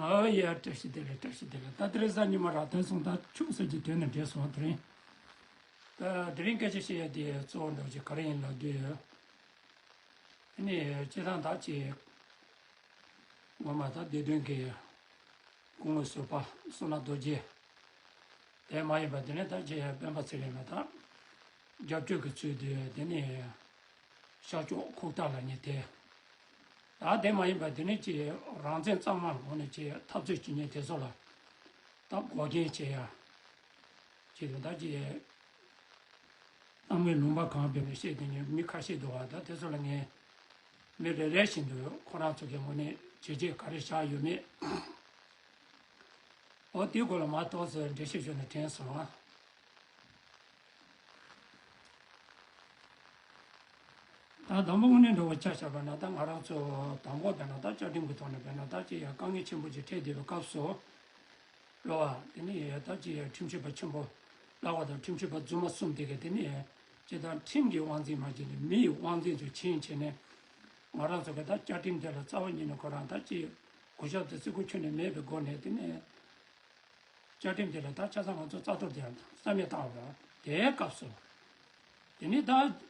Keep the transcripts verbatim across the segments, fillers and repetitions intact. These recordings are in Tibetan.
ཨོ་ཡ། བཀྲ་ཤིས་བདེ་ལེགས། བཀྲ་ཤིས་བདེ་ལེགས། ད་དེ་རིང་གཟའ་ཉི་མ་རེད། དེ་སོང་ད་ཆུ་ཚོད་ཀྱི་དོན་ནས་འབྲེལ་སོང་། དེ་རིང་། ད་དེ་རིང་སྐད་ཆ་བཤད་ཡ་དེ་གཙོ་བོ་འདྲ་བོ་ཅིག་ག་རེ་ཡིན་ལབ་དུས། དེ་ནས་སྤྱིར་བཏང་ད་ཅིག་ངོ་མ་ད་བདེ་དོན་གྱི་སྐུ་ངོ་ཟུར་པ་བསོད་ནམས་རྡོ་རྗེ། དེ་མ་ཡིན་པ་དེ་ནས་ད་ཅིག་སྤེན་པ་ཚེ་རིང་ལ་ད་རྒྱབ་སྐྱོར་གྱི་ཚུལ་དུ། དེ་ནས་ཤར་ཕྱོགས་ཁུག་རྟ་ལབ་མཁན་དེ། ད་དེ་མ་ཡིན་པ་དེ་ནས་ཅིག་རང་བཙན་གཙང་མ་ལ་ངོས་ནས་ཅིག་འཐབ་རྩོད་བྱེད་མཁན་དེ་ཚོ་ལ་ད་འགོག་རྐྱེན་བྱེད་ཡ། ཅིག་ད་ཅིག་གཏམ་གྱི་ལུང་པ་གང་བེད་ནས་བཤད་དེ་ནས་མི་ཁ་ཤས་འདུག་བ། ད་དེ་ཚོ་ལ་ངས་མི་རེ་རེ་བཞིན་དུ་ཁོ་རང་ཚོ་གི་ངོས་ནས་བྱས་རྗེས་ག་རེ་བཞག་ཡོད་མེད། འོ་དེའི་སྐོར་ལ་མར་ཏོག་ཙམ་འགྲེལ་བཤད་ཞུས་ནས་དྲན་སོང་ཨ། ད་དང་པོ་དངོས་གནས་འདྲ་བོ་ཆ་བཞག་པ་ན། ད་ང་རང་ཚོ་དང་པོ་བྱས་ན་ད་བཅའ་ཁྲིམས་ཀྱི་ཐོག་ནས་བྱས་ན་ད་ཅིག་ཡ་དཀའ་ངལ་ཆེན་པོ་ཅིག་འཕྲད་བསྡད་པའི་སྐབས་སུ། རེད་བ། དེ་ནས་ད་ཅིག་ཡ་ཁྲིམས་ཞིབ་པ་ཆེན་པོ་ལགས་པ་དང་ཁྲིམས་ཞིབ་པ་རྫུན་མ་གསུམ་དེ་གས་དེ་ནས་སྤྱིར་བཏང་ཁྲིམས་ཀྱི་དབང་འཛིན་མ་བྱས་ནས་མི་ཡི་དབང་འཛིན་དུ་ཕྱིན་བྱས་ནས། ང་རང་ཚོ་གི་ད་བཅའ་ཁྲིམས་དེ་ལ་རྩ་བ་ཉིད་ནས་ཁོ་རང་ད་ཅིག་གུས་ཞབས་དང་བརྩི་བཀུར་ཁྱོན་ནས་མེད་པའི་སྒོ་ནས། དེ་ནས་བཅའ་ཁྲིམས་དེ་ལ་ད་ཆ་ཚང་ང་ཚོ་རྩ་གཏོར་དེ་རྩ་མེད་བཏང་བ་རེད། དེའི་སྐབས་སུ། དེ་ནི་ད་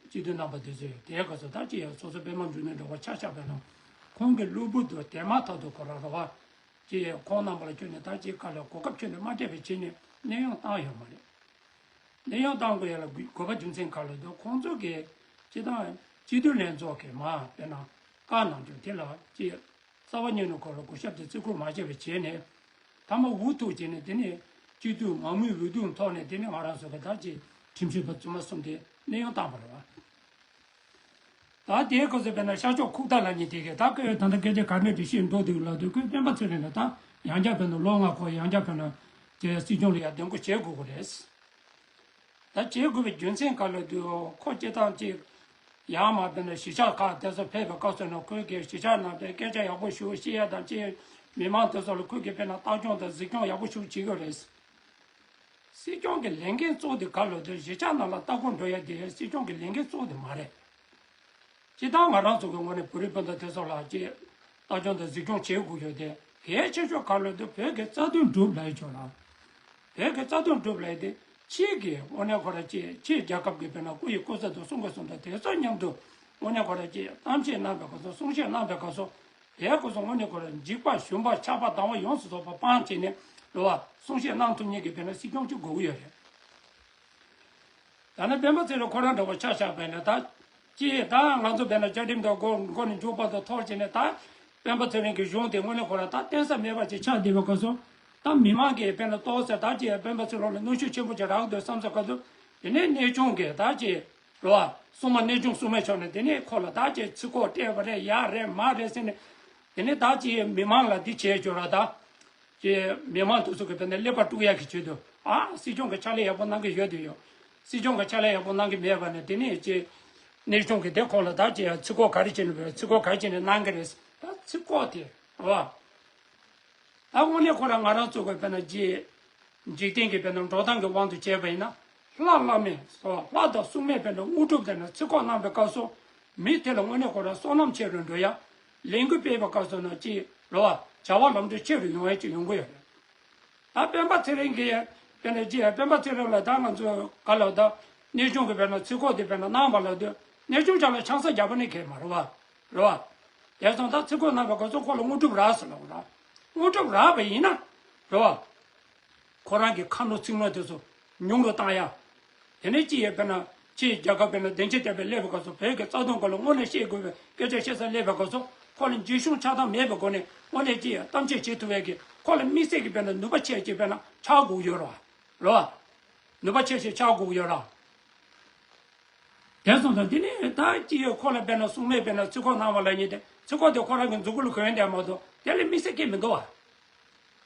སྤྱི་འཐུས་རྣམ་པ་དེ་ཚོས་དེའི་སྐབས་སུ་ད་ཅི་ཡང་སོ་སོ་པད་མ་འབྱུང་གནས་འདྲ་བོ་ཆ་བཞག་པ་ན། ཁོང་གི་གློ་བུར་དུ་དེ་མ་ཐག་ཏུ་ཁོ་རང་རེད་བ། ཅི་ཡང་ཁོང་རྣམ་པ་ལ་ཁྱོན་ནས་ད་ཅིག་ག་ལ་གོ་སྐབས་ཁྱོན་ནས་མ་སྤྲད་པའི་ཆེད་ནས་གནས་དབྱུང་བཏང་ཡོད་མ་རེད། གནས་དབྱུང་བཏང་དགོས་ཡ་ལ་དགོས་པ་རྒྱུ་མཚན་ག་ལ་འདུག་ཁོང་ཚོ་གིས་སྤྱི་བཏང་སྤྱི་འཐུས་ལྷན་ཚོགས་ཀྱིས་མར་དཔེར་ན་བཀའ་གནང་རྒྱུ་དེ་ལ་ཅི། རྩ་བ་ཉིད་ནས་ཁོ་ལ་གུས་ཞབས་དང་བརྩི་བཀུར་མ་བྱས་པའི་བྱས་ནས། མཐའ་མ་འུ་ཐུག་བྱས་ནས་དེ་ནས་སྤྱི་འཐུས་མང་མོས་འོས་བསྡུ་ཐོག་ནས་དེ་ནས་ང་རང་ཚོ་གི་ད་ཅིག་ཁྲིམས་ཞིབ་པ་རྫུན་མ་གསུམ་དེ་གནས་དབྱུང་བཏང་བ་རེད་བ། ད་དེའི་སྐབས་སུ་དཔེར་ན་ཤར་ཕྱོགས་ཁུག་རྟ་ལབ་མཁན་དེ་གས་ད་སྐད་ད་ལྟ་སྐད་ཆ་ག་འདྲ་འདྲ་བཤད་འགྲོ་འདུག་ལབ་དུས། ཁོས་སྤེན་པ་ཚེ་རིང་ལ་ད་ཡང་བསྐྱར་དཔེར་ན་ལོ་ལྔ་ཁོ་ཡང་བསྐྱར་དཔེར་ན་དེ་སྲིད་སྐྱོང་ལ་ཡར་འདེམས་བསྐོ་བྱེད་དགོས་ཀྱི་རེད། ད་བྱེད་དགོས་པའི་རྒྱུ་མཚན་ག་ལ་འདུག་ཁོ་སྤྱིར་བཏང་ཅིག་ཡར་མར་དཔེར་ན་གཞིས་ཆགས་ཁག་དེ་ཚོ་ཕེབས་པའི་སྐབས་སུ་ན། ཁོས་གི་གཞིས་ཆགས་ནང་དཔེ་སྐད་ཆ་ཡག་པོ་ཞིག་བཤད་ཡ་དང་ཅིག་མི་མང་དེ་ཚོ་ལ་ཁོས་གི་དཔེར་ན་ལྟ་སྐྱོང་དང་གཟིགས་སྐྱོང་ཡག་པོ་ཞིག་བྱེད་ཀྱི་རེད། སྲིད་སྐྱོང་གི་ལས་འགན་གཙོ་བོ་དེ་ག་ལ་འདུག་གཞིས་ཆགས་ནང་ལ་ལྟ་སྐོར་འགྲོ་ཡ་དེ་སྲིད་སྐྱོང་གི་ལས་འགན་གཙོ་བོ་དེ་མ་རེད། སྤྱིར་བཏང་ང་རང་ཚོ་གི་ངོས་ནས་བོད་རིགས་སྤུན་ཟླ་དེ་ཚོ་ལ་ཅིག་ལྟ་སྐྱོང་དང་གཟིགས་སྐྱོང་བྱེད་དགོས་ཡོད་དེ། གལ་ཆེ་ཤོས་ག་ལ་འདུག་བོད་ཀྱི་རྩ་དོན་སྒྲུབ་ལབ་ཡ་ཅིག་ཡོད་ལ། བོད་ཀྱི་རྩ་དོན་སྒྲུབ་ལབ་ཡ་དེ་ཕྱིའི་གི་དངོས་གནས་ཁོ་རང་ཅིག་ཕྱིའི་རྒྱལ་ཁབ་ཀྱི་དཔེར་ན་སྐུ་ཡི་སྐུ་ཚབ་དང་གསུང་གི་གསུང་དང་དེ་ཚོ་མཉམ་དུ་དངོས་གནས་ཁོ་རང་ཅིག་གཏམ་བཤད་གནང་བའི་སྐབས་སུ། གསུང་བཤད་གནང་བའི་སྐབས་སུ། དེའི་སྐབས་སུ་དངོས་གནས་ཁོ་རང་འཇིགས་པ་ཞུམ་པ་ཆགས་པ་སྡང་བ་ཡོངས་སུ་རྫོགས་པ་སྤངས་བྱས་ནས་རེད་བ། གསུང་བཤད་གནང་ཐུབ་མཁན་གྱི་དཔེར་ན་སྲིད་སྐྱོང་ཅིག་དགོས་ཀྱི་ཡོད་རེད། ད་ནི་སྤེན་པ་ཚེ་རིང་ཁོ་རང་འདྲ་བོ་ཆ་བཞག་པ་ཡིན་ན། ད་ཅི་ད་ང་ཚོ་དཔེར་ན་བཅའ་ཁྲིམས་དང་མགོ་མགོ་ནས་མཇུག་བར་དུ་འཐོར་བྱས་ནས། ད་སྤེན་པ་ཚེ་རིང་གི་གཞུང་དེ་དངོས་གནས་ཁོ་རང་ད་བརྟེན་ས་མེད་པ་ཅིག་ཆགས་བསྡད་པའི་སྐབས་སུ། ད་མི་མང་གིས་དཔེར་ན་ཏོག་ཙམ་ད་ཅི་སྤེན་པ་ཚེ་རིང་ལ་གནོན་ཤུགས་ཆེན་པོ་ཅིག་རག་འདུག་བསམ་ས་སྐབས་སུ། དེ་ནས་གནས་ཆུང་གིས་ད་ཅི་རེད་བ། སྲུང་མ་གནས་ཆུང་སྲུང་མའི་ཕྱོགས་ནས་དེ་ནས་ཁོ་ལ་ད་ཅི་ཚིག་ཁོག་སྤྲད་པ་རེད། ཡག་རེད་མ་རེད་ཟེར་ནས། དེ་ནས་ད་ཅི་མི་མང་ལ་འདི་བྱས་ཆོག་ར་ད། ཀྱི་མི་མང་དེ་ཚོ་གི་དཔེར་ན་ཀླད་པ་དཀྲུག་ཡག་གི་ཆེད་དུ། ཨ། སྲིད་སྐྱོང་གི་ཕྱག་ལས་ཡག་པོ་གནང་གི་ཡོད་དུ་ཡོད། སྲིད་སྐྱོང་གི་ཕྱག་ལས་ཡག་པོ་གནང་གི་མེད་པ་ནས། དེ་ནས་ཀྱི་གནས་ཆུང་གི་དེ་ཁོང་ལ་ད་ཅི་ཡང་ཚིག་ཁོག་ག་རེ་བྱས་ནས་བོད་ཚིག་ཁོག་ག་རེ་བྱས་ནས་གནང་གི་རེད། ད་ཚིག་ཁོག་དེ་རེད་བ། ད་དངོས་གནས་ཁོ་རང་ང་རང་ཚོ་གི་དཔེར་ན་ཀྱི་འཇིག་རྟེན་གྱི་དཔེར་ན་འགྲོ་སྟངས་ཀྱི་དབང་དུ་བྱས་པ་ཡིན་ན། ལྷ་བླ་མས་སོ། ལྷ་དང་སྲུང་མས་དཔེར་ན་དངོས་གྲུབ་དེ་ན་ཚིག་ཁོག་གནང་པའི་སྐབས་སུ། མི་དེ་ལ་དངོས་གནས་ཁོ་རང་བསོད་ནམས་ཆེ་རུ་འགྲོ་ཡ། ལས་འགུལ་སྤེལ་བའི་སྐབས་སུ་ན་ཅི་རེད་བ། བྱ་བ་ལམ་འགྲོ་ཆེ་རུ་ཡོང་ཡ་ཅིག་ཡོང་གི་ཡོད་རེད། ད་སྤེན་པ་ཚེ་རིང་གིས་དཔེར་ན་ཅི་ཡ། སྤེན་པ་ཚེ་རིང་ལ་ད་ང་ཚོ་ག་ལ་ད་གནས་ཆུང་གི་དཔེར་ན་ཚིག་ཁོག་དེ་དཔེར་ན་གནང་བ་ལ་དུས། གནས་ཆུང་ཆ་ལ་ཆང་ས་རྒྱག་པ་ནི་གལ་མ་རེད་བ། རེད་བ། དེ་སོང་ད་ཚིག་ཁོག་གནང་བའི་སྐབས་སུ་ཁོ་ལ་དངོས་གྲུབ་རག་ཟེར་ལབ་ར། དངོས་གྲུབ་རག་པ་ཡིན་ན་རེད་བ། ཁོ་རང་གི་ཁ་ནོར་ཚིག་ནོར་དེ་ཚོ་ཉུང་རུ་བཏང་ཡ། དེ་ནས་ཅི་ཡོད་དཔེར་ན། ཕྱིའི་རྒྱལ་ཁབ་དཔེར་ན་བདེ་འཇགས་ལྟ་བུའི་སླེབས་པའི་སྐབས་སུ་བོད་ཀྱི་རྩ་དོན་སྐོར་ལ་དངོས་གནས་བཤད་དགོས་པའི་སྐད་ཆ་བཤད་ས་སླེབས་པའི་སྐབས་སུ། ཁོ་ལ་འཇིགས་ཞུམ་ཆགས་སྡང་མེད་པའི་སྒོ་ནས་དངོས་གནས་ཅི་ཡང་གཏམ་བཤད་བྱེད་ཐུབ་པའི་གི་ཁོ་ལ་དམིགས་བསལ་གྱི་དཔེར་ན་ནུས་པ་ཆེ་ཅིག་དཔེར་ན་ཆགས་དགོས་ཡོད་རེད་བ། རེད་བ། ནུས་པ་ཆེ་ཞིག་ཆགས་དགོས་ཡོད་རེད། དེ་སོང་ཙང་དེ་ནས་ད་ཅི་ཡོད་ཁོ་ལ་དཔེར་ན་སྲུང་མས་དཔེར་ན་ཚིག་ཁོག་གནང་བ་ལབ་མཁན་དེ། ཚིག་ཁོག་དེ་ཁོ་རང་གི་མཛུབ་གུ་ལ་གོན་བསྡད་མ་གཏོགས་དེ་ལས་དམིགས་བསལ་གང་ཡང་མི་འདུག་བ།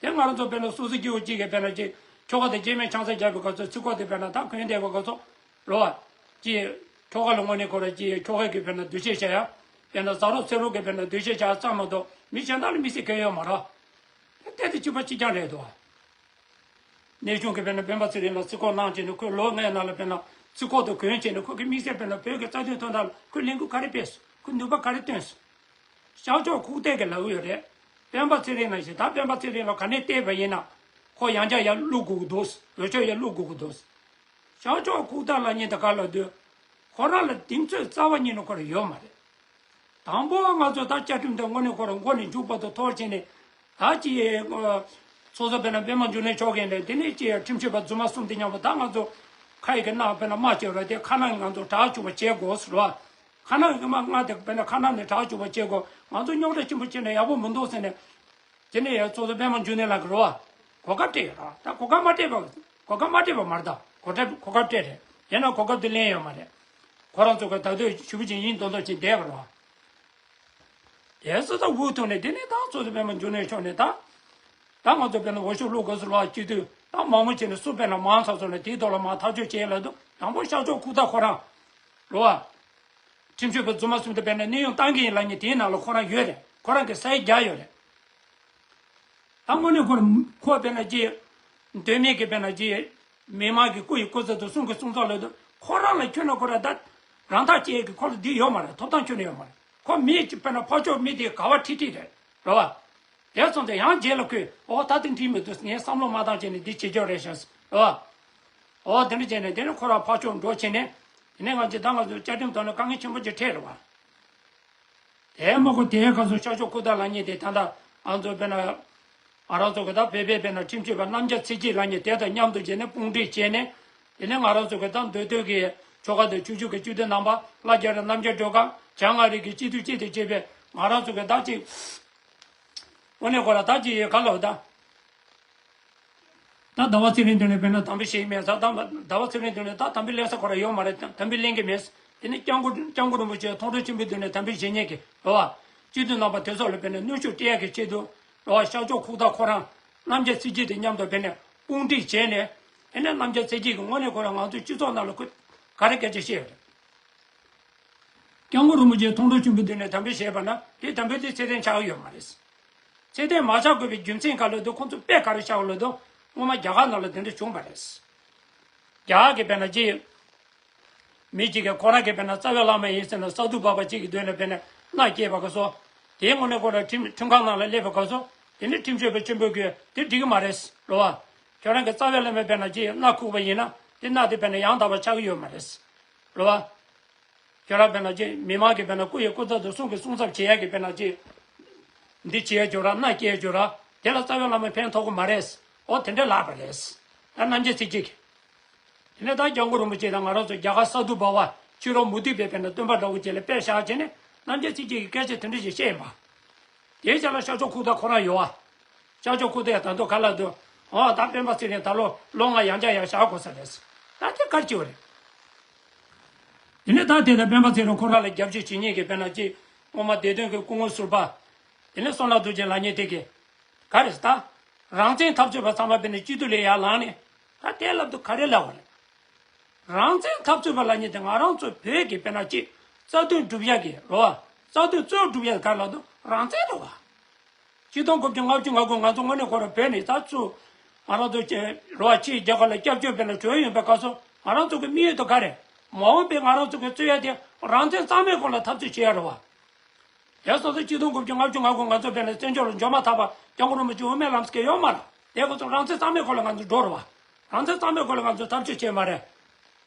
དེ་ང་རང་ཚོ་དཔེར་ན་སོ་སོ་སྐྱེ་བོ་གཅིག་གིས་དཔེར་ན་ཅིག་ཁྱོ་ག་དང་སྐྱེ་དམན་ཆང་ས་རྒྱག་པའི་སྐབས་སུ་ཚིག་ཁོག་དེ་དཔེར་ན་ད་གོན་བསྡད་པའི་སྐབས་སུ། རེད་བ། ཅིག་ཁྱོ་ག་ལ་དངོས་གནས་ཁོ་རང་ཅིག་ཁྱོ་ག་གིས་དཔེར་ན་འདུ་ཤེས་བྱ་ཡ། དཔེར་ན་ཟ་རོགས་ཚེ་རོགས་ཀྱིས་དཔེར་ན་འདུ་ཤེས་བྱ་ཡ་ཙམ་མ་གཏོགས་མི་གཞན་དག་ལ་དམིགས་བསལ་གང་ཡང་ཡོད་མ་རེད། དེ་དེ་གཅིག་པ་གཅིག་རྐྱང་རེད་འདུག་བ། གནས་ཆུང་གིས་དཔེར་ན་སྤེན་པ་ཚེ་རིང་ལ་ཚིག་ཁོག་གནང་བྱས་ནས། ཁོས་ལོ་ལྔའི་ནང་ལ་དཔེར་ན་ཚིག་ཁོག་དེ་གོན་བྱས་ནས། ཁོ་གིས་དམིགས་བསལ་དཔེར་ན་བོད་ཀྱི་རྩ་དོན་དོན་དག་ལ་ཁོས་ལས་འགུལ་ག་རེ་སྤེལ་སོང་། ཁོས་ནུས་པ་ག་རེ་བཏོན་སོང་། ཤར་ཕྱོགས་ཁུག་རྟས་ཀྱི་ལབ་ཀྱི་ཡོད་རེད། སྤེན་པ་ཚེ་རིང་ལ་ཞིག་ད་སྤེན་པ་ཚེ་རིང་ལ་ག་ནས་བལྟས་པ་ཡིན་ན། ཁོ་ཡང་བསྐྱར་ཡར་བླུག་དགོས་ཀྱི་འདུག་འོས་ཆོས་ཡར་བླུག་དགོས་ཀྱི་འདུག་ཤར་ཕྱོགས་ཁུག་རྟ་ལབ་མཁན་དེ་ག་ལ་འདུག་ཁོ་རང་ལ་གདེང་ཚོད་རྩ་བ་ཉིད་ནས་ཁོ་རང་ཡོད་མ་རེད། དང་པོ་ང་ཚོ་ད་བཅའ་ཁྲིམས་དེ་དངོས་གནས་ཁོ་རང་མགོ་ནས་མཇུག་བར་དུ་འཐོར་བྱས་ནས། ད་ཅི་ཡི་ཚོགས་གཙོ་དཔོན་ལ་པད་མ་འབྱུང་གནས་མཆོག་གིས་ནས་དེ་ནས་ཅི་ཡི་ཁྲིམས་ཞིབ་པ་རྫུན་མ་གསུམ་དེ་མཉམ་པོ་ད་ང་ཚོ་ཁ་ཡི་གི་ནག་དཔོན་ལ་དམག་བྱས་ར་དེ་ཁ་ནང་ང་ཚོ་དྲག་བཅུག་པ་བྱེད་དགོས་ཟེར་བ། ཁ་ནང་གི་དམག་ང་དེ་དཔོན་ལ་ཁ་ནང་ནས་དྲག་བཅུག་པ་བྱེད་དགོས། ང་ཚོ་རྙོག་དྲ་ཆེན་པོ་བྱས་ནས་ཡག་པོ་མི་འདུག་ཟེར་ནས། དེ་ནས་ཡང་ཚོགས་གཙོ་པད་མ་འབྱུང་གནས་ལགས་ཀྱིས་རོ་བ། གོ་སྐབས་སྤྲད་ཡོད་ར། ད་གོ་སྐབས་མ་སྤྲད་པ། གོ་སྐབས་མ་སྤྲད་པ་མ་རེད། ད་གོ་སྐབས་གོ་སྐབས་སྤྲད་རེད། ཡིན་ན་གོ་སྐབས་དེ་ལེན་ཡོད་མ་རེད། ཁོ་རང་ཚོ་གི་ད་དུང་ཞུ་བ་ཅིག་ཡིན་མདོག་མདོག་ཅིག་བསྡད་པ་རོ་བ། དེ་སུ་ད་འུ་ཐུག་ནས་དེ་ནས་ད་ཚོགས་གཙོ་པད་མ་འབྱུང་གནས་མཆོག་ནས་ད། ད་ང་ཚོ་དཔོན་ལ་འོས་ཤོག་བླུག་དགོས་སུ་ལོག་སྤྱི་འཐུས་ད་མང་མོ་བྱས་ནས་སུ་དཔོན་ལ་མང་ཚོགས་ཚོགས་ནས་དེའི་ཐོག་ལ་མང་ཐག་གཅོད་བྱས་ལ་འདུག་དང་པོ་ཤར་ཕྱོགས་ཁུག་རྟ་ཁོ་རང་། རོ་བ། ཁྲིམས་ཞིབ་པ་རྫུན་མ་གསུམ་དེ་དཔེར་ན་གནས་དབྱུང་བཏང་གི་ཡིན་ལབ་མཁན་དེའི་ནང་ལ་ཁོ་རང་ཡོད་རེད། ཁོ་རང་གི་ས་ཡིག་རྒྱག་ཡོད་རེད། ད་དངོས་གནས་ཁོ་རང་ཁོ་དཔེར་ན་ཅི། དོན་མེད་ཀྱི་དཔེར་ན་ཅི། མི་མང་གི་སྐུ་ཡི་སྐུ་ཚབ་ཏུ་གསུང་གི་གསུང་ཚོགས་ལ་དུ་ཁོ་རང་ལ་ཁྱོད་ན་ཁོ་རང་ད་རང་ཐག་བཅད་ཀྱི་ཁོ་ལ་འདི་ཡོད་མ་རེད། ཐོབ་ཐང་ཁྱོན་ནས་ཡོད་མ་རེད། ཁོ་མི་ཅི་དཔེར་ན་ཕར་ཕྱོགས་མི་དེ་ག་བ་ཁྲིད་ཁྲིད་རེད། རེད་བ། དེ་སོང་ཙང་ཡང་རྗེས་ལ་ཁོས་ཨོ་ད་དེ་འགྲིག་མི་འདུག་ངས་བསམ་བློ་མ་བཏང་བྱས་ནས་འདི་བྱེད་ཆོག་རེད་ཤག་རེད་བ། ཨོ་དེ་འདྲ་བྱས་ནས་དེ་ནས་ཁོ་རང་ཕར་ཕྱོགས་འགྲོ་བྱས་ནས། དེ་ནས་ང་ཚོས་ད་ང་ཚོ་བཅའ་ཁྲིམས་ཐོག་ནས་དཀའ་ངལ་ཆེན་པོ་ཅིག་འཕྲད་རེད་བ། དེ་མ་གོ་དེའི་སྐབས་སུ་ཤར་ཕྱོགས་ཁུག་རྟ་ལབ་མཁན་དེ་ད་ལྟ་ང་ཚོ་དཔེར་ན། ང་རང་ཚོ་གི་ད་བོད་པའི་དཔེར་ན་ཁྲིམས་ཞིབ་པ་རྣམ་རྒྱལ་ཚེ་སྐྱིད་ལབ་མཁན་དེ་དང་མཉམ་དུ་བྱས་ནས་དཔུང་སྒྲིག་བྱས་ནས། དེ་ནས་ང་རང་ཚོ་གི་ད་མདོ་སྟོད་ཀྱི་ཆོལ་ཁ་དང་ཆོས་བརྒྱུད་ཀྱི་སྤྱི་འཐུས་རྣམ་པ་བླ་རྒྱ་རི་རྣམ་རྒྱལ་སྒྲོལ་དཀར་བྱང་ཨ་རི་གི་སྤྱི་འཐུས་སྤྱི་འཐུས་བྱས་པའི་ང་རང་ཚོ་གི་ད་ཅིག་དངོས་གནས་ཁོ་ར་ད་ཅིག་ཡོད་ག་ལོ་ད། ད་ཟླ་བ་ཚེ་རིང་དེ་ནས་དཔེར་ན་དམ་པའི་ཞིག་མེད་ས་དང་ཟླ་བ་ཚེ་རིང་དེ་ནས་ད་དམ་པའི་ལེན་ས་ཁོ་ར་ཡོད་མ་རེད། དམ་པའི་ལེན་གི་མེད། དེ་ནས་སྐྱབས་མགོན་སྐྱབས་མགོན་རིན་པོ་ཆེ་མཐོང་གྲོལ་ཆེན་པོའི་དུས་ནས་དམ་པའི་བཞེས་མཁན་གྱི་རེད་བ། སྤྱི་འཐུས་རྣམ་པ་དེ་ཚོ་ལ་དཔེར་ན་གནོན་ཤུགས་སྤྲད་ཡག་གི་ཆེད་དུ་རེད་བ། ཤར་ཕྱོགས་ཁུག་རྟ་ཁོ་རང་རྣམ་རྒྱལ་ཚེ་སྐྱིད་དེ་མཉམ་དུ་དཔེར་ན་དཔུང་སྒྲིག་བྱས་ནས། དེ་ནས་རྣམ་རྒྱལ་ཚེ་སྐྱིད་ཀྱི་དངོས་གནས་ཁོ་རང་ང་ཚོའི་སྤྱི་ཚོགས་ནང་ལ་ཁོས་ག་རེ་སྐད་ཆ་བཤད་ཡོད་རེད། སྐྱབས་མགོན་རིན་པོ་ཆེ་མཐོང་གྲོལ་ཆེན་པོའི་མདུན་ནས་དམ་བཅའ་བཞེས་པ་ན་དེ་དམ་བཅའ་དེ་ཚད་ལྡན་ཆགས་ཀྱི་ཡོད་མ་རེད། ཚད་ལྡན་མ་ཆགས་དགོས་པའི་རྒྱུ་མཚན་ག་ལ་འདུག་ཁོང་ཚོ་དཔེ་ག་རེ་བཞག་ལ་འདུག་སྔོན་མ་རྒྱ་གར་ནང་ལ་དེ་འདྲ་བྱུང་བ་རེད། རྒྱ་གར་གྱི་དཔེར་ན་ཅི། མི་གཅིག་གིས་ཁོ་རང་གི་དཔེར་ན་རྩ་བའི་བླ་མ་ཡིན་ཟེར་ན་ས་འདུལ་བ་པ་གཅིག་གི་མདུན་ནས་དཔེར་ན་མནའ་སྐྱེལ་བ་ག་སོ། དེའི་དངོས་གནས་ཁོ་རང་ཁྲིམས་ཁྲིམས་ཁང་ནང་ལ་སླེབས་པ་ག་སོ། དེ་ནི་ཁྲིམས་ཞིབ་པ་ཆེན་པོས་གིས་དེ་འགྲིག་གི་མ་རེད་རོ་བ། ཁྱོད་རང་གི་རྩ་བའི་བླ་མའི་དཔེར་ན་ཅི་མནའ་ཁུག་པ་ཡིན་ན་དེ་མནའ་དེ་དཔེར་ན་ཡང་དག་པ་ཆགས་ཀྱི་ཡོད་མ་རེད། རོ་བ། ཁྱོད་རང་དཔེར་ན་ཅི་མི་མང་གི་དཔེར་ན་སྐུ་ཡི་སྐུ་ཚབ་ཏུ་གསུང་གི་གསུང་ཚབ་བྱེད་ཡག་གི་དཔེར་ན་ཅི། འདི་བྱེད་ཡག་བྱོས་ར་མནའ་སྐྱེལ་བྱོས་ར། དེ་ལ་རྩ་བའི་བླ་མ་ཕན་ཐོགས་ཀྱི་མ་རེད། ཨོ་དེ་འདྲ་ལབ་པ་རེད། ད་རྣམ་རྒྱལ་ཚེ་སྐྱིད་ཀྱིས། དེ་ནས་ད་སྐྱབས་མགོན་རིན་པོ་ཆེ་དང་ང་རང་ཚོ་རྒྱ་གར་ས་འདུལ་བ་པ་ཕྱི་རོལ་མུ་སྟེགས་པའི་དཔེར་ན་སྟོན་པ་འདྲ་བོ་ཅིག་ལ་དཔེ་བཞག་བྱས་ནས་རྣམ་རྒྱལ་ཚེ་སྐྱིད་ཀྱིས་སྐད་ཆ་དེ་འདྲ་ཞིག་བཤད་ཡིན་པ། དེའི་རྗེས་ལ་ཤར་ཕྱོགས་ཁུག་རྟ་ཁོ་རང་ཡོད་བ། ཤར་ཕྱོགས་ཁུག་རྟ་ཡང་ད་དུང་ག་ལ་འདུག་ཨོ་ད་སྤེན་པ་ཚེ་རིང་ད་ལོ་ལོ་ལྔ་ཡང་བསྐྱར་ཡང་བཞག་དགོས་ས་རེད། ད་དེ་ག་རེ་བྱེད་པ་རེད། དེ་ནས་ད་དེ་ལ་སྤེན་པ་ཚེ་རིང་ཁོ་རང་ལ་རྒྱབ་སྐྱོར་བྱེད་མཁན་གྱི་དཔེར་ན་ཅི། སྔོན་མ་བདེ་དོན་གྱི་སྐུ་ངོ་ཟུར་པ། དེ་ནས་བསོད་ནམས་རྡོ་རྗེ་ལབ་མཁན་དེ་གིས། ག་རེ་ཟེར་ད། རང་བཙན་འཐབ་རྩོད་པ་ཚང་མ་དཔེར་ན་སྤྱི་འཐུས་ལ་ཡར་ལངས་ནས། ད་དེ་ལབ་དུས་ག་རེ་ལབ་པ་རེད། རང་བཙན་འཐབ་རྩོད་པ་ལབ་མཁན་དེ་ང་རང་ཚོ་བོད་ཀྱི་དཔེར་ན་ཅི། རྩ་དོན་སྒྲུབ་ཡག་གི་རེད་བ། རྩ་དོན་གཙོ་བོ་སྒྲུབ་ཡག་ག་རེ་ལབ་དུས་རང་བཙན་རེད་བ། ཆིག་སྟོང་དགུ་བརྒྱ་ལྔ་བཅུ་ང་དགུ་ང་ཚོ་དངོས་གནས་ཁོ་རང་བོད་ནས་ད་ཚུར་ང་རང་ཚོ་ཅེ་རོ་བ་ཕྱིའི་རྒྱལ་ཁབ་ལ་སྐྱབས་བཅོལ་དཔེར་ན་བྱོན་ཡོང་པའི་སྐབས་སུ་ང་རང་ཚོ་གི་དམིགས་ཡུལ་དེ་ག་རེ། མ་འོངས་པའི་ང་རང་ཚོ་གི་རྩོད་ཡ་དེ་རང་བཙན་གཙང་མའི་སྒོ་ལ་འཐབ་རྩོད་བྱེད་ཡ་རེད་བ། དེ་སོ་སོ་ཆིག་སྟོང་དགུ་བརྒྱ་ལྔ་བཅུ་ང་དགུ་ང་ཚོ་དཔེར་ན་བཙན་བྱོལ་ལ་འབྱོར་མ་ཐག་པ་སྐྱབས་མགོན་རིན་པོ་ཆེ་དབུ་མའི་ལམ་ཟེར་མཁན་ཡོད་མ་རེད། དེ་ཁོ་ཚོ་རང་བཙན་གཙང་མའི་སྒོ་ལ་ང་ཚོ་འགྲོ་རེད་བ། རང་བཙན་གཙང་མའི་སྒོ་ལ་ང་ཚོ་འཐབ་རྩོད་བྱེད་མ་རེད།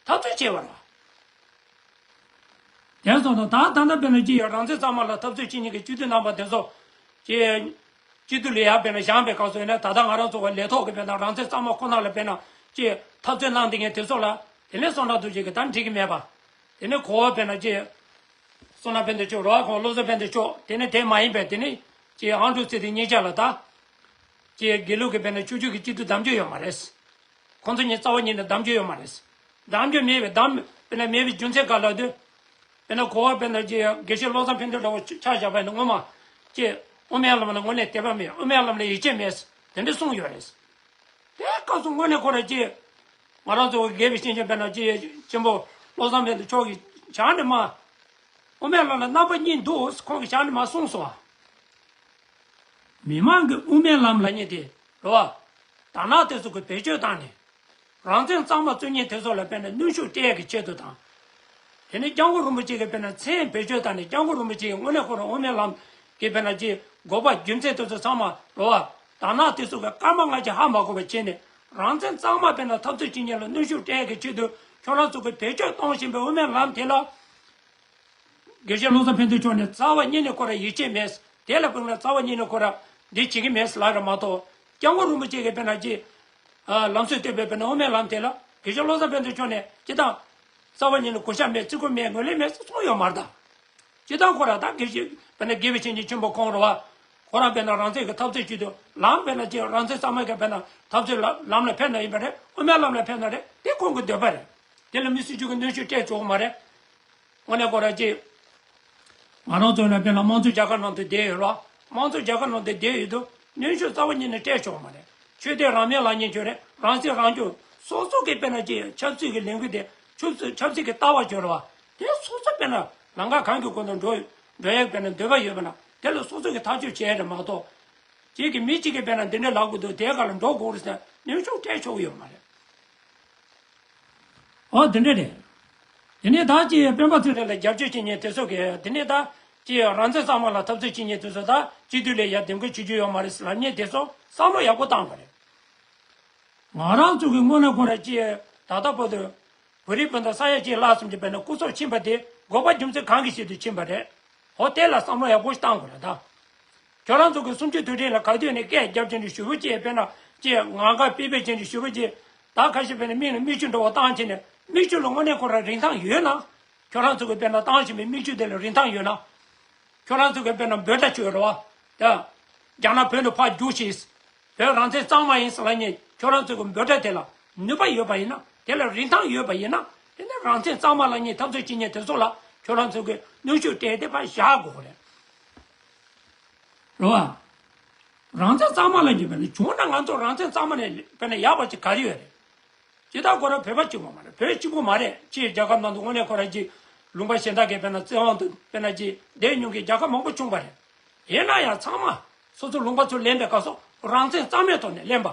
འཐབ་རྩོད་བྱེད་པ་རེད་བ། དེ་སོང་ཙང་ད་ད་ལྟ་དཔེར་ན་ཅི་ཡང་རང་བཙན་གཙང་མ་ལ་འཐབ་རྩོད་བྱེད་མཁན་གྱི་སྤྱི་འཐུས་རྣམ་པ་དེ་ཚོ་ཅི། སྤྱི་འཐུས་ལ་ཡར་དཔེར་ན་བཞེངས་པའི་སྐབས་སུ་ཡིན་ན་ད་ལྟ་ང་རང་ཚོ་བ་ལས་ཐོག་གི་དཔེར་ན་རང་བཙན་གཙང་མ་ཁོ་ན་ལ་དཔེར་ན་ཅི་འཐབ་རྩོད་གནང་བསྡད་མཁན་དེ་ཚོ་ལ་དེ་ནས་བསོད་ནམས་རྡོ་རྗེ་གིས་ད་འགྲིག་གི་མེད་པ། དེ་ནས་གོ་བ་དཔེར་ན་ཅི། བསོད་ནམས་དཔལ་ལྡན་མཆོག་རོགས་ཁོང་བློ་བཟང་དཔལ་ལྡན་མཆོག་དེ་ནས་དེ་མ་ཡིན་པའི་དེ་ནས་ཅི་ཨང་ཀྲུག་ཚེ་བརྟན་གཉིས་ཆ་ལ་ད། ཅི་དགེ་ལུགས་ཀྱི་དཔེར་ན་ཆོས་བརྒྱུད་ཀྱི་སྤྱི་འཐུས་གདམ་རྒྱུ་ཡོད་མ་རེད། ཁོང་ཚོ་གཉིས་རྩ་བ་ཉིད་ནས་གདམ་རྒྱུ་ཡོད་མ་རེད། གདམ་རྒྱུ་མེད་པའི་གདམ་དཔེར་ན་མེད་པའི་རྒྱུ་མཚན་ག་ལ་དུས། དཔེར་ན་གོ་བ་དཔེར་ན་ཅི་དགེ་བཤེས་བློ་བཟང་ཕུན་ཚོགས་འདྲ་བོ་ཆ་བཞག་པ་ཡིན་ན་སྔོན་མ། ཅི་དབུ་མའི་ལམ་ལ་དངོས་གནས་དད་པ་མེད། དབུ་མའི་ལམ་ལ་ཡིད་ཆེས་མེད། དེ་འདྲ་གསུངས་ཡོད་རེད། དེ་སྐབས་སུ་དངོས་གནས་ཁོ་རང་ཅི། ང་རང་ཚོ་དགེ་བའི་བཤེས་གཉེན་དཔེར་ན་ཅི་ཆེན་པོ་བློ་བཟང་དཔལ་ལྡན་མཆོག་གིས་བྱས་ནས་མ། དབུ་མའི་ལམ་ལ་རྣམ་པ་གཉིས་འདུག་ཁོང་གིས་བྱས་ནས་མ་གསུངས་སོང་བ། མི་མང་གི་དབུ་མའི་ལམ་ལབ་མཁན་དེ་རེད་བ། དར་ནག་དེ་ཚོ་གིས་བེད་སྤྱོད་བཏང་ནས། རང་བཙན་གཙང་མ་རྩོད་མཁན་དེ་ཚོ་ལ་དཔེར་ན་གནོན་ཤུགས་སྤྲད་ཡག་གི་ཆེད་དུ་དང་། དེ་ནས་སྐྱབས་མགོན་རིན་པོ་ཆེ་གིས་དཔེར་ན་མཚན་བེད་སྤྱོད་བཏང་ནས་སྐྱབས་མགོན་རིན་པོ་ཆེ་གིས་དངོས་གནས་ཁོ་རང་དབུ་མའི་ལམ་ དེ་དཔེར་ན་ཅི་དགོས་པ་རྒྱུ་མཚན་དེ་ཚོ་ཚང་མ་རེད་བ། དར་ནག་དེ་ཚོ་གི་སྐར་མ་ལྔ་ཅིག་ཧ་མ་གོ་བ་བྱས་ནས་རང་བཙན་གཙང་མ་དཔེར་ན་འཐབ་རྩོད་བྱེད་མཁན་ལ་གནོན་ཤུགས་སྤྲད་ཀྱི་ཆེད་དུ་ཁྱོད་རང་ཚོ་གི་བེད་སྤྱོད་གཏོང་བཞིན་པའི་དབུ་མའི་ལམ་དེ་ལ། དགེ་བཤེས་བློ་བཟང་ཕན་ཚུན་ཕྱོགས་ནས་རྩ་བ་ཉིད་ནས་ཁོ་ར་ཡིད་ཆེས་མེད། དེ་ལ་དཔེར་ན་རྩ་བ་ཉིད་ནས་ཁོ་ར་འདི་བྱེད་ཀྱི་མེད་ལབ་ར་མ་གཏོགས། སྐྱབས་མགོན་རིན་པོ་ཆེ་གིས་དཔེར་ན་ཅི། ལམ་སྲོལ་བཏོད་པའི་དཔེར་ན་དབུ་མའི་ལམ་དེ་ལ་དགེ་བཤེས་བློ་བཟང་ཕན་ཚུན་ཕྱོགས་ནས་ཅི་དང་། རྩ་བ་ཉིད་ནས་གུས་ཞབས་མེད། བརྩི་བཀུར་མེད། ངོས་ལེན་མེད་ཟེར་གསུངས་ཡོད་མ་རེད་ད། ཅི་དང་ཁོ་ར་ད་དགེ་བཤེས་དཔེར་ན་དགེ་བའི་བཤེས་གཉེན་ཆེན་པོ་ཁོང་རེད་བ། ཁོ་རང་དཔེར་ན་རང་བཙན་གྱི་འཐབ་རྩོད་བྱེད་དུས་ལམ་དཔེར་ན་ཅི་རང་བཙན་གཙང་མ་གི་དཔེར་ན་འཐབ་རྩོད་ལམ་ལམ་ལ་ཕེབས་ན་ཡིན་པ་རེད། དབུ་མའི་ལམ་ལ་ཕེབས་ན་རེད། དེ་ཁོང་གི་འདོད་པ་རེད། དེ་ལ་མི་སྲིད་ཇུས་ཀྱི་གནོན་ཤུགས་སྤྲད་ཆོག་གི་མ་རེད། དངོས་གནས་ཁོ་རང་ཅིག་ང་རང་ཚོ་ལ་དཔེར་ན་དམངས་གཙོ་རྒྱལ་ཁབ་ནང་དུ་བསྡད་ཡོད་ར། དམངས་གཙོ་རྒྱལ་ཁབ་ནང་དུ་བསྡད་ཡོད་དུས་གནོན་ཤུགས་རྩ་བ་ཉིད་ནས་སྤྲད་ཆོག་མ་རེད། ཆོས་དད་རང་མོས་ལབ་མཁན་ཅིག་རེད། རང་སྲིད་རང་སྐྱོང་། སོ་སོ་གི་དཔེར་ན་ཅིག་ཆབ་སྲིད་ཀྱི་ལས་འགུལ་དེ་ཆབ་སྲིད་ཆབ་སྲིད་ཀྱི་ལྟ་བ་ཅིག་རེད་བ། དེ་སོ་སོ་དཔེར་ན་ལམ་ཁ་གང་གི་སྒོ་ནས་འགྲོ་འགྲོ་ཡག་དཔེར་ན་འདོད་པ་ཡོད་པ་ན་དེ་ལ་སོ་སོ་གི་ཐག་གཅོད་བྱས་རེད་མ་གཏོགས། གཅིག་གིས་མི་གཅིག་གིས་དཔེར་ན་འདི་འདྲ་ལབ་དགོས་འདུག་དེའི་སྒང་ལ་འགྲོ་དགོས་རེད་ཟེར་གནོན་ཤུགས་སྤྲད་ཆོག་གི་ཡོད་མ་རེད། ཨོ་དེ་འདྲ་རེད། དེ་ནས་ད་ཅི་སྤེན་པ་ཚེ་རིང་ལ་རྒྱབ་སྐྱོར་བྱེད་མཁན་དེ་ཚོ་གིས་དེ་ནས་ད་ཅི་རང་བཙན་གཙང་མ་ལ་འཐབ་རྩོད་བྱེད་མཁན་དེ་ཚོ་ད་སྤྱི་འཐུས་ལ་ཡ་འདེམས་ཁུལ་བྱེད་རྒྱུ་ཡོད་མ་རེད་ལབ་མཁན་དེ་ཚོ་བསམ་བློ་ཡག་པོ་བཏང་དགོས་རེད། ང་རང་ཚོ་གི་དངོས་གནས་ཁོ་ར་ཅི་ད་ལྟ་བར་དུ་བོད་རིགས་སྤུན་ཟླ་ས་ཡ་གཅིག་ལྷག་ཙམ་གྱི་དཔེར་ན་སྐུ་སྲོག་ཕྱིན་པ་དེ་དགོས་པ་རྒྱུ་མཚན་གང་གི་ཆེད་དུ་ཕྱིན་པ་རེད། འོ་དེ་ལ་བསམ་བློ་ཡག་པོ་ཞིག་བཏང་དགོས་རེད་ད། ཁྱོད་རང་ཚོ་གི་གསུམ་བཅུའི་དུས་དྲན་ལ་ག་དུས་ནས་སྐད་རྒྱབ་ཀྱིན་འདུག་ཞུ་བོ་ཅེས་དཔེར་ན་ཅེས་ངང་ག་པི་པེ་ཅན་གྱི་ཞུ་བོ་ཅེས་ད་ཁ་ཤས་དཔེར་ན་མིག་ལ་མིག་ཆུ་འགྲོ་བ་བཏང་བྱས་ནས་མིག་ཆུ་ལ་དངོས་གནས་ཁོ་རང་རིན་ཐང་ཡོད་ན། ཁྱོད་རང་ཚོ་གི་དཔེར་ན་བཏང་བཞིན་པའི་མིག་ཆུ་དེ་ལ་རིན་ཐང་ཡོད་ན། ཁྱོད་རང་ཚོ་གི་དཔེར་ན་འབོད་སྒྲ་བྱོས་རོ་བ། ད། རྒྱ་ནག་བོད་དུ་ཕར་རྒྱུགས་ཤིག་བོད་རང་བཙན་གཙང་མ་ཡིན་ཟེར་ལབ་མཁན་ཁྱོད་རང་ཚོ་གི་འབོད་སྒྲ་དེ་ལ་ནུས་པ་ཡོད་པ་ཡིན་ན་དེ་ལ་རིན་ཐང་ཡོད་པ་ཡིན་ན་དེ་ནི་རང་བཙན་གཙང་མ་ལབ་མཁན་འཐབ་རྩོད་བྱེད་མཁན་དེ་ཚོ་ལ་ཁྱོད་རང་ཚོ་གི་གནོན་ཤུགས་སྤྲད་དེ་ཕར་བཞག་དགོས་རེད། རེད་བ། རང་བཙན་གཙང་མ་ལབ་མཁན་དཔེར་ན་བྱུང་ན་ང་ཚོ་རང་བཙན་གཙང་མ་ནས་དཔེར་ན་ཡག་པ་ཅིག་ག་རེ་ཡོད་རེད། ཇི་ལྟར་ཁོ་རང་བོད་པ་གཅིག་པོ་མ་རེད། བོད་གཅིག་པོ་མ་རེད། ཅེས་རྒྱལ་ཁབ་ནང་དུ་དངོས་གནས་ཁོ་རང་གཅིག་ལུང་པ་གཞན་དག་གི་དཔེར་ན་བཙན་དབང་དུ་དཔེར་ན་གཅིག་བསྡད་མྱོང་མཁན་རྒྱལ་ཁབ་མང་པོ་བྱུང་བ་རེད། ཡིན་ན་ཡང་ཚང་མ་སོ་སོ་ལུང་པ་ཚུར་ལེན་པའི་སྐབས་སུ་རང་བཙན་གཙང་མའི་ཐོག་ནས་ལེན་པ།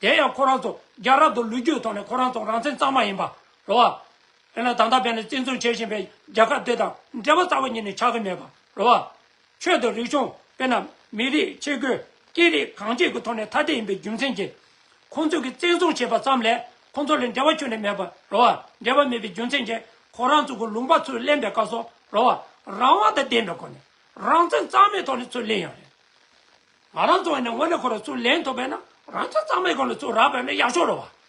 དེ་ཡང་ཁོ་རང་ཚོ་རྒྱལ་རབས་དང་ལོ་རྒྱུས་ཐོག་ནས་ཁོ་རང་ཚོ་རང་བཙན་གཙང་མ་ཡིན་པ། རེད་བ། དཔེར་ན་ད་ལྟ་དཔེར་ན་བཙན་བཟུང་བྱེད་བཞིན་པའི་རྒྱལ་ཁབ་དེ་དང་འབྲེལ་བ་རྩ་བ་ཉིད་ནས་ཆགས་ཀྱི་མེད་པ། རེད་བ། ཆོས་དང་རིག་གཞུང་དཔེར་ན་མི་རིགས་ཆས་གོས་སྐད་རིགས་གང་ཅིའི་ཐོག་ནས་ཐ་དད་ཡིན་པའི་རྒྱུ་མཚན་གྱིས། ཁོང་ཚོས་ཀྱི་བཙན་བཟུང་བྱས་པ་ཙམ་ལས་ཁོང་ཚོ་ལ་འབྲེལ་བ་ཁྱོན་ནས་མེད་པ་རེད་བ། འབྲེལ་བ་མེད་པའི་རྒྱུ་མཚན་གྱིས་ཁོ་རང་ཚོ་གི་ལུང་པ་ཚུར་ལེན་པའི་སྐབས་སུ་རེད་བ། རང་དབང་དང་ལྡན་པའི་སྒོ་ནས་རང་བཙན་གཙང་མའི་ཐོག་ནས་ཚུར་ལེན་ཡོད་རེད། ང་རང་ཚོ་ཡིན་ན་དངོས་གནས་ཁོ་རང་ཚུར་ལེན་ཐུབ་པས་ན་རང་བཙན་གཙང་མའི་སྒོ་ནས་ཚུར་རག་པས་ན་ཡག་ཤོས་རེད་བ།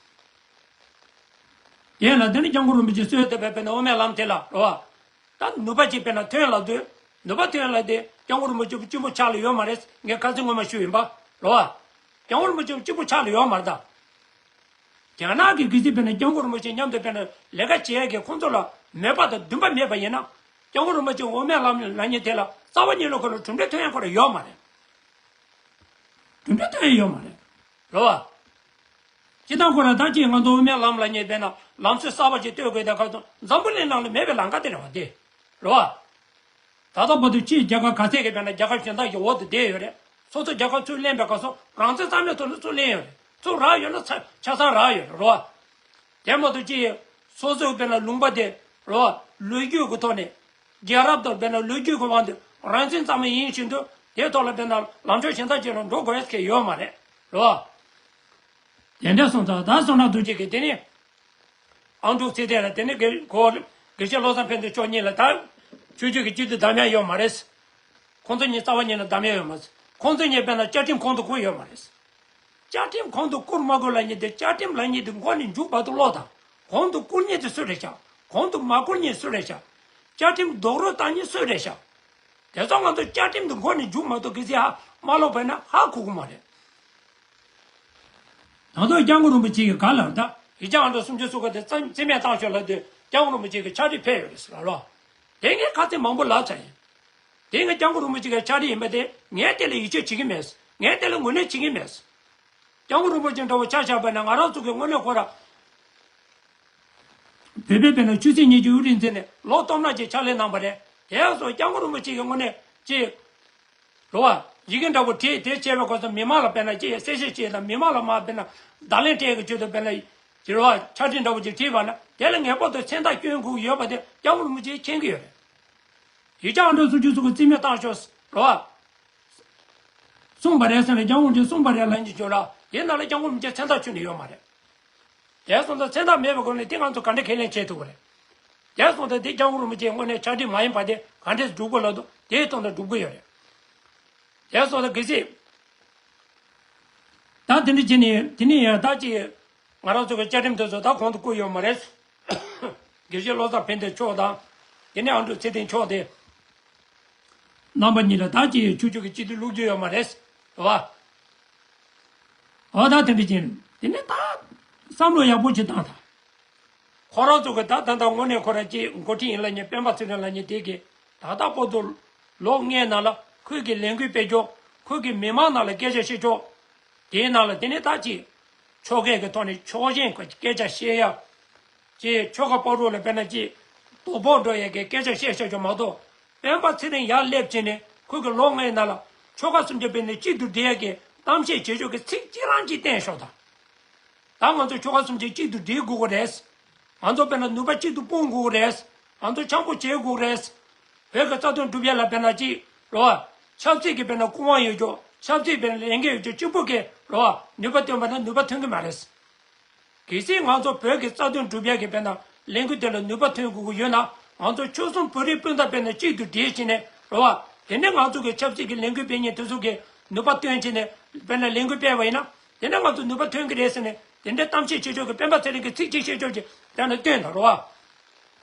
དེ་ལ་དེ་ནི་སྐྱབས་མགོན་རིན་པོ་ཆེ་གསོལ་ཏེ་བས་པས་ན་དབུ་མའི་ལམ་དེ་ལ་རེད་བ། ད་ནུས་པ་ཅིག་དཔེར་ན་ཐོན་ལབ་དུས། ནུས་པ་ཐོན་ལབ་དེ་སྐྱབས་མགོན་རིན་པོ་ཆེ་གཅིག་པུ་ཆགས་ལ་ཡོད་མ་རེད། ངས་ཁ་སང་སྔོན་མ་ཞུས་ཡིན་པ། རེད་བ། སྐྱབས་མགོན་རིན་པོ་ཆེ་གཅིག་པུ་ཆགས་ལ་ཡོད་མ་རེད་ད། རྒྱ་ནག་གི་གི་སྲིད་དཔེར་ན་སྐྱབས་མགོན་རིན་པོ་ཆེ་མཉམ་དུ་དཔེར་ན་ལས་ཀ་བྱེད་ཡས་ཀྱི་ཁོང་ཚོ་ལ་མོས་པ་དང་འདུན་པ་མེད་པ་ཡིན་ན། སྐྱབས་མགོན་རིན་པོ་ཆེ་དབུ་མའི་ལམ་ལ་ཉེ་དེ་ལ་རྩ་བ་ཉིད་ལ་ཁོ་ལ་གྲུབ་འབྲས་ཐོན་ཡས་ཁོ་ལ་ཡོད་མ་རེད། གྲུབ་འབྲས་ཐོན་ཡས་ཡོད་མ་རེད། རེད་བ། སྤྱིར་བཏང་ཁོ་རང་ད་ཅི་ང་ཚོ་དབུ་མའི་ལམ་ལ་ཉེ་དཔེར་ན་ལམ་སྲོལ་གསར་པ་ཅིག་གཏོད་དགོས་དེ་ཁ་ཚོ་འཛམ་བུ་གླིང་ནང་ལ་མེད་པའི་ལམ་ཁ་དེ་རེད་བ་དེ། རེད་བ། ད་ལྟ་བར་དུ་ཕྱིའི་རྒྱལ་ཁབ་ག་ཚད་ཀྱིས་དཔེར་ན་རྒྱལ་ཁབ་གཞན་དག་གི་འོག་ཏུ་བསྡད་ཡོད་རེད། སོ་སོ་རྒྱལ་ཁབ་ཚུར་ལེན་པའི་སྐབས་སུ་རང་བཙན་གཙང་མའི་ཐོག་ནས་ཚུར་ལེན་ཡོད་རེད། ཚུར་རག་ཡོད་ན་ཆ་ཆ་ཚང་རག་ཡོད་རེད་རོ། དེ་མ་གཏོགས་ཅི་སོ་སོའི་དཔེར་ན་ལུང་པ་དེ་རོ། ལོ་རྒྱུས་ཀྱི་ཐོག་ནས་རྒྱལ་རབས་དང་དཔེར་ན་ལོ་རྒྱུས་ཀྱི་དབང་དུ་རང་བཙན་གཙང་མ་ཡིན་བཞིན་དུ་དེའི་ཐོག་ལ་དཔེར་ན་ལམ་ཕྱོགས་གཞན་དག་ཅིག་ལ་འགྲོ་དགོས་ཡས་ཀྱི་ཡོད་མ་རེད་རོ། དེ་འདྲ་སོང་ཙང་ད་བསོད་ནམས་རྡོ་རྗེ་གིས་དེ་ནི། ཨང་ཀྲུག་ཚེ་བརྟན་ལ་དེ་ནི་དགེ་གོ་དགེ་བཤེས་བློ་བཟང་ཕན་ཚུན་ཕྱོགས་གཉིས་ལ་ད། ཆོས་བརྒྱུད་ཀྱི་སྤྱི་འཐུས་བདམས་ཡ་ཡོད་མ་རེད། ཁོང་ཚོ་གཉིས་རྩ་བ་ཉིད་ནས་བདམས་ཡ་ཡོད་མ་རེད། ཁོང་ཚོ་གཉིས་དཔེར་ན་བཅའ་ཁྲིམས་གོང་དུ་བཀུར་ཡོད་མ་རེད། བཅའ་ཁྲིམས་གོང་དུ་བཀུར་མ་བཀུར་ལབ་མཁན་དེ་བཅའ་ཁྲིམས་ལབ་མཁན་དེ་མགོ་ནས་མཇུག་བར་དུ་ཀློག་དང་། གོང་དུ་བཀུར་མཁན་དེ་སུ་རེད་ཤག་གོང་དུ་མ་བཀུར་མཁན་སུ་རེད་ཤག་བཅའ་ཁྲིམས་རྡོག་རོལ་བཏང་མཁན་སུ་རེད་ཤག་དེ་ཚོ་ང་ཚོ་བཅའ་ཁྲིམས་དེ་མགོ་ནས་མཇུག་མ་གཏོགས་གལ་སྲིད་ཧ་མ་ལོག་པ་ཡིན་ན་ཧ་གོ་གི་མ་རེད། ད་དུང་སྐྱབས་མགོན་རིན་པོ་ཆེ་གིས་ག་ལབ་ད། ཡིག་ཆ་ཨང་གྲངས་སུམ་ཅུ་སོ་དགུ་དེ་རྩ་རྩིས་མེད་བཏང་ཤོག་ལབ་དུས་སྐྱབས་མགོན་རིན་པོ་ཆེ་གིས་ཕྱག་བྲིས་ཕེབས་ཡོད་རེད་ཟེར་ལབ་རོ། དེ་ངས་ཁ་ཚིག་མང་པོ་ལབ་ཚར་ཡིན། དེ་ངས་སྐྱབས་མགོན་རིན་པོ་ཆེ་གི་ཕྱག་བྲིས་ཡིན་པ་དེ་ངས་དེ་ལ་ཡིད་ཆེས་བྱེད་ཀྱི་མེད། ངས་དེ་ལ་ངོས་ལེན་བྱེད་ཀྱི་མེད། སྐྱབས་མགོན་རིན་པོ་ཆེ་འདྲ་བོ་ཆ་བཞག་པ་ན་ང་རང་ཚོ་གི་དངོས་གནས་ཁོ་ར། བོད་པའི་དཔེར་ན་ཆོས་སྲིད་གཉིས་ཀྱི་དབུ་ཁྲིད་མཛད་ནས་ལོ་སྟོང་ཕྲག་ཅིག་ཕྱག་ལས་གནང་བ་རེད། དེ་ཡང་སོ་སྐྱབས་མགོན་རིན་པོ་ཆེ་གི་དངོས་གནས་ཅིག་རེད་བ། ཡི་གེ་འདྲ་བོ་བྲིས་དེ་བྱས་པའི་སྐབས་སུ་མི་མང་ལ་དཔེར་ན་ཅི་ཡང་གསལ་བཤད་བྱས་དང་མི་མང་ལ་མར་དཔེར་ན་བརྡ་ལན་སྤྲད་ཀྱི་ཆེད་དུ་དཔེར་ན་ཅི་རེད་བ་ཕྱག་བྲིས་འདྲ་བོ་ཅིག་བྲིས་པ་ན་དེ་ལ་ངེས་པར་དུ་མཚན་རྟགས་སྐྱོན་དགོས་ཀྱི་ཡོད་པ་དེ་སྐྱབས་མགོན་རིན་པོ་ཆེས་མཁྱེན་གྱི་ཡོད་རེད། ཡིག་ཆ་ཨང་གྲངས་སུམ་ཅུ་སོ་དགུ་རྩིས་མེད་བཏང་ཤོག་རེད་བ། གསུངས་པ་རེད་ཟེར་ནས་སྐྱབས་མགོན་རིན་པོ་ཆེས་གསུངས་པ་རེད་ལབ་ཀྱི་བྱུང་ར། དེ་ནང་ལ་སྐྱབས་མགོན་རིན་པོ་ཆེ་མཚན་རྟགས་ཁྱོན་ནས་ཡོད་མ་རེད། དེ་སོང་ཙང་མཚན་རྟགས་མེད་པའི་སྒོ་ནས་དེ་ང་ཚོ་ག་འདྲ་ཁས་ལེན་བྱེད་ཐུབ་ཀྱི་རེད། དེ་སོང་ཙང་དེ་སྐྱབས་མགོན་རིན་པོ་ཆེས་དངོས་གནས་ཕྱག་བྲིས་མ་ཡིན་པ་དེ་ག་འདྲས་སྒྲུབ་དགོས་ལབ་འདུག་དེའི་སྟེང་དུ་སྒྲུབ་ཀྱི་ཡོད་རེད། དེ་སོང་ཙང་གལ་སྲིད། ད་དེ་འདྲ་བྱས་ནས་དེ་ནས་ཡང་ད་ཅིག་ང་རང་ཚོ་གི་བཅའ་ཁྲིམས་དེ་ཚོ་ད་གོང་དུ་བཀོད་ཡོད་མ་རེད། དགེ་བཤེས་བློ་བཟང་ཕན་བདེ་མཆོག་དང་། དེ་ནས་ཨ་འབྲུག་ཚེ་བརྟན་མཆོག་དེ། རྣམ་པ་གཉིས་ལ་ད་ཅིག་ཆུ་ཆུ་གི་སྤྱི་འཐུས་བླུག་རྒྱུ་ཡོད་མ་རེད། རེད་བ། འོ་ད་དེ་འདྲ་བྱས་ནས་དེ་ནས་ད་བསམ་བློ་ཡག་པོ་ཅིག་བཏང་དང་། ཁོ་རང་ཚོ་གི་ད་ད་ལྟ་དངོས་གནས་ཁོ་རང་ཅིག་འགོ་ཁྲིད་ཡིན་ལབ་མཁན་སྤེན་པ་ཚེ་རིང་ལབ་མཁན་དེ་གིས་ད་ལྟ་བར་དུ་ལོ་ལྔའི་ནང་ལ་ཁོས་ཀྱི་ལས་འགུལ་སྤེལ་ཕྱོགས། ཁོས་ཀྱི་མི་མང་ནང་ལ་སྐད་ཆ་བཤད་ཕྱོགས། དེའི་ནང་ལ་དེ་ནས་ད་ཅིག་ཕྱོགས་འགལ་གྱི་ཐོག་ནས་ཕྱོགས་ཞེན་གྱི་སྐད་ཆ་བཤད་ཡ། ཅིག་ཆོལ་ཁ་བར་དུ་ལ་དཔེར་ན་ཅིག་དོ་ཕོག་འགྲོ་ཡ་གི་སྐད་ཆ་བཤད་བཤད་ཆོག་མ་གཏོགས། སྤེན་པ་ཚེ་རིང་ཡར་སླེབས་བྱས་ནས་ཁོས་ཀྱི་ལོ་ལྔའི་ནང་ལ་ཆོལ་ཁ་གསུམ་གྱི་བར་ནས་གཅིག་ཏུ་སྒྲིལ་ཡ་གི་གཏམ་བཤད་བྱེད་ཕྱོགས་ཀྱི་ཚིག་གཅིག་རང་གཅིག་བསྟན་ཤོག་དང་། ད་ང་ཚོ་ཆོལ་ཁ་གསུམ་གྱི་གཅིག་ཏུ་སྒྲིལ་དགོས་ཀྱི་རེད། ང་ཚོ་དཔེར་ན་ནུས་པ་གཅིག་ཏུ་སྤུངས་དགོས་ཀྱི་རེད། ང་ཚོ་འཆམ་པོ་བྱེད་དགོས་ཀྱི་རེད། བོད་ཀྱི་རྩ་དོན་སྒྲུབ་ཡ་ལ་དཔེར་ན་ཅིག་རེད་བ། ཆབ་སྲིད་ཀྱི་དཔེར་ན་སྐུ་དབང་ཡོད་ཀྱོག་ཆབ་སྲིད་དཔེར་ན་ལས་འགན་ཡོད་ཀྱོག་གཅིག་པུ་གིས་རེད་བ། ནུས་པ་བཏོན་པ་ན་ནུས་པ་ཐོན་གྱི་མ་རེད། གལ་སྲིད་ང་ཚོ་བོད་ཀྱི་རྩ་དོན་སྒྲུབ་ཡ་གི་དཔེར་ན་ལས་འགུལ་དེ་ལ་ནུས་པ་ཐོན་དགོས་ཀྱི་ཡོད་ན། ང་ཚོ་ཆོལ་གསུམ་བོད་རིགས་སྤུན་ཟླ་དཔེར་ན་གཅིག་ཏུ་སྒྲིལ་བྱས་ནས་རེད་བ། དེ་ནས་ང་ཚོ་གི་ཆབ་སྲིད་ཀྱི་ལས་འགུལ་སྤེལ་མཁན་དེ་ཚོ་གིས་ནུས་པ་བཏོན་བྱས་ནས་དཔེར་ན་ལས་འགུལ་སྤེལ་བ་ཡིན་ན། དེ་ནས་ང་ཚོ་ནུས་པ་ཐོན་གྱི་རེད་ཟེར་ནས་དེ་འདྲའི་གཏམ་བཤད་བྱེད་ཕྱོགས་ཀྱི་སྤེན་པ་ཚེ་རིང་གི་ཚིག་གཅིག་བཤད་ཕྱོགས་ཀྱི་དེ་ནས་སྟོན་དང་རེད་བ།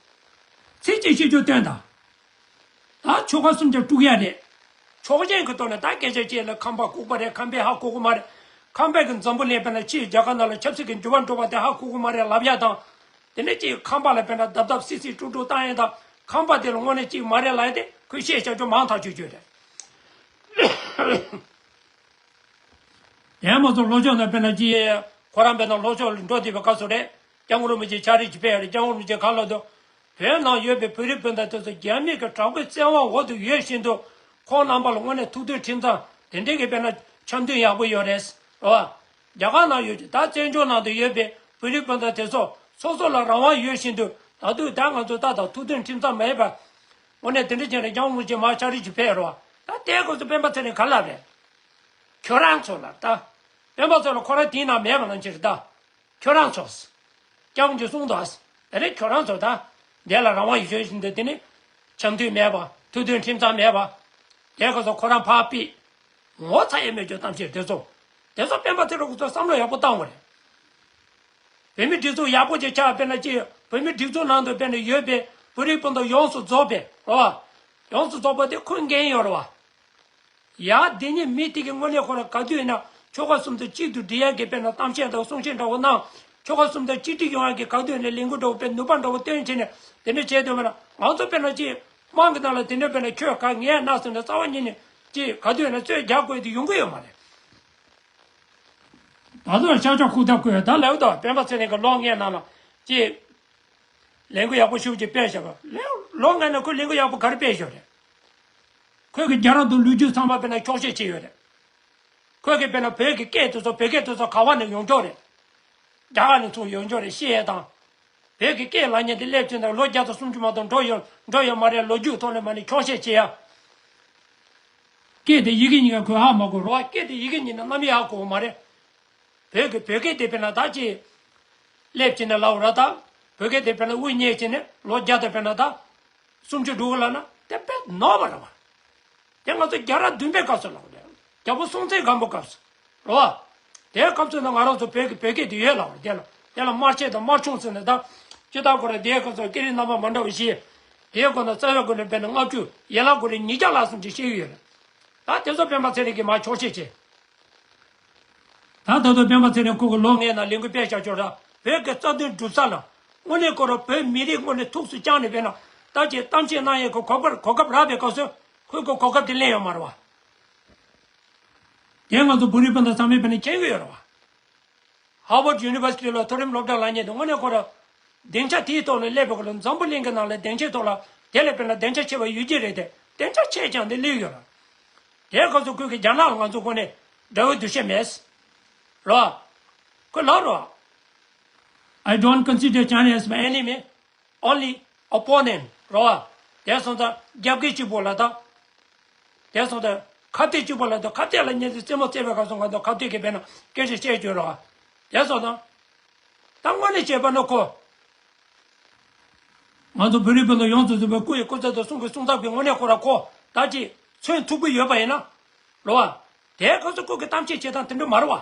ཚིག་གཅིག་བཤད་ཕྱོགས་སྟོན་དང་། ད་ཆོལ་ཁ་གསུམ་ཆ་དཀྲུག་ཡ་རེད། ཕྱོགས་ཞེན་གྱི་ཐོག་ནས་ད་སྐད་ཆ་བཤད་ལ་ཁམས་པ་ལྐུགས་པ་རེད། ཁམས་པས་ཧ་གོ་གི་མ་རེད། ཁམས་པའི་གི་འཛམ་བུ་གླིང་དཔེར་ན་ཕྱིའི་རྒྱ་གར་ནང་ལ་ཆབ་སྲིད་ཀྱི་འགྱུར་བ་འགྲོ་བ་དེ་ཧ་གོ་གི་མ་རེད་ལབ་ཡ་དང་། དེ་ནས་ཅིག་ཁམས་པ་ལ་དཔེར་ན་རྡབ་རྡབ་སིག་སིག་དཀྲུག་དཀྲུག་བཏང་ཡ་དང་། ཁམས་པ་དེ་ལ་དངོས་གནས་ཅིག་མ་རེད་ལབ་ཡ་དེ་ཁོས་བཤད་བྱ་རྒྱུ་མང་ཐག་ཆོད་ཆོད་རེད། དེ་མ་ཚོ་ལྷོ་ཕྱོགས་ནས་དཔེར་ན་ཅིག་ཁོ་རང་དཔེར་ན་ལྷོ་ཕྱོགས་ལ་འགྲོ་བསྡད་པའི་སྐབས་སུ་རེད། སྐྱབས་མགོན་རིན་པོ་ཆེ་ཕྱག་བྲིས་ཅིག་ཕེབས་རེད། སྐྱབས་མགོན་རིན་པོ་ཆེ་ག་ལབ་འདུག་བོད་ནང་ཡོད་པའི་བོད་རིགས་སྤུན་ཟླ་དེ་ཚོ་རྒྱ་མི་གི་དྲག་པོའི་བཙན་དབང་འོག་ཏུ་ཡོད་བཞིན་དུ། ཁོང་རྣམ་པ་ལ་དངོས་གནས་ཐུགས་མཐུན་ཁྲིམས་གཙང་དེ་འདྲའི་གི་དཔེར་ན་འཆམ་མཐུན་ཡག་པོ་ཡོད་རེད། རེད་བ། རྒྱ་གར་ནང་ཡོད་ཀྱི་ད་བཙན་བྱོལ་ནང་དུ་ཡོད་པའི་བོད་རིགས་སྤུན་ཟླ་དེ་ཚོ་སོ་སོ་ལ་རང་དབང་ཡོད་བཞིན་དུ། ད་དུང་ད་ང་ཚོ་ད་ད་ཐུགས་མཐུན་ཁྲིམས་གཙང་མེད་པ། དངོས་གནས་དེ་འདྲ་བྱས་ནས་སྐྱབས་མགོན་རིན་པོ་ཆེ་མར་ཕྱག་བྲིས་ཅིག་ཕེབས་རེད་བ། ད་དེའི་སྐབས་སུ་སྤེན་པ་ཚེ་རིང་ག་ལབ་རེད། ཁྱོད་རང་ཚོ་ལ་ད། སྤེན་པ་ཚོ་ལ་ཁོ་རང་དེའི་ནང་མེད་པ་ནང་བཞིན་རེད་ད། ཁྱོད་རང་ཚོ། སྐྱབས་མགོན་གྱིས་གསུངས་འདུག་དེ་ནས་ཁྱོད་རང་ཚོ་ད། འདི་ལ་རང་དབང་ཡོད་ཤོས་བཞིན་དུ་དེ་ནི། འཆམ་མཐུན་མེད་པ། ཐུགས་མཐུན་ཁྲིམས་གཙང་མེད་པ། དེ་སྐབས་སུ་ཁོ་རང་ཕར་ཕུད། ངོ་ཚ་ཡས་མེད་ཀྱོག་གཏམ་བཤད་དེ་ཚོ། དེ་ཚོ་སྤེན་པ་ཚེ་རིང་ཁོ་ཚོ་བསམ་བློ་ཡག་པོ་བཏང་དགོས་རེད། བོད་མི་སྒྲིག་འཛུགས་ཡག་པོ་ཅིག་ཆགས་དཔེར་ན་ཅིག་བོད་མི་སྒྲིག་འཛུགས་ནང་དུ་དཔེར་ན་ཡོད་པའི་བོད་རིགས་སྤུན་ཟླ་ཡོངས་སུ་རྫོགས་པའི་རེད་བ། ཡོངས་སུ་རྫོགས་པ་དེ་ཁོས་འགན་ཡོད་རེད་བ། ཡ་འདི་ཉིད་མི་དེ་གི་དངོས་གནས་ཁོ་རང་ག་དུས་ཡིན་ན་ཆོལ་ཁ་གསུམ་དུ་གཅིག་ཏུ་སྒྲིལ་ཡག་གི་དཔེར་ན་གཏམ་བཤད་དང་གསུང་བཤད་འདྲ་བོ་གནང་། ཆོལ་ཁ་གསུམ་དུ་གཅིག་སྒྲིལ་ཡོང་ཡག་གི་ག་དུས་ཡིན་ན་ལས་འགུལ་འདྲ་བོ་དཔེ་ནུས་པ་འདྲ་བོ་བཏོན་བྱས་ནས་དེ་འདྲ་བྱས་དུས་མེད་ན་ང་ཚོ་དཔེར་ན་ཅིག་དམངས་ཀྱི་ནང་ལ་དེ་འདྲ་དཔེར་ན་ཁྱོད་ག་ངས་ན་ཟེར་ནས་རྩ་བ་ཉིད་ནས་ཅིག་ག་དུས་ཡིན་ན་རྩོད་རྒྱག་དགོས་དེ་ཡོང་གི་ཡོད་མ་རེད། ད་དུང་ཤག་ཤག་ཁུག་ཐབས་ཁུག་ཡོད་ད་ལབ་དོ། སྤེན་པ་ཚེ་རིང་གི་ལོ་ལྔའི་ནང་ལ་ཅིག་ལས་འགུལ་ཡག་པོ་ཞེ་པོ་ཅིག་སྤེལ་བཞག་པ་ལོ་ལྔའི་ནང་ཁོས་ལས་འགུལ་ཡག་པོ་ག་རེ་སྤེལ་བཞག་རེད། ཁོས་གི་རྒྱ་རང་དང་ལོ་རྒྱུས་ཚང་མ་དཔེར་ན་འཁྱོག་བཤད་བྱས་ཡོད་རེད། ཁོས་གི་དཔེར་ན་བོད་ཀྱི་སྐད་དེ་ཚོ་བོད་སྐད་དེ་ཚོ་ག་བ་ནས་ཡོང་ཀྱོག་རེད། རྒྱ་གར་ནས་ཚུར་ཡོང་ཀྱོག་རེད་བཤད་ཡས་དང་། བོད་ཀྱི་སྐད་ལབ་མཁན་དེ་སླེབས་ཚུན་ད་ལོ་བརྒྱ་དང་སུམ་ཅུ་མ་གཏོགས་འགྲོ་ཡོད་འགྲོ་ཡོད་མ་རེད། ལོ་རྒྱུས་ཐོག་ནས་མ་ནས་འཁྱོག་བཤད་བྱེད་ཡ། སྐད་དེ་ཡི་གེ་གཉིས་ཀ་གོ་ཧ་མ་གོ་རོ། སྐད་དེ་ཡི་གེ་གཉིས་ནི་གནམ་ཡག་གོ་མ་རེད། བོད་ཀྱི་བོད་སྐད་དེ་དཔེར་ན་ད་ཅི། སླེབས་བྱས་ནས་ལབ་ར་ད། བོད་སྐད་དེ་དཔེར་ན་དབུ་བརྙེས་བྱས་ནས་ལོ་བརྒྱ་དང་དཔེར་ན་ད། སུམ་ཅུ་འགྲོ་གི་ལབ་ན་དེ་དཔེ་ནོར་བ་རེད་བ། དེ་ང་ཚོ་རྒྱལ་རབས་བདུན་པའི་སྐབས་སུ་ལབ་རེད། རྒྱལ་པོ་སྲོང་བཙན་སྒམ་པོ་སྐབས་སུ། རེད་བ། དེའི་སྐབས་སུ་ནི་ང་རང་ཚོ་བོད་ཀྱི་བོད་སྐད་དེ་ཡོད་ལབ་རེད། དེ་ལ་དེ་ལ་དམར་ཆས་དང་དམར་ཆུང་ཟེར་ནས་ད། སྤྱི་བཏང་ཁོ་ར་དེའི་སྐབས་སུ་སྐད་རིགས་རྣམ་པ་མ་འདྲ་བ་བཞི། དེའི་སྐོར་ན་རྩ་བའི་སྐོར་ནས་དཔེར་ན་ལྔ་བཅུ་ཡན་ལག་སྐོར་རེ་ཉིས་བརྒྱ་ལྷག་ཙམ་ཅིག་བཤད་ཀྱི་ཡོད་རེད། ད་དེ་ཚོ་སྤེན་པ་ཚེ་རིང་གིས་མར་འཁྱོག་བཤད་བྱས། ད་ད་དུང་སྤེན་པ་ཚེ་རིང་ཁོ་གི་ལོ་ལྔའི་ནང་ལས་འགུལ་སྤེལ་བཞག་ཆོག་ར། བོད་ཀྱི་རྩ་དོན་སྒྲུབ་ས་ལ། དངོས་གནས་ཁོ་རང་བོད་མི་རིགས་དངོས་གནས་ཐུགས་སུ་བཅངས་ནས་དཔེར་ན་ད་ཅིག་གཏམ་བཤད་གནང་ཡས་ཁོ་གོ་སྐབས་གོ་སྐབས་རག་པའི་སྐབས་སུ་ཁོས་ཁོ་གོ་སྐབས་དེ་ལེན་ཡོད་མ་རེད་བ། དེ་ང་ཚོ་བོད་རིགས་སྤུན་ཟླ་ཚང་མས་དཔེར་ན་མཁྱེན་གྱི་ཡོད་རེད་བ། ཧར་ཝརཌ་ཡུ་ནི་ཝར་སི་ཊི་ལ་མཐོ་རིམ་སློབ་གྲྭ་ལབ་མཁན་དེ་དངོས་གནས་ཁོ་རང་སྡིངས་ཆ་དེའི་ཐོག་ལ་སླེབས་པའི་སྐོར་ལ་འཛམ་བུ་གླིང་གི་ནང་ལ་སྡིངས་ཆའི་ཐོག་ལ་དེ་ལས་དཔེར་ན་སྡིངས་ཆ་ཆེ་བ་ཡོད་ཀྱི་རེད་དེ། སྡིངས་ཆ་ཆེ་ཀྱང་དེ་སླེབས་ཡོད་རེད། དེའི་སྐབས་སུ་ཁོས་ཀྱི་རྒྱ་ནག་ལ་ང་ཚོ་ཁོ་ནས་དགྲ་བོའི་འདུ་ཤེས་མེད། རོ། ཁོས་ལབ་རོ། I don't consider China as my enemy, only opponent. རོ། དེ་སོང་ཙང་རྒྱབ་འགལ་གཅིག་པོ་ལ་ད། དེ་སོང་ཙང་། ཁ་གཏད་གཅིག་པ་ལ་དུ་ཁ་གཏད་ལ་ཉན་ཚེ་རྩེད་མོ་རྩེ་བའི་སྐབས་སུ་ང་ཚོ་ཁ་གཏད་ཀྱི་དཔེར་ན་སྐད་ཆ་བཤད་རྒྱུ་རོ། དེ་སོགས་དང་། ད་དངོས་གནས་བྱས་པ་ན་ཁོ། ང་ཚོ་བོད་རིགས་སྤུན་ཟླ་ཡོངས་སུ་རྫོགས་པའི་སྐུ་ཡི་སྐུ་ཚེ་དང་གསུང་གི་གསུང་ཚབ་ཀྱི་ངོས་ནས་ཁོ་ར་ཁོ་ད་ཅིག་མཚོན་ཐུབ་ཀྱི་ཡོད་པ་ཡིན་ན། རོ་བ། དེའི་སྐབས་སུ་སྐུ་གི་གཏམ་བཤད་བྱེད་སྟངས་དེ་འདྲ་མ་རེད་བ།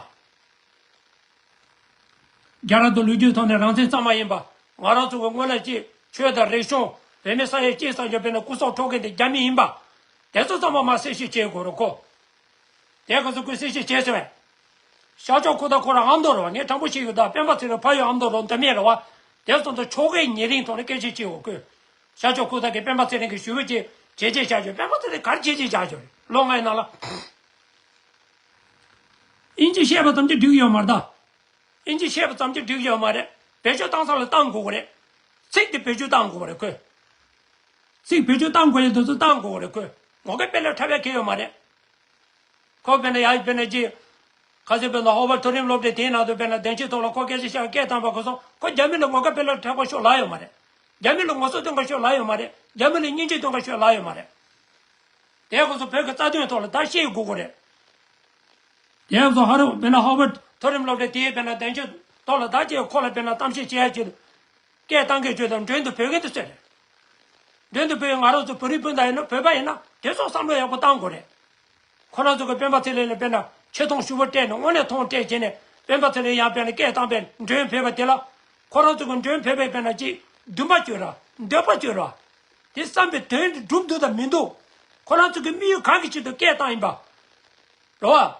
རྒྱལ་རབས་དང་ལོ་རྒྱུས་ཐོག་ནས་རང་བཙན་གཙང་མ་ཡིན་པ། ང་རང་ཚོ་གི་སྔོན་ལ་ཅིག་ཆོས་དང་རིག་གཞུང་བོད་མི་ས་ཡ་གཅིག་ཙམ་ཞིག་བོད་ནས་སྐུ་སྲོག་འཕྲོག་མཁན་དེ་རྒྱ་མི་ཡིན་པ། དེ་ཚོ་ཚང་མ་མ་གསལ་བཤད་བྱེད་དགོས་རེད་ཁོ། དེ་ག་ཚོ་ཁོས་གསལ་བཤད་བྱས་ཟེར་བས། ཤར་ཕྱོགས་ཁུག་རྟ་ཁོ་རང་ཨ་མདོ་རེད་བ། ངས་དྲང་པོ་བཤད་ཡོད་ད། སྤེན་པ་ཚེ་རིང་ཕ་ཡུལ་ཨ་མདོ་རེད་འདི་མེད་རེད་བ། དེ་ཚོ་ཚོ་ཕྱོགས་འགལ་ཉེ་རིང་ཐོག་ནས་སྐད་ཆ་བཤད་ཡོད་ཁོས། ཤར་ཕྱོགས་ཁུག་རྟ་གིས་སྤེན་པ་ཚེ་རིང་གི་ཞུ་བོད་ཀྱི་བྱས་རྗེས་བཞག་ཡོད། སྤེན་པ་ཚེ་རིང་གར་བྱས་རྗེས་བཞག་ཡོད་རེད་ལོ་ལྔའི་ནང་ལ། དབྱིན་ཇི་བཤད་པ་ཙམ་གྱིས་འགྲིག་ཡོད་མ་རེད་ད། དབྱིན་ཇི་བཤད་པ་ཙམ་གྱིས་འགྲིག་ཡོད་མ་རེད། བེད་སྤྱོད་བཏང་ས་ལ་བཏང་དགོས་ཀྱི་རེད། ཚིག་དེ་བེད་སྤྱོད་བཏང་དགོས་ཀྱི་རེད་ཁོས། ཚིག་བེད་སྤྱོད་བཏང་དགོས་ཡ་དེ་ཚོ་བཏང་དགོས་ཀྱི་རེད་ཁོས། ངོ་དགའ་དཔེ་ལ་ཁྲ་བས་ཁེལ་ཡོད་མ་རེད། ཁོ་དཔེར་ན་ཡ་དཔེར་ན་ཅི། ཁ་སང་དཔེར་ན་ཧོ་ཝར་མཐོ་རིམ་སློབ་གྲྭ་དེའི་ནང་དུ་དཔེར་ན་བདེན་བཞིའི་ཐོག་ལ་ཁོ་སྐད་ཆ་བཤད་སྐད་བཏང་པ་གོ་སོང་། ཁོ་རྒྱ་མི་ལ་ངོ་དགའ་དཔེ་ལ་ཁྲ་བ་ཤོར་ལ་ཡོད་མ་རེད། རྒྱ་མི་ལ་ངོ་སོ་སྟོན་ག་ཤོར་ལ་ཡོད་མ་རེད། རྒྱ་མི་ལ་སྙིང་རྗེ་སྟོན་ག་ཤོར་ལ་ཡོད་མ་རེད། དེ་གོ་སོང་བོད་ཀྱི་རྩ་དོན་ཐོག་ལ་ད་བཤད་དགོས་ཀྱི་རེད། དེ་ཚོ་ཧ་རུ་དཔེར་ན་ཧོ་ཝར་མཐོ་རིམ་སློབ་གྲྭ་དེའི་དཔེར་ན་བདེན་བཞིའི་ཐོག་ལ་ད་ཅིག་ཁོ་ལ་དཔེར་ན་གཏམ་བཤད་བྱེད་ཡ་ཅིག་སྐད་བཏང་གི་ཆོས་དང་མགྲོན་དུ་བོས་མཁན་དུ་ཟེར། མགྲོན་དུ་བོས་ང་རང་ཚོ་བོད་རིགས་སྤུན་ཟླ་ཡིན་ན་བོད་པ་ཡིན་ན་དེ་ཚོ་བསམ་བློ་ཡག་པོ་བཏང་དགོས་རེད། ཁོ་རང་ཚོ་གི་སྤེན་པ་ཚེ་རིང་ལ་དཔེར་ན་ཆེ་མཐོང་ཞུ་བ་སྤྲད་ནས་དངོས་གནས་མཐོང་སྤྲད་བྱས་ནས་སྤེན་པ་ཚེ་རིང་ཡང་དཔེར་ན་སྐད་བཏང་པའི་མགྲོན་བོས་པ་དེ་ལ། ཁོ་རང་ཚོ་གི་མགྲོན་བོས་པའི་དཔེར་ན་ཅིག་འདུན་པ་བཅོས་ར་འདོད་པ་བཅོས་ར། དེ་བསམ་པའི་དོན་འགྲུབ་འདུག་དང་མི་འདུག་ཁོ་རང་ཚོ་གི་དམིགས་ཡུལ་གང་གི་ཆེད་དུ་སྐད་བཏང་ཡིན་པ། རེད་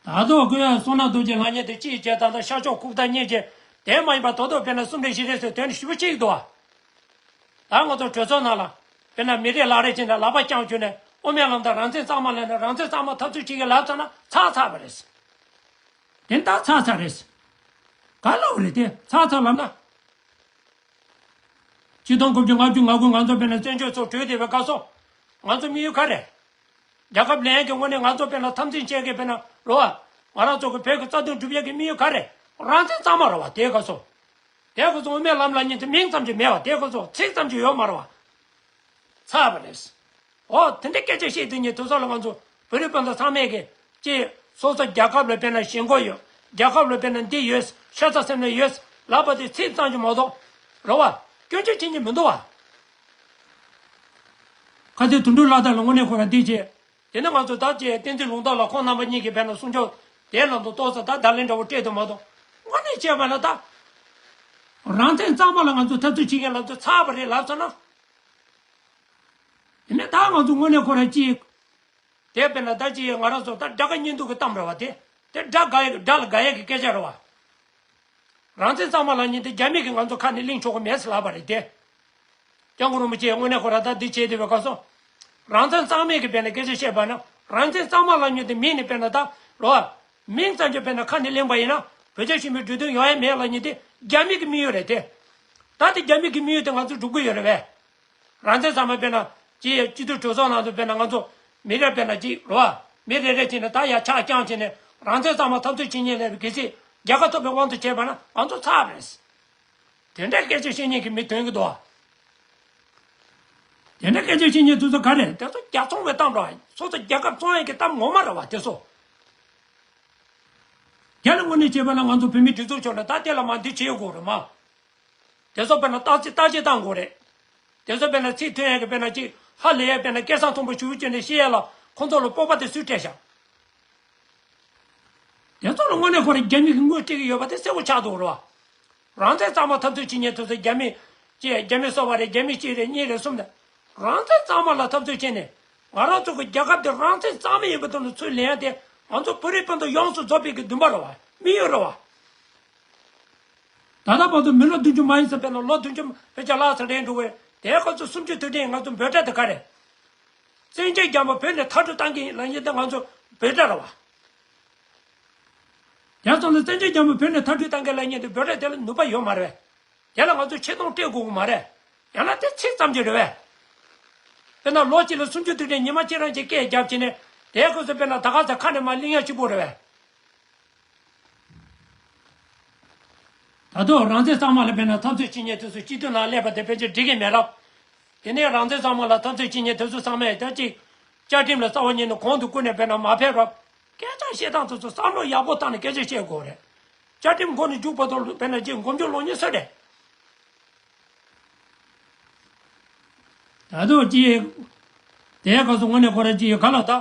བ། ད་དུང་ཁོས་བསོད་ནམས་རྡོ་རྗེ་ལྷ་མཉེས་དེ་གཅིག་བྱས་ད་ལྟ་ཤར་ཕྱོགས་ཁུག་རྟ་གཉིས་བྱས། དེ་མ་ཡིན་པ་དོ་དོ་དཔེར་ན་གསུམ་རེ་བཞི་རེ་ཟེར་དོན་ཞུ་བ་གཅིག་འདུག་བ། ད་ང་ཚོ་གྲོས་ཚོགས་ནང་ལ་དཔེར་ན་མི་རེ་ལག་རེ་བྱས་ནས་ལག་པ་བརྐྱངས་བྱས་ནས་དབུ་མའི་ལམ་དང་རང་བཙན་གཙང་མ་ལབ་ནས་རང་བཙན་གཙང་མ་འཐབ་རྩོད་བྱེད་ཀྱི་ལབ་ཚར་ན་ཚར་ཚར་བ་རེད། དེ་ད་ཚར་ཚར་རེད། ག་ལབ་རེད་དེ་ཚར་ཚར་ལབ་ན། ཆིག་སྟོང་དགུ་བརྒྱ་ལྔ་བཅུ་ང་དགུ་ང་ཚོ་དཔེར་ན་བཙན་བྱོལ་ཚོ་གྲོལ་བསྡད་པའི་སྐབས་སུ། ང་ཚོ་དམིགས་ཡུལ་ག་རེ། རྒྱལ་ཁབ་ལེན་ཡག་གི་ངོས་ནས་ང་ཚོ་དཔེར་ན་འཐབ་འཛིང་བྱེད་མཁན་དཔེར་ན་རོ་བ། ང་རང་ཚོ་གི་བོད་ཀྱི་རྩ་དོན་སྒྲུབ་ཡག་གི་དམིགས་ཡུལ་ག་རེ། རང་བཙན་གཙང་མ་རེད་བ་དེའི་སྐབས་སུ། དེའི་སྐབས་སུ་དབུ་མའི་ལམ་ལབ་མཁན་དེ་མིང་ཙམ་གྱིས་མེད་བ་དེའི་སྐབས་སུ་ཚིག་ཙམ་གྱིས་ཡོད་མ་རེད་བ། ཚར་བ་རེད། འོ་དེ་འདྲའི་སྐད་ཆ་བཤད་དུས་ཉིད་དུས་ཚོད་ལ་ང་ཚོ་བོད་རིགས་སྤུན་ཟླ་ཚང་མས་ཀྱི་ཅེས་སོ་སོ་རྒྱལ་ཁབ་ལ་དཔེར་ན་ཞེན་ཁོག་ཡོད། རྒྱལ་ཁབ་ལ་དཔེར་ན་འདི་ཡོད་ཤ་ཚ་སེམས་ནང་ཡོད་ལབ་པ་དེ་ཚིག་ཙམ་གྱིས་མ་གཏོགས། རེད་བ། སྐྱོན་བརྗོད་བྱེད་མཁན་མི་འདུག་བ། ཁ་སང་དོན་གྲུབ་ལྷ་དར་ལ་དངོས་གནས་ཁོ་རང་འདི་བྱས། དེ་ནས་ང་ཚོ་ད་ཅེས་བསྟན་འཛིན་ལུང་རྟོགས་ལ་ཁོང་རྣམ་པ་གཉིས་ཀྱིས་དཔེར་ན་གསུང་ཆོས་དེ་ལ་འདུག་ཏོག་ཙམ་ད་བརྡ་ལན་འདྲ་བོ་སྤྲད་འདུག་མ་གཏོགས་དངོས་གནས་བྱས་པ་ན་ད། རང་བཙན་གཙང་མ་ལ་ང་ཚོ་འཐབ་རྩོད་བྱེད་མཁན་ལ་ཚོ་ཚར་བ་རེད་ལབ་སོང་ན། དེ་ནས་ད་ང་ཚོ་དངོས་གནས་ཁོ་རང་གཅིག་དེ་དཔེར་ན་ད་ཅི་ང་རང་ཚོ་ད་དགྲ་དགའ་གཉེན་སྡུག་གི་གཏམ་རེད་བ་དེ། དེ་དགྲ་དགའ་ཡ་གི་དགྲ་ལ་དགའ་ཡ་གི་སྐད་ཆ་རེད་བ། རང་བཙན་གཙང་མ་ལབ་མཁན་དེ་རྒྱ་མི་གིས་ང་ཚོ་ཁ་ནས་གླེང་ཆོག་གི་མེད་ཟེར་ལབ་པ་རེད་དེ། སྐྱབས་མགོན་རིན་པོ་ཆེས་དངོས་གནས་ཁོ་རང་ད་འདི་བྱས་བསྡད་པའི་སྐབས་སུ། རང་བཙན་གཙང་མའི་གི་དཔེར་ན་སྐད་ཆ་བཤད་པ་ན་རང་བཙན་གཙང་མ་ལབ་མཁན་དེ་མིང་ནས་དཔེར་ན་ད་རེད་བ། མིང་ཙམ་གྱིས་དཔེར་ན་ཁ་ནས་གླེང་པ་ཡིན་ན་བོད་རྒྱ་ཞི་མོལ་གྲོས་མཐུན་ཡོང་ཡ་མེད་ལབ་མཁན་དེ་རྒྱ་མི་གི་དམིགས་ཡུལ་རེད་དེ། ད་དེ་རྒྱ་མི་གི་དམིགས་ཡུལ་དེ་ང་ཚོ་སྒྲུབ་གི་ཡོད་རེད་བས། རང་བཙན་གཙང་མ་དཔེར་ན་སྤྱི་སྤྱི་འཐུས་གྲོས་ཚོགས་ནང་དུ་དཔེར་ན་ང་ཚོ་མི་རེ་དཔེར་ན་གཅིག་རེད་བ། མི་རེ་རེ་བྱས་ནས་ད་ཡར་ཆག་རྐྱང་བྱས་ནས་རང་བཙན་གཙང་མ་འཐབ་རྩོད་བྱེད་མཁན་ལས་གལ་སྲིད་རྒྱལ་ཁ་ཐོབ་པའི་དབང་དུ་བྱས་པ་ན་ང་ཚོ་ཚར་བ་རེད། དེ་འདྲའི་སྐད་ཆ་བཤད་མཁན་གྱི་མི་ཐོན་གྱི་འདུག་བ། དེ་འདྲའི་སྐད་ཆ་བཤད་མཁན་དེ་ཚོ་ག་རེ་དེ་ཚོ་རྒྱལ་བཙོང་བའི་གཏམ་རེད་བ། སོ་སོ་རྒྱལ་ཁབ་བཙོང་ཡས་ཀྱི་གཏམ་ངོ་མ་རེད་བ་དེ་ཚོ། རྒྱ་ལ་དངོས་གནས་བྱས་པ་ན་ང་ཚོ་བོད་མི་སྒྲིག་འཛུགས་ཕྱོགས་ནས་ད་དེ་ལ་མ་འདི་བྱེད་དགོས་རེད་མ། དེ་ཚོ་དཔེར་ན་བརྟག་དཔྱད་བརྟག་དཔྱད་བཏང་དགོས་རེད། དེ་ཚོ་དཔེར་ན་ཚིག་ཐོན་ཡག་གི་དཔེར་ན་ཅིག་ཧ་ལས་ཡག་དཔེར་ན་སྐད་གསང་མཐོན་པོ་ཞུ་བྱས་ནས་བཤད་ཡག་ལ་ཁོང་ཚོ་ལ་སྤོབས་པ་དེ་སུས་སྤྲད་ཤག་དེ་ཚོ་ལ་དངོས་གནས་ཁོ་རང་རྒྱ་མི་གིས་དངུལ་སྤྲད་ཀྱི་ཡོད་པ་དེ་གསལ་པོ་ཆགས་འདུག་རེད་བ། རང་བཙན་གཙང་མ་འཐབ་རྩོད་བྱེད་མཁན་དེ་ཚོ་རྒྱ་མི་ཅེས་རྒྱ་མི་སོ་པ་རེད། རྒྱ་མི་གཅིག་རེད་གཉིས་རེད་གསུམ་རེད། རང་བཙན་གཙང་མ་ལ་འཐབ་རྩོད་བྱས་ནས་ང་རང་ཚོ་གི་རྒྱལ་ཁབ་དེ་རང་བཙན་གཙང་མ་ཡིན་པ་དེ་ལ་ཚུར་ལེན་ཡག་དེ་ང་ཚོ་བོད་རིགས་སྤུན་ཟླ་ཡོངས་སུ་རྫོགས་པའི་གི་འདུན་པ་རེད་བ། དམིགས་ཡུལ་རེད་བ། ད་ལྟ་བར་དུ་མི་ལོ་བདུན་ཅུ་མ་ཡིན་ཙམ་དཔེར་ན་ལོ་བདུན་ཅུ་ཕལ་ཆེར་ལྷག་ཙམ་རེད་འགྲོ་བས། དེའི་སྐབས་སུ་གསུམ་བཅུ་དུས་དྲན་ང་ཚོ་འབོད་སྒྲ་དེ་ག་རེད། བཙན་བྱོལ་རྒྱལ་མོ་བོད་ནས་མཐར་སྐྲོད་བཏང་གི་ཡིན་ལབ་མཁན་དེ་ང་ཚོ་འབོད་སྒྲ་རེད་བ། ཡང་སོང་ཙང་བཙན་བྱོལ་རྒྱལ་མོ་བོད་ནས་མཐར་སྐྲོད་བཏང་གི་ལབ་མཁན་དེ་འབོད་སྒྲ་དེ་ལ་ནུས་པ་ཡོད་མ་རེད་བས། དེ་ལ་ང་ཚོས་ཆེ་མཐོང་སྤྲད་དགོས་ཀྱི་མ་རེད། ཡང་ན་དེ་ཚིག་ཙམ་གྱིས་རེད་བས། དཔེར་ན་ལོ་གཅིག་ལ་གསུམ་བཅུ་དུས་དྲན་ཉི་མ་གཅིག་རང་གཅིག་སྐད་བརྒྱབ་བྱས་ནས་དེའི་སྐབས་སུ་དཔེར་ན་ད་ག་ས་ཁ་ནས་མར་གླེང་ཡག་གཅིག་པོ་རེད་བས། ད་དུང་རང་བཙན་གཙང་མ་ལ་དཔེར་ན་འཐབ་རྩོད་བྱེད་མཁན་དེ་ཚོ་སྤྱི་འཐུས་ནང་སླེབས་པ་དེ་ཕལ་ཆེར་འགྲིག་གི་མེད་རབས། དེ་ནས་རང་བཙན་གཙང་མ་ལ་འཐབ་རྩོད་བྱེད་མཁན་དེ་ཚོ་ཚང་མས་ད་ཅིག་ བཅའ་ཁྲིམས་ལ་རྩ་བ་ཉིད་ནས་གོང་དུ་བཀུར་ནས་དཔེར་ན་མ་ཕེབས་པར་སྐད་ཆ་བཤད་སྟངས་དེ་ཚོ་བསམ་བློ་ཡག་པོ་བཏང་ནས་སྐད་ཆ་བཤད་དགོས་རེད། བཅའ་ཁྲིམས་འགོ་ནས་མཇུག་བར་དུ་དཔེར་ན་ཅིག་མགོ་མཇུག་ལོག་ཉེས་སུ་རེད། ད་དུང་ཅིག་དེའི་སྐབས་སུ་དངོས་གནས་ཁོ་རང་ཅིག་ག་ལ་ད།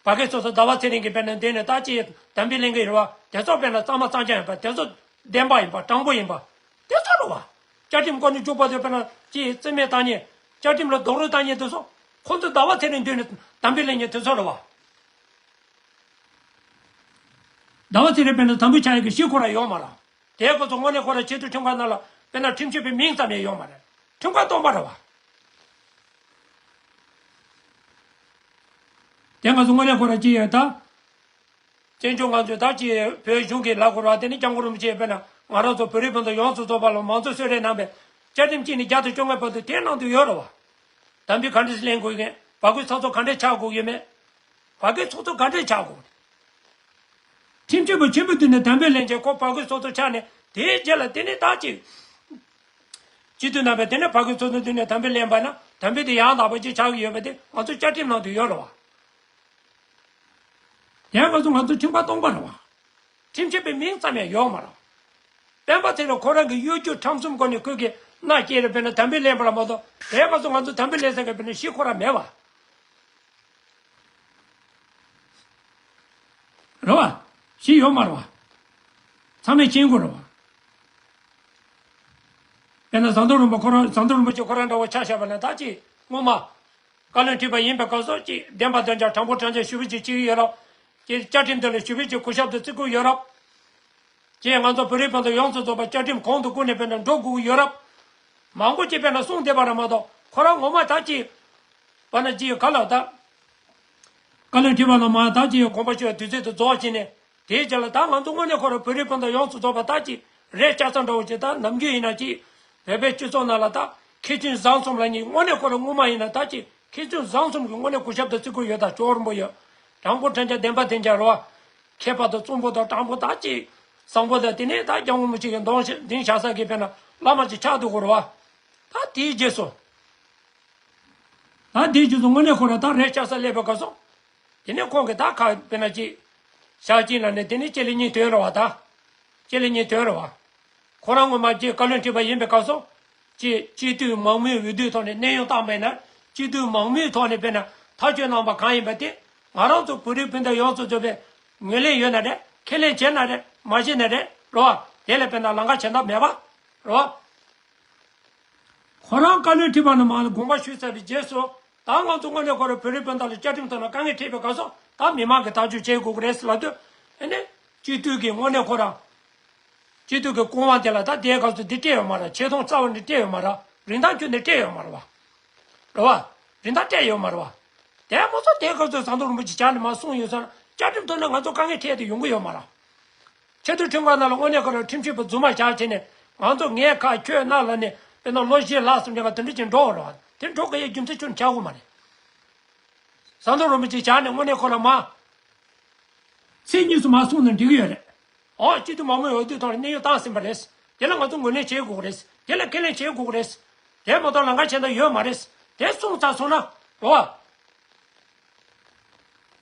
ཕ་གི་སོ་སོ་ཟླ་བ་ཚེ་རིང་གིས་དཔེར་ན་འདི་ནས་ད་ཅིག་དམ་པའི་ལྷན་རྒྱས་རེད་བ། དེ་ཚོ་དཔེར་ན་གཙང་མ་གཙང་རྐྱང་ཡིན་པ། དེ་ཚོ་བདེན་པ་ཡིན་པ། དྲང་པོ་ཡིན་པ། དེ་ཚོ་རེད་བ། བཅའ་ཁྲིམས་འགོ་ནས་མཇུག་བར་དུ་དཔེར་ན་ཅིག་རྩིས་མེད་བཏང་མཁན། བཅའ་ཁྲིམས་ལ་རྡོག་རོལ་བཏང་མཁན་དེ་ཚོ་ཁོ་ཚོ་ཟླ་བ་ཚེ་རིང་མདུན་ནས་དམ་པའི་ལྷན་རྒྱས་དེ་ཚོ་རེད་བ། ཟླ་བ་ཚེ་རིང་དཔེར་ན་དམ་པོ་ཆགས་ཡག་གི་གཞི་ཁོ་རང་ཡོད་མ་རེད། དེའི་སྐབས་སུ་དངོས་གནས་ཁོ་རང་ཆེས་མཐོའི་ཁྲིམས་ཁང་ནང་ལ་དཔེར་ན་ཁྲིམས་ཞིབ་པའི་མིང་ཙམ་ཡང་ཡོད་མ་རེད། ཁྲིམས་ཁང་སྟོང་པ་རེད་བ། དེ་སྐབས་སུ་དངོས་གནས་ཁོ་རང་ཅི་ཡོད་ད། བཙན་བྱོལ་ང་ཚོའི་ད་ཅི་བོད་གཞུང་གི་ལ་གོ་ར་དེ་ནི་སྐྱབས་མགོན་རིན་པོ་ཆེ་དཔེར་ན་ང་རང་ཚོ་བོད་རིགས་སྤུན་ཟླ་ཡོངས་སུ་རྫོགས་པ་ལ་མང་གཙོ་གསོལ་རས་གནང་བའི་བཅའ་ཁྲིམས་གཅིག་ནས་བརྒྱ་དང་བཅོ་ལྔའི་བར་དུ་དེ་གནང་དུ་ཡོད་རེད་བ། དམ་པའི་བཀའ་དྲིན་ལེན་དགོས་མཁན། བ་གོས་ཚོགས་གཙོ་ག་འདྲས་ཆགས་དགོས་ཡོད་མེད། བ་གོས་ཚོགས་གཙོ་ག་འདྲས་ཆགས་དགོས། ཁྲིམས་ཞིབ་པ་ཆེན་པོའི་མདུན་ནས་དམ་པའི་ལྷན་རྒྱས་ཁོ་བ་གོས་ཚོགས་གཙོ་ཆགས་ནས་དེའི་རྗེས་ལ་དེ་ནས་ད་ཅིག་སྤྱི་འཐུས་རྣམ་པས་དེ་ནས་བ་གོས་ཚོགས་གཙོའི་མདུན་ནས་དམ་པའི་ལེན་པ་ན་དམ་པའི་དེ་ཡང་དག་པ་ཅིག་ཆགས་ཀྱི་ཡོད་པ་དེ་ང་ཚོ་བཅའ་ཁྲིམས་ནང་དུ་ཡོད་རེད་བ། དེ་ང་ཚོ་ང་ཚོ་ཁྲིམས་ཁང་སྟོང་པ་རེད་བ། ཁྲིམས་ཞིབ་པའི་མིང་ཙམ་ཡང་ཡོད་མ་རེད། སྤེན་པ་ཚེ་རིང་ཁོ་རང་གི་གཡོ་སྒྱུ་ཁྲམ་གསུམ་སྒོ་ནས་ཁོས་ཀྱི་མནའ་སྐྱེལ་རེ་དཔེར་ན་དམ་པའི་ལེན་པ་ལ་མ་གཏོགས་དེ་ང་ཚོ་ང་ཚོ་དམ་པའི་ལེན་ས་གི་དཔེར་ན་གཞི་ཁོ་རང་མེད་བ། རེད་བ། ཤེས་ཡོད་མ་རེད་བ། ཚང་མས་ཤེས་དགོས་རེད་བ། དཔེར་ན་ཟམ་གདོང་རིན་པོ་ཁོ་རང་ཟམ་གདོང་རིན་པོ་ཆེ་ཁོ་རང་འདྲ་བོ་ཆ་བཞག་པ་ན་ད་ཅི་སྔོན་མ། བཀའ་བློན་ཁྲི་པ་ཡིན་པའི་སྐབས་སུ་ཅི་བདེན་པ་བདེན་རྐྱང་དྲང་པོ་དྲང་རྐྱང་ཞུ་བའི་ཅིག་ཅིག་ཡོད་རབས། ཅི་བཅའ་ཁྲིམས་དེ་ལ་ཞུ་བའི་ཅིག་གུས་ཞབས་དང་བརྩི་བཀུར་ཡོད་རབས། ཅེས་ང་ཚོ་བོད་རིགས་སྤུན་ཟླ་ཡོངས་སུ་རྫོགས་པ་བཅའ་ཁྲིམས་གོང་དུ་བཀུར་ནས་དཔེར་ན་འགྲོ་དགོས་ཀྱི་ཡོད་རབས། མང་པོ་ཅིག་དཔེར་ན་གསུངས་བསྡད་པ་རེད་མ་གཏོགས་ཁོ་རང་ངོ་མ་ད་ཅི། བ་ན་ཅི་ག་ལ་ད། བཀའ་བློན་ཁྲི་པ་ལ་མ་ད་ཅི་དགོངས་པ་ཞུ་བའི་དུས་ཚོད་དུ་རྫོགས་ཕྱིན་ནས་དེའི་རྗེས་ལ་ད་ང་ཚོ་དངོས་གནས་ཁོ་རང་བོད་རིགས་སྤུན་ཟླ་ཡོངས་སུ་རྫོགས་པ་ད་ཅི་རེད་ཆགས་ས་འདྲ་བོ་ཅིག་ད་ནམ་རྒྱུན་ཡིན་ན་ཅི། བོད་པའི་སྤྱི་ཚོགས་ནང་ལ་ད་མཁས་ཆུང་བཟང་གསུམ་ལ་ཉིད་དངོས་གནས་ཁོ་རང་ངོ་མ་ཡིན་ན་ད་ཅི་མཁས་ཆུང་བཟང་གསུམ་གྱི་དངོས་གནས་གུས་ཞབས་དང་བརྩི་བཀུར་ཡོད་ད་ཅོག་རིན་པོ་ཡོད། དྲང་པོ་དྲང་རྐྱང་བདེན་པ་བདེན་རྐྱང་རེད་བ། མཁས་པ་དང་གཙང་པོ་དང་དྲང་པོ་ད་ཅི། བཟང་པོ་དང་དེ་ནས་ད་སྐྱབས་མགོན་རིན་པོ་ཆེ་གི་གདོང་ཞིག་འཛིན་བཞག་ས་གི་དཔེར་ན་བླ་མ་ཅིག་ཆགས་འདུག་གོ་རེད་བ། ད་དེའི་རྗེས་སུ། ད་དེའི་རྗེས་སུ་དངོས་གནས་ཁོ་རང་ད་རེད་ཆགས་ས་སླེབས་པའི་སྐབས་སུ། དེ་ནས་ཁོང་གིས་ད་ཁ་དཔེར་ན་ཅིག་ཞག་གཅིག་ལ་ནས་དེ་ནས་ལྕེ་ལེ་གཉིས་ཐོན་རེད་བ་ད། ལྕེ་ལེ་གཉིས་ཐོན་རེད་བ། ཁོ་རང་ངོ་མ་ཅིག་བཀའ་བློན་ཁྲི་པ་ཡིན་པའི་སྐབས་སུ། ཅིག་སྤྱི་འཐུས་མང་མོས་འོས་བསྡུའི་ཐོག་ནས་གནས་དབྱུང་བཏང་བས་ན་སྤྱི་འཐུས་མང་མོས་ཐོག་ནས་དཔེར་ན་ཐག་གཅོད་གནང་པ་གང་ཡིན་པ་དེ་ང་རང་ཚོ་བོད་རིགས་སྤུན་ཟླ་ཡོངས་སུ་རྫོགས་པས་ངོས་ལེན་ཡོད་ན་རེད་ཁས་ལེན་བྱས་ན་རེད་མ་བྱས་ན་རེད་རོ། དེ་ལས་དཔེར་ན་ལམ་ཁ་གཞན་དག་མེད་པ་རོ། ཁོ་རང་བཀའ་བློན་ཁྲི་པ་ནས་མར་ལ་དགོངས་པ་ཞུས་ཚར་བའི་རྗེས་སུ་ད་ང་ཚོ་དངོས་གནས་ཁོ་རང་བོད་རིགས་སྤུན་ཟླ་ལ་བཅའ་ཁྲིམས་ཐོག་ནས་དཀའ་ངལ་འཕྲད་པའི་སྐབས་སུ་ད་མི་མང་གིས་ཐག་གཅོད་བྱེད་དགོས་ཀྱི་རེད་ཟེར་ལབ་དུས་ཨ་ནི་སྤྱི་འཐུས་ཀྱི་དངོས་གནས་ཁོ་རང་སྤྱི་འཐུས་ཀྱི་སྐུ་དབང་དེ་ལ་ད་དེའི་སྐབས་སུ་འདི་སྤྲད་ཡོད་མ་རེད། ཆེ་མཐོང་རྩ་བ་ནས་སྤྲད་ཡོད་མ་རེད། རིན་ཐང་ཁྱོན་ནས་སྤྲད་ཡོད་མ་རེད་བ། རེད་བ། རིན་ཐང་སྤྲད་ཡོད་མ་རེད་བ། དེ་མ་ཚད་དེའི་སྐབས་སུ་ཟམ་གདོང་རིན་པོ་ཆེ་ཕྱག་ནས་མར་གསུངས་ཡོད་ཙང་བཅའ་ཁྲིམས་ཐོག་ནས་ང་ཚོ་དཀའ་ངལ་འཕྲད་དེ་ཡོང་གི་ཡོད་མ་རེད། ཆེས་མཐོའི་ཁྲིམས་ཁང་ནང་ལ་དངོས་གནས་ཁོ་རང་ཁྲིམས་ཞིབ་པ་རྫུན་མ་བཞག་བྱས་ནས་ང་ཚོ་ངའི་ཁ་ཁྱོད་རྣ་ལབ་ནས་དཔེར་ན་ལོ་བཞི་ལྷག་ཙམ་རིང་ལ་དེ་འདྲ་ཅིག་འགྲོ་བ་རེད་བ། དེ་འགྲོ་དགོས་ཡའི་རྒྱུ་མཚན་ཁྱོན་ཆགས་ཀྱི་མ་རེད། ཟམ་གདོང་རིན་པོ་ཆེ་ཕྱག་ནས་དངོས་གནས་ཁོ་རང་མ། ཚིག་གཉིས་སུ་མ་གསུངས་ན་འགྲིག་གི་ཡོད་རེད། ཨོ་སྤྱི་འཐུས་མང་མོས་འོས་བསྡུ་ཐོག་ནས་གནས་དབྱུང་བཏང་ཟིན་པ་རེད། དེ་ལ་ང་ཚོ་ངོས་ལེན་བྱེད་དགོས་རེད། དེ་ལ་ཁས་ལེན་བྱེད་དགོས་རེད། དེ་མ་གཏོགས་ལམ་ཁ་གཞན་དག་ཡོད་མ་རེད། དེ་གསུངས་ཚར་སོང་ན་རོ།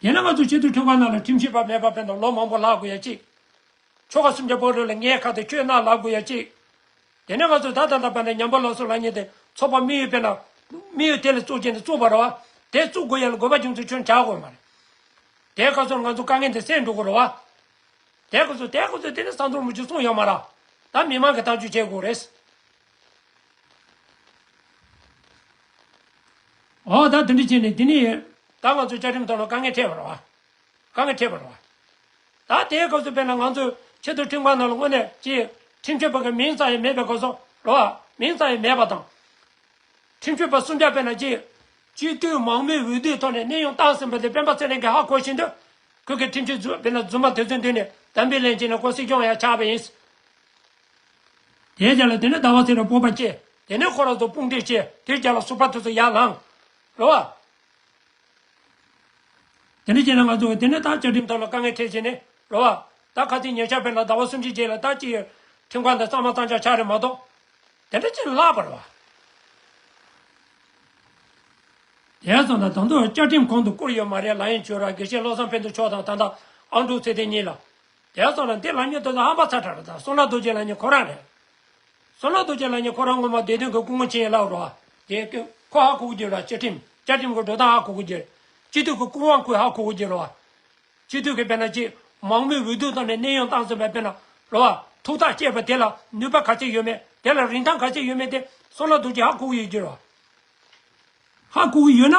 དེ་ན་ང་ཚོ་ཆེས་མཐོའི་ཁྲིམས་ཁང་ནང་ལ་ཁྲིམས་ཞིབ་པ་མེད་པ་ཕན་ཐོགས་ལོ་མང་པོ་ལྷག་དགོས་ཡ་གཅིག་ཆོལ་ཁ་གསུམ་ཆ་བོད་རིགས་ལ་ངའི་ཁ་དང་ཁྱོད་རྣ་ལབ་དགོས་ཡ་གཅིག་དེ་ནས་ང་ཚོས་ད་ལྟ་ལ་བར་ནས་ཉམས་པ་སླར་གསོ་ལབ་མཁན་དེ་ཚོགས་པ་དམིགས་ཡུལ་དཔེར་ན། དམིགས་ཡུལ་དེ་ལ་བཙུགས་བྱས་ནས་བཙུགས་པ་རེད་བ། དེ་བཙུགས་དགོས་ཡ་ལ་དགོས་པ་རྒྱུ་མཚན་ཁྱོན་ཆགས་དགོས་མ་རེད། དེའི་སྐབས་སུ་ང་ཚོ་དཀའ་ངལ་འདི་སེལ་འགྲོ་གི་རེད་བ། དེའི་སྐབས་སུ་དེའི་སྐབས་སུ་དེ་ནི་ཟམ་གདོང་རིན་པོ་ཆེས་གསུངས་ཡོད་མ་རེད། ད་མི་མང་གིས་ཐག་གཅོད་བྱེད་དགོས་རེད། ཨོ་ད་དེ་འདྲ་བྱས་ནས་འདི་ནི་ད་ང་ཚོ་བཅའ་ཁྲིམས་ཐོག་ལ་དཀའ་ངལ་འཕྲད་པ་རེད་བ། དཀའ་ངལ་འཕྲད་པ་རེད་བ། ད་དེའི་སྐབས་སུ་དཔེར་ན་ང་ཚོས་ཆེས་མཐོའི་ཁྲིམས་ཁང་ནང་ལ་དངོས་གནས་ཀྱི་ཁྲིམས་ཞིབ་པ་གི་མིང་ཙམ་ཡང་མེད་པའི་སྐབས་སུ་རེད་བ། མིང་ཙམ་ཡང་མེད་པ་དང་། ཁྲིམས་ཞིབ་པ་གསུམ་ཆ་དཔེར་ན་ཅིག་སྤྱི་འཐུས་མང་མོས་འོས་བསྡུའི་ཐོག་ནས་གནས་དབྱུང་བཏང་ཟིན་པ་དེ་སྤེན་པ་ཚེ་རིང་གིས་ཧ་གོ་བཞིན་དུ། ཁོ་གིས་ཁྲིམས་ཞིབ་རྫུན་དཔེར་ན་རྫུན་མ་དེ་ཚོའི་མདུན་ནས་དམ་པའི་ལན་བྱས་ནས་ཁོ་སྲིད་སྐྱོང་ཡང་ཆགས་པ་ཡིན། དེའི་རྗེས་ལ་དེ་ནས་ཟླ་བ་ཚེ་རིང་སྤོབས་པ་སྐྱེས། དེ་ནས་ཁོ་རང་ཚོ་དཔུང་སྒྲིག་བྱས་དེའི་རྗེས་ལ་ཟུར་པ་དེ་ཚོ་ཡར་ལངས། རེད་བ། དེ་འདྲ་བྱས་ན་ང་ཚོ་དེ་ནས་ད་བཅའ་ཁྲིམས་ཐོག་ལ་དཀའ་ངལ་འཕྲད་བྱས་ནས་རེད་བ། ད་ཁ་སང་ཉེ་ཆར་དཔེར་ན་ཟླ་བ་གསུམ་བཞི་རྗེས་ལ་ད་ཅི་ཡོད། ཁྲིམས་ཁང་དང་གཙང་མ་གཙང་རྐྱང་ཆགས་རེད་མ་གཏོགས། དེ་འདྲ་ཅིག་ལྷག་པ་རེད་བ། དེ་སོང་ན་ད་དུང་བཅའ་ཁྲིམས་ཁོང་དུ་བསྐུར་ཡོད་མ་རེད་ལབ་ཡིན་ཆོས་ར། དགེ་བཤེས་བློ་བཟང་ཕན་ཚུན་མཆོག་དང་ད་ལྟ་ཨང་ཀྲུག་ཚེ་བརྟན་གཉིས་ལ། དེ་སོང་ན་འདི་ལབ་མཁན་དེ་ཚོ་ཧམ་པ་ཚ་དྲགས་རེད། ད་བསོད་ནམས་རྡོ་རྗེ་ལབ་མཁན་ཁོ་རང་རེད། བསོད་ནམས་རྡོ་རྗེ་ལབ་མཁན་ཁོ་རང་སྔོན་མ་བདེ་དོན་གྱི་སྐུ་ངོ་ཆེན་ལབ་རོ། དེ་ཁོ་ཧ་གོ་གི་རེད། བཅའ་ཁྲིམས་བཅའ་ཁྲིམས་ཀྱི་འགྲོ་སྟངས་ཧ་གོ་གི་རེད། སྤྱི་འཐུས་ཀྱི་སྐུ་དབང་ཁོས་ཧ་གོ་གི་རེད། སྤྱི་འཐུས་ཀྱི་དཔེར་ན་ཅིག་མང་མོས་འོས་བསྡུ་བཏང་ནས་གནས་དབྱུང་བཏང་ཟིན་པའི་དཔེར་ན་རོ། ཐུགས་ཐག་བཅད་པ་དེ་ལ་ནུས་པ་ག་ཚད་ཡོད་མེད། དེ་ལ་རིན་ཐང་ག་ཚད་ཡོད་མེད་དེ་བསོད་ནམས་རྡོ་རྗེ་ཧ་གོ་གི་ཡོད་ཀྱི་རེད། ཧ་གོ་གི་ཡོད་ན།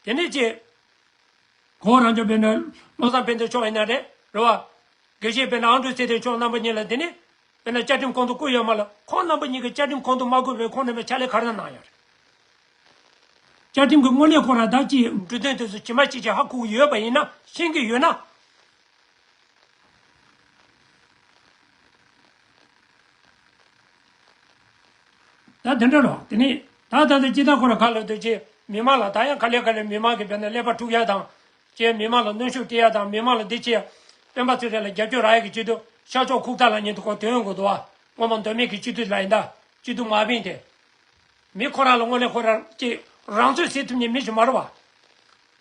དེ་ནས་ཅི། ཁོ་རང་ཚོ་དཔེར་ན་བློ་བཟང་ཕན་ཚུན་མཆོག་ཡིན་ན་རེད་རེད་བ། དགེ་བཤེས་དཔེར་ན་ཨང་ཀྲུག་ཚེ་བརྟན་མཆོག་རྣམ་པ་གཉིས་ལ་དེ་ནས་དཔེར་ན་བཅའ་ཁྲིམས་ཁོང་དུ་བསྐུར་ཡོད་མ་ལ། ཁོང་རྣམ་པ་གཉིས་ཀྱིས་བཅའ་ཁྲིམས་ཁོང་དུ་མ་བསྐུར་བའི་ཁོང་རྣམ་པས་ཕྱག་ལས་ག་རེ་གནང་ཡོད་རེད། བཅའ་ཁྲིམས་ཀྱི་དངོས་གནས་ཁོ་རང་ད་ཅི་འབྲུ་དོན་དེ་ཚོ་ཇི་མ་ཇི་བཞིན་ཧ་གོ་གི་ཡོད་པ་ཡིན་ན། ཤེས་ཀྱི་ཡོད་ན། ད་དེ་འདྲ་རོ། དེ་ནས་ད་ད་ལྟ་སྤྱི་བཏང་ཁོ་ར་ག་ལ་དུས་ཀྱི་མི་མང་ལ་ད་ཡང་ག་ལེ་ག་ལེ་མི་མང་གི་དཔེར་ན་ཀླད་པ་འཁྲུག་ཡ་དང་། ཅེས་མི་མང་ལ་གནོན་ཤུགས་སྤྲད་ཡ་དང་། མི་མང་ལ་འདི་བྱེད་ཡ། སྤེན་པ་ཚེ་རིང་ལ་རྒྱབ་སྐྱོར་རག་ཡ་གི་སྤྱི་འཐུས་ཤར་ཕྱོགས་ཁུག་རྟ་ལབ་མཁན་དེ་ཁོ་དོན་དགོས་འདུག་བ། སྔོན་མ་མདོ་སྨད་ཀྱི་སྤྱི་འཐུས་ལ་ཡིན་ད། སྤྱི་འཐུས་མ་བིན་ཏེ། མི་ཁོ་རང་ལ་དངོས་གནས་ཁོ་རང་ཅིག་རང་ཚོད་ཟེར་ཐུབ་མཁན་མི་ཞིག་མ་རེད་བ།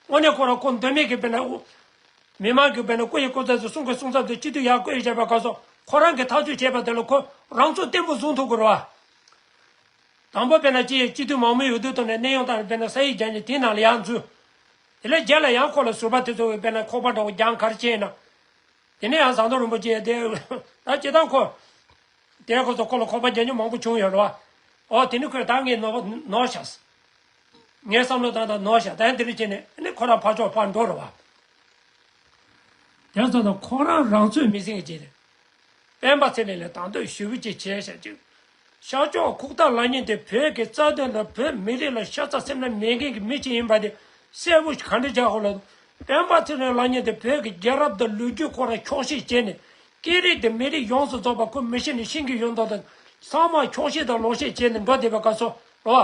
དངོས་གནས་ཁོ་རང་ཁོ་མདོ་སྨད་ཀྱི་དཔེར་ན་དབུ། མི་མང་གི་དཔེར་ན་སྐུ་ཡི་སྐུ་ཚབ་ཚོས་གསུང་གི་གསུང་ཚབ་ཚོས་སྤྱི་འཐུས་ཡར་བསྐོས་བྱས་པའི་སྐབས་སུ་ཁོ་རང་གིས་ཐག་གཅོད་བྱས་པ་དེ་ལ་ཁོ་རང་ཚོད་བརྟན་པོ་བཟུང་ཐུབ་དགོས་རེད་བ། དང་པོ་དཔེར་ན་ཅིག་སྤྱི་འཐུས་མང་མོས་འོས་བསྡུ་ཐོག་ནས་གནས་དབྱུང་བཏང་ནས་དཔེར་ན་ས་ཡིག་རྒྱག་མཁན་དེའི་ནང་ལ་ཡར་འཛུལ། དེ་ལས་རྗེས་ལ་ཡང་ཁོ་ལ་ཟུར་པ་དེ་ཚོ་གིས་དཔེར་ན་ཁོག་པ་འདྲ་བོ་རྒྱག་ག་རེ་བྱས་ན། དེ་ནས་ཡང་ཟམ་གདོང་རིན་པོ་ཆེ་དེ་ད་སྤྱི་བཏང་ཁོ། དེ་ཁོ་ཚོ་ཁོ་ལ་ཁོག་པ་རྒྱག་མཁན་མང་པོ་བྱུང་ཡོད་རེད་བ། ཨོ་དེ་ནི་ཁོས་ད་ངས་ནོར་བ་ནོར་བཞག་ངའི་བསམ་བློ་བཏང་དང་ནོར་བཞག་ད་ཡང་དེ་འདྲ་བྱས་ནས་ཨ་ནི་ཁོ་རང་ཕར་ཕྱོགས་ཕར་འགྲོ་རེད་བ། དེ་ཚོ་དང་ཁོ་རང་རང་ཚོད་མི་ཟིན་གྱི་རེད། སྤེན་པ་ཚེ་རིང་ལ་དང་དོད་ཞུ་བ་ཅིག་བྱས་བཞག་ཅིག་ཤར་ཕྱོགས་ཁུག་རྟ་ལབ་མཁན་དེ་བོད་ཀྱི་རྩ་དོན་དང་བོད་མི་རིགས་ལ་ཤ་ཚ་སེམས་ན་མེད་མཁན་གྱི་མི་ཅིག་ཡིན་པ་དེ་གསལ་པོ་ཞིག་ག་འདྲ་བྱ་དགོས་ལ། སྤེན་པ་ཚེ་རིང་ལབ་མཁན་དེ་བོད་ཀྱི་རྒྱལ་རབས་དང་ལོ་རྒྱུས་ཁོ་རང་འཁྱོག་བཤད་བྱས་ནས་སྐད་རིགས་དེ་མི་རིགས་ཡོངས་སུ་རྫོགས་པ་ཁོ་མི་ཤེས་ནས་ཤེས་ཀྱི་ཡོད་མདོག་དང་ཚང་མ་འཁྱོག་བཤད་དང་ལོག་བཤད་བྱས་ནས་འགྲོ་བསྡད་པའི་སྐབས་སུ་རོ།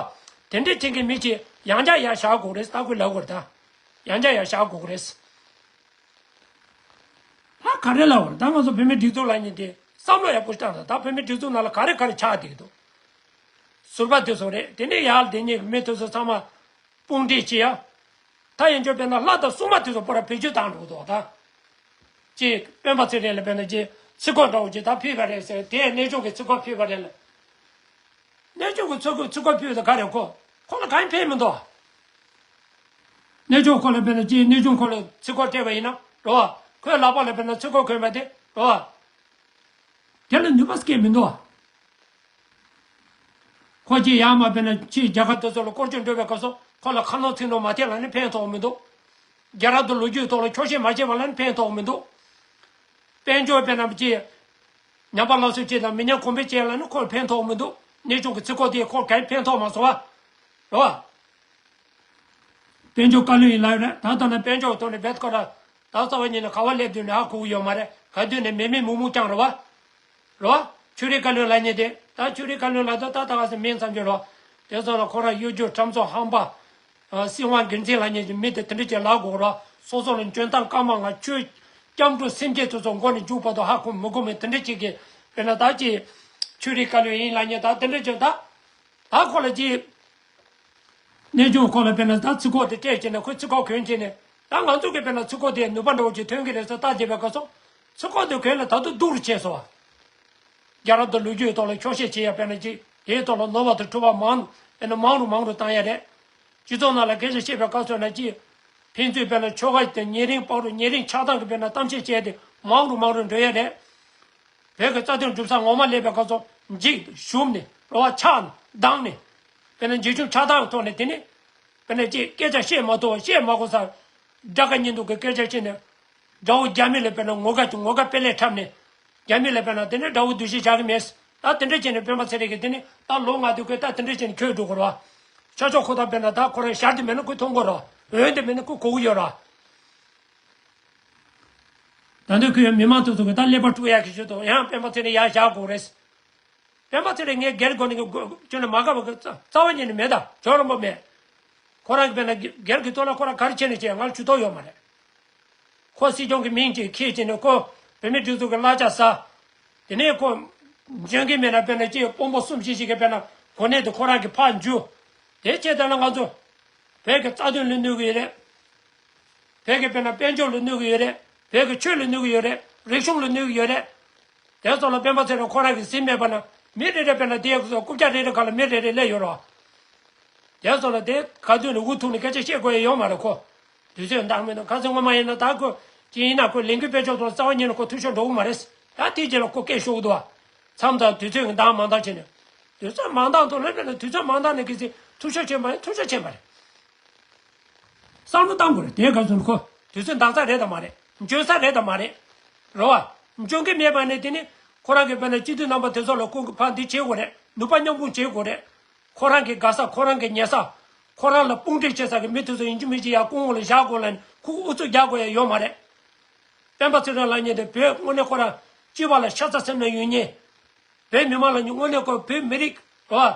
དེ་འདྲས་བྱེད་མཁན་མི་ཅིག་ཡང་བསྐྱར་ཡར་བཞག་དགོས་རེད། ད་ཁོས་ལབ་དགོས་རེད་ད། ཡང་བསྐྱར་ཡར་བཞག་དགོས་རེད། ད་ག་རེ་ལབ་དགོས་རེད། ད་ང་ཚོ་བོད་མིའི་སྒྲིག་འཛུགས་ལབ་མཁན་དེ་བསམ་བློ་ཡག་པོ་བཏང་དང་། ད་བོད་མིའི་སྒྲིག་འཛུགས་ནང་ལ་ག་རེ་ག་རེ་ཆགས་བསྡད་ཀྱི་འདུག་ཟུར་པ་དེ་ཚོ་རེད། དེ་ནས་ཡར་དེ་ཉིད་ཀྱི་མི་དེ་ཚོ་ཚང་མ་དཔུང་སྒྲིག་བྱེད་ཡ། ད་ཡིན་ཆོག་དཔེར་ན་ལྷ་དང་སྲུང་མ་དེ་ཚོ་པོ་ར་བེད་སྤྱོད་བཏང་འགྲོ་གི་འདུག་ད་ཅིག་སྤེན་པ་ཚེ་རིང་ལ་དཔེར་ན་ཅིག་ཚིག་གོ་འདྲ་བོ་ཅིག་ད་ཕུལ་བ་རེད་ཟེར། དེ་གནས་ཆུང་གི་ཚིག་གོ་ཕུལ་བ་རེད་ལ། གནས་ཆུང་གི་ཚིག་གོ་ཚིག་གོ་ཕུལ་ད་ག་རེ་ཁོ་ཁོ་ལ་གང་ཡང་ཕན་མི་འདུག་གནས་ཆུང་ཁོ་ལ་དཔེར་ན་ཅིག་གནས་ཆུང་ཁོ་ལ་ཚིག་གོ་སྤྲད་པ་ཡིན་ན་རོ། ཁོའི་ལག་པ་ལ་དཔེར་ན་ཚིག་གོ་གོན་པ་དེ་རོ། དེ་ལ་ནུས་པ་སྐྱེ་མི་འདུག་ཁོ་ཅིག་ཡར་མར་དཔེར་ན་ཕྱིའི་རྒྱལ་ཁབ་དེ་ཚོ་ལ་སྐོར་སྐྱོད་འགྲོ་བའི་སྐབས་སུ་ཁོ་ལ་ཁ་ནོར་ཚིག་ནོར་མ་ཐེབས་ལབ་ནི་ཕན་ཐོགས་མི་འདུག་རྒྱལ་རབས་དང་ལོ་རྒྱུས་ཐོག་ལ་འཁྱོག་བཤད་མ་བྱེད་པ་ལབ་ནི་ཕན་ཐོགས་མི་འདུག་དཔལ་འབྱོར་དཔེར་ན་ཅིག་ཉམས་པ་སླར་གསོ་བྱེད་དང་མི་ཉམས་གོང་འཕེལ་བྱེད་ལབ་ནི་ཁོ་ལ་ཕན་ཐོགས་མི་འདུག་གནས་ཆུང་གི་ཚིག་གོ་དེས་ཁོ་ལ་གང་ཕན་ཐོགས་མ་སོང་བ། རེད་བ། དཔལ་འབྱོར་བཀའ་བློན་ཡིན་ལབ་རེད། ད་ལྟ་ན་དཔལ་འབྱོར་ཐོག་ནས་བེད་ཁོ་ར་ད་རྩ་བ་ཉིད་ནས་ག་བ་སླེབས་དུས་ནས་ཧ་གོ་གི་ཡོད་མ་རེད། ག་དུས་ནས་མེད་མེད་མུག་མུག་རྐྱང་རེད་བ། རེད་བ། ཆོས་རིག་བཀའ་བློན་ལབ་མཁན་དེ་ད་ཆོས་རིག་བཀའ་བློན་ལབ་ད་ད་ད་ག་ཟེ་མིང་ཙམ་ཅིག་རེད་བ། དེ་ཚོ་ལ་ཁོ་ར་གཡོ་སྒྱུ་ཁྲམ་ཚོགས་ཧམ་པ། ཨ་སྲིད་དབང་སྒེར་འཛིན་ལབ་མཁན་གྱི་མི་དེ་དེ་འདྲ་ཅིག་ལབ་དགོས་རེད་བ། སོ་སོ་ལ་འཇོན་ཐང་སྐར་མ་ལྔ་ཆོས་སྐྱབས་འགྲོ་སེམས་བསྐྱེད་དེ་ཚོ་མགོ་ནས་མཇུག་བར་དུ་ཧ་གོ་མི་གོ་མི་དེ་འདྲ་ཅིག་གི་དཔེར་ན་ད་ཅིག་ཆོས་རིག་བཀའ་བློན་ཡིན་ལབ་མཁན་ད་དེ་འདྲ་ཅིག་ད། ད་ཁོ་ལ་ཅིག་གནས་ཆུང་ཁོ་ལ་དཔེར་ན་ད་ཚིག་གོ་དེ་སྤྲད་བྱས་ནས་ཁོས་ཚིག་གོ་གོན་བྱས་ནས་ད་ང་ཚོ་གིས་དཔེར་ན་ཚིག་གོ་དེ་ནུས་པ་འདྲ་བོ་ཅིག་ཐོན་གྱི་རེད་ཟེར་བལྟ་བྱས་པའི་སྐབས་སུ་ཚིག་གོ་དེ་གོན་ལ་ད་དུང་སྡུག་རུ་ཆེ་སོང་བ། རྒྱལ་རབས་དང་ལོ་རྒྱུས་ཐོག་ལ་འཁྱོག་བཤད་བྱེད་ཡ་དཔེར་ན་ཅིག་དེའི་ཐོག་ལ་ནོར་བ་དང་འཁྲུལ་བ་མང་དཔེར་ན་མང་རུ་མང་རུ་བཏང་ཡ་རེད། སྤྱི་ཚོགས་ནང་ལ་སྐད་ཆ་བཤད་པའི་སྐབས་སུ་ན་ཅིག་ཕན་ཚུན་དཔེར་ན་ཆོལ་ཁ་དང་ཉེ་རིང་བར་དུ་ཉེ་རིང་ཆགས་སྡང་གི་དཔེར་ན་གཏམ་བཤད་བྱས་ཏེ་མང་རུ་མང་རུ་འགྲོ་ཡ་རེད། བོད་ཀྱི་རྩ་དོན་སྒྲུབ་ས་ངོ་མ་སླེབས་པའི་སྐབས་སུ་འཇིགས་ཞུམ་ནས་རོ་བ་ཆགས་ནས་སྡང་ནས་དཔེར་ན་འཇིགས་ཞུམ་ཆགས་སྡང་གི་ཐོག་ནས་དེ་ནས་དཔེར་ན་ཅིག་སྐད་ཆ་བཤད་མ་ཐུབ་པ་བཤད་མ་དགོས་སར་དགྲ་དགའ་གཉེན་སྡུག་གི་སྐད་ཆ་བཤད་ནས་དགྲ་བོ་རྒྱ་མི་ལ་དཔེར་ན་ངོ་དགའ་ངོ་དགའ་དཔེ་ལེགས་འཁྲབ་ནས་རྒྱ་མི་ལ་དཔེར་ན་དེ་ནས་དགྲ་བོ་འདུ་ཤེས་བཞག་གི་མེད། ད་དེ་འདྲ་བྱས་ནས་སྤེན་པ་ཚེ་རིང་གིས་དེ་ནས་ད་ལོ་ལྔ་དུས་ཁོས་ད་དེ་འདྲ་བྱས་ནས་ཁྱོད་འགྲོ་དགོས་རེད་བ། ཤར་ཕྱོགས་ཁོ་ཐག་དཔེར་ན་ད་ཁོ་རང་ཞར་དུ་མེད་ན་ཁོས་མཐོང་གི་རེད་བ། འོན་ཏེ་མེད་ན་ཁོས་གོ་གི་ཡོད་རེད་བ། ད་ནི་ཁོས་མི་མང་ཚོ་ཚོ་གི་ད་ཀླད་པ་དཀྲུག་ཡག་གི་ཞུ་དང་ཡང་སྤེན་པ་ཚེ་རིང་ཡར་བཞག་དགོས་རེད། སྤེན་པ་ཚེ་རིང་ངས་སྒེར་སྒོ་ནས་ཀྱི་སྐྱོན་ནས་མ་དགའ་བ་གི་རྩ་རྩ་བ་ཉིད་ནས་མེད་ད་ཇོ་རིན་པོ་མེད། ཁོ་རང་གི་དཔེར་ན་སྒེར་གྱི་ཐོག་ལ་ཁོ་རང་ག་རེ་བྱས་ནས་བྱས་ང་ལ་ཇུས་གཏོགས་ཡོད་མ་རེད། ཁོ་སྲིད་སྐྱོང་གི་མིང་ཅིག་ཁྱེར་བྱས་ནས་ཁོ་བོད་མི་སྒྲིག་འཛུགས་ཀྱི་གླ་ཆ་ཟ། དེ་ནས་ཁོ་འཇོན་གྱི་མེད་ན་དཔེར་ན་ཅིག་དཔོན་པོ་གསུམ་བཞི་ཞིག་གིས་དཔེར་ན་གོ་གནས་དེ་ཁོ་རང་གི་ཕར་འཇུ། དེ་བྱས་ད་ལ་ང་ཚོ་ བོད་ཀྱི་རྩ་དོན་ལ་གནོད་ཀྱི་ཡོད་རེད། བོད་ཀྱི་དཔེར་ན་དཔལ་འབྱོར་ལ་གནོད་ཀྱི་ཡོད་རེད། བོད་ཀྱི་ཆོས་ལ་གནོད་ཀྱི་ཡོད་རེད། རིག་གཞུང་ལ་གནོད་ཀྱི་ཡོད་རེད། དེ་ཚོ་ལ་སྤེན་པ་ཚེ་རིང་ཁོ་རང་གིས་ཟིན་མེད་པ་ན། མི་རེ་རེ་དཔེར་ན་དེའི་རྐུབ་བཀྱག་རེ་རེ་ཁ་ལ་མི་རེ་རེ་སླེབས་ཡོད་རེད་བ། དེ་ཚོ་ལ་དེ་ག་དུས་ནས་འུ་ཐུག་ནས་སྐད་ཆ་བཤད་དགོས་ཡ་ཡོད་མ་རེད་ཁོ། དུས་ཚོད་འདང་མི་འདུག་ག་ཚོད་སྔོན་མ་ཡིན་ན་ད་ཁོ་ཅི་ཡིན་ན་ཁོ་ལས་འགུལ་སྤེལ་ཕྱོགས་ཐོག་རྩ་བ་ཉིད་ནས་ཁོ་ཐུག་ཤོར་འགྲོ་གི་མ་རེད། ད་དེའི་རྗེས་ལ་ཁོ་སྐད་ཤོར་གི་འདུག་བ། མཚམས་མཚམས་དུས་ཚོད་ཀྱི་འདང་མ་འདང་བྱས་ནས། དུས་ཚོད་མ་འདང་ཐོག་ལ་དཔེར་ན་དུས་ཚོད་མ་འདང་ནས་གལ་སྲིད་ཐུག་ཤོར་ཕྱིན་པ་ཡིན་ཐུག་ཤོར་ཕྱིན་པ་རེད། བསམ་བློ་བཏང་དགོས་རེད་དེའི་སྐབས་སུ་ཁོ་དུས་ཚོད་འདང་ས་རེད་དམ་མ་རེད། འཇོན་ས་རེད་དམ་མ་རེད། རེད་བ། འཇོན་གི་མེད་པ་ནས་དེ་ནི་ཁོ་རང་གི་དཔེར་ན་སྤྱི་འཐུས་རྣམ་པ་དེ་ཚོ་ལ་ཁོ་གི་ཕར་འདི་བྱེད་དགོས་རེད། ནུས་པ་མཉམ་སྤུངས་བྱེད་དགོས་རེད། ཁོ་རང་གི་དགའ་ས་ཁོ་རང་གི་ཉེ་ས། ཁོ་རང་ལ་དཔུང་སྒྲིག་བྱེད་ས་གི་མི་དེ་ཚོ་ཡིན་གཅིག་མིན་གཅིག་ཡར་སྐུ་ངོ་ལ་བཞག་དགོས་ལ་ནི་ཁོ་གི་ཨུ་ཚུགས་རྒྱག་དགོས་ཡ་ཡོད་མ་རེད། སྤེན་པ་ཚེ་རིང་ལབ་མཁན་དེ་བོད་དངོས་གནས་ཁོ་རང་སྤྱི་པ་ལ་ཤ་ཚ་སེམས་ནང་ཡོད་མཁན། བོད་མི་མང་ལ་ནི་དངོས་གནས་ཁོ་བོད་མི་རིགས་རེད་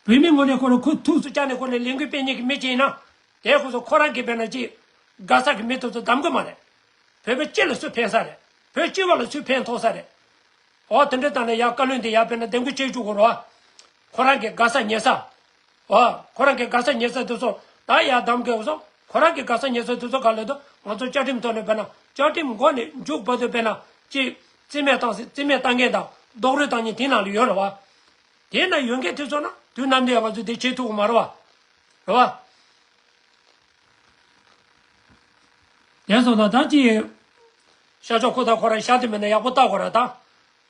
བ། བོད་མི་ངོས་ནས་ཁོ་རང་ཁོ་ཐུགས་སུ་བཅངས་ནས་ཁོ་ནས་ལས་འགུལ་སྤེལ་མཁན་གྱི་མི་ཅིག་ཡིན་ན། དེ་ཁོ་ཚོ་ཁོ་རང་གི་དཔེར་ན་ཅིག་དགའ་ས་གི་མི་དེ་ཚོ་གདམ་གི་མ་རེད། བོད་པའི་སྤྱི་ལ་སུ་ཕན་ས་རེད། བོད་སྤྱི་བ་ལ་སུ་ཕན་ཐོགས་ས་རེད། འོ་དེ་འདྲ་བཏང་ནས་ཡ་བཀའ་བློན་དེ་ཡ་དཔེར་ན་འདེམས་བསྐོ་བྱེད་བཅུག་གོ་རོ། ཁོ་རང་གི་དགའ་ས་ཉེ་ས། འོ་ཁོ་རང་གི་དགའ་ས་ཉེ་ས་དེ་ཚོ་ད་ཡ་གདམ་གི་འོ་སོ་ཁོ་རང་གི་དགའ་ས་ཉེ་ས་དེ་ཚོ་ག་ལ་དུ་ང་ཚོ་བཅའ་ཁྲིམས་ཐོག་ནས་དཔེར་ན་བཅའ་ཁྲིམས་འགོ་ནས་མཇུག་བར་དུ་དཔེར་ན་ཅིག་རྩིས་མེད་བཏང་སྲིད་རྩིས་མེད་བཏང་མཁན་དང་རྡོག་རོལ་བཏང་མཁན་དེ་ནང་ལ་ཡོད་རེད་བ། དེ་ན་ཡོད་མཁན་དེ་ཚོ་ན་དུས་ནམ་དུ་ཡང་ང་ཚོས་དེ་བྱེད་ཐུབ་ཀྱི་མ་རེད་བ། རེད་བ། དེ་སོང་ཙང་ད་ཅི། ཤར་ཕྱོགས་ཁུག་རྟ་ཁོ་རང་ཤར་དུ་མེད་ན་ཡག་པོ་ལྟ་དགོས་ར་ད།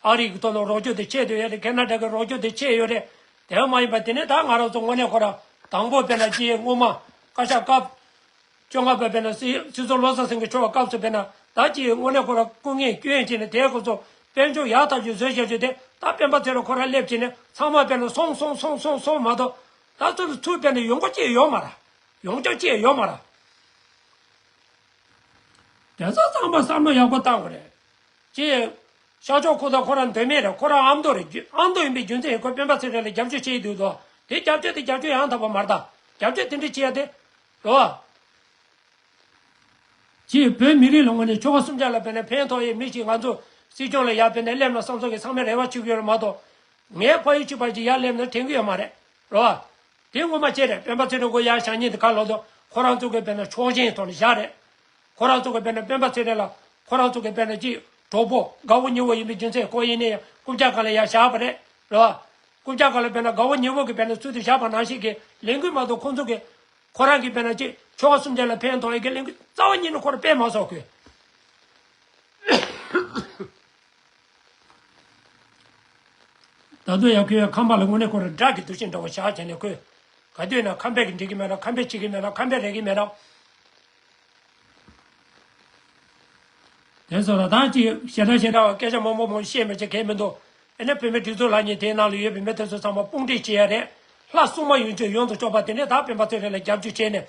ཨ་རི་གི་ཐོག་ལ་རོགས་སྐྱོར་དེ་བྱེད་འདོད་ཡོད་རེད། ཁེ་ན་ཌ་གི་རོགས་སྐྱོར་དེ་བྱེད་ཡོད་རེད། དེ་མ་ཡིན་པ་དེ་ནས་ད་ང་རང་ཚོ་དངོས་གནས་ཁོ་རང་དང་པོ་དཔེར་ན་ཅི་སྔོན་མ་བཀའ་ཤག་སྐབས། བཅོ་ལྔ་པ་དཔེར་ན་སྲིད་སྲིད་ཟུར་བློ་བཟང་སེང་གེ་མཆོག་སྐབས་སུ་དཔེར་ན་ད་ཅི་དངོས་གནས་ཁོ་རང་སྐུ་ངལ་སྐྱོན་བྱས་ནས་དེ་ཁོ་ཚོ་དཔལ་འབྱོར་ཡག་ཐག་ཆོད་བཟོས་བཞག་རྒྱུ་དེ་ད་སྤེན་པ་ཚེ་རིང་ཁོ་རང་སླེབས་བྱས་ནས་ཚང་མ་དཔེར་ན་སོང་སོང་སོང་སོང་སོང་མ་གཏོགས་ད་ཚོ་ལ་ཚུར་དཔེར་ན་ཡོང་སྒོ་ཅི་ཡོད་མ་ར། ཡོང་ཆོག་ཅི་ཡོད་མ་ར། དེ་ཚོ་ཚང་མ་བསམ་བློ་ཡག་པོ་བཏང་དགོས་རེད། ཅི། ཤར་ཕྱོགས་ཁུག་རྟ་ཁོ་རང་འདོད་མེད་རེད། ཁོ་རང་ཨ་མདོ་རེད། རྒྱུ་ཨ་མདོ་ཡིན་པའི་རྒྱུ་མཚན་ཡིན་ཁོ་སྤེན་པ་ཚེ་རིང་ལ་རྒྱབ་སྐྱོར་བྱེད་འདུག་དོ། དེ་རྒྱབ་སྐྱོར་དེ་རྒྱབ་སྐྱོར་ཡང་དག་པ་མ་རེད་ད། རྒྱབ་སྐྱོར་དེ་འདྲ་བྱེད་ཡ་དེ། རེད་བ། ཅི་བོད་མི་རིགས་ལ་ངོས་ནས་ཆོལ་ཁ་གསུམ་ཆ་ལ་དཔེར་ན་ཕན་ཐོགས་ཡས་མི་ཞིག་ང་ཚོ་སྲིད་སྐྱོང་ལ་ཡར་དཔེར་ན་སླེབས་ན་བསམ་ཚོགས་ཀྱི་ཚང་མས་རེ་བ་བྱེད་ཀྱི་ཡོད་རེད་མ་གཏོགས། ངའི་ཕ་ཡུལ་གཅིག་པ་ཅིག་ཡར་སླེབས་ན་དྲན་གྱི་ཡོད་མ་རེད། རེད་བ། དེ་ངོ་མ་བྱས་རེད། སྤེན་པ་ཚེ་རིང་ཁོ་ཡར་བཞག་མཁན་དེ་ག་ལོག་དོ་ཁོ་རང་ཚོ་གི་དཔེར་ན་ཕྱོགས་ཞེན་ཐོག་ནས་བཞག་རེད། ཁོ་རང་ཚོ་གི་དཔེར་ན་སྤེན་པ་ཚེ་རིང་ལ་ཁོ་རང་ཚོ་གི་དཔེར་ན་ཅིག་གྲོགས་པོ་དགའ་བོ་ཉེ་བོ་ཡིན་པའི་རྒྱུ་མཚན་ཁོ་ཡིན་ནའི་རྐུབ་བཀྱག་སྒང་ལ་ཡར་བཞག་པ་རེད། རེད་བ། རྐུབ་བཀྱག་སྒང་ལ་དཔེར་ན་དགའ་བོ་ཉེ་བོ་གི་དཔེར་ན་ཚུལ་དུ་བཞག་པ་ནང་བཞིན་གྱི་ལས་འགུལ་མ་གཏོགས་ཁོ་ཚོ་གི་ཁོ་རང་གི་དཔེར་ན་ཅིག་ཆོལ་ཁ་གསུམ་ཆ་ལ་ཕན་ཐོགས་ཡས་ཀྱི་ལས་འགུལ་རྩ་བ་ཉིད་ནས་ཁོ་རང་སྤེལ་མ་སོང་ཁོས། ད་དུང་ཡང་ཁོའི་ཁང་པ་ལ་དངོས་གནས་ཁོ་རང་དགྲ་གི་འདུ་ཤེས་འདྲ་བོ་བཞག་བྱས་ནས་ཁོས་ག་དུས་ན་ཁམས་པའི་གི་འགྲིག་གི་མེད་ན་ཁམས་པའི་བྱེད་ཀྱི་མེད་ན་ཁམས་པའི་རེག་གི་མེད་ན། དེ་སོགས་ལ་ད་ཅིག་ཞེ་དྲག་ཞེ་དྲག་སྐད་ཆ་མང་པོ་མང་པོ་བཤད་མི་བྱེད་གལ་མི་འདུག་ཨ་ནི་བོད་མི་སྒྲིག་འཛུགས་ལ་ཉིན་དེའི་ནང་ལ་ཡོད་པའི་མི་དེ་ཚོ་ཚང་མ་དཔུང་སྒྲིག་བྱེད་ཡ་རེད། ལྷ་སྲུང་མ་ཡོང་ཆོག་ཡོངས་སུ་གཅོག་པ་དེ་ནས་ད་སྤེན་པ་ཚེ་རིང་ལ་རྒྱབ་སྐྱོར་བྱས་ནས་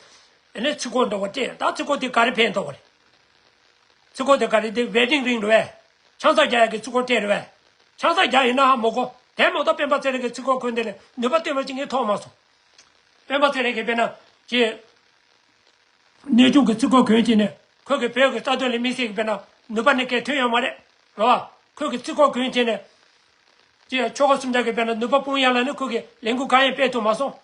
ཨ་ནི་ཚིག་གོ་འདྲ་བོ་སྤྲད། ད་ཚིག་གོ་དེ་ག་རེ་ཕན་ཐོགས་པ་རེད། ཚིག་གོ་དེ་ག་རེ་དེ་ཝེ་ཌིང་རིང་རེད་བས། ཆང་ས་རྒྱག་ཡ་གི་ཚིག་གོ་སྤྲད་རེད་བས། ཆང་ས་རྒྱག་ཡིན་ན་ཧ་མ་གོ་དེ་མ་གཏོགས་སྤེན་པ་ཚེ་རིང་གི་ཚིག་གོ་གོན་དེ་ལས་ནུས་པ་སྟོན་པ་ཅིག་ངས་མཐོང་མ་སོང་། སྤེན་པ་ཚེ་རིང་གིས་དཔེར་ན་ཅེས། གནས་ཆུང་གི་ཚིག་གོ་གོན་བྱས་ནས་ཁོས་གི་བོད་ཀྱི་རྩ་དོན་ལ་དམིགས་བསལ་གྱི་དཔེར་ན་ནུས་པ་ནི་གལ་ཐོན་ཡོད་མ་རེད། རེད་བ། ཁོས་གི་ཚིག་གོ་གོན་བྱས་ནས། ཅེས་ཆོལ་ཁ་གསུམ་ཆ་གི་དཔེར་ན་ནུས་པ་སྤུངས་ཡ་ལ་ནི་ཁོས་གི་ལས་འགུལ་གང་ཡང་སྤེལ་ཐུབ་མ་སོང་།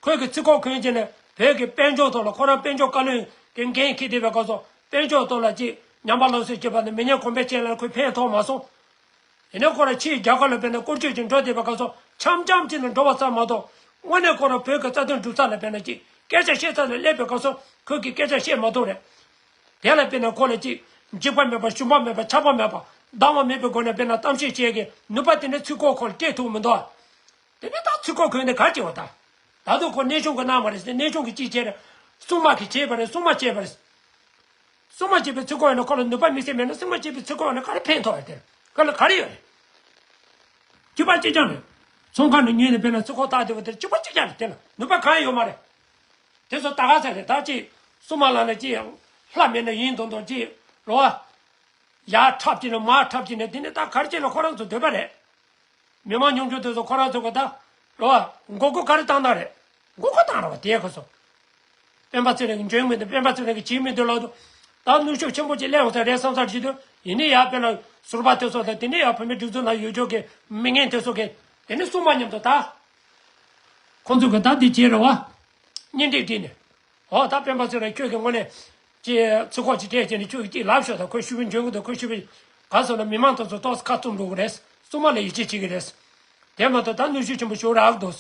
ཁོས་གི་ཚིག་གོ་གོན་བྱས་ནས་བོད་ཀྱི་དཔལ་འབྱོར་ཐོག་ལ་ཁོ་རང་དཔལ་འབྱོར་བཀའ་བློན་གྱི་འགན་འཁྱེར་བསྡད་པའི་སྐབས་སུ་དཔལ་འབྱོར་ཐོག་ལ་ཅིག་ཉམས་པ་སློབ་གསོ་བྱེད་པ་ནི་མི་ཉམས་གོང་འཕེལ་བྱེད་ལ་ཁོས་ཕན་ཐོགས་མ་སོང་། དེ་ནས་ཁོ་རང་ཕྱིའི་རྒྱལ་ཁབ་ལ་དཔེར་ན་བཀོལ་སྤྱོད་ཅིག་འགྲོ་བསྡད་པའི་སྐབས་སུ་འཆམ་འཆམ་ཅིག་ལ་འགྲོ་བ་ཙམ་མ་གཏོགས་དངོས་གནས་ཁོ་རང་བོད་ཀྱི་རྩ་དོན་སྒྲུབ་ས་ལ་དཔེར་ན་ཅིག་སྐད་ཆ་བཤད་ས་ལ་སླེབས་པའི་སྐབས་སུ་ཁོས་ཀྱི་སྐད་ཆ་བཤད་མ་ཐུབ་རེད། དེ་ལ་དཔེར་ན་ཁོ་ལ་ཅིག་འཇིགས་པ་མེད་པ་ཞུམ་པ་མེད་པ་ཆགས་པ་མེད་པ་སྡང་བ་མེད་པའི་སྒོ་ནས་དཔེར་ན་གཏམ་བཤད་བྱེད་ཀྱི་ནུས་པ་དེ་འདྲ་ཚིག་གོ་ཁོ་ལ་སྤྲད་ཐུབ་མི་འདུག་དེ་ནས་ད་ཚིག་གོ་གོན་ནས་ག་རེ་བྱེད་པ་ད། ད་དུང་ཁོ་གནས་ཆུང་གི་གནང་བ་རེད་ཟེར། གནས་ཆུང་གི་ཅིག་བྱས་རེད། སྲུང་མ་གིས་བྱས་པ་རེད། སྲུང་མ་བྱས་པ་རེད། སྲུང་མ་བྱས་པའི་ཚིག་གོ་ཡིན་ན་ཁོ་ལ་ནུས་པ་མི་སྲིད་མེད་ན་སྲུང་མ་བྱས་པའི་ཚིག་གོ་ཡིན་ན་ག་རེ་ཕན་ཐོགས་ཡོད་དེ། ཁོ་ལ་ག་རེ་ཡོད་རེད། གཅིག་པ་གཅིག་རྐྱང་རེད། ཚོང་ཁང་ནས་ཉོས་ནས་དཔེར་ན་ཚིག་གོ་བཏགས་བསྡད་པ་དེར་གཅིག་པ་གཅིག་རྐྱང་རེད། དེ་ལ་ནུས་པ་གང་ཡང་ཡོད་མ་རེད། དེ་ཚོ་ད་ག་ཚད་རེད། ད་ཅིག་སྲུང་མ་ལ་ནི་ཅིག་ལྷ་མེད་ན་ཡིན་མདོག་མདོག་ཅིག་རོ། ཡར་འཁྲབ་ཅིག་ནས་མར་འཁྲབ་ཅིག་ནས་དེ་ནས་ད་ག་རེ་བྱས་ན་ཁོ་རང་ཚོ་འདོད་པ་རེད། མི་མང་ཉུང་ཆུང་དེ་ཚོ་ཁོ་རང་ཚོ་གི་ད་རོ། མགོ་སྐོར་ག་རེ་བཏང་ན་རེད། མགོ་སྐོར་བཏང་ར་བ་དེ་ཁོ་ཚོ། སྤེན་པ་ཚེ་རིང་གི་འཇོན་མི་འདུག་སྤེན་པ་ཚེ་རིང་གི་བྱེད་མི་འདུག་ལབ་འདུག་ད་ནུས་ཤུགས་ཆེན་པོ་ཅིག་སླེབས་ཡོང་ས་རེད་བསམ་ས་ཅིག་འདུག་ཡིན་ནའི་ཡར་དཔེར་ན་ཟུར་པ་དེ་ཚོ་དང་དེ་ནས་ཡར་བོད་མི་སྒྲིག་འཛུགས་ནང་ཡོད་ཆོག་གི་མི་ངན་དེ་ཚོ་གི་དེ་ནས་སྲུང་མ་མཉམ་དུ་ད། ཁོ་ཚོ་གི་ད་འདི་བྱེད་རེད་བ། གཉེན་སྒྲིག་བྲིས་ནས། འོ་ད་སྤེན་པ་ཚེ་རིང་ཁྱོད་ཀྱི་དངོས་གནས་ཀྱི་ཚིག་ཁོག་ཅིག་སྤྲད་བྱས་ནས་ཁྱོད་ཀྱིས་ཅིག་ལབ་ཤོག་དང་། ཁོས་ཞུ་བའི་འཇོན་གི་འདུག་ཁོས་ཞུ་བའི་ག་སོང་ན་མི་མང་དེ་ཚོ་ཏོག་ཙམ་ཁ་བཙུམ་འགྲོ་གི་རེད། སྲུང་མ་ལ་ཡིད་ཆེས་བྱེད་ཀྱི་རེད། དེ་མ་གཏོགས་ད་གནོན་ཤུགས་ཆེན་པོ་ཞིག་རག་གི་འདུག་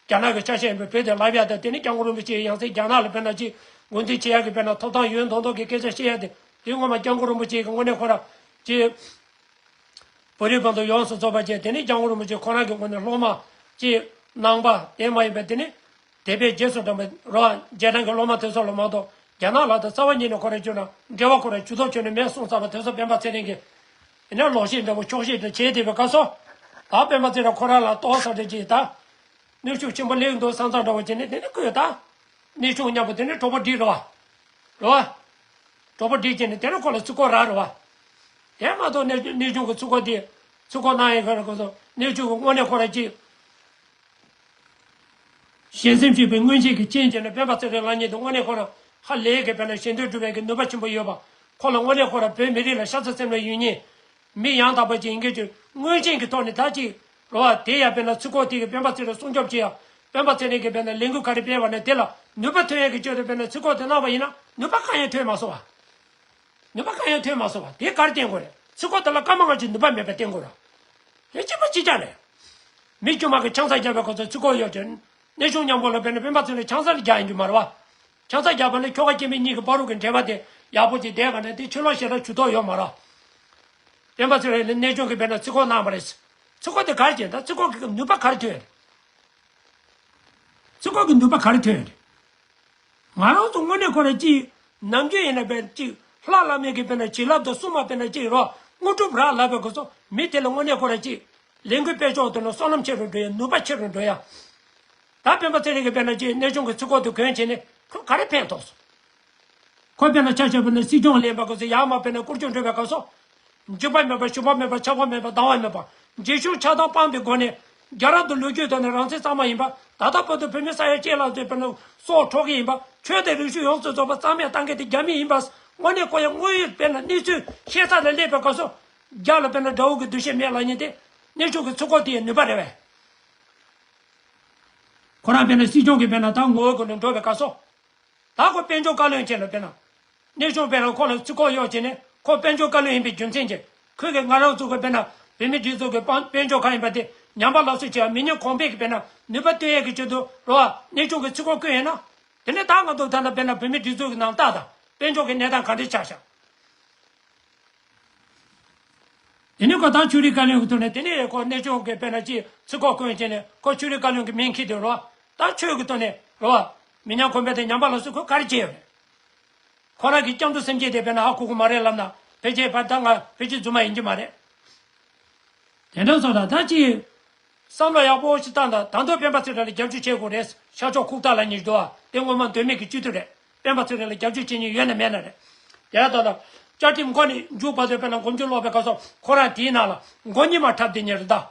རྒྱ་ནག་གི་ཆ་ཤས་ཡིན་པའི་བོད་དེ་ལབ་ཡ་དང་། དེ་ནི་སྐྱབས་མགོན་རིན་པོ་ཆེ་ཡང་སེ་རྒྱ་ནག་ལ་དཔེར་ན་ཅིག་འགོ་འཛིན་བྱེད་ཡ་གི་དཔེར་ན་ཐོབ་ཐང་ཡོད་མདོག་མདོག་གི་སྐད་ཆ་བཤད་ཡ་དེ། དེ་ངོ་མ་སྐྱབས་མགོན་རིན་པོ་ཆེ་གི་དངོས་གནས་ཁོ་རང་ཅིག་བོད་རིགས་བར་དུ་ཡོངས་སུ་རྫོགས་པ་བཅས། དེ་ནི་སྐྱབས་མགོན་རིན་པོ་ཆེ་ཁོ་རང་གི་ངོས་ནས་སློབ་མ་ཅིག་ནང་པ་དེ་མ་ཡིན་པ། དེ་ནི་དད་པས་རྗེས་སུ་འབྲངས་པའི་རོ། རྗེས་འབྲང་གི་སློབ་མ་དེ་ཚོ་ལ་མ་གཏོགས། རྒྱ་ནག་ལ་དང་རྩ་བ་ཉིད་ནས་ཁོ་རང་བསྐྱོན་ན་འབྲེལ་བ་ཁོ་རང་ཇུས་གཏོགས་བྱས་ནས་མེད་གསུངས་ཚར་བ་དེ་ཚོ་སྤེན་པ་ཚེ་རིང་གིས་ཡིན་ན་ལོག་བཤད་འདྲ་བོ་འཁྱོག་བཤད་འདྲ་བྱས་བསྡད་པའི་སྐབས་སུ། ད་སྤེན་པ་ཚེ་རིང་ཁོ་རང་ལ་ཏོག་ཙམ་འདྲ་ཅིག་ད་གནོན་ཤུགས་ཆེན་པོ་སླེབས་འདུག་བསམ་བསམ་འདྲ་བོ་བྱས་ནས། དེ་ནི་ཁོས་ད་གནས་ཆུང་མཉམ་པོ་དེ་ནི་གྲོགས་པོ་སྒྲིག་རོགས། རོགས། གྲོགས་པོ་སྒྲིག་བྱས་ནས་དེ་ནི་ཁོ་ལ་ཚིག་ཁོག་རག་རོགས། དེ་མ་གཏོགས་གནས་གནས་ཆུང་གི་ཚིག་ཁོག་དེ། ཚིག་ཁོག་གནང་ཡས་ཁོ་རང་ཁོ་ཚོ་གནས་ཆུང་གི་དངོས་གནས་ཁོ་རང་ཅིག་ཞལ་སེམས་ཞེས་པའི་མངོན་ཤེས་ཀྱི་སྤྱན་ཅན་ལ་སྤེན་པ་ཚེ་རིང་ལབ་མཁན་དེ་དངོས་གནས་ཁོ་རང་ཧ་ལས་ཀྱི་དཔེར་ན་ཞལ་འདོན་སྒྲུབ་པའི་གི་ནུས་པ་ཆེན་པོ་ཡོད་པ། ཁོ་ལ་དངོས་གནས་ཁོ་རང་བོད་མི་རིགས་ལ་ཤ་ཚ་སེམས་ལ་ཡོད་མཁན། མི་ཡང་དག་པ་ཅིག་ཡིན་མཁན་ཅིག་མངོན་ཤེས་ཀྱི་ཐོག་ནས་ད་ཅིག་རོ་བ། དེ་ཡང་དཔེར་ན་ཚིག་ཁོག་དེ་གིས་སྤེན་པ་ཚེ་རིང་སྲུང་སྐྱོབ་བྱེད་ཡ། སྤེན་པ་ཚེ་རིང་གིས་དཔེར་ན་ལས་འགུལ་ག་རེ་སྤེལ་བ་ན་དེ་ལ་ནུས་པ་ཐོན་ཡ་གི་ཆེད་དུ་དཔེར་ན་ཚིག་ཁོག་དེ་གནང་བ་ཡིན་ན་ནུས་པ་གང་ཡང་ཐོན་མ་སོང་བ། ནུས་པ་གང་ཡང་ཐོན་མ་སོང་བ་དེ་ག་རེ་བསྟན་དགོས་རེད། ཚིག་ཁོག་དེ་ལ་སྐར་མ་ལྔ་གཅིག་ནུས་པ་མེད་པ་བསྟན་དགོས་རེད། དེ་གཅིག་པ་གཅིག་རྐྱང་རེད། མི་དཀྱུས་མ་གི་ཆང་ས་བརྒྱབ་པའི་སྐབས་སུ་ཚིག་ཁོག་གཡོག་བྱས། གནས་ཆུང་མཉམ་པོ་ལ་དཔེར་ན་སྤེན་པ་ཚེ་རིང་ཆང་ས་ལ་རྒྱག་ཡིན་རྒྱུ་མ་རེད་བ། ཆང་ས་རྒྱག་པ་ནི་ཁྱོ་ག་སྐྱེ་དམན་གཉིས་ཀྱི་བར་དུ་གི་འབྲེལ་བ་དེ་ཡག་པོ་ཅིག་བསྡད་པ་ན་དེ་ཕྱི་ལོགས་ཞེ་དྲག་ཇུས་གཏོགས་ཡོད་མ་རེད། སྤེན་པ་ཚེ་རིང་ལ་གནས་ཆུང་གིས་དཔེར་ན་ཚིག་ཁོག་གནང་བ་རེད། ཚིག་ཁོག་དེ་ག་རེ་བྱས། ད་ཚིག་ཁོག་གི་ནུས་པ་ག་རེ་ཐོན་རེད། ཚིག་ཁོག་གི་ནུས་པ་ག་རེ་ཐོན་རེད། ང་རང་ཚོ་དངོས་གནས་ཁོ་རང་ཅིག་ནམ་རྒྱུན་ཡིན་ན་དཔེར་ཅིག་ལྷ་བླ་མའི་གི་དཔེར་ན་བྱིན་རླབས་དང་སྲུང་མ་དཔེར་ན་ཅིག་རོ། དངོས་གྲུབ་རག་ལབ་པའི་སྐབས་སུ་མི་དེ་ལ་དངོས་གནས་ཁོ་རང་ཅིག་ལས་འགུལ་སྤེལ་ཕྱོགས་དེ་ལ་བསོད་ནམས་ཆེ་རུ་འགྲོ་ཡ། ནུས་པ་ཆེ་རུ་འགྲོ་ཡ། ད་སྤེན་པ་ཚེ་རིང་གིས་དཔེར་ན་ཅིག་གནས་ཆུང་གི་ཚིག་ཁོག་དེ་གོན་བྱས་ནས་ཁོས་ག་རེ་ཕན་ཐོགས་སོང་། ཁོ་དཔེར་ན་ཆ་བཞག་པ་ན་སྲིད་སྐྱོང་ལེན་པ་སྐབས་སུ་ཡར་མར་དཔེར་ན་སྐོར་སྐྱོད་འགྲོ་བའི་སྐབས་སུ། འཇིགས་པ་མེད་པ། ཞུམ་པ་མེད་པ། ཆག་པ་མེད་པ། སྡང་བ་མེད་པ། རྗེས་ཤུལ་ཆགས་སྡང་སྤངས་པའི་སྒོ་ནས་རྒྱ་རབ་ཏུ་ལོ་རྒྱུས་ཐོག་ནས་རང་བཙན་གཙང་མ་ཡིན་པ། ད་ལྟ་བར་དུ་བོད་མི་ས་ཡ་གཅིག་ལྷག་ཙམ་དཔེར་ན་སྲོག་འཕྲོག་གི་ཡིན་པ། ཆོས་དང་རིག་གཞུང་ཡོངས་སུ་རྫོགས་པ་རྩ་མེད་བཏང་མཁན་དེ་རྒྱ་མི་ཡིན་པ། དངོས་གནས་ཁོ་ཡང་དངོས་ཡོད་དཔེར་ན་གནས་ཚུལ་ཤེས་ས་ལ་སླེབས་པའི་སྐབས་སུ། རྒྱ་ལ་དཔེར་ན་དགྲ་བོ་གི་འདུ་ཤེས་མེད་ལབ་མཁན་དེ་གནས་ཆུང་གི་ཚིག་ཁོག་དེ་ཡི་ནུས་པ་རེད་པས། ཁོ་རང་དཔེར་ན་སྲིད་སྐྱོང་གི་དཔེར་ན་ད་ངོ་བོའི་སྒོ་ནས་འགྲོ་བའི་སྐབས་སུ། ད་ཁོ་དཔལ་འབྱོར་བཀའ་བློན་བྱས་ལ་དཔེར་ན། གནས་ཆུང་དཔེར་ན་ཁོ་ལ་ཚིག་ཁོག་གཡོག་བྱས་ནས་ཁོ་དཔལ་འབྱོར་བཀའ་བློན་ཡིན་པའི་རྒྱུ་མཚན་གྱིས། ཁོས་ཀྱིས་ང་རང་ཚོ་གི་དཔེར་ན་བོད་མི་སྒྲིག་འཛུགས་ཀྱི་དཔལ་དཔལ་འབྱོར་གང་ཡིན་པ་དེ་ཉམས་པ་སླར་གསོ་བྱེད་པ། མི་ཉམས་གོང་འཕེལ་གྱི་དཔེར་ན་ནུས་པ་བཏོན་ཡས་ཀྱི་ཆེད་དུ་རོ་བ། གནས་ཆུང་གི་ཚིག་ཁོག་བཀོད་ཡོད་ན། དེ་ནས་ད་ང་ཚོ་ད་ལྟ་དཔེར་ན་བོད་མི་སྒྲིག་འཛུགས་ཀྱི་ནང་ལྟ་དང་། དཔལ་འབྱོར་གྱི་གནས་སྟངས་ག་འདྲ་ཆགས་ཤག་དེ་ནས་ཁོ་ད་ཆོས་རིག་བཀའ་བློན་གྱི་ཐོག་ནས། དེ་ནས་ཁོ་གནས་ཆུང་གི་དཔེར་ན་ཅིག་ཚིག་ཁོག་བཀོད་བྱས་ནས་ཁོ་ཆོས་རིག་བཀའ་བློན་གྱི་མིང་འཁྱེར་དུས་རོ། ད་ཆོས་ཀྱི་ཐོག་ནས་རོ། མི་ཉམས་གོང་འཕེལ་དང་ཉམས་པ་སླར་གསོ་ཁོ་ག་རེ་བྱས་ཡོད་རེད། ཁོ་རང་གི་སྐྱབས་འགྲོ་སེམས་བསྐྱེད་དེ་དཔེར་ན་ཧ་གོ་གི་མ་རེད་ལབ་ན། ཕལ་ཆེར་ཕར་ད་ང་ཕལ་ཆེར་རྫུན་མ་ཡིན་གྱི་མ་རེད། དེ་འདྲ་སོང་ཙང་ད་ཅིག་བསམ་བློ་ཡག་པོ་ཞིག་བཏང་དང་། ད་དུང་སྤེན་པ་ཚེ་རིང་ལ་རྒྱབ་སྐྱོར་བྱེད་དགོས་རེད། ཤར་ཕྱོགས་ཁུག་རྟ་ལབ་མཁན་ཞིག་འདུག་ཨ། དེ་སྔོན་མ་མདོ་སྨད་ཀྱི་སྤྱི་འཐུས་རེད། སྤེན་པ་ཚེ་རིང་ལ་རྒྱབ་སྐྱོར་བྱེད་མཁན་ཡོད་ན་མེད་ན་རེད། དེ་ལྟར་ལ་བཅའ་ཁྲིམས་འགོ་ནས་མཇུག་བར་དུ་དཔེར་ན་མགོ་མཇུག་སློག་པའི་སྐབས་སུ་ཁོ་རང་དེའི་ནང་ལ་མགོ་གཉིས་མ་འཁྲབ་བསྡད་མཁན་རེད་ད།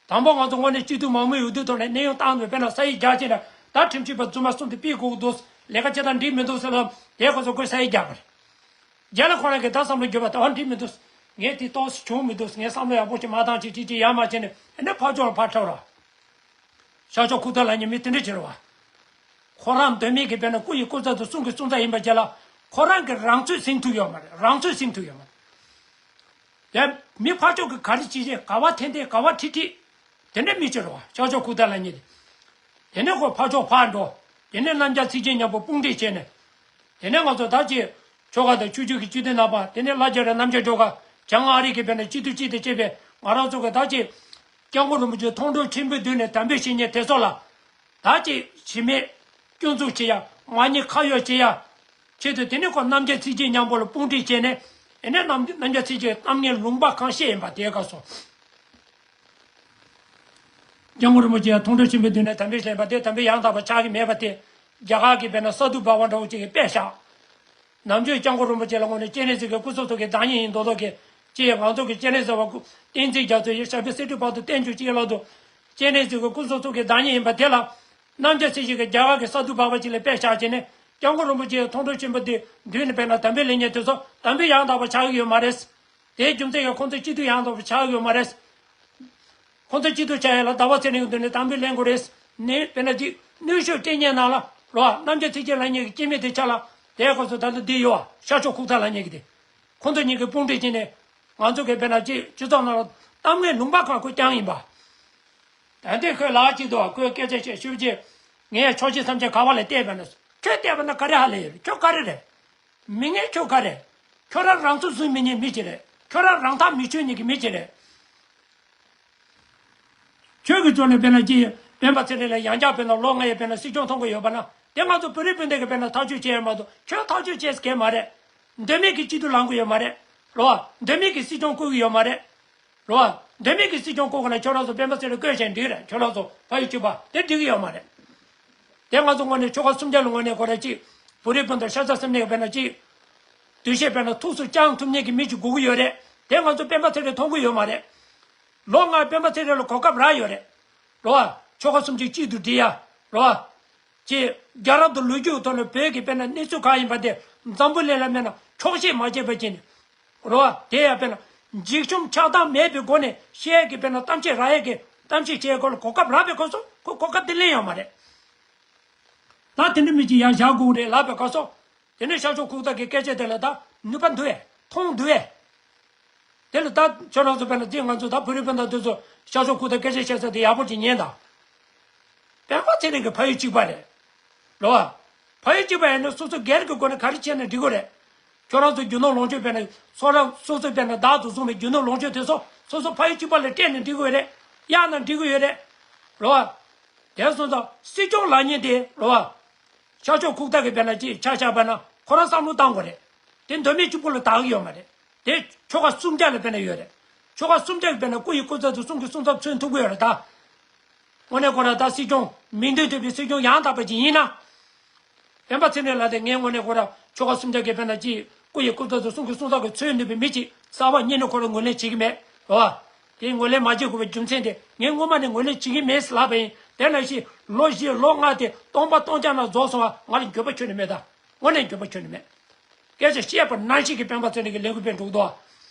དང་པོ་ང་ཚོ་དངོས་གནས་སྤྱི་འཐུས་མང་མོས་འོས་བསྡུ་ཐོག་ནས་གནས་དབྱུང་བཏང་འདུག་དཔེར་ན་ས་ཡིག་རྒྱག་ཕྱིན་ན། ད་ཁྲིམས་ཞིབ་པ་རྫུན་མ་གསུམ་དེ་ཕུད་དགོས་ཀྱི་འདུག་ལས་ཀ་བྱེད་སྟངས་འགྲིག་མི་འདུག་ཟེར་ལབ། དེའི་སྐབས་སུ་ཁོས་ས་ཡིག་རྒྱག་པ་རེད། རྗེས་ལ་ཁོ་རང་གིས་ད་བསམ་བློ་བརྗོད་པ་དེ། ཨ། འགྲིག་མི་འདུག་ངས་དེ་ཏོག་ཙམ་བྱུང་མི་འདུག་ངས་བསམ་བློ་ཡག་པོ་ཞིག་མ་བཏང་བྱས། ཅིག་ཅིག་ཡར་མར་བྱས་ནས་ཨ་ནི་ཕར་ཕྱོགས་ལ་ཕར་འཁྲབ་ར། ཤར་ཕྱོགས་ཁུག་རྟ་ལབ་མཁན་མི་དེ་འདྲ་བྱེད་ར་བ། ཁོ་རང་མདོ་སྨད་ཀྱི་དཔེར་ན་སྐུ་ཡི་སྐུ་ཚབ་དང་གསུང་གི་གསུང་ཚབ་ཡིན་པ་བྱས་ལ། ཁོ་རང་གིས་རང་ཚོད་ཟིན་ཐུབ་ཡོད་མ་རེད། རང་ཚོད་ཟིན་ཐུབ་ཡོད་མ་རེད། ཡ། མི་ཕར་ཕྱོགས་ཀྱིས་ག་རེ་བྱེད་བྱེད། ག་བ་འཐེན་འཐེན། ག་བ་ཁྲིད་ཁྲིད། དེ་འདྲ་མི་བྱེད་རོགས། ཤར་ཕྱོགས་ཁུག་རྟ་ལབ་མཁན་དེ། དེ་ནས་ཁོ་ཕར་ཕྱོགས་ཕར་འགྲོ། དེ་ནས་རྣམ་རྒྱལ་ཚིག་ཅན་མཉམ་པོ་དཔུང་སྒྲིག་བྱས་ནས། དེ་ནས་ང་ཚོ་ད་ཅིག་ཆོལ་ཁ་དང་ཆོས་བརྒྱུད་ཀྱི་སྤྱི་འཐུས་རྣམ་པ། དེ་ནས་ལྷ་རྒྱ་རི་རྣམ་རྒྱལ་སྒྲོལ་དཀར། བྱང་ཨ་རི་གི་དཔེར་ན་སྤྱི་འཐུས་གཅིག་དང་བཅས་པའི་ང་རང་ཚོ་གི་ད་ཅིག་སྐྱབས་མགོན་རིན་པོ་ཆེ་མཐོང་གྲོལ་ཆེན་པོའི་མདུན་ནས་དམ་པའི་བཤེས་གཉེན་དེ་ཚོ་ལ། ད་ཅིག་གཞི་མེད་སྐྱོན་འཛུགས་བྱེད་ཡ། ང་གཉིས་ཁ་གཡོག་བྱེད་ཡ་ཆེད་དུ། དེ་ནས་ཁོ་རྣམ་རྒྱལ་ཚིག་ཅན་མཉམ་པོ་ལ་དཔུང་སྒྲིག་བྱས་ནས། ཨེ་ནས་རྣམ་རྣམ་རྒྱལ་ཚིག་ཅན་གཏམ་ངན་ལུང་པ་གང་བཤད་ཡིན་པ་དེའི་སྐབས་སུ། སྐྱབས་མགོན་རིན་པོ་ཆེ་མཐོང་གྲོལ་ཆེན་པོའི་མདུན་ནས་དམ་པའི་བཤེས་གཉེན་པ་དེ་དམ་པའི་ཡང་དག་པ་ཆགས་ཀྱི་མེད་པ་དེ། རྒྱ་གར་གྱི་དཔེར་ན་ས་དུ་བྷ་བ་འདྲ་བོ་ཅིག་གིས་དཔེ་བཞག་ནམ་རྒྱུན་སྐྱབས་མགོན་རིན་པོ་ཆེ་ལ་དངོས་གནས་སྤྱན་རས་གཟིགས་ཀྱི་སྐུ་ཚབ་ཚོ་གི་བདག་ཉིད་ཡིན་མདོག་མདོག་གི་ཅིག་ང་ཚོ་གི་སྤྱན་རས་གཟིགས་པ་བསྟན་འཛིན་རྒྱ་མཚོ་ཡིས་ཞབས་པད་སྲིད་མཐའི་བར་དུ་བརྟན་བཅུག་ཅིག་ལ་དུ། སྤྱན་རས་གཟིགས་ཀྱི་སྐུ་ཚབ་ཚོ་གི་བདག་ཉིད་ཡིན་པ་དེ་ལ། རྣམ་རྒྱལ་ཚེ་ཞིག་གིས་རྒྱ་གར་གྱི་ས་དུ་བྷ་བ་ཅིག་ལ་དཔེ་བཞག་བྱས་ནས། སྐྱབས་མགོན་རིན་པོ་ཆེའི་མཐོང་གྲོལ་ཆེན་པོ་དེ་མདུན་ནས་དཔེར་ན་དམ་པའི་ལེགས་ཉེས་དེ་ཚོ་དམ་པའི་ཡང་དག་པ་ཆགས་ཀྱི་ཡོད་མ་རེད། དེའི་རྒྱུ་མཚན་གྱིས་ཁོང་ཚོ་སྤྱི་འཐུས་ཡང་དག་པ་ཆགས་ཀྱི་ཡོད་མ་རེད། ཁོང་ཚོ་སྤྱི་འཐུས་ཆགས་ཡ་ལ་ཟླ་བ་ཚེ་རིང་གི་མདུན་ནས་དམ་པའི་ལེན་དགོས་རེད། ནས་དཔེར་ན་ཅིག་ གནོན་ཤུགས་སྤྲད་མཁན་ནང་ལ་རོ། རྣམ་རྒྱལ་ཚེ་སྐྱིད་ལབ་མཁན་གྱི་སྐྱེ་དམན་དེ་ཆ་ལ་དེའི་སྐབས་སུ་ད་ལྟ་འདི་ཡོད་ཤར་ཕྱོགས་ཁུག་རྟ་ལབ་མཁན་གྱི་དེ། ཁོང་ཚོ་གཉིས་ཀྱིས་དཔུང་སྒྲིག་བྱས་ནས་ང་ཚོ་གི་དཔེར་ན་ཅིག་སྤྱི་ཚོགས་ནང་ལ་གཏམ་ངན་ལུང་པ་གང་ཁོས་བསྐྱངས་ཡིན་པ། ད་ལྟའི་ཁོས་ལག་གཅིག་ཏུ་ཁོས་སྐད་ཆ་བཤད་ཤུགས་ཀྱིས་ངས་ཕྱོགས་ཆེན་སེམས་ཅན་ག་བ་ལ་བལྟས་པ་ན། ཁྱོད་བལྟས་པ་ན་ག་རེ་ཧ་ལས་ཡོད་རེད། ཁྱོད་ག་རེ་རེད། མི་ངན་ཁྱོད་ག་རེད། ཁྱོད་རང་རང་ཚུགས་བཟུང་མི་ཉན་མི་ཅིག་རེད། ཁྱོད་རང་རང་ཐག་མི་ཆོད་མཁན་གྱི་མི་ཅིག་རེད། ཁྱོད་ཀྱི་ཕྱོགས་ནས་དཔེར་ན་ཅི། སྤེན་པ་ཚེ་རིང་ལ་ཡང་བསྐྱར་དཔེར་ན་ལོ་ལྔ་ཡི་དཔེར་ན་སྲིད་སྐྱོང་ཐོན་གྱི་ཡོད་པ་ན་དེ་ང་ཚོ་བོད་རིགས་སྤུན་ཟླ་གིས་དཔེར་ན་ཐག་གཅོད་བྱེད་ཡ་མ་གཏོགས་ཁྱོད་ཐག་གཅོད་བྱེད་ས་གང་ཡང་མ་རེད། འདོད་མེད་ཀྱི་སྤྱི་འཐུས་ལངས་ཀྱི་ཡོད་མ་རེད། རེད་བ། འདོད་མེད་ཀྱི་སྲིད་སྐྱོང་བསྐོ་གི་ཡོད་མ་རེད། རེད་བ། འདོད་མེད་ཀྱི་སྲིད་སྐྱོང་བསྐོ་གི་ན་ཁྱོད་རང་ཚོ་སྤེན་པ་ཚེ་རིང་བསྐོས་བྱས་འགྲིག་རེད། ཁྱོད་རང་ཚོ་ཕ་ཡུལ་གཅིག་པ་དེ་འགྲིག་གི་ཡོད་མ་རེད། དེ་ང་ཚོ་ངོས་ནས་ཆོལ་ཁ་སུམ་བརྒྱ་ལ་ངོས་ནས་ཁོ་ར་གཅིག་བོད་རིགས་སྤུན་ཟླ་ཤ་ཚ་སེམས་ནད་དཔེར་ན་གཅིག་འདུ་ཤེས་དཔེར་ན་ཐུགས་སུ་བཅངས་ཐུབ་མཁན་གྱི་མི་གཅིག་དགོས་ཀྱི་ཡོད་རེད། དེ་ང་ཚོ་སྤེན་པ་ཚེ་རིང་མཐོང་གི་ཡོད་མ་རེད། ལོ་ལྔ་སྤེན་པ་ཚེ་རིང་ལ་གོ་སྐབས་རག་ཡོད་རེད། རེད་བ། ཆོལ་ཁ་སུམ་ཅུ་གཅིག་ཏུ་སྒྲིལ་ཡ། རེད་བ། ཅེས་རྒྱལ་རབས་དང་ལོ་རྒྱུས་ཐོག་ནས་བོད་ཀྱི་དཔེར་ན་གནས་ཚུལ་གང་ཡིན་པ་དེ་འཛམ་བུ་གླིང་ལ་མེད་ན་འཁྱོག་བཤད་མ་བྱས་པ་བྱས་ནས། རེད་བ། དེ་ཡང་དཔེར་ན་འཇིགས་ཞུམ་ཆགས་སྡང་མེད་པའི་སྒོ་ནས་བཤད་ཀྱི་དཔེར་ན་གཏམ་བཤད་རག་ཡས་ཀྱི་གཏམ་བཤད་བྱེད་སྐོར་ལ་གོ་སྐབས་རག་པའི་སྐབས་སུ་ཁོ་གོ་སྐབས་དེ་ལེན་ཡོད་མ་རེད། ད་དེ་འདྲ་མི་གཅིག་ཡར་བཞག་དགོས་རེད་ལབ་པའི་སྐབས་སུ། དེ་ནས་ཤར་ཕྱོགས་ཁུག་རྟ་གི་སྐད་ཆ་དེ་ལ་ད་ནུས་པ་འདུག་ཨེ། མཐོང་འདུག་ཨེ། དེ་ལ་ད་ཁྱོད་རང་ཚོ་དཔེར་ན་འདི་ང་ཚོ་ད་བོད་རིགས་སྤུན་ཟླ་དེ་ཚོ་ཤར་ཕྱོགས་ཁུག་རྟ་སྐད་ཆ་བཤད་ས་དེ་ཡག་པོ་ཅིག་ཉན་དང་། སྤེན་པ་ཚེ་རིང་གི་ཕ་ཡུལ་གཅིག་པ་རེད། རེད་བ། ཕ་ཡུལ་གཅིག་པ་ཡིན་ན་སོ་སོ་སྒེར་གྱི་སྒོ་ནས་ག་རེ་བྱས་ན་འགྲིག་གི་རེད། ཁྱོད་རང་ཚོ་རྒྱུ་ནོར་ལོངས་སྤྱོད་དཔེར་ན་སོ་རང་སོ་སོ་དཔེར་ན་བདག་ཏུ་བཟུང་བའི་རྒྱུ་ནོར་ལོངས་སྤྱོད་དེ་ཚོ་སོ་སོ་ཕ་ཡུལ་གཅིག་པ་ལ་སྤྲད་ན་འགྲིག་གི་རེད། གཡར་ན་འགྲིག་གི་ཡོད་རེད། རེད་བ། དེ་སོང་ཙང་སྲིད་སྐྱོང་ལབ་མཁན་དེ་རེད་བ། ཤར་ཕྱོགས་ཁུག་རྟ་གི་དཔེར་ན་ཅིག་ཆ་བཞག་པ་ན་ཁོ་རང་བསམ་བློ་བཏང་དགོས་རེད། དེ་འདོད་མེད་གཅིག་པུ་ལ་བདག་གི་ཡོད་མ་རེད། དེ་ཆོལ་ཁ་སུམ་བརྒྱ་ལ་དཔེར་ན་ཡོད་རེད། ཆོལ་ཁ་སུམ་བརྒྱ་གི་དཔེར་ན་སྐུ་ཡི་སྐུ་ཚབ་དང་གསུང་གི་གསུང་ཚབ་མཚོན་ཐུབ་ཀྱི་ཡོད་རེད་ད། དངོས་གནས་ཁོ་རང་ད་སྲིད་སྐྱོང་མིང་དོན་མཐུན་པའི་སྲིད་སྐྱོང་ཡང་དག་པ་ཅིག་ཡིན་ན། སྤེན་པ་ཚེ་རིང་ལགས་དེ་ངས་དངོས་གནས་ཁོ་རང་ཆོལ་ཁ་སུམ་བརྒྱ་གི་དཔེར་ན་ཅིག་སྐུ་ཡི་སྐུ་ཚབ་དང་གསུང་གི་གསུང་ཚབ་ཀྱི་མཚོན་ནུས་པའི་མི་ཅིག་རྩ་བ་ཉིད་ནས་ཁོ་རང་ངོས་ལེན་བྱེད་ཀྱི་མེད་རེད་བ། དེ་ངོས་ལེན་མ་བྱེད་དགོས་པའི་རྒྱུ་མཚན་དེ་ངས་སྔོན་མ་ནས་ངོས་ལེན་བྱེད་ཀྱི་མེད་ལབ་པ་ཡིན། དེ་ནང་བཞིན་ལོ་བཞི་ལོ་ལྔ་དེ་སྟོང་པ་སྟོང་རྐྱང་ནང་རྫོགས་སོང་བ་ང་ལ་འགྱོད་པ་ཁྱོན་ནས་མེད་ད། དངོས་གནས་འགྱོད་པ་ཁྱོན་ནས་མེད། སྐད་ཆ་བཤད་པ་ནང་བཞིན་གྱི་སྤེན་པ་ཚེ་རིང་གི་ལས་འགུལ་སྤེལ་འགྲོ་གི་འདུག་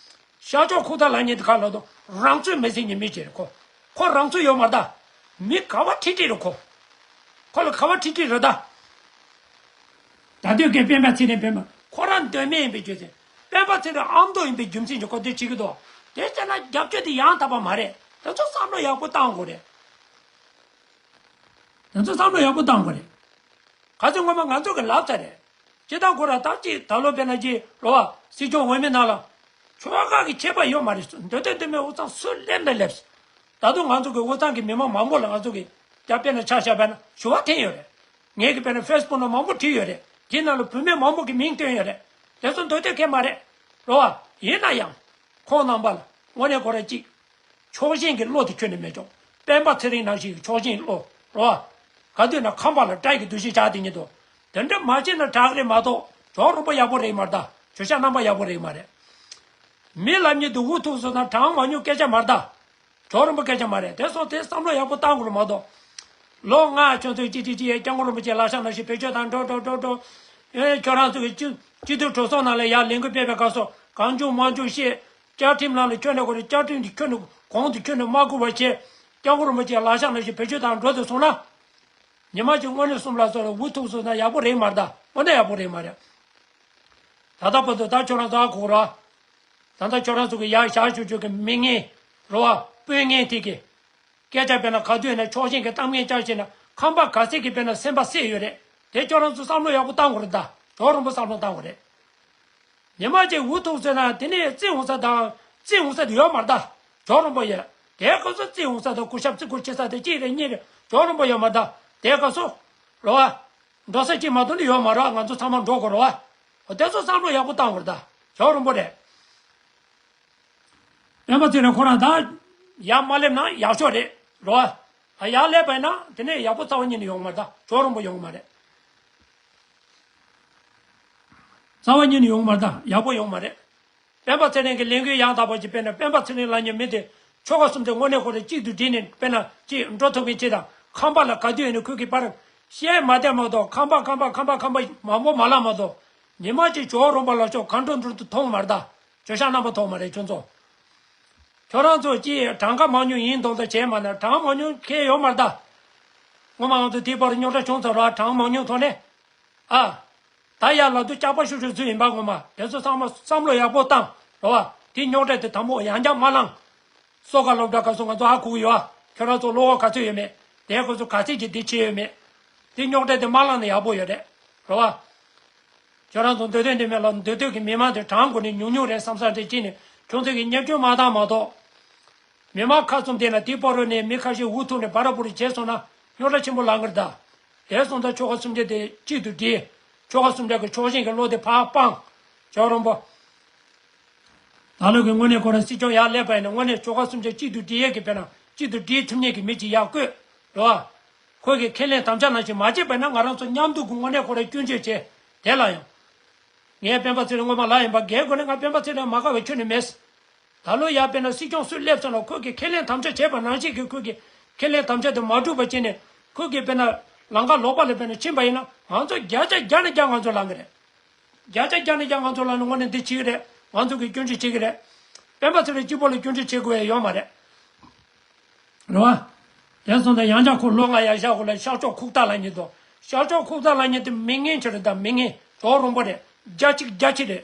ཤར་ཕྱོགས་ཁུག་རྟ་ལབ་མཁན་དེ་ག་ལབ་དུས་རང་ཚོད་མི་ཟིན་གྱི་མི་ཅིག་རེད་ཁོ། ཁོ་རང་ཚོད་ཡོད་མ་རེད་ད། མི་ག་བ་ཁྲིད་ཁྲིད་རེད་ཁོ། ཁོ་ལ་ག་བ་ཁྲིད་ཁྲིད་རེད་ད། ད་དུས་ཀྱི་སྤེན་པ་ཚེ་རིང་སྤེན་པ་ཁོ་རང་འདོད་མེད་ཡིན་པའི་རྒྱུ་མཚན། སྤེན་པ་ཚེ་རིང་ཨ་མདོ་ཡིན་པའི་རྒྱུ་མཚན་གྱིས་ཁོ་འདི་བྱེད་ཀྱི་འདུག་དེ་བྱས་ན་རྒྱབ་སྐྱོར་དེ་ཡང་དག་པ་མ་རེད། དེ་ཚོ་བསམ་བློ་ཡག་པོ་བཏང་དགོས་རེད། དེ་ཚོ་བསམ་བློ་ཡག་པོ་བཏང་དགོས་རེད། ག་ཚོད་སྔོན་མ་ང་ཚོ་གི་ལབ་ཚར་རེད། སྤྱིར་བཏང་ཁོ་རང་ད་ཅིག་ད་ལོ་དཔེར་ན་ཅིག་རོ་བ་སྲིད་སྐྱོང་འོས་མི་ནང་ལ། ཆོལ་ཁ་གི་ཁྱད་པར་ཡོད་མ་རེད། འདོད་དོན་འདོད་མེད་དབུས་གཙང་སུ་སླེབས་ན་སླེབས། ད་དུང་ང་ཚོ་གི་དབུས་གཙང་གི་མི་མང་མང་པོ་ལ་ང་ཚོ་གི་རྒྱ་དཔེར་ན་ཆ་བཞག་པ་ན་ཞུ་བ་འཐེན་ཡོད་རེད། ངས་གི་དཔེར་ན་ཕེ་སི་བུག་ནང་མང་པོ་བྲིས་ཡོད་རེད། དེ་ནང་ལ་བུད་མེད་མང་པོ་གི་མིང་བཏོན་ཡོད་རེད། དེ་ཚོ་འདོད་དོན་གང་ཡང་མ་རེད། རོ་བ། ཡིན་ན་ཡང་། ཁོང་རྣམ་པ་ལ་དངོས་གནས་ཁོ་རང་གཅིག་ཕྱོགས་ཞེན་གྱི་བློ་དེ་ཁྱོན་ནས་མེད་ཀྱང་། སྤེན་པ་ཚེ་རིང་ནང་བཞིན་གྱི་ཕྱོགས་ཞེན་བློ་རོ། ག་དུས་ན་ཁམས་པ་ལ་དགྲ་ཡི་འདུ་ཤེས་བཞག་དེ་ཉིད་དུ། དེ་འདྲ་མ་བྱས་ན་དྲག་རེད་མ་གཏོགས་ཇོ་རོང་པོ་ཡག་པོ་རེད་མ་རེད་ད། ཇོ་ཤཱཀ་རྣམ་པ་ཡག་པོ་རེད་མ་རེད། མི་ལབ་ཉིད་དུ་འུ་ཐུག་སོང་ན་གྲང་མ་ཉུང་སྐད་ཆ་མ་རེད་ད། ཇོ་རོང་པོ་སྐད་ཆ་མ་རེད། དེ་སོང་དེ་བསམ་བློ་ཡག་པོ་བཏང་དགོས་རེད་མ་གཏོགས། ལོ་ལྔ་ཁྱོད་ཚོས་ཅི་ཅི་ཅི་ཡས་སྐྱབས་མགོན་རིན་པོ་ཆེ་ལག་ཤ་ནང་བཞིན་བེད་སྤྱོད་དང་འགྲོ་འགྲོ་འགྲོ་འགྲོ། ཨེ་ཁྱོད་རང་ཚོ་གི་སྤྱི་སྤྱི་འཐུས་གྲོས་ཚོགས་ནང་ལ་ཡར་ལས་འགུལ་སྤེལ་བའི་སྐབས་སུ་གང་བྱུང་མང་བྱུང་བཤད། བཅའ་ཁྲིམས་ནང་ལ་ཁྱོན་ནས་གོ་རེད། བཅའ་ཁྲིམས་འདི་ཁྱོན་ནས་གོང་དུ་ཁྱོན་ནས་མ་བསྐུར་བ་བྱས། སྐྱབས་མགོན་རིན་པོ་ཆེ་ལག་ཤ་ནང་བཞིན་བེད་སྤྱོད་དང་འགྲོ་དུ་སོང་ན། ཉི་མ་གཅིག་དངོས་གནས་གསུམ་ལ་སོགས་ལ་འུ་ཐུག་སོང་ན་ཡག་པོ་རེད་མ་རེད་ད། དངོས་གནས་ཡག་པོ་རེད་མ་རེད། ད་ལྟ་བར་དུ་ད་ཁྱོད་རང་ཚོ་ཨ་ཁུག་ར། ད་ལྟ་ཁྱོད་རང་ཚོ་གི་ཡར་བཞག་བཅུག་བཅུག་གི་མི་ངན་རོ་བ་སྤུན་ངན་དེ་གི། སྐད་ཆ་དཔེར་ན་ག་དུས་ནས་ཕྱོགས་ཞེན་གྱི་གཏམ་ངན་བཅར་བྱས་ན་ཁམས་པ་ག་ཚད་ཀྱི་དཔེར་ན་སེམས་པ་བསད་ཡོད་རེད། དེ་ཁྱོད་རང་ཚོ་བསམ་བློ་ཡག་པོ་བཏང་དགོས་རེད་ད། ཇོ་རོང་པོ་བསམ་བློ་བཏང་དགོས་རེད། ཉི་མ་གཅིག་འུ་ཐུག་ཟེར་ན་དེ་ནས་རྩིས་འོང་ས་དང་རྩིས་འོང་ས་དེ་ཡོད་མ་རེད་ད། ཇོ་རོང་པོ་ཡོད། དེའི་སྐབས་སུ་རྩིས་འོང་ས་དང་སྐུ་ཞབས་རྩིས་སྐུ་ཆེ་ས་དེ་གཅིག་རེད་གཉིས་རེད། ཇོ་རོང་པོ་ཡོད་མ་རེད་ད། དེའི་སྐབས་སུ་རོ་བ། འགྲོ་ས་གཅིག་མ་གཏོགས་ནི་ཡོད་མ་རེད། ང་ཚོ་ཚང་མ་འགྲོ་དགོས་རེད་བ། དེ་ཚོ་བསམ་བློ་ཡག་པོ་བཏང་དགོས་རེད་ད། ཇོ་རོང་པོ་རེད། སྤེན་པ་ཚེ་རིང་ཁོ་རང་ད་ཡར་མ་སླེབས་ན་ཡག་ཤོས་རེད་རོ། ཨ་ཡར་སླེབས་པ་ཡིན་ན་དེ་ནས་ཡག་པོ་རྩ་བ་ཉིད་ནས་ཡོང་མ་རེད་ད། ཇོ་རོང་པོ་ཡོང་མ་རེད། རྩ་བ་ཉིད་ནས་ཡོང་མ་རེད་ད། ཡག་པོ་ཡོང་མ་རེད། སྤེན་པ་ཚེ་རིང་གི་ལས་འགུལ་ཡང་དག་པ་ཅིག་སྤེལ་ན། སྤེན་པ་ཚེ་རིང་ལབ་མཁན་མི་དེ་ཆོལ་ཁ་གསུམ་དེ་དངོས་གནས་ཁོ་རང་གཅིག་ཏུ་སྒྲིལ་ནས་དཔེར་ན་ཅིག་འགྲོ་ཐུབ་མཁན་ཅིག་དང་། ཁམས་པ་ལ་ག་དུས་ཡིན་ན་ཁོས་ཀྱི་པར་བཤད་མ་བསྡད་མ་གཏོགས། ཁམས་པ་ཁམས་པ་ཁམས་པ་ཁམས་པ་མང་པོ་མ་ལབ་མ་གཏོགས། ཉི་མ་གཅིག་ཇོ་རོང་པོ་ལ་ཤོག་གང་འགྲོ་འགྲོ་དུ་མཐོང་མ་རེད་ད། ཇོ་ཤཱཀ་རྣམ་པ་མཐོང་མ་རེད་ཁྱོད་ཚོ། ཁྱོད་རང་ཚོ་ཅིག་གྲངས་ཀ་མང་ཉུང་ཡིན་མདོག་མདོག་བྱས་མ་ན་གྲངས་མང་ཉུང་ཁེལ་ཡོད་མ་རེད་ད། སྔོན་མ་ང་ཚོ་དེའི་བར་རྙོག་དྲ་བྱུང་ཚར་ར། གྲངས་མང་ཉུང་ཐོག་ནས། ཨ། ད་ཡར་ལ་དུ་སྐྱག་པ་ཤུ་ཤུ་ཚུལ་ཡིན་པ། ངོ་མ་དེ་ཚོ་ཚང་མ་བསམ་བློ་ཡག་པོ་བཏང་རོ་བ། དེ་རྙོག་དྲ་དེ་དང་པོ་ཡང་བསྐྱར་མ་བསླངས། གསོ་ཁ་སློབ་གྲྭ་ག་ཚོད་ང་ཚོ་ཧ་གོ་གི་ཡོད་ཨ། ཁྱོད་རང་ཚོ་བློ་ཁོག་ག་ཚོད་ཡོད་མེད། དེ་ཁོ་ཚོ་ག་ཚད་ཀྱི་དེ་བྱེད་ཡོད་མེད། དེ་རྙོག་དྲ་དེ་མ་བསླངས་ན་ཡག་པོ་ཡོད་རེད་རོ་བ། ཁྱོད་རང་ཚོ་འདོད་དོན་དེ་མེད་ལ། འདོད་དོན་གྱི་མི་མང་དེ་གྲངས་འགོ་ནས་ཉུང་ཉུང་རེད་བསམ་བསམ་དེ་ཅི་ནས་ཁྱོད་ཚོ་གི་ཉེས་སྐྱོན་མ་བཏང་མ་གཏོགས། མི་མང་ཁ་བཙུམ་དེ་ན་དེ་པོ་རོ་ནས་མི་ཁ་ཤས་འུ་ཐུག་ནས་བ་ར་བུ་རུ་བྱས་སོང་ན་རྙོག་དྲ་ཆེན་པོ་ལངས་གི་རེད་ད། དེ་སོང་ཙང་ཆོལ་ཁ་གསུམ་ཆ་དེ་གཅིག་ཏུ་སྒྲིལ། ཆོལ་ཁ་གསུམ་ཆ་གི་ཕྱོགས་ཞེན་གྱི་བློ་དེ་ཕར་སྤང་། ཇོ་རོང་པོ། ད་ལོ་གི་དངོས་གནས་ཁོ་རང་སྲིད་སྐྱོང་ཡར་སླེབས་པ་ཡིན་ན་དངོས་གནས་ཆོལ་ཁ་གསུམ་ཆ་གཅིག་ཏུ་སྒྲིལ་ཡས་ཀྱི་དཔེར་ན་གཅིག་ཏུ་སྒྲིལ་ཐུབ་མཁན་གྱི་མི་ཅིག་ཡར་བསྐོས་རོ། ཁོ་གིས་ཁས་ལེན་དམ་བཅའ་ནང་བཞིན་མ་བྱས་པ་ཡིན་ན་ང་རང་ཚོ་མཉམ་འདུག་གི་དངོས་གནས་ཁོ་རང་སྐྱོན་བརྗོད་བྱས། དེ་ལ་ཡང་། ངས་སྤེན་པ་ཚེ་རིང་སྔོན་མ་ལབ་ཡིན་པ། རྒན་རྒོན་ནི་ང་སྤེན་པ་ཚེ་རིང་མ་དགའ་བའི་ཁྱོན་ནས་མེད། ད་ལོ་ཡར་དཔེར་ན་སྲིད་སྐྱོང་སུ་སླེབས་སོང་ན་ཁོ་གིས་ཁས་ལེན་དམ་བཅའ་བྱས་པ་ནང་བཞིན་གྱི་ཁོ་གིས་ཁས་ལེན་དམ་བཅའ་དེ་མ་འགྲུབ་པ་བྱས་ནས་ཁོ་གིས་དཔེར་ན་ལམ་ཁ་ལོག་པ་ལ་དཔེར་ན་ཕྱིན་པ་ཡིན་ན་ང་ཚོ་བརྒྱ་ཆ་བརྒྱ་ནས་བརྒྱ་ང་ཚོ་ལངས་གི་རེད། བརྒྱ་ཆ་བརྒྱ་ནས་བརྒྱ་ང་ཚོ་ལངས་ནས་དངོས་གནས་འདི་བྱེད་ཀྱི་རེད། ང་ཚོ་གིས་སྐྱོན་བརྗོད་བྱེད་ཀྱི་རེད། སྤེན་པ་ཚེ་རིང་གཅིག་པོ་ལ་སྐྱོན་བརྗོད་བྱེད་དགོས་ཡ་ཡོད་མ་རེད། རེད་བ། དེ་སོང་ཙང་ཡང་བསྐྱར་ཁོ་ལོ་ལྔ་ཡར་བཞག་དགོས་ལ་ཤར་ཕྱོགས་ཁུག་རྟ་ལབ་མཁན་དང་། ཤར་ཕྱོགས་ཁུག་རྟ་ལབ་མཁན་དེ་མི་ངན་ཅིག་རེད་ད། མི་ངན་ཇོ་རོང་པོ་རེད། རྒྱ་གཅིག་རྒྱ་ཆེ་རེད།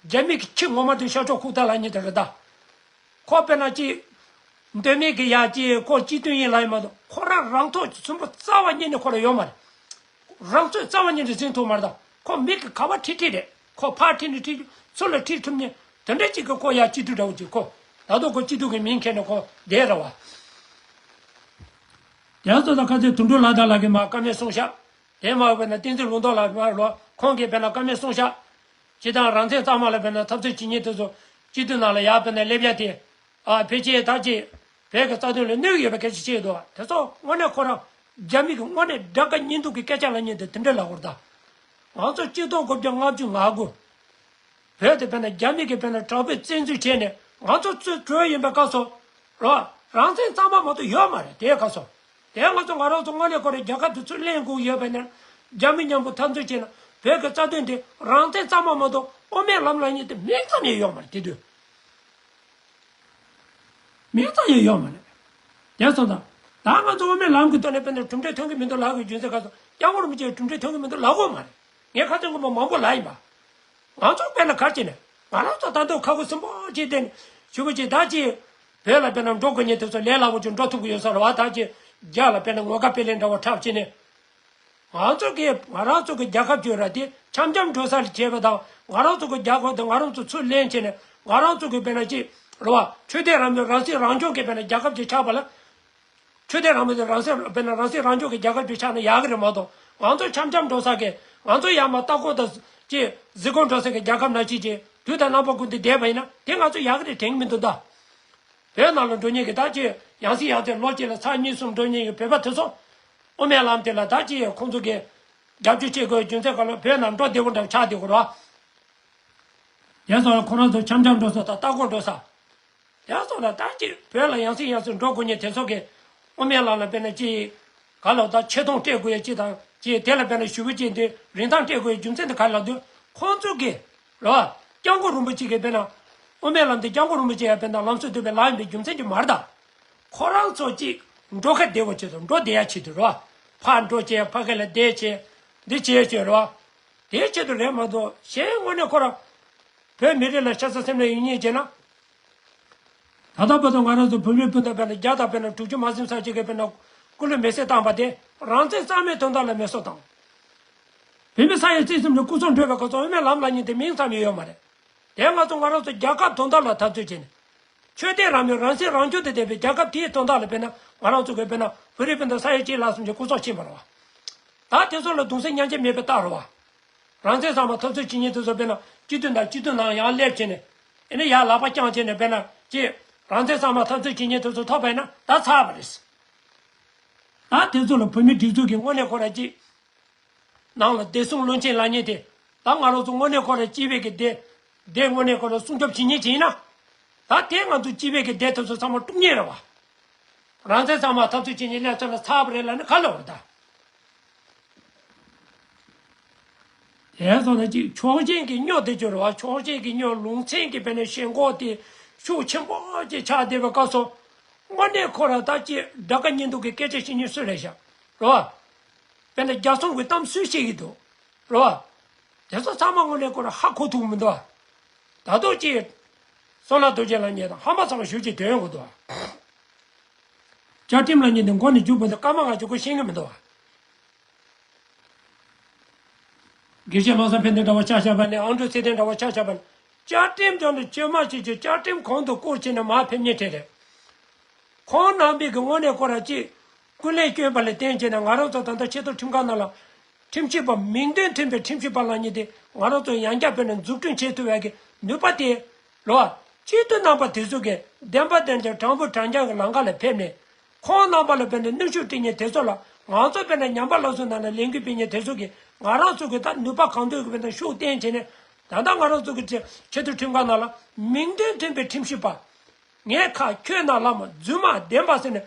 རྒྱ་མི་གི་ཁྱི་ངོ་མ་དེ་ཤར་ཕྱོགས་ཁུག་རྟ་ལབ་མཁན་དེ་རེད་ད། ཁོ་དཔེར་ན་ཅི། འདོད་མེད་ཀྱི་ཡ་ཅི་ཁོ་སྤྱི་མཐུན་ཡིན་ལབ་ཡིན་མ་གཏོགས་ཁོ་རང་རང་ཐོག་གི་ཚོན་པོ་རྩ་བ་ཉིད་ནས་ཁོ་ལ་ཡོད་མ་རེད། རང་ཚོད་རྩ་བ་ཉིད་ནས་ཟིན་ཐུབ་མ་རེད་ད། ཁོ་མི་གི་ཁ་བ་ཁྲིད་ཁྲིད་རེད། ཁོ་ཕར་ཁྲིད་ནས་ཁྲིད་ཚུར་ལ་ཁྲིད་ཐུབ་མཁན་དེ་འདྲ་ཅིག་གི་ཁོ་ཡ་སྤྱི་འཐུས་འདྲ་བོ་ཅིག་ཁོ། ད་དུང་ཁོ་སྤྱི་འཐུས་ཀྱི་མིང་ཁྱེར་ནས་ཁོ་བསྡད་ར་བ། དེ་ཚོ་ད་ཁ་ཚེ་དོན་གྲུབ་ལགས་དང་ལགས་ཀྱིས་མ་བཀའ་མོལ་གསུངས་ཤག་དེ་མ་འོས་པ་ན་བསྟན་འཛིན་ལུང་རྟོགས་ལགས་མ་ལོ་ཁོང་གིས་དཔེར་ན་བཀའ་མོལ་གསུངས་ཤག་སྤྱི་བཏང་རང་བཙན་གཙང་མ་ལ་དཔེར་ན་འཐབ་རྩོད་བྱེད་མཁན་དེ་ཚོ་སྤྱི་འཐུས་ནང་ལ་ཡར་དཔེར་ན་སླེབས་ཡ་དེ། ཨ་ཕལ་ཆེར་ད་ཅིག་བོད་ཀྱི་རྩ་དོན་ལ་གནོད་ཡོད་པའི་སྐད་ཆ་བཤད་འདུག་དེ་ཚོ་དངོས་གནས་ཁོ་རང་རྒྱ་མི་གི་དངོས་གནས་དགྲ་དགའ་གཉེན་སྡུག་གི་སྐད་ཆ་ལབ་མཁན་དེ་དེ་འདྲ་ལབ་དགོས་རེད་ད། ང་ཚོ་གཅིག་སྟོང་དགུ་བརྒྱ་ལྔ་བཅུ་ང་དགུ། བོད་དེ་དཔེར་ན་རྒྱ་མི་གིས་དཔེར་ན་དྲག་པོས་བཙན་འཛུལ་བྱས་ནས་ང་ཚོ་ཚུར་བྲོས་ཡིན་པའི་སྐབས་སུ། རོ། རང་བཙན་གཙང་མ་མ་གཏོགས་ཡོད་མ་རེད་དེའི་སྐབས་སུ། དེ་ང་ཚོ་ང་རང་ཚོ་དངོས་གནས་ཁོ་རང་རྒྱལ་ཁབ་དེ་ཚུར་ལེན་དགོས་ཡོད་པ་ཡིན་ན། རྒྱ་མི་མཉམ་པོ་འཐབ་རྩོད་བྱས་ན་བོད་ཀྱི་རྩ་དོན་དེ་རང་བཙན་གཙང་མ་མ་གཏོགས་དབུ་མའི་ལམ་ལབ་མཁན་དེ་མིང་ཙམ་ཡང་ཡོད་མ་རེད་དེ་དུས། མིང་ཙམ་ཡང་ཡོད་མ་རེད། དེ་སོང་ཙང་། ད་ང་ཚོ་དབུ་མའི་ལམ་གྱི་ཐོག་ནས་དཔེར་ན་གྲུབ་འབྲས་ཐོན་གྱི་མི་འདུག་ལབ་དགོས་རྒྱུ་མཚན་ག་ཚོད། སྐྱབས་མགོན་རིན་པོ་ཆེས་གྲུབ་འབྲས་ཐོན་གྱི་མི་འདུག་ལབ་དགོས་མ་རེད། ངས་ཁ་སང་དགོངས་པ་མང་པོ་ལབ་ཡིན་པ། ང་ཚོ་དཔེར་ན་ག་རེ་བྱས་ནས་ང་རང་ཚོ་ད་དུང་ཁ་ཁུ་སིམ་པོ་བྱས་བསྡད་ནས་ཞུ་གི་ཅིག་ད་ཅིག་བོད་ལ་དཔེར་ན་འགྲོ་དགོས་མཁན་དེ་ཚོ་ལས་སླ་པོ་ཅིག་འགྲོ་ཐུབ་ཀྱི་ཡོད་ས་རེད་བ། ད་ཅིག་རྒྱ་ལ་དཔེར་ན་ངོ་དགའ་དཔེ་ལེན་འདྲ་བོ་འཁྲབ་བྱས་ནས། ང་ཚོ་གི་ང་རང་ཚོ་གི་རྒྱལ་ཁབ་ཀྱི་ར་དེ་འཆམ་འཆམ་འགྲོ་ས་ལ་བྱས་པ་དང་ང་རང་ཚོ་གི་རྒྱལ་ཁབ་དེ་ང་རང་ཚོ་ཚུར་ལེན་བྱས་ནས་ང་རང་ཚོ་གི་དཔེར་ན་ཅིག་རེད་བ། ཆོས་དད་རང་མོས་རང་སྲིད་རང་སྐྱོང་གི་དཔེར་ན་རྒྱལ་ཁབ་ཅིག་ཆགས་པ་ལ། ཆོས་དད་རང་མོས་དེ་རང་སྲིད་དཔེར་ན་རང་སྲིད་རང་སྐྱོང་གི་རྒྱལ་ཁབ་ཅིག་ཆགས་ན་ཡག་གི་རེད་མ་གཏོགས་ང་ཚོ་འཆམ་འཆམ་འགྲོ་ས་གི་ང་ཚོ་ཡར་མར་ལྟ་སྐོར་དང་ཅིག་གཟིགས་སྐོར་འགྲོ་ས་གི་རྒྱལ་ཁབ་ནང་ཅིག་ཅིག་དུས་དང་རྣམ་པ་ཀུན་ཏུ་བསྡད་པ་ཡིན་ན་དེ་ང་ཚོ་ཡག་གི་རེད་དྲན་གི་མི་འདུག་ད། བོད་ནང་ལ་འགྲོ་མཁན་གྱི་ད་ཅི་ཡང་སྲིད་ཡང་སྲིད་ལོ་གཅིག་ལ་ཚར་གཉིས་གསུམ་འགྲོ་མཁན་གྱི་བོད་པ་དེ་ཚོ་དབུ་མའི་ལམ་དེ་ལ་ད་ཅི་ཁོང་ཚོ་གིས་རྒྱབ་སྐྱོར་བྱེད་དགོས་རྒྱུ་མཚན་ག་ལ་བོད་ནང་འགྲོ་བདེ་པོ་འདྲ་ཆགས་བསྡད་ཀྱི་རེད། དེ་སོང་ལ་ཁོ་རང་ཚོ་འཆམ་འཆམ་འགྲོ་ས་དང་ལྟ་སྐོར་འགྲོ་ས། དེ་སོང་ལ་ད་ཅི་བོད་ལ་ཡང་སྲིད་ཡང་སྲིད་འགྲོ་དགོས་མཁན་དེ་ཚོ་གིས་དབུ་མའི་ལམ་ལ་དཔེར་ན་ཅི། ག་ལ་ད་ཆེ་མཐོང་སྤྲད་དགོས་ཡ་ཅི་དང་ཅི་དེ་ལ་དཔེར་ན་ཞུ་གི་ཅི་འདི་རིན་ཐང་སྤྲད་དགོས་ཡ་རྒྱུ་མཚན་དེ་ག་ལ་འདུག་ཁོང་ཚོ་གིས། རེད་བ། སྐྱབས་མགོན་རིན་པོ་ཆེ་གིས་དཔེར་ན། དབུ་མའི་ལམ་དེ་སྐྱབས་མགོན་རིན་པོ་ཆེ་ཡང་དཔེར་ན་ལམ་སྲོལ་བཏོད་པའི་ལམ་ཡིན་པའི་རྒྱུ་མཚན་གྱིས་མ་རེད་ད། ཁོ་རང་ཚོ་གཅིག་འགྲོ་ཁ་བདེ་བོ་བྱེད་དུ་འགྲོ་བདེ་ཡ་ཆེད་དུ་རེད་བ། ཕར་འགྲོ་བྱས་ཕ་གི་ལ་བསྡད་བྱས། འདི་བྱས་བྱས་རེད་བ། དེའི་ཆེད་དུ་རེད་མ་གཏོགས་གཞན་དངོས་གནས་ཁོ་རང་། བོད་མི་རིགས་ལ་ཤ་ཚ་སེམས་ལ་ཡིད་གཉིས་བྱས་ན། ད་ལྟ་བར་དུ་ང་རང་ཚོ་བོད་མི་སྤུན་ཟླ་དཔེར་ན་བརྒྱ་དང་དཔེར་ན་དྲུག་ཅུ་མ་ཟིན་ས་ཅིག་གིས་དཔེར་ན་སྐུ་ལུས་མེ་སྲེག་བཏང་པ་དེ་རང་བཙན་གཙང་མའི་དོན་དག་ལ་མེ་སྲེག་བཏང་། བོད་མི་ས་ཡི་རྩིས་གསུམ་ནས་སྐུ་སྲོག་བྲོས་པའི་སྐབས་སུ་དབུ་མའི་ལམ་ལབ་མཁན་དེ་མིང་ཙམ་ཡང་ཡོད་མ་རེད། དེ་ང་ཚོ་ང་རང་ཚོ་རྒྱལ་ཁབ་དོན་དག་ལ་འཐབ་རྩོད་བྱས་ནས། ཆོས་དད་རང་མོས་རང་སྲིད་རང་སྐྱོང་དུ་ལྡན་པའི་རྒྱལ་ཁབ་དེའི་དོན་དག་ལ་དཔེར་ན་ང་རང་ཚོ་གིས་དཔེར་ན་བོད་རིགས་སྤུན་ཟླ་ས་ཡི་གཅིག་ལ་གསུམ་གྱི་སྐུ་སྲོག་ཕྱིན་པ་རེད་བ། ད་དེ་ཚོ་ལ་གདུང་སེམས་མཉམ་སྐྱེད་མེད་པའི་རྟགས་རེད་བ། རང་བཙན་གཙང་མ་འཐབ་རྩོད་བྱེད་མཁན་དེ་ཚོ་དཔེར་ན་སྤྱི་འཐུས་དང་སྤྱི་འཐུས་ནང་ཡང་སླེབས་བྱས་ནས། ཨེ་ནི་ཡར་ལག་པ་བརྐྱངས་བྱས་ནས་དཔེར་ན་ཅི། རང་བཙན་གཙང་མ་འཐབ་རྩོད་བྱེད་མཁན་དེ་ཚོ་ཐོབ་པ་ཡིན་ན་ད་ཚར་བ་རེད། ད་དེ་ཚོ་ལ་བོད་མི་སྒྲིག་འཛུགས་ཀྱི་དངོས་གནས་ཁོ་ར་ཅི། ནང་ལ་བདེ་སྲུང་བློན་ཆེན་ལབ་མཁན་དེ། ད་ང་རང་ཚོ་དངོས་གནས་ཁོ་ར་སྤྱི་པའི་གི་བདེ། བདེ་དངོས་གནས་ཁོ་ར་སྲུང་སྐྱོབ་བྱེད་མཁན་ཅིག་ཡིན་ན། ད་དེ་ང་ཚོ་སྤྱི་པའི་གི་བདེ་དེ་ཚོ་ཚང་མ་དཀྲུག་མཁན་རེད་བ། རང་བཙན་གཙང་མ་འཐབ་རྩོད་བྱེད་མཁན་སླེབས་ཚར་ན་ཚར་བ་རེད་ལབ་ན་ག་ལ་བར་ད། དེ་སོང་ན་ཅིག་ཕྱོགས་ཞེན་གྱི་སྨྱོ་དེ་ཅིག་རེད་བ། ཕྱོགས་ཞེན་གྱི་སྨྱོ་ལུང་ཚན་གྱི་དཔེར་ན་ཞེན་ཁོག་དེ་ཤུགས་ཆེན་པོ་ཅིག་ཆགས་བསྡད་པའི་སྐབས་སུ། དངོས་གནས་ཁོ་ར་ད་ཅིག་དགྲ་དགའ་གཉེན་སྡུག་གི་སྐད་ཆ་བཤད་མཁན་སུ་རེད་ཤག་རེད་བ། དཔེར་ན་རྒྱ་སྲོང་གི་གཏམ་སུས་བཤད་ཀྱི་འདུག་རེད་བ། དེ་ཚོ་ཚང་མ་དངོས་གནས་ཁོ་རང་ཧ་གོ་ཐུབ་མི་འདུག་བ། ད་དུང་ཅིག་བསོད་ནམས་རྡོ་རྗེ་ལགས་ཉིད་དང་ཧམ་པ་ཚ་བ་ཞུ་ཅིག་དོན་ཡོང་གི་འདུག་བ། བཅའ་ཁྲིམས་ལ་ཉིད་དུ་མགོ་ནས་མཇུག་བར་དུ་སྐར་མ་ལྔ་བཅུ་ཁོ་ཤེས་ཀྱི་མི་འདུག་བ། དགེ་བཤེས་བློ་བཟང་ཕན་བདེ་འདྲ་བ་ཆ་བཞག་པ་ནས། ཨང་ཀྲུག་ཚེ་བརྟན་འདྲ་བ་ཆ་བཞག་པ་ནས། བཅའ་ཁྲིམས་སྦྱོང་དུ་བཅོས་མ་བྱེད་ཀྱི་བཅའ་ཁྲིམས་གོང་དུ་བཀུར་བྱས་ནས་མར་ཕེབས་མཁན་གྲས་རེད། ཁོང་རྣམ་པས་ཀྱི་དངོས་གནས་ཁོ་རང་ཅིག་ཀུན་ལེགས་བསྐྱོན་པ་ལ་བརྟེན་བྱས་ནས། ང་རང་ཚོ་ད་ལྟ་ཆེས་མཐོ་ཁྲིམས་ཁང་ནང་ལ་ཁྲིམས་ཞིབ་པ་མིང་དོན་མཐུན་པའི་ཁྲིམས་ཞིབ་པ་ལག་གཉིས་དེ་ང་རང་ཚོ་ཡང་བསྐྱར་དཔེར་ན་འཛུགས་སྐྲུན་བྱེད་ཐུབ་ཡག་གི་ནུས་པ་དེ། རེད་བ། སྤྱི་འཐུས་རྣམ་པ་དེ་ཚོ་གིས་བདེན་པ་བདེན་རྐྱང་དྲང་པོ་དྲང་རྐྱང་གི་ལམ་ཁ་ལ་ཕེབས་ནས། ཁོང་རྣམ་པ་ལ་དཔེར་ན་གནོན་ཤུགས་སྤྲད་མཁན་དེ་ཚོ་ལ། ང་ཚོ་དཔེར་ན་ཉམས་པ་སླར་གསོའི་ནང་ལ་ལས་འགུལ་སྤེལ་མཁན་དེ་ཚོ་གིས་ང་རང་ཚོ་གི་ད་ནུས་པ་གང་ཐུབ་ཀྱིས་དཔེར་ན་ཤུགས་བསྟན་བྱས་ནས། ད་ལྟ་ང་རང་ཚོ་གི་ཆེ་ཆེས་མཐོ་ཁྲིམས་ཁང་ནང་ལ་མིང་དོན་མཐུན་པའི་ཁྲིམས་ཞིབ་པ། ངས་ཁ་ཁྱོད་ནང་བླ་མ་རྫུན་མ་བདེན་པ་ཟེར་ནས་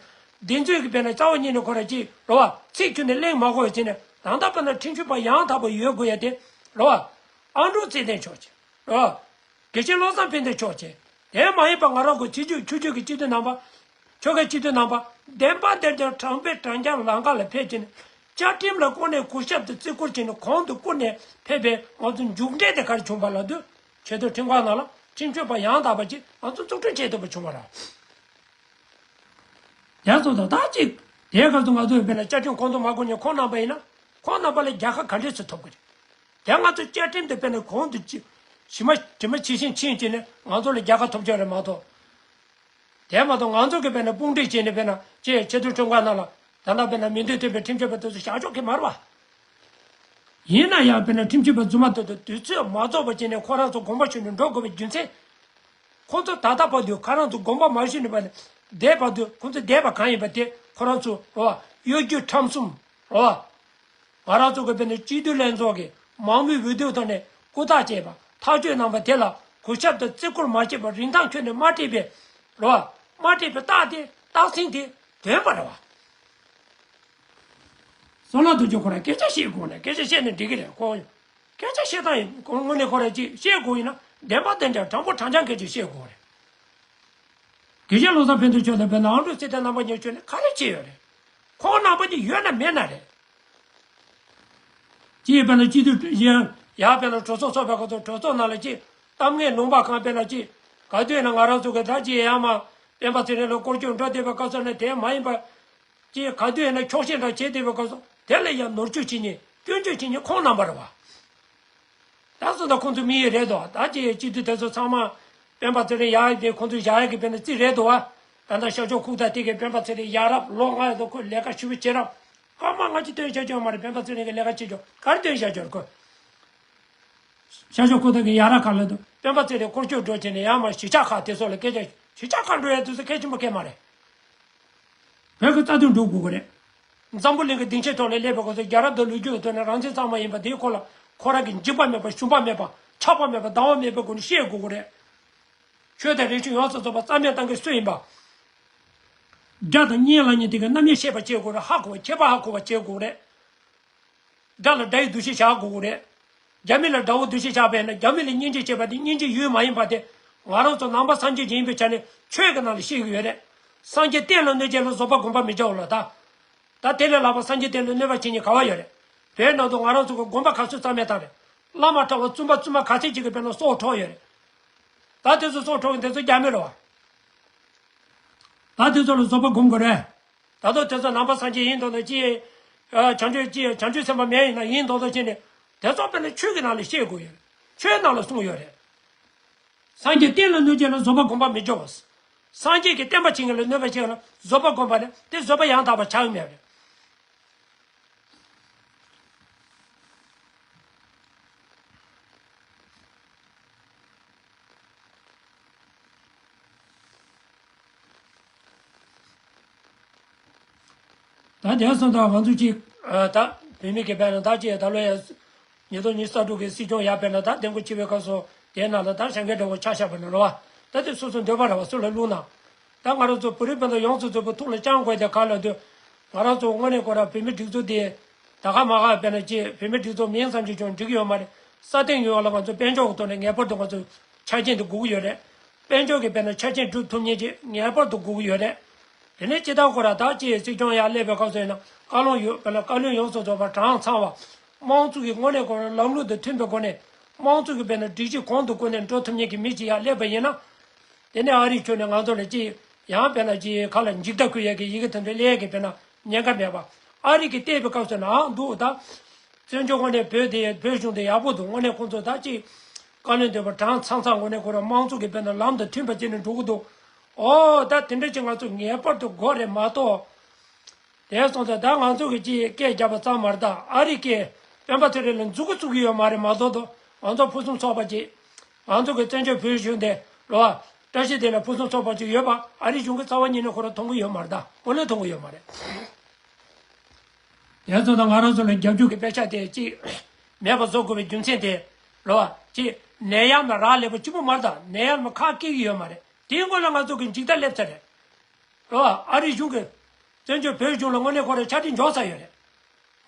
བདེན་རྫུན་གྱི་དཔེར་ན་རྩ་བ་ཉིད་ནས་ཁོ་ར་ཅིག་རེད་བ། ཚིག་ཁྱོན་ནས་གླེང་མ་དགོས་བྱས་ནས། ད་ལྟ་དཔེར་ན་ཁྲིམས་ཞིབ་པ་ཡང་དག་པ་ཡོད་དགོས་ཡ་དེ་རེད་བ། ཨ་འབྲུག་ཚེ་བརྟན་མཆོག་ཅིག་རེད་བ། དགེ་བཤེས་བློ་བཟང་ཕན་བདེ་མཆོག་བཅས། དེ་མ་ཡིན་པ་ང་རང་གི་སྤྱི་འཐུས་ཆོས་བརྒྱུད་ཀྱི་སྤྱི་འཐུས་རྣམ་པ། ཆོལ་ཁའི་སྤྱི་འཐུས་རྣམ་པ། བདེན་པ་བདེན་རྐྱང་དྲང་པོའི་དྲང་རྐྱང་ལམ་ཁ་ལ་ཕེབས་ཀྱིན། བཅའ་ཁྲིམས་ལ་དངོས་གནས་གུས་ཞབས་དང་བརྩི་བཀུར་བྱས་ནས་གོང་དུ་བཀུར་ནས་ཕེབས་པའི་ང་ཚོ་མཇུག་འབྲས་དེ་ག་རེ་བྱུང་བ་ལབ་དུས། ཆེས་མཐོའི་ཁྲིམས་ཁང་ནང་ལ་ཁྲིམས་ཞིབ་པ་ཡང་དག་པ་ཅིག་ང་ཚོ་འཛུགས་སྐྲུན་བྱེད་ཐུབ་པ་བྱུང་བ་རེད། ཡང་སོང་ཙང་ད་ཅིག་དེའི་སྐབས་སུ་ང་ཚོས་དཔེར་ན་བཅའ་ཁྲིམས་གོང་དུ་མ་བཀུར་མཁན་ཁོང་རྣམ་པ་ཡིན་ན། ཁོང་རྣམ་པ་ལ་རྒྱལ་ཁ་ག་འདྲས་སུ་ཐོབ་ཀྱི་རེད། དེ་ང་ཚོ་བཅའ་ཁྲིམས་དེ་དཔེར་ན་གོང་དུ་ཅི་ཇི་མ་ཇི་མ་ཇི་བཞིན་ཕྱིན་བྱས་ནས་ང་ཚོ་ལ་རྒྱལ་ཁ་ཐོབ་ཆོག་རེད་མ་གཏོགས། དེ་མ་གཏོགས་ང་ཚོ་གི་དཔེར་ན་དཔུང་སྒྲིག་བྱས་ནས་དཔེར་ན་ཅིག་ཆེས་མཐོའི་ཁྲིམས་ཁང་ནང་ལ་ད་ལྟ་དཔེར་ན་མིང་དོན་མཐུན་པའི་ཁྲིམས་ཞིབ་པ་དེ་ཚོ་བཞག་ཆོག་གི་མ་རེད་བ། ཡིན་ན་ཡང་དཔེར་ན་ཁྲིམས་ཞིབ་པ་རྫུན་མ་དེ་ཚོ་དུས་ཚོད་མ་རྫོགས་པ་བྱས་ནས་ཁོ་རང་ཚོ་དགོངས་པ་ཞུས་ནས་འགྲོ་དགོས་པའི་རྒྱུ་མཚན། ཁོང་ཚོ་ད་ལྟ་བར་དུ་ཁོ་རང་ཚོ་དགོངས་པ་མ་ཞུས་ནས་བར་ནས་བསྡད་བར་དུ། ཁོང་ཚོ་བསྡད་པ་གང་ཡིན་པ་དེ་ཁོ་རང་ཚོ་རེད་བ། གཡོ་སྒྱུ་ཁྲམ་གསུམ་རེད་བ། ང་རང་ཚོ་གི་དཔེར་ན་སྤྱི་འཐུས་ལྷན་ཚོགས་ཀྱིས་མང་མོས་འོས་བསྡུ་ཐོག་ནས་སྐུ་ཐག་བཅད་པ། ཐག་གཅོད་གནང་བ་དེ་ལ་གུས་ཞབས་དང་བརྩི་བཀུར་མ་བྱས་པར་རིན་ཐང་ཁྱོན་ནས་མ་སྤྲད་པའི་རེད་བ། མ་སྤྲད་པའི་རྟགས་དེ་རྟགས་མཚན་དེ་ཐོན་པ་རེད་བ། བསོད་ནམས་རྡོ་རྗེ་ཁོ་རང་སྐད་ཆ་བཤད་དགོས་ནས་སྐད་ཆ་བཤད་ནས་འགྲིག་གི་རེད། ཁོ་སྐད་ཆ་བཤད་སྟངས་ཡིན། ཁོ་དངོས་གནས་ཁོ་རང་ཅིག་བཤད་དགོས་ཡིན་ན་བདེན་པ་བདེན་རྐྱང་དྲང་པོ་དྲང་རྐྱང་སྐད་ཆ་བཤད་དགོས་རེད། དགེ་བཤེས་བློ་བཟང་ཕན་ཚུན་ཕྱོགས་ནས་དཔེར་ན་ཨང་ཀྲུག་ཚེ་བརྟན་རྣམ་པ་གཉིས་ཕྱོགས་ནས་ག་རེ་བྱས་ཡོད་རེད། ཁོང་རྣམ་པ་གཉིས་ཡོད་ན་མེད་ན་རེད། ཅིག་དཔེར་ན་སྤྱི་འཐུས་ཡང་ཡང་དཔེར་ན་གྲོས་ཚོགས་ཚོགས་པའི་སྐབས་སུ་གྲོས་ཚོགས་ནང་ལ་ཅིག་གཏམ་ངན་ལུང་པ་གང་དཔེར་ན་ཅིག་ག་དུས་ཡིན་ན་ང་རང་ཚོ་གི་ད་ཅིག་ཡང་མ་སྤེན་པ་ཚེ་རིང་ལ་སྐོར་སྐྱོད་འགྲོ་བསྡད་པའི་སྐབས་སུ་ནས་དེ་མ་ཡིན་པ། ཅིག་ག་དུས་ཡིན་ན་འཁྱོག་བཤད་འདྲ་བྱེད་བསྡད་པའི་སྐབས་སུ་དེ་ལ་ཡང་ནོར་བཅོས་བྱེད་མཁན་སྐྱོན་བརྗོད་བྱེད་མཁན་ཁོང་རྣམ་པ་རེད་བ། ད་སོང་ཙང་ཁོང་ཚོ་མི་ཡི་རེད་དོ། ད་ཅིག་སྤྱི་འཐུས་དེ་ཚོ་ཚང་མ་སྤེན་པ་ཚེ་རིང་ཡག་ཡག་དེ་ཁོང་ཚོ་བཞག་ཡག་གི་དཔེར་ན་རྩིས་རེད་དོ་བ། ད་ལྟ་ཤར་ཕྱོགས་ཁུག་རྟ་དེ་གའི་སྤེན་པ་ཚེ་རིང་ཡག་རབས་ལོ་ལྔ་ཡོད་དོ། ཁོས་ལས་ཀ་ཞེ་པོ་བྱེད་རབས། སྐར་མ་ལྔ་བཅུ་བཏོན་བཞག་རྒྱུ་མ་རེད། སྤེན་པ་ཚེ་རིང་གི་ལས་ཀ་བྱེད་རྒྱུ་ག་རེ་བཏོན་བཞག་རྒྱུ་རེད་ཁོས། ཤར་ཕྱོགས་ཁུག་རྟ་གི་ཡག་རབས་ཁ་ལ་དུ་སྤེན་པ་ཚེ་རིང་སྐོར་སྐྱོད་འགྲོ་བྱས་ནས་ཡང་མ་གཞིས་ཆགས་ཁག་དེ་ཚོ་ལ་སྐད་ཆ། གཞིས་ཆགས་ཁག་འགྲོ་ཡག་དེ་ཚོ་གལ་ཆེན་པོ་གལ་མ་རེད། བོད་ཀྱི་རྩ་དོན་སྒྲུབ་དགོས་ཀྱི་རེད། འཛམ་བུ་གླིང་གི་སྡིངས་ཆའི་ཐོག་ལ་སླེབས་པའི་སྐབས་སུ་རྒྱལ་རབས་དང་ལོ་རྒྱུས་ཀྱི་ཐོག་ནས་རང་བཙན་གཙང་མ་ཡིན་པ་དེའི་སྐོར་ལ་ཁོ་རང་གི་འཇིགས་པ་མེད་པ་ཞུམ་པ་མེད་པ་ཆགས་པ་མེད་པ་སྡང་བ་མེད་པའི་སྒོ་ནས་བཤད་དགོས་ཀྱི་རེད། ཆོས་དང་རིག་གཞུང་ཡོངས་སུ་རྫོགས་པ་རྩ་མེད་བཏང་མཁན་སུ་ཡིན་པ། དགྲ་དང་གཉེན་ལ་ཉེ་དེ་གའི་རྣམ་དབྱེ་ཤེས་པ་བྱེད་དགོས་རེད། ཧ་གོ་བ་ཁྱད་པར་ཧ་གོ་བ་བྱེད་དགོས་རེད། དགྲ་ལ་དགྲ་ཡི་འདུ་ཤེས་བཞག་དགོས་རེད། རྒྱ་མི་ལ་དགྲ་བོ་འདུ་ཤེས་བཞག་པས་ན་རྒྱ་མི་ལ་སྙིང་རྗེ་བྱེད་པ་དེ་སྙིང་རྗེ་ཡུལ་མ་ཡིན་པ་དེ། ང་རང་ཚོ་ནང་པ་སངས་རྒྱས་ཅིག་ཡིན་པའི་ཆ་ནས་ཆོས་ཀྱི་ནང་ལ་བཤད་ཀྱི་ཡོད་རེད། སངས་རྒྱས་བསྟན་ལ་གནོད་བྱེད་ལ་བཟོད་པ་སྒོམ་པ་མི་བྱའོ་ལབ་ད། ད་དེ་ལས་ལྷག་པ་སངས་རྒྱས་བསྟན་ལ་གནོད་པ་བྱེད་མཁན་ག་བ་ཡོད་རེད། བོད་ནང་དུ་ང་རང་ཚོ་གི་དགོན་པ་ག་ཚོད་རྩ་མེད་བཏང་རེད། བླ་མ་གྲྭ་པ་བཙུན་པ་བཙུན་མ་ག་ཚད་ཅིག་གི་དཔེར་ན་སྲོག་འཕྲོག་ཡོད་རེད། ད་དེ་ཚོ་སྲོག་འཕྲོག་མཁན་དེ་ཚོ་རྒྱ་མི་རེད་བ། ད་དེ་ཚོ་ལ་བཟོད་པ་སྒོམ་དགོས་རེད། ད་དུང་དེ་ཚོ་ནང་པ་སངས་རྒྱས་ཡིན་མདོག་མདོག་ཅི། ཨ། བྱང་ཆུབ་ཅི། བྱང་ཆུབ་སེམས་དཔའ་མེད་ཡིན་ན་ཡིན་མདོག་མདོག་བྱས་ནས། དེ་ཚོ་དཔེར་ན་ཆོས་ཀྱི་ནང་ལ་བཤད་དགོས་ཡོད་རེད། ཆོས་ནང་ལ་གསུངས་ཡོད་རེད། སངས་རྒྱས་བསྟན་ལ་གནོད་བྱེད་ལ་བཟོད་པ་སྒོམ་པ་མི་བྱའོ། སངས་རྒྱས་ཀྱི་བསྟན་པ་བྱེད་མཁན་ལ་གནོད་པ་བྱེད་མཁན་ལ་བཟོད་པ་སྒོམ་པ་ནི་དེ་བཟོད་པ་ཡང་དག་པ་ཆགས་ཀྱི་མེད་རེད། ད་དེ་སོང་ཙང་ང་ཚོ་གཅིག་ཨ། ད་བོད་མི་གི་དཔེར་ན་ད་ཅིག་ད་ལོ་ཡ་ཉིས་སྟོང་ཉི་ཤུ་རྩ་དྲུག་གི་སྲིད་སྐྱོང་ཡ་དཔེར་ན་ད་འདེམས་བསྐོ་བྱེད་པའི་སྐབས་སུ་དེའི་ནང་ལ་ད་བྱ་འགན་འདྲ་བོ་ཆ་བཞག་པ་ན་རེད་བ། ད་དེ་སོ་སོ་འདོད་པ་རེད་བ། སུ་ལ་བླུགས་ན། ད་ང་རང་ཚོ་བོད་རིགས་སྤུན་ཟླ་ཡོངས་སུ་རྫོགས་པའི་ཐུགས་ལ་བཅངས་དགོས་དེ་ག་ལ་འདོད། ང་རང་ཚོ་དངོས་གནས་ཁོ་རང་བོད་མི་སྒྲིག་འཛུགས་དེ། ད་ག་མ་ག་དཔེར་ན་ཅིག་བོད་མི་སྒྲིག་འཛུགས་མིང་ཙམ་གྱིས་ཀྱང་འགྲིག་གི་ཡོད་མ་རེད། སྲ་བརྟན་ཡོང་བ་ལ་ང་ཚོ་དཔལ་འབྱོར་གྱི་ཐོག་ནས་ངེས་པར་དུ་ང་ཚོ་ཆ་རྐྱེན་དེ་དགོས་ཀྱི་ཡོད་རེད། དཔལ་འབྱོར་གྱི་དཔེར་ན་ཆ་རྐྱེན་སྒྲུབ་ཐུབ་མཁན་ཅིག་ངེས་པར་དུ་དགོས་ཀྱི་ཡོད་རེད། དེ་ནས་སྤྱིར་བཏང་ཁོ་རང་ད་ཅིག་སྲིད་སྐྱོང་ཡར་སླེབས་པའི་སྐབས་སུ་ཡིན་ན་ བཀའ་བློན་ཡོད་པ་ལ་བཀའ་བློན་ཡོངས་སུ་རྫོགས་པ་གྲངས་ཚང་བ། དམངས་གཙོ་གི་དངོས་གནས་ཁོ་རང་ལམ་ལུགས་དང་མཐུན་པའི་སྒོ་ནས་དམངས་གཙོ་གི་དཔེར་ན་སྒྲིག་གཞི་གོང་དུ་བཀུར་ནས་འགྲོ་ཐུབ་མཁན་གྱི་མི་ཅིག་ཡར་སླེབས་པ་ཡིན་ན། དེ་ནས་ཨ་རིའི་ཁྱོན་ནས་ང་ཚོ་ལ་ཅིག་ཡང་དཔེར་ན་ཅིག་ཁ་ལ་འཇིགས་སྐྲག་སྐུལ་ཡས་ཀྱི་ཡི་གེ་དེ་འདྲ་སླེབས་ཡས་ཀྱི་དཔེར་ན་ཉེན་ཁ་མེད་པ། ཨ་རི་གིས་བལྟས་པའི་སྐབས་སུ་ན་འདུག་ད། བཙན་བྱོལ་དངོས་གནས་བོད་དེ་བོད་གཞུང་དེ་ཡག་པོ་འདུག་དངོས་གནས་ཁོང་ཚོ་ད་ཅིག་བཀའ་བློན་ཟུར་པ་གྲངས་ཚང་ཚང་དངོས་གནས་ཁོ་རང་དམངས་གཙོ་གི་དཔེར་ན་ལམ་དང་མཐུན་པ་བྱས་ནས་འགྲོ་གི་འདུག་ཨོ་ད་དེ་འདྲ་ཅིག་ང་ཚོ་ངེས་པར་དུ་དགོས་རེད་མ་གཏོགས། དེ་སོང་ཙང་ད་ང་ཚོ་གི་ཅིག་སྐད་རྒྱབ་པ་ཙམ་མ་རེད། ད་ཨ་རི་སྐད་སྤེན་པ་ཚེ་རིང་ལ་མཛུབ་གུ་བཙུགས་ཀྱི་ཡོད་མ་རེད་མ་གཏོགས་དོ། ང་ཚོ་ཕུན་སུམ་ཚོགས་པ་ཅིག་ང་ཚོ་གི་བཙན་བྱོལ་བོད་གཞུང་དེ་རེད་བ། བཀྲ་ཤིས་བདེ་ལེགས་ཕུན་སུམ་ཚོགས་པ་ཅིག་ཡོད་པ་ཨ་རི་གཞུང་གི་རྩ་བ་ཉིད་ནས་ཁོ་རང་མཐོང་གི་ཡོད་མ་རེད། ད་དངོས་གནས་མཐོང་གི་ཡོད་མ་རེད། དེ་སོང་ཙང་ང་རང་ཚོ་ལ་རྒྱབ་སྐྱོར་གྱི་དཔེ་ཆ་དེ་ཅིག་མེད་པ་བཟོ་དགོས་པའི་རྒྱུ་མཚན་དེ་རེད་བ། ཅིག་ནད་ཡམས་ལ་རག་ལས་པ་གཅིག་པུ་མ་རེད། ད་ནད་ཡམས་ལ་ཁག་སྐྱེ་གི་ཡོད་མ་རེད། དེའི་སྔོན་ལ་ང་ཚོ་གི་འཇིག་ལྟ་སླེབས་ཚར་རེད། རེད་བ། ཨ་རི་གཞུང་གིས་བཙན་བྱོལ་བོད་གཞུང་ལ་དངོས་གནས་ཁོ་རང་ཆ་སྒྲིག་འཇོག་ཚར་ཡོད་རེད།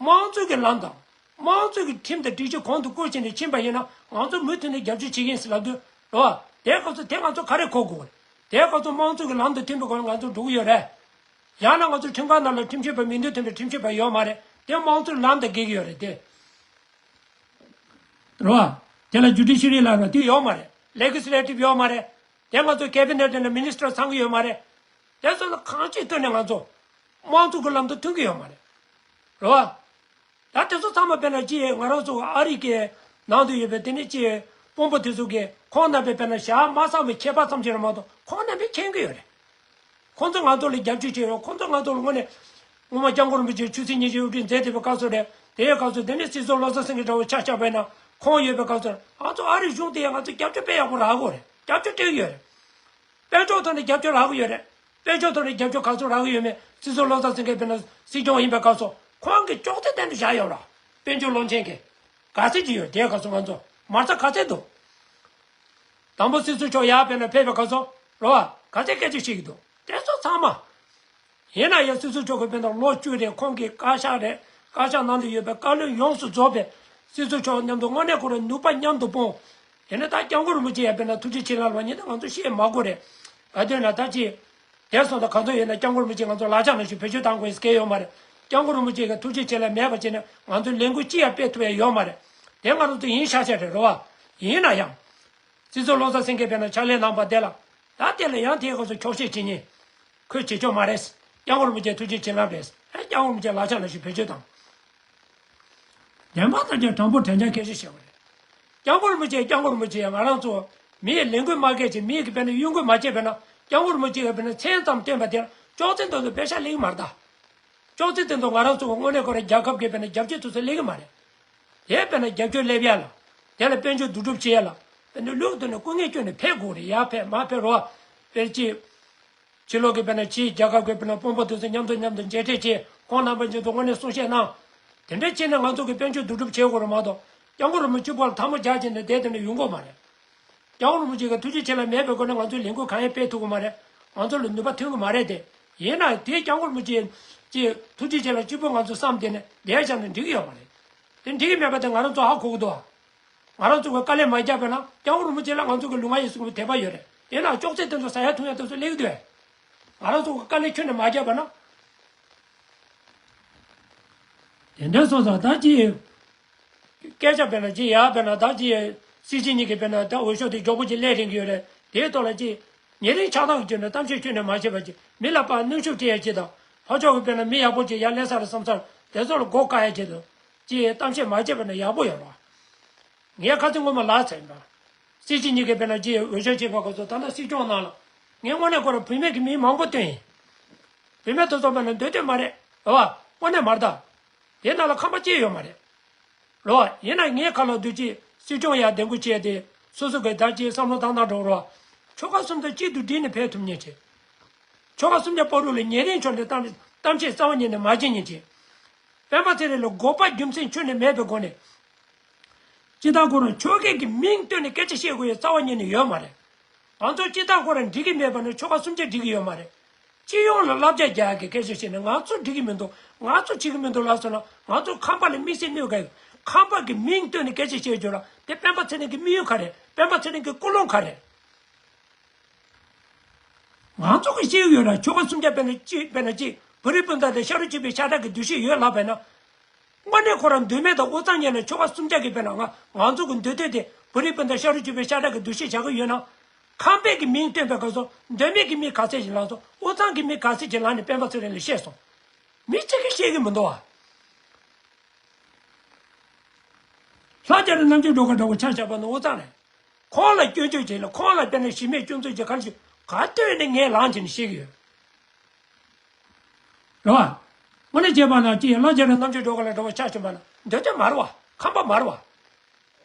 དམངས་གཙོ་གི་ལམ་དང་། དམངས་གཙོ་གི་ཁྲིམས་དང་སྒྲིག་གཞི་གོང་དུ་བཀུར་བྱས་ནས་ཕྱིན་པ་ཡིན་ན་ང་ཚོ་མུ་མཐུད་ནས་རྒྱབ་སྐྱོར་བྱེད་ཀྱི་ཡིན་ཟེར་ལབ་དུས་རེད་བ། དེའི་སྐབས་སུ་དེ་ང་ཚོ་ག་རེ་གོ་དགོས་རེད། དེའི་སྐབས་སུ་དམངས་གཙོ་གི་ལམ་དང་མཐུན་པའི་སྒོ་ནས་ང་ཚོ་འགྲོ་གི་ཡོད་རེད། ཡང་ན་ང་ཚོ་ཁྲིམས་ཁང་ནང་ལ་ཁྲིམས་ཞིབ་པ་མི་འདོད་མཐུན་པའི་ཁྲིམས་ཞིབ་པ་ཡོད་མ་རེད། དེ་དམངས་གཙོའི་ལམ་དང་འགལ་གྱི་ཡོད་རེད་དེ། རེད་བ། དེ་ལ་ཇུ་ཌི་ཤི་རི་ལབ་ན་དེ་ཡོད་མ་རེད། ལེ་ཇི་སི་ལེ་ཊིབ་ཡོད་མ་རེད། དེ་ང་ཚོ་ཁེ་བི་ནེ་ཊི་ནང་མི་ནི་སི་ཊར་ཚང་གི་ཡོད་མ་རེད། དེ་ཚོ་ལ་གང་ཅིའི་ཐོག་ནས་ང་ཚོ་དམངས་གཙོ་གི་ལམ་དུ་མཐུན་གྱི་ཡོད་མ་རེད། རེད་བ། ད་དེ་ཚོ་ཚང་མ་དཔེར་ན་ཅི་ང་རང་ཚོ་ཨ་རི་གི་ནང་དུ་ཡོད་པའི་དེ་ནི་ཅི་དཔོན་པོ་དེ་ཚོ་གིས་ཁོང་རྣམ་པས་དཔེར་ན་བཞག་མ་བསམ་པའི་ཁྱད་པར་ཙམ་ཞིག་རེད་མ་གཏོགས་ཁོང་རྣམ་པས་མཁྱེན་གྱི་ཡོད་རེད། ཁོང་ཚོ་ང་ཚོ་ལ་རྒྱབ་སྐྱོར་བྱས་ཡོད། ཁོང་ཚོ་ང་ཚོ་ལ་དངོས་གནས་སྔོན་མ་སྐྱབས་མགོན་རིན་པོ་ཆེ་ཆོས་སྲིད་སྙན་ཞུ་དབུ་ཁྲིད་མཛད་བསྡད་པའི་སྐབས་སུ་རེད། དེའི་སྐབས་སུ་དེ་ནི་སྲིད་ཟུར་བློ་བཟང་སེང་གེ་འདྲ་བོ་ཆ་བཞག་པ་ཡིན་ན་ཁོང་ཡོད་པའི་སྐབས་སུ་ང་ཚོ་ཨ་རི་གཞུང་དེ་ཡང་ང་ཚོ་རྒྱབ་སྐྱོར་དཔེ་ཡག་པོ་རག་གི་ཡོད་རེད། རྒྱབ་སྐྱོར་སྤྲད་ཀྱི་ཡོད་རེད། དཔལ་འབྱོར་ཐོག་ནས་རྒྱབ་སྐྱོར་རག་གི་ཡོད་རེད། དཔལ་འབྱོར་ཐོག་ནས་རྒྱབ་སྐྱོར་ག་ཚོད་རག་གི་ཡོད་མེད་སྲིད་ཟུར་བློ་བཟང་སེང་གེ་དཔེར་ན་སྲིད་སྐྱོང་ཡིན་པའི་སྐབས་སུ་ཁོང་གིས་ཅོག་ཙེ་སྟེང་དུ་བཞག་ཡོད་ར། དཔལ་འབྱོར་བློན་ཆེན་གྱིས། ག་ཚད་ཅིག་ཡོད་དེའི་སྐབས་སུ་ང་ཚོ་མ་རྩ་ག་ཚད་འདུག་དང་པོ་སྲིད་ཟུར་མཆོག་ཡར་དཔེར་ན་ཕེབས་པའི་སྐབས་སུ་རེད་བ། ག་ཚད་སྐད་ཆ་བཤད་ཀྱི་འདུག་དེ་ཚོ་ཚང་མ། ཡིན་ན་ཡང་སྲིད་ཟུར་མཆོག་གི་དཔེར་ན་ལོ་བཅུ་རེད། ཁོང་གི་བཀའ་ཤག་རེད། བཀའ་ཤག་ནང་དུ་ཡོད་པའི་བཀའ་བློན་ཡོངས་སུ་རྫོགས་པའི་སྲིད་ཟུར་མཆོག་མཉམ་དུ་དངོས་གནས་ཁོ་རང་ནུས་པ་མཉམ་དུ་སྤུངས། དེ་ནས་ད་སྐྱབས་མགོན་རིན་པོ་ཆེ་ཡང་དཔེར་ན་ཐུགས་རྗེ་ཆེ་ལབ་པ་ཉིད་དུ་ང་ཚོ་བཤད་མ་དགོས་རེད། ག་དུས་ན་ད་ཅི། དེར་སོང་ད་ག་ཚོད་ཡོད་ན་སྐྱབས་མགོན་རིན་པོ་ཆེ་ང་ཚོ་ལག་ཆ་ནང་བཞིན་བེད་སྤྱོད་བཏང་དགོས་ཡིན་སྐད་ཡོད་མ་རེད། སྐྱབས་མགོན་རིན་པོ་ཆེ་གི་ཐུགས་རྗེ་ཆེ་ལབ་མེད་པ་བྱས་ན་ང་ཚོ་ལས་འགུལ་ཅི་ཡང་སྤེལ་ཐུབ་ཡ་ཡོད་མ་རེད། དེ་ང་ཚོ་ཚོ་ཡིན་ཤག་ཤག་རེད་རེད་བ། ཡིན་ན་ཡང་། སྲིད་ཟུར་བློ་བཟང་སེང་གེ་དཔེར་ན་ཕྱག་ལས་གནང་བ་དེ་ལ། ད་དེ་ལ་ཡང་དེའི་སྐབས་སུ་འཁྱོག་བཤད་བྱེད་ཉེན། ཁོས་བྱེད་ཆོག་མ་རེད། སྐྱབས་མགོན་རིན་པོ་ཆེ་ཐུགས་རྗེ་ཆེ་ལབ་རེད། ཨ་སྐྱབས་མགོན་རིན་པོ་ཆེ་ལག་ཆ་ནང་བཞིན་བེད་སྤྱོད་བཏང་། བདེན་པ་ལྟར་ཀྱང་དྲང་པོ་དྲང་རྐྱང་སྐད་ཆ་བཤད་པ་རེད། སྐྱབས་མགོན་རིན་པོ་ཆེ་སྐྱབས་མགོན་རིན་པོ་ཆེ་ང་རང་ཚོ་མི་ཡི་ལས་འགུལ་མ་སྐད་ཅིག་མི་ཡི་གི་དཔེར་ན་གཡོ་འགུལ་མ་བྱས་པས་ན་སྐྱབས་མགོན་རིན་པོ་ཆེ་གི་དཔེར་ན་མཚན་ཙམ་བཏོན་པ་དེར་ཅོག་ཙེ་འདི་ཚོ་པེ་ཤག་ལེགས་མ་རེད་ད། ཅོག་ཙེ་དེ་ཚོ་ང་རང་ཚོ་གི་དངོས་གནས་ཁོ་རང་རྒྱལ་ཁབ་ཀྱི་དཔེར་ན་རྒྱབ་སྐྱོར་དེ་ཚོ་ལེགས་མ་རེད། དེ་དཔེར་ན་རྒྱབ་སྐྱོར་སླེབས་ཡ་ལ། དེ་ལ་དཔལ་འབྱོར་བསྡུ་སྒྲུབ་བྱེད་ཡ་ལ། དཔེར་ན་ལུགས་དེ་ནི་སྐུ་ངལ་སྐྱོན་ནས་ཕེབས་དགོས་རེད། ཡར་ཕེབས་མར་ཕེབས་རོགས། དཔེར་ཅི། ཕྱི་ལོགས་ཀྱི་དཔེར་ན་ཕྱིའི་རྒྱལ་ཁབ་ཀྱི་དཔེར་ན་དཔོན་པོ་དེ་ཚོ་མཉམ་དུ་མཉམ་དུ་མཇལ་འཕྲད་བྱས་ཁོང་རྣམ་པ་ཚོ་དངོས་གནས་གསུང་བཤད་གནང་། དེ་འདྲ་བྱས་ནས་ང་ཚོ་གི་དཔལ་འབྱོར་བསྡུ་སྒྲུབ་བྱེད་དགོས་རེད་མ་གཏོགས་སྐྱབས་མགོན་རིན་པོ་ཆེ་པོ་ལ་ཐལ་མོ་སྦྱར་བྱས་ནས་བསྡད་དེ་འདྲ་ཡོང་གི་མ་རེད། སྐྱབས་མགོན་རིན་པོ་ཆེ་གི་ཐུགས་རྗེ་ཆེ་ལ་མེད་པའི་སྒོ་ནས་ང་ཚོས་ལས་འགུལ་གང་ཡང་སྤེལ་ཐུབ་ཀྱི་མ་རེད། ང་ཚོ་ལ་ནུས་པ་ཐོན་གྱི་མ་རེད་དེ། ཡིན་ན་དེ་སྐྱབས་མགོན་རིན་པོ་ཆེ་ཀྱི་ཐུགས་རྗེ་ཆེ་ལ་གཅིག་པུ་ང་ཚོ་བསམ་བསྡད་ནས་བསྡད་བཞག་ན་འགྲིག་གི་ཡོད་མ་རེད། དེ་འགྲིག་གི་མེད་པ་དེ་ང་རང་ཚོ་ཧ་གོ་གི་འདུག་ང་རང་ཚོ་གི་དཀའ་ལས་མ་བརྒྱབ་པ་ན་སྐྱབས་མགོན་རིན་པོ་ཆེ་ལ་ང་ཚོ་གི་ལུས་ངག་ཡིད་གསུམ་གྱི་དད་པ་ཡོད་རེད། དེ་ན་ཅོག་ཙེ་དེ་ཚོ་ཟ་ཡ་འཐུང་ཡ་དེ་ཚོ་སླེབས་ཀྱི་འདུག་ང་རང་ཚོ་གི་དཀའ་ལས་ཁྱོན་ནས་མ་བརྒྱབ་པ་ན། དེ་འདྲ་སོང་ཙང་ད་ཅི། སྐད་ཆ་དཔེར་ན་ཅི་ཡག་དཔེར་ན་ད་ཅི། སྲིད་སྤྱི་གཉིས་ཀྱི་དཔེར་ན་ད་འོས་ཤོག་དེ་མགྱོགས་པོ་ཅིག་སླེབས་རན་གྱི་ཡོད་རེད། དེའི་ཐོག་ལ་ཅི། ཉེ་རིང་ཆགས་སྡང་གི་བརྗོད་ནས་གཏམ་བཤད་ཁྱོན་ནས་མ་བྱེད་པ་ཅིག་མི་ལ་ཕར་གནོན་ཤུགས་སྤྲད་ཡ་ཅིག་དང་། ཕར་ཕྱོགས་ཀྱི་དཔེར་ན་མི་ཡག་པོ་ཅིག་ཡར་སླེབས་ས་རེད་བསམ་ས་དེ་ཚོ་ལ་མགོ་བཀག་ཡ་ཅིག་དང་། ཅི་གཏམ་བཤད་མ་བྱས་པ་ན་ཡག་པོ་ཡོད་རེད། ངས་ཁ་སང་སྔོན་མ་ལབ་ཚར་ཡིན་པ། སྲིད་སྤྱི་གཉིས་ཀྱི་དཔེར་ན་ཅི་འོས་ཤོག་བྱེད་པ་སྐབས་སུ་ད་ལྟ་སྲིད་སྐྱོང་ནང་ལ། ངས་དངོས་གནས་ཁོ་རང་བུད་མེད་ཀྱི་མིང་མང་པོ་བཏོན་ཡིན། བུད་མེད་དེ་ཚོ་དཔེར་ན་འདོད་འདོད་མ་རེད་རེད་བ། དངོས་གནས་མ་རེད་ད། དེ་ནང་ལ་ཁམས་པ་གཅིག་ཡོད་མ་རེད། རེད་བ། ཡིན་ན་ངའི་ཁ་ལ་འདུག་ཅིག་སྲིད་སྐྱོང་ཡར་འདེམས་བསྐོ་བྱས་ཏེ་སོ་སོ་གི་ད་ཅིག་བསམ་བློ་བཏང་སྟངས་འགྲོ་རོགས། ཆོལ་ཁ་གསུམ་དང་གཅིག་ཏུ་བསྒྲིལ་ནས་ཕེབས་ཐུབ་མཁན་ཅིག་ཆོལ་ཁ་གསུམ་ཀྱང་བར་དུ་ལ་ཉེ་རིང་ཕྱོགས་ནས་གཏམ་གཏམ་བཤད་རྩ་བ་ཉིད་ནས་མ་བྱེད་མཁན་ཅིག་སྤེན་པ་ཚེ་རིང་ལ་དགོས་པ་རྒྱུ་མཚན་ཁྱོན་ནས་མེད་པའི་སྒོ་ནས། སྤྱིར་བཏང་ཁོ་རང་ཆོལ་ཁའི་གི་མིང་བཏོན་ནས་སྐད་ཆ་བཤད་དགོས་ཡའི་རྩ་བ་ཉིད་ནས་ཡོད་མ་རེད། ང་ཚོ་སྤྱིར་བཏང་ཁོ་རང་འགྲིག་གི་མེད་པ་ནི་ཆོལ་ཁ་གསུམ་ཆ་འགྲིག་གི་ཡོད་མ་རེད། སྤྱི་ཡོངས་ལ་བསླབ་བྱ་རྒྱག་གི་སྐད་ཆ་བཤད་ནས་ང་ཚོ་འགྲིག་གི་མི་འདུག་ང་ཚོ་བྱེད་ཀྱི་མི་འདུག་ལབ་སོང་ན་ང་ཚོ་ཁམས་པ་ལ་དམིགས་བསལ་གནོད་ག་ཡོད། ཁམས་པ་གི་མིང་བཏོན་ནས་སྐད་ཆ་བཤད་རྒྱུ་ལ་དེ་སྤེན་པ་ཚེ་རིང་གི་དམིགས་ཡུལ་ག་རེད། སྤེན་པ་ཚེ་རིང་གི་ཀུན་སློང་ག་རེད། ང་ཚོ་གི་ཤེས་ཡོད་ར་ཆོལ་ཁ་གསུམ་ཆ་དཔེར་ན་གཅིག་དཔེར་ན་གཅིག་བོད་རིགས་སྤུན་ཟླ་དེ་ཤ་རུས་གཅིག་པའི་ཤ་ཁྲག་གི་འདུ་ཤེས་ཡོད་ལབ་པས་ན། དངོས་གནས་ཁོ་རང་མདོ་སྨད་དང་དབུས་གཙང་གཉིས་ལ་ཆོལ་ཁ་གསུམ་ཆ་གི་དཔེར་ན་ང་ང་ཚོ་གི་འདོད་འདོད་དེ་བོད་རིགས་སྤུན་ཟླ་ཤ་རུས་གཅིག་པའི་ཤ་ཁྲག་གི་འདུ་ཤེས་བྱ་གི་ཡོད་ན། ཁམས་པའི་གི་མིང་བཏོན་པའི་སྐབས་སུ་མདོ་སྨད་ཀྱི་མི་ག་ཚད་ཅིག་ལངས་སོང་། དབུས་གཙང་གི་མི་ག་ཚད་ཅིག་ལངས་ནས་སྤེན་པ་ཚེ་རིང་ལ་བཤད་སོང་། མི་གཅིག་གིས་བཤད་ཀྱི་མི་འདུག་བ། ལྷ་རྒྱ་རི་རྣམ་རྒྱལ་སྒྲོལ་དཀར་འདྲ་བོ་ཆ་བཞག་པ་ན་དབུས་གཙང་རེད། ཁོང་ལ་སྐྱོན་བརྗོད་བྱས་ལ་ཁོང་ལ་དཔེར་ན་གཞི་མེད་སྐྱོན་འཛུགས་ཀྱི་ག་རེ་ཞིག་ག་ལྟོས་ནས་ངས་ལངས་བྱས་ནས་བཤད་ཀྱི་ཡོད། རེད་བ། དངོས་གནས་བྱས་པ་ན་ཅི་ལྷ་རྒྱ་རི་རྣམ་རྒྱལ་སྒྲོལ་དཀར་ལ་འདྲ་བོ་ཆ་བཞག་པ་ན་འདོད་འདོད་མ་རེད་བ། ཁམས་པ་མ་རེད་བ།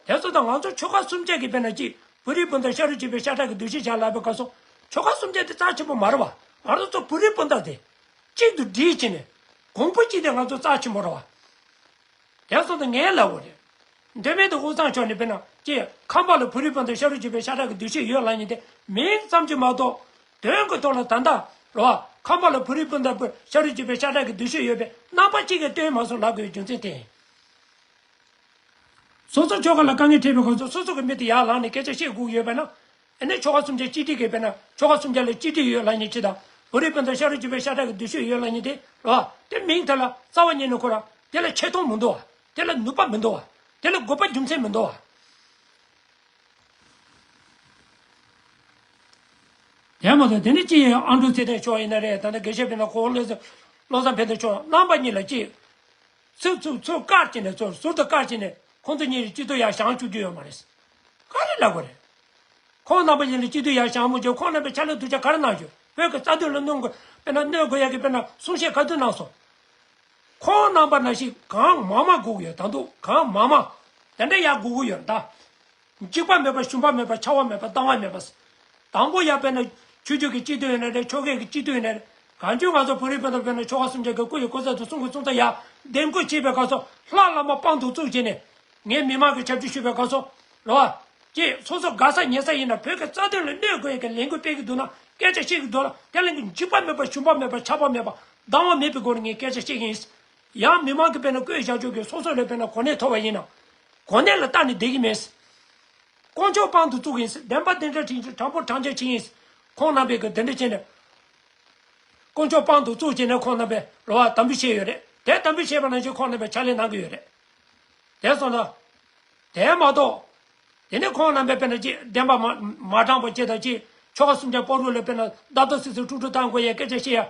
དེ་ཚོ་དང་ང་ཚོ་ཆོལ་ཁ་གསུམ་ཆ་གི་དཔེར་ན་ཅི་བོད་རིགས་སྤུན་ཟླ་ཤ་རུས་གཅིག་པའི་ཤ་ཁྲག་གི་འདུ་ཤེས་བྱ་ལབ་པའི་སྐབས་སུ་ཆོལ་ཁ་གསུམ་ཆ་དེ་རྩ་ཆེན་པོ་མ་རེད་བ། ང་རང་ཚོ་བོད་རིགས་སྤུན་ཟླ་དེ་གཅིག་ཏུ་སྒྲིལ་བྱས་ནས་གོང་བུ་གཅིག་དེ་ང་ཚོ་རྩ་ཆེན་པོ་རེད་བ། དེ་སོང་ཙང་ངས་ལབ་དགོས་རེད། མདོ་སྨད་དང་དབུས་གཙང་ཕྱོགས་ནས་དཔེར་ན་ཅི་ཁམས་པ་ལ་བོད་རིགས་སྤུན་ཟླ་ཤ་རུས་གཅིག་པའི་ཤ་ཁྲག་གི་འདུ་ཤེས་ཡོད་ལབ་མཁན་དེ་མིང་ཙམ་གྱིས་མ་གཏོགས་དོན་གྱི་ཐོག་ལ་ད་ལྟ་རེད་བ། ཁམས་པ་ལ་བོད་རིགས་སྤུན་ཟླ་ཤ་རུས་གཅིག་པའི་ཤ་ཁྲག་གི་འདུ་ཤེས་ཡོད་པའི་རྣམ་པ་གཅིག་ཀྱང་སྟོན་མ་སོང་ལབ་དགོས་རྒྱུ་མཚན་དེ་ཡིན། སོ་སོ་ཆོལ་ཁ་ལ་དཀའ་ངལ་འཕྲད་པའི་སྐབས་སུ་སོ་སོ་གི་མི་དེ་ཡར་ལངས་ནས་སྐད་ཆ་བཤད་དགོས་ཀྱི་ཡོད་པ་ན། ཨེ་ནས་ཆོལ་ཁ་གསུམ་ཆ་གཅིག་སྒྲིལ་གྱི་དཔེར་ན་ཆོལ་ཁ་གསུམ་ཆ་ལ་གཅིག་སྒྲིལ་ཡོད་ལབ་མཁན་ཅི་དང་བོད་རིགས་སྤུན་ཟླ་ཤ་རུས་གཅིག་པའི་ཤ་ཁྲག་གི་འདུ་ཤེས་ཡོད་ལབ་མཁན་དེ་རེད་བ། དེ་མིང་དེ་ལ་རྩ་བ་ཉིད་ནས་ཁོ་རང་དེ་ལ་ཆེ་མཐོང་མི་འདུག་བ། དེ་ལ་ནུས་པ་མི་འདུག་བ། དེ་ལ་དགོས་པ་རྒྱུ་མཚན་མི་འདུག་བ། དེ་མ་གཏོགས་དེ་ནི་ཅི་ཡང་ཨ་འབྲུག་ཚེ་བརྟན་མཆོག་ཡིན་ན་རེད། ད་ལྟ་དགེ་བཤེས་དཔེར་ན་ཁོ་བོ་བློ་བཟང་བློ་བཟང་ཕན་བདེ་མཆོག་རྣམ་པ་གཉིས་ལ་ཅི། ཚུར་ཚུར་ཚུར་བཀར་བྱས་ནས་ཚུར་ཟུར་དུ་བཀར་བྱས་ནས་ཁོང་ཚོ་གཉིས་ཀྱི་སྐྱིད་སྡུག་ཡར་བཞེངས་བཅུག་རྒྱུ་ཡོད་མ་རེད། ག་རེ་ལབ་དགོས་རེད། ཁོང་རྣམ་པ་གཉིས་ལ་སྐྱིད་སྡུག་ཡར་བཞེངས་མ་བཅུག་ཁོང་རྣམ་པས་ཕྱག་ལས་སྡུག་ཅག་ག་རེ་གནང་བྱུང་། བོད་ཀྱི་རྩ་དོན་ལ་གནོད་དགོས་དཔེར་ན་གནོད་དགོས་ཡག་གི་དཔེར་ན་གསུང་བཤད་ག་དུས་གནང་སོང་། ཁོང་རྣམ་པ་ནང་བཞིན་གང་མང་མང་དགོས་ཀྱི་ཡོད། ད་དུང་གང་མང་མང་དེ་འདྲ་ཡར་དགོས་ཀྱི་ཡོད་ད། འཇིགས་པ་མེད་པ་ཞུམ་པ་མེད་པ་ཆགས་པ་མེད་པ་སྡང་བ་མེད་པ། དང་པོ་ཡར་དཔེར་ན་ཆོས་བརྒྱུད་ཀྱི་སྤྱི་འཐུས་ཡིན་ན་རེད། ཆོལ་ཁའི་གི་སྤྱི་འཐུས་ཡིན་ན་རེད། གང་བྱུང་ང་ཚོ་བོད་རིགས་སྤུན་ཟླ་དཔེར་ན་ཆོལ་ཁ་གསུམ་ཆ་གི་སྐུ་ཡི་སྐུ་ཚབ་ཏུ་གསུང་གི་གསུང་ཚབ་ཡར་འདེམས་བསྐོ་བྱེད་པའི་སྐབས་སུ་ལྷ་བླ་མ་དཔང་དུ་བཙུགས་བྱས་ནས་ངས་མི་མང་གི་ཆབ་སྲིད་ཞུ་བའི་སྐབས་སུ་རེད་བ། ཅེས་སོ་སོ་དགའ་ས་ཉེ་ས་ཡིན་ན་བོད་ཀྱི་རྩ་དོན་ལ་གནོད་དགོས་ཡག་གི་ལས་འགུལ་སྤེལ་གི་འདུག་ན་སྐད་ཆ་བཤད་གི་འདུག་ལ། དེ་ལ་འཇིགས་པ་མེད་པ་ཞུམ་པ་མེད་པ་ཆགས་པ་མེད་པ་སྡང་བ་མེད་པའི་སྒོ་ནས་ངས་སྐད་ཆ་བཤད་གི་ཡིན། ཡང་མི་མང་གིས་དཔེར་ན་བསྐོས་བཞག་ཆོག་གི་སོ་སོ་ལ་དཔེར་ན་གོ་གནས་ཐོབ་པ་ཡིན་ན། གོ་གནས་ལ་བལྟ་ནས་བསྡད་ཀྱི་མེད། དཀོན་མཆོག་དཔང་དུ་བཙུགས་ཡིན། བདེན་པ་བདེན་འདྲ་དྲང་པོ་དྲང་བཞག་བྱེད་ཡིན། ཁོང་རྣམ་པས་གི་དེ་འདྲ་བྱས་ནས། དཀོན་མཆོག་དཔང་དུ་བཙུགས་བྱས་ནས་ཁོང་རྣམ་པས་རེད་བ་དམ་འབུལ་བྱས་ཡོད་རེད། དེ་དམ་འབུལ་བྱས་པ་ནང་བཞིན་ཁོང་རྣམ་པས་ཕྱག་ལས་གནང་གི་ཡོད་རེད། དེ་སོང་ཙང་། དེ་མ་གཏོགས། དེ་ནས་ཁོང་རྣམ་པས་དཔེར་ན་ཅིག་བདེན་པ་མ་མ་དྲང་པོ་ཅིག་དང་ཅིག་ཆོལ་ཁ་གསུམ་ཆ་སྤོ་རུ་ལ་དཔེར་ན་བརྡ་ཐོ་སིག་སིག་དཀྲུག་དཀྲུག་བཏང་དགོས་ཡ་སྐད་ཆ་བཤད་ཡ།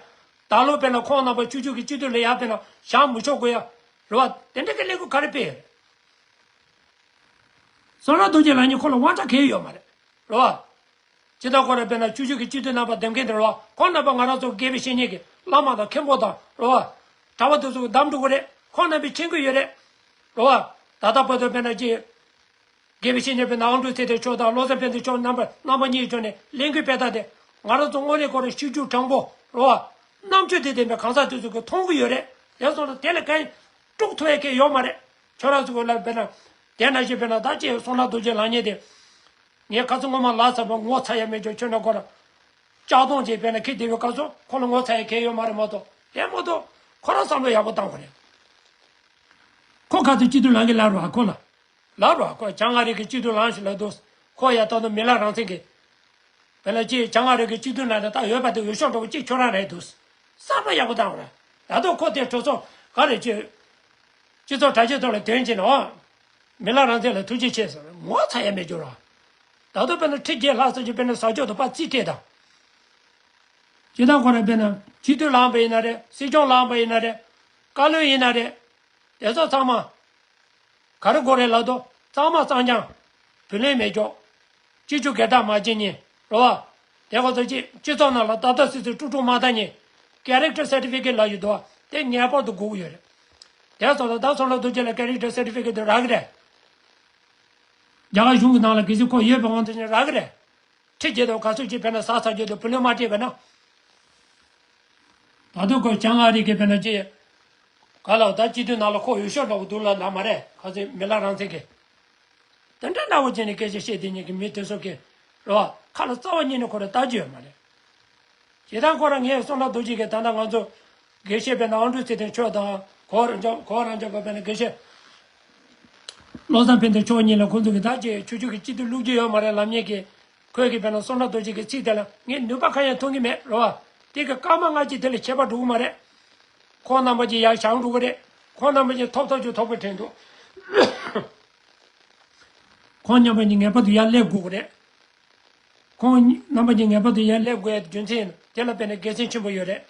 ད་ལོ་དཔེར་ན་ཁོང་རྣམ་པ་ཆོས་བརྒྱུད་ཀྱི་སྤྱི་འཐུས་ལ་ཡ་དཔེར་ན་བཞེངས་མི་ཆོག་དགོས་ཡ། རེད་བ། དེ་འདྲ་གི་ལས་འགུལ་ག་རེ་སྤེལ་ཡོད་རེད། བསོད་ནམས་རྡོ་རྗེ་ལགས་ནི་ཁོ་ལ་དབང་ཆ་གང་ཡང་ཡོད་མ་རེད། རེད་བ། ཇི་ལྟར་ཁོ་རང་དཔེར་ན་ཆོས་བརྒྱུད་ཀྱི་སྤྱི་འཐུས་རྣམ་པ་འདེམས་མཁན་དེ་རེད་བ། ཁོང་རྣམ་པ་ང་རང་ཚོ་དགེ་བའི་བཤེས་གཉེན་གྱི་བླ་མ་དང་མཁན་པོ་དང་རེད་བ། གྲྭ་པ་དེ་ཚོ་གདམ་འགྲོ་གི་རེད། ཁོང་རྣམ་པས་མཁྱེན་གྱི་ཡོད་རེད། རེད་བ། ད་ལྟ་བར་དུ་དཔེར་ན་ཅི། དགེ་བའི་བཤེས་གཉེན་དཔེར་ན་ཨ་འབྲུག་ཚེ་བརྟན་མཆོག་དང་བློ་བཟང་ཕན་བདེ་མཆོག་རྣམ་པ་རྣམ་པ་གཉིས་བྱོན་ནས་ལས་འགུལ་སྤེལ་སྟངས་དེ་ང་རང་ཚོ་དངོས་གནས་ཁོ་རང་ཤེས་རྒྱུ་དྲང་པོ་རེད་བ། རྣམ་དཔྱོད་དང་ལྡན་པའི་གང་ཟག་དེ་ཚོ་གིས་མཐོང་གི་ཡོད་རེད། དེ་སོང་ཙང་དེ་ལ་གང་ཡང་དཀྲུག་ཐུབ་ཡ་གང་ཡང་ཡོད་མ་རེད། ཁྱོད་རང་ཚོ་གི་ལ་དཔེར་ན། དེ་ནང་བཞིན་དཔེར་ན་ད་ཅི་བསོད་ནམས་རྡོ་རྗེ་ལགས་ཉིད་དེ། ངས་ཁ་སང་སྔོན་མ་ལབ་ཚར་བ་ངོ་ཚ་ཡ་མེད་ཀྱང་ཁྱོད་རང་ཁོ་རང་། ལྕགས་སྡོང་ཅིག་དཔེར་ན་ཁྱེར་བསྡད་པའི་སྐབས་སུ་ཁོ་ལ་ངོ་ཚ་ཡ་གང་ཡང་ཡོད་མ་རེད་མ་གཏོགས། དེ་མ་གཏོགས་ཁོ་རང་བསམ་བློ་ཡག་པོ་བཏང་དགོས་རེད། ཁོ་ག་ཚོད་སྐྱིད་སྡུག་ལངས་གི་ལབ་རོགས་ཁོ་ལ། ལབ་རོགས་ཁོ་བྱང་ཨ་རི་གི་སྐྱིད་སྡུག་ལངས་ཤིག་ལབ་འདུག་ཁོ་ཡ་ད་དུང་མི་ལ་རང་བཙན་གི། དཔེར་ན་ཅིག་བྱང་ཨ་རི་གི་སྐྱིད་སྡུག་ནང་ནས་ད་འོས་པ་དེ་འོས་ཤོག་འདྲ་བོ་གཅིག་ཁྱོད་རང་རེད་འདུག་བསམ་བློ་ཡག་པོ་བཏང་རོགས། ད་དུང་ཁོ་དེ་གྲོས་ཚོགས་ག་རེ་ཅིག་སྤྱི་ཚོགས་དྲ་རྒྱའི་ཐོག་ལ་དོན་བྱས་ནས་ཨོ། མི་ལ་རང་བཙན་ལ་ཐུགས་རྗེ་ཆེ་ཟེར་ངོ་ཚ་ཡ་མེད་རྒྱུ་རོགས། ད་དུང་དཔེར་ན་ཁྲི་བརྒྱད་ལྷག་ཙམ་ཅིག་དཔེར་ན་ཟ་ཕྱོགས་དང་པ་རྩིས་སྤྲད་དང་། སྤྱི་བཏང་ཁོ་རང་དཔེར་ན་སྤྱི་འཐུས་ལངས་པ་ཡིན་ན་རེད། སྲིད་སྐྱོང་ལངས་པ་ཡིན་ན་རེད། བཀའ་བློན་ཡིན་ན་རེད། དེ་ཚོ་ཚང་མ། ག་རེ་དགོས་རེད་ལབ་དུས་གཙང་མ་གཙང་རྐྱང་། བུ་ལོན་མེད་ཀྱོག་སྤྱི་སྤྱོད་སྒེར་བདག་མ་བྱེད་མཁན་རེད་བ། དེ་ག་ཚོད་ཅིག་སྤྱི་ཚོགས་ནང་ལ་ཏག་ཏག་སིག་སིག་དཀྲུག་དཀྲུག་མ་བཏང་མཁན། Character Certificate ལབ་ཡོད་དོ། དེ་ངེས་པར་དུ་དགོས་ཀྱི་ཡོད་རེད། དེ་སོང་ཙང་ད་བསོད་ནམས་རྡོ་རྗེ་ལ་Character Certificate དེ་རག་གི་རེད། རྒྱ་གར་གཞུང་གི་ནང་ལ་གལ་སྲིད་ཁོ་ཡོད་པའི་དབང་དུ་བྱས་ནས་རག་གི་རེད། ཁྲི་བརྒྱད་དང་ག་ཚོད་ཅིག་དཔེར་ན་ཟ་ཚར་རྒྱུ་དང་བུ་ལོན་མ་སྤྲད་པ་ན། ད་དུང་ཁོས་བྱང་ཨ་རི་གི་དཔེར་ན་ཅི། ག་ལ་ད་སྤྱི་འཐུས་ནང་ལ་ཁོ་འོས་ཤོག་འདྲ་བོ་འདུག་ལ་ལབ་མ་རེད། ག་ཚོད་མི་ལ་རང་བཙན་གི། དེ་འདྲ་འདྲ་བོ་བྱས་ནས་སྐད་ཆ་བཤད་དེ་ཉིད་ཀྱི་མི་དེ་ཚོ་གི། རེད་བ། ཁ་ལ་རྩ་བ་ཉིད་ནས་ཁོ་རང་ལྟ་རྒྱུ་ཡོད་མ་རེད། བྱས་ཙང་ཁོ་རང་ངས་བསོད་ནམས་རྡོ་རྗེ་གིས་ད་ལྟ་ང་ཚོ་དགེ་བཤེས་དཔེར་ན་ཨ་འབྲུག་ཚེ་བརྟན་མཆོག་དང་གོ་རང་ཅག་གོ་རང་ཅག་ག་དཔེར་ན་དགེ་བཤེས་བློ་བཟང་ཕན་བདེ་མཆོག་གཉིས་ལ་ཁོང་ཚོ་གིས་ད་ཅི་ཆོས་ཕྱོགས་ཀྱི་སྤྱི་འཐུས་བླུག་རྒྱུ་ཡོད་མ་རེད་ལབ་མཁན་གྱི་ཁོས་གི་དཔེར་ན་བསོད་ནམས་རྡོ་རྗེ་གི་ཚིག་དེ་ལ་ངས་ནུས་པ་གང་ཡང་མཐོང་གི་མེད་རེད་བ། དེ་གི་སྐར་མ་ལྔ་གཅིག་དེ་ལས་ཁྱད་པར་འགྲོ་གི་མ་རེད། ཁོང་རྣམ་པ་ཅིག་ཡར་བཞེངས་འགྲོ་གི་རེད། ཁོང་རྣམ་པ་ཅིག་ཐོབ་ཐོབ་ཅིག་ཐོབ་པའི་དྲན་འདུག་ཁོང་རྣམ་པ་ཅིག་ངེས་པར་དུ་ཡར་སླེབས་དགོས་ཀྱི་རེད། ཁོང་རྣམ་པ་ཅིག་ངེས་པར་དུ་ཡར་སླེབས་དགོས་ཡ་རྒྱུ་མཚན་ཡིན། དེ་ལ་དཔེར་ན་དགེ་མཚན་ཆེན་པོ་ཡོད་རེད།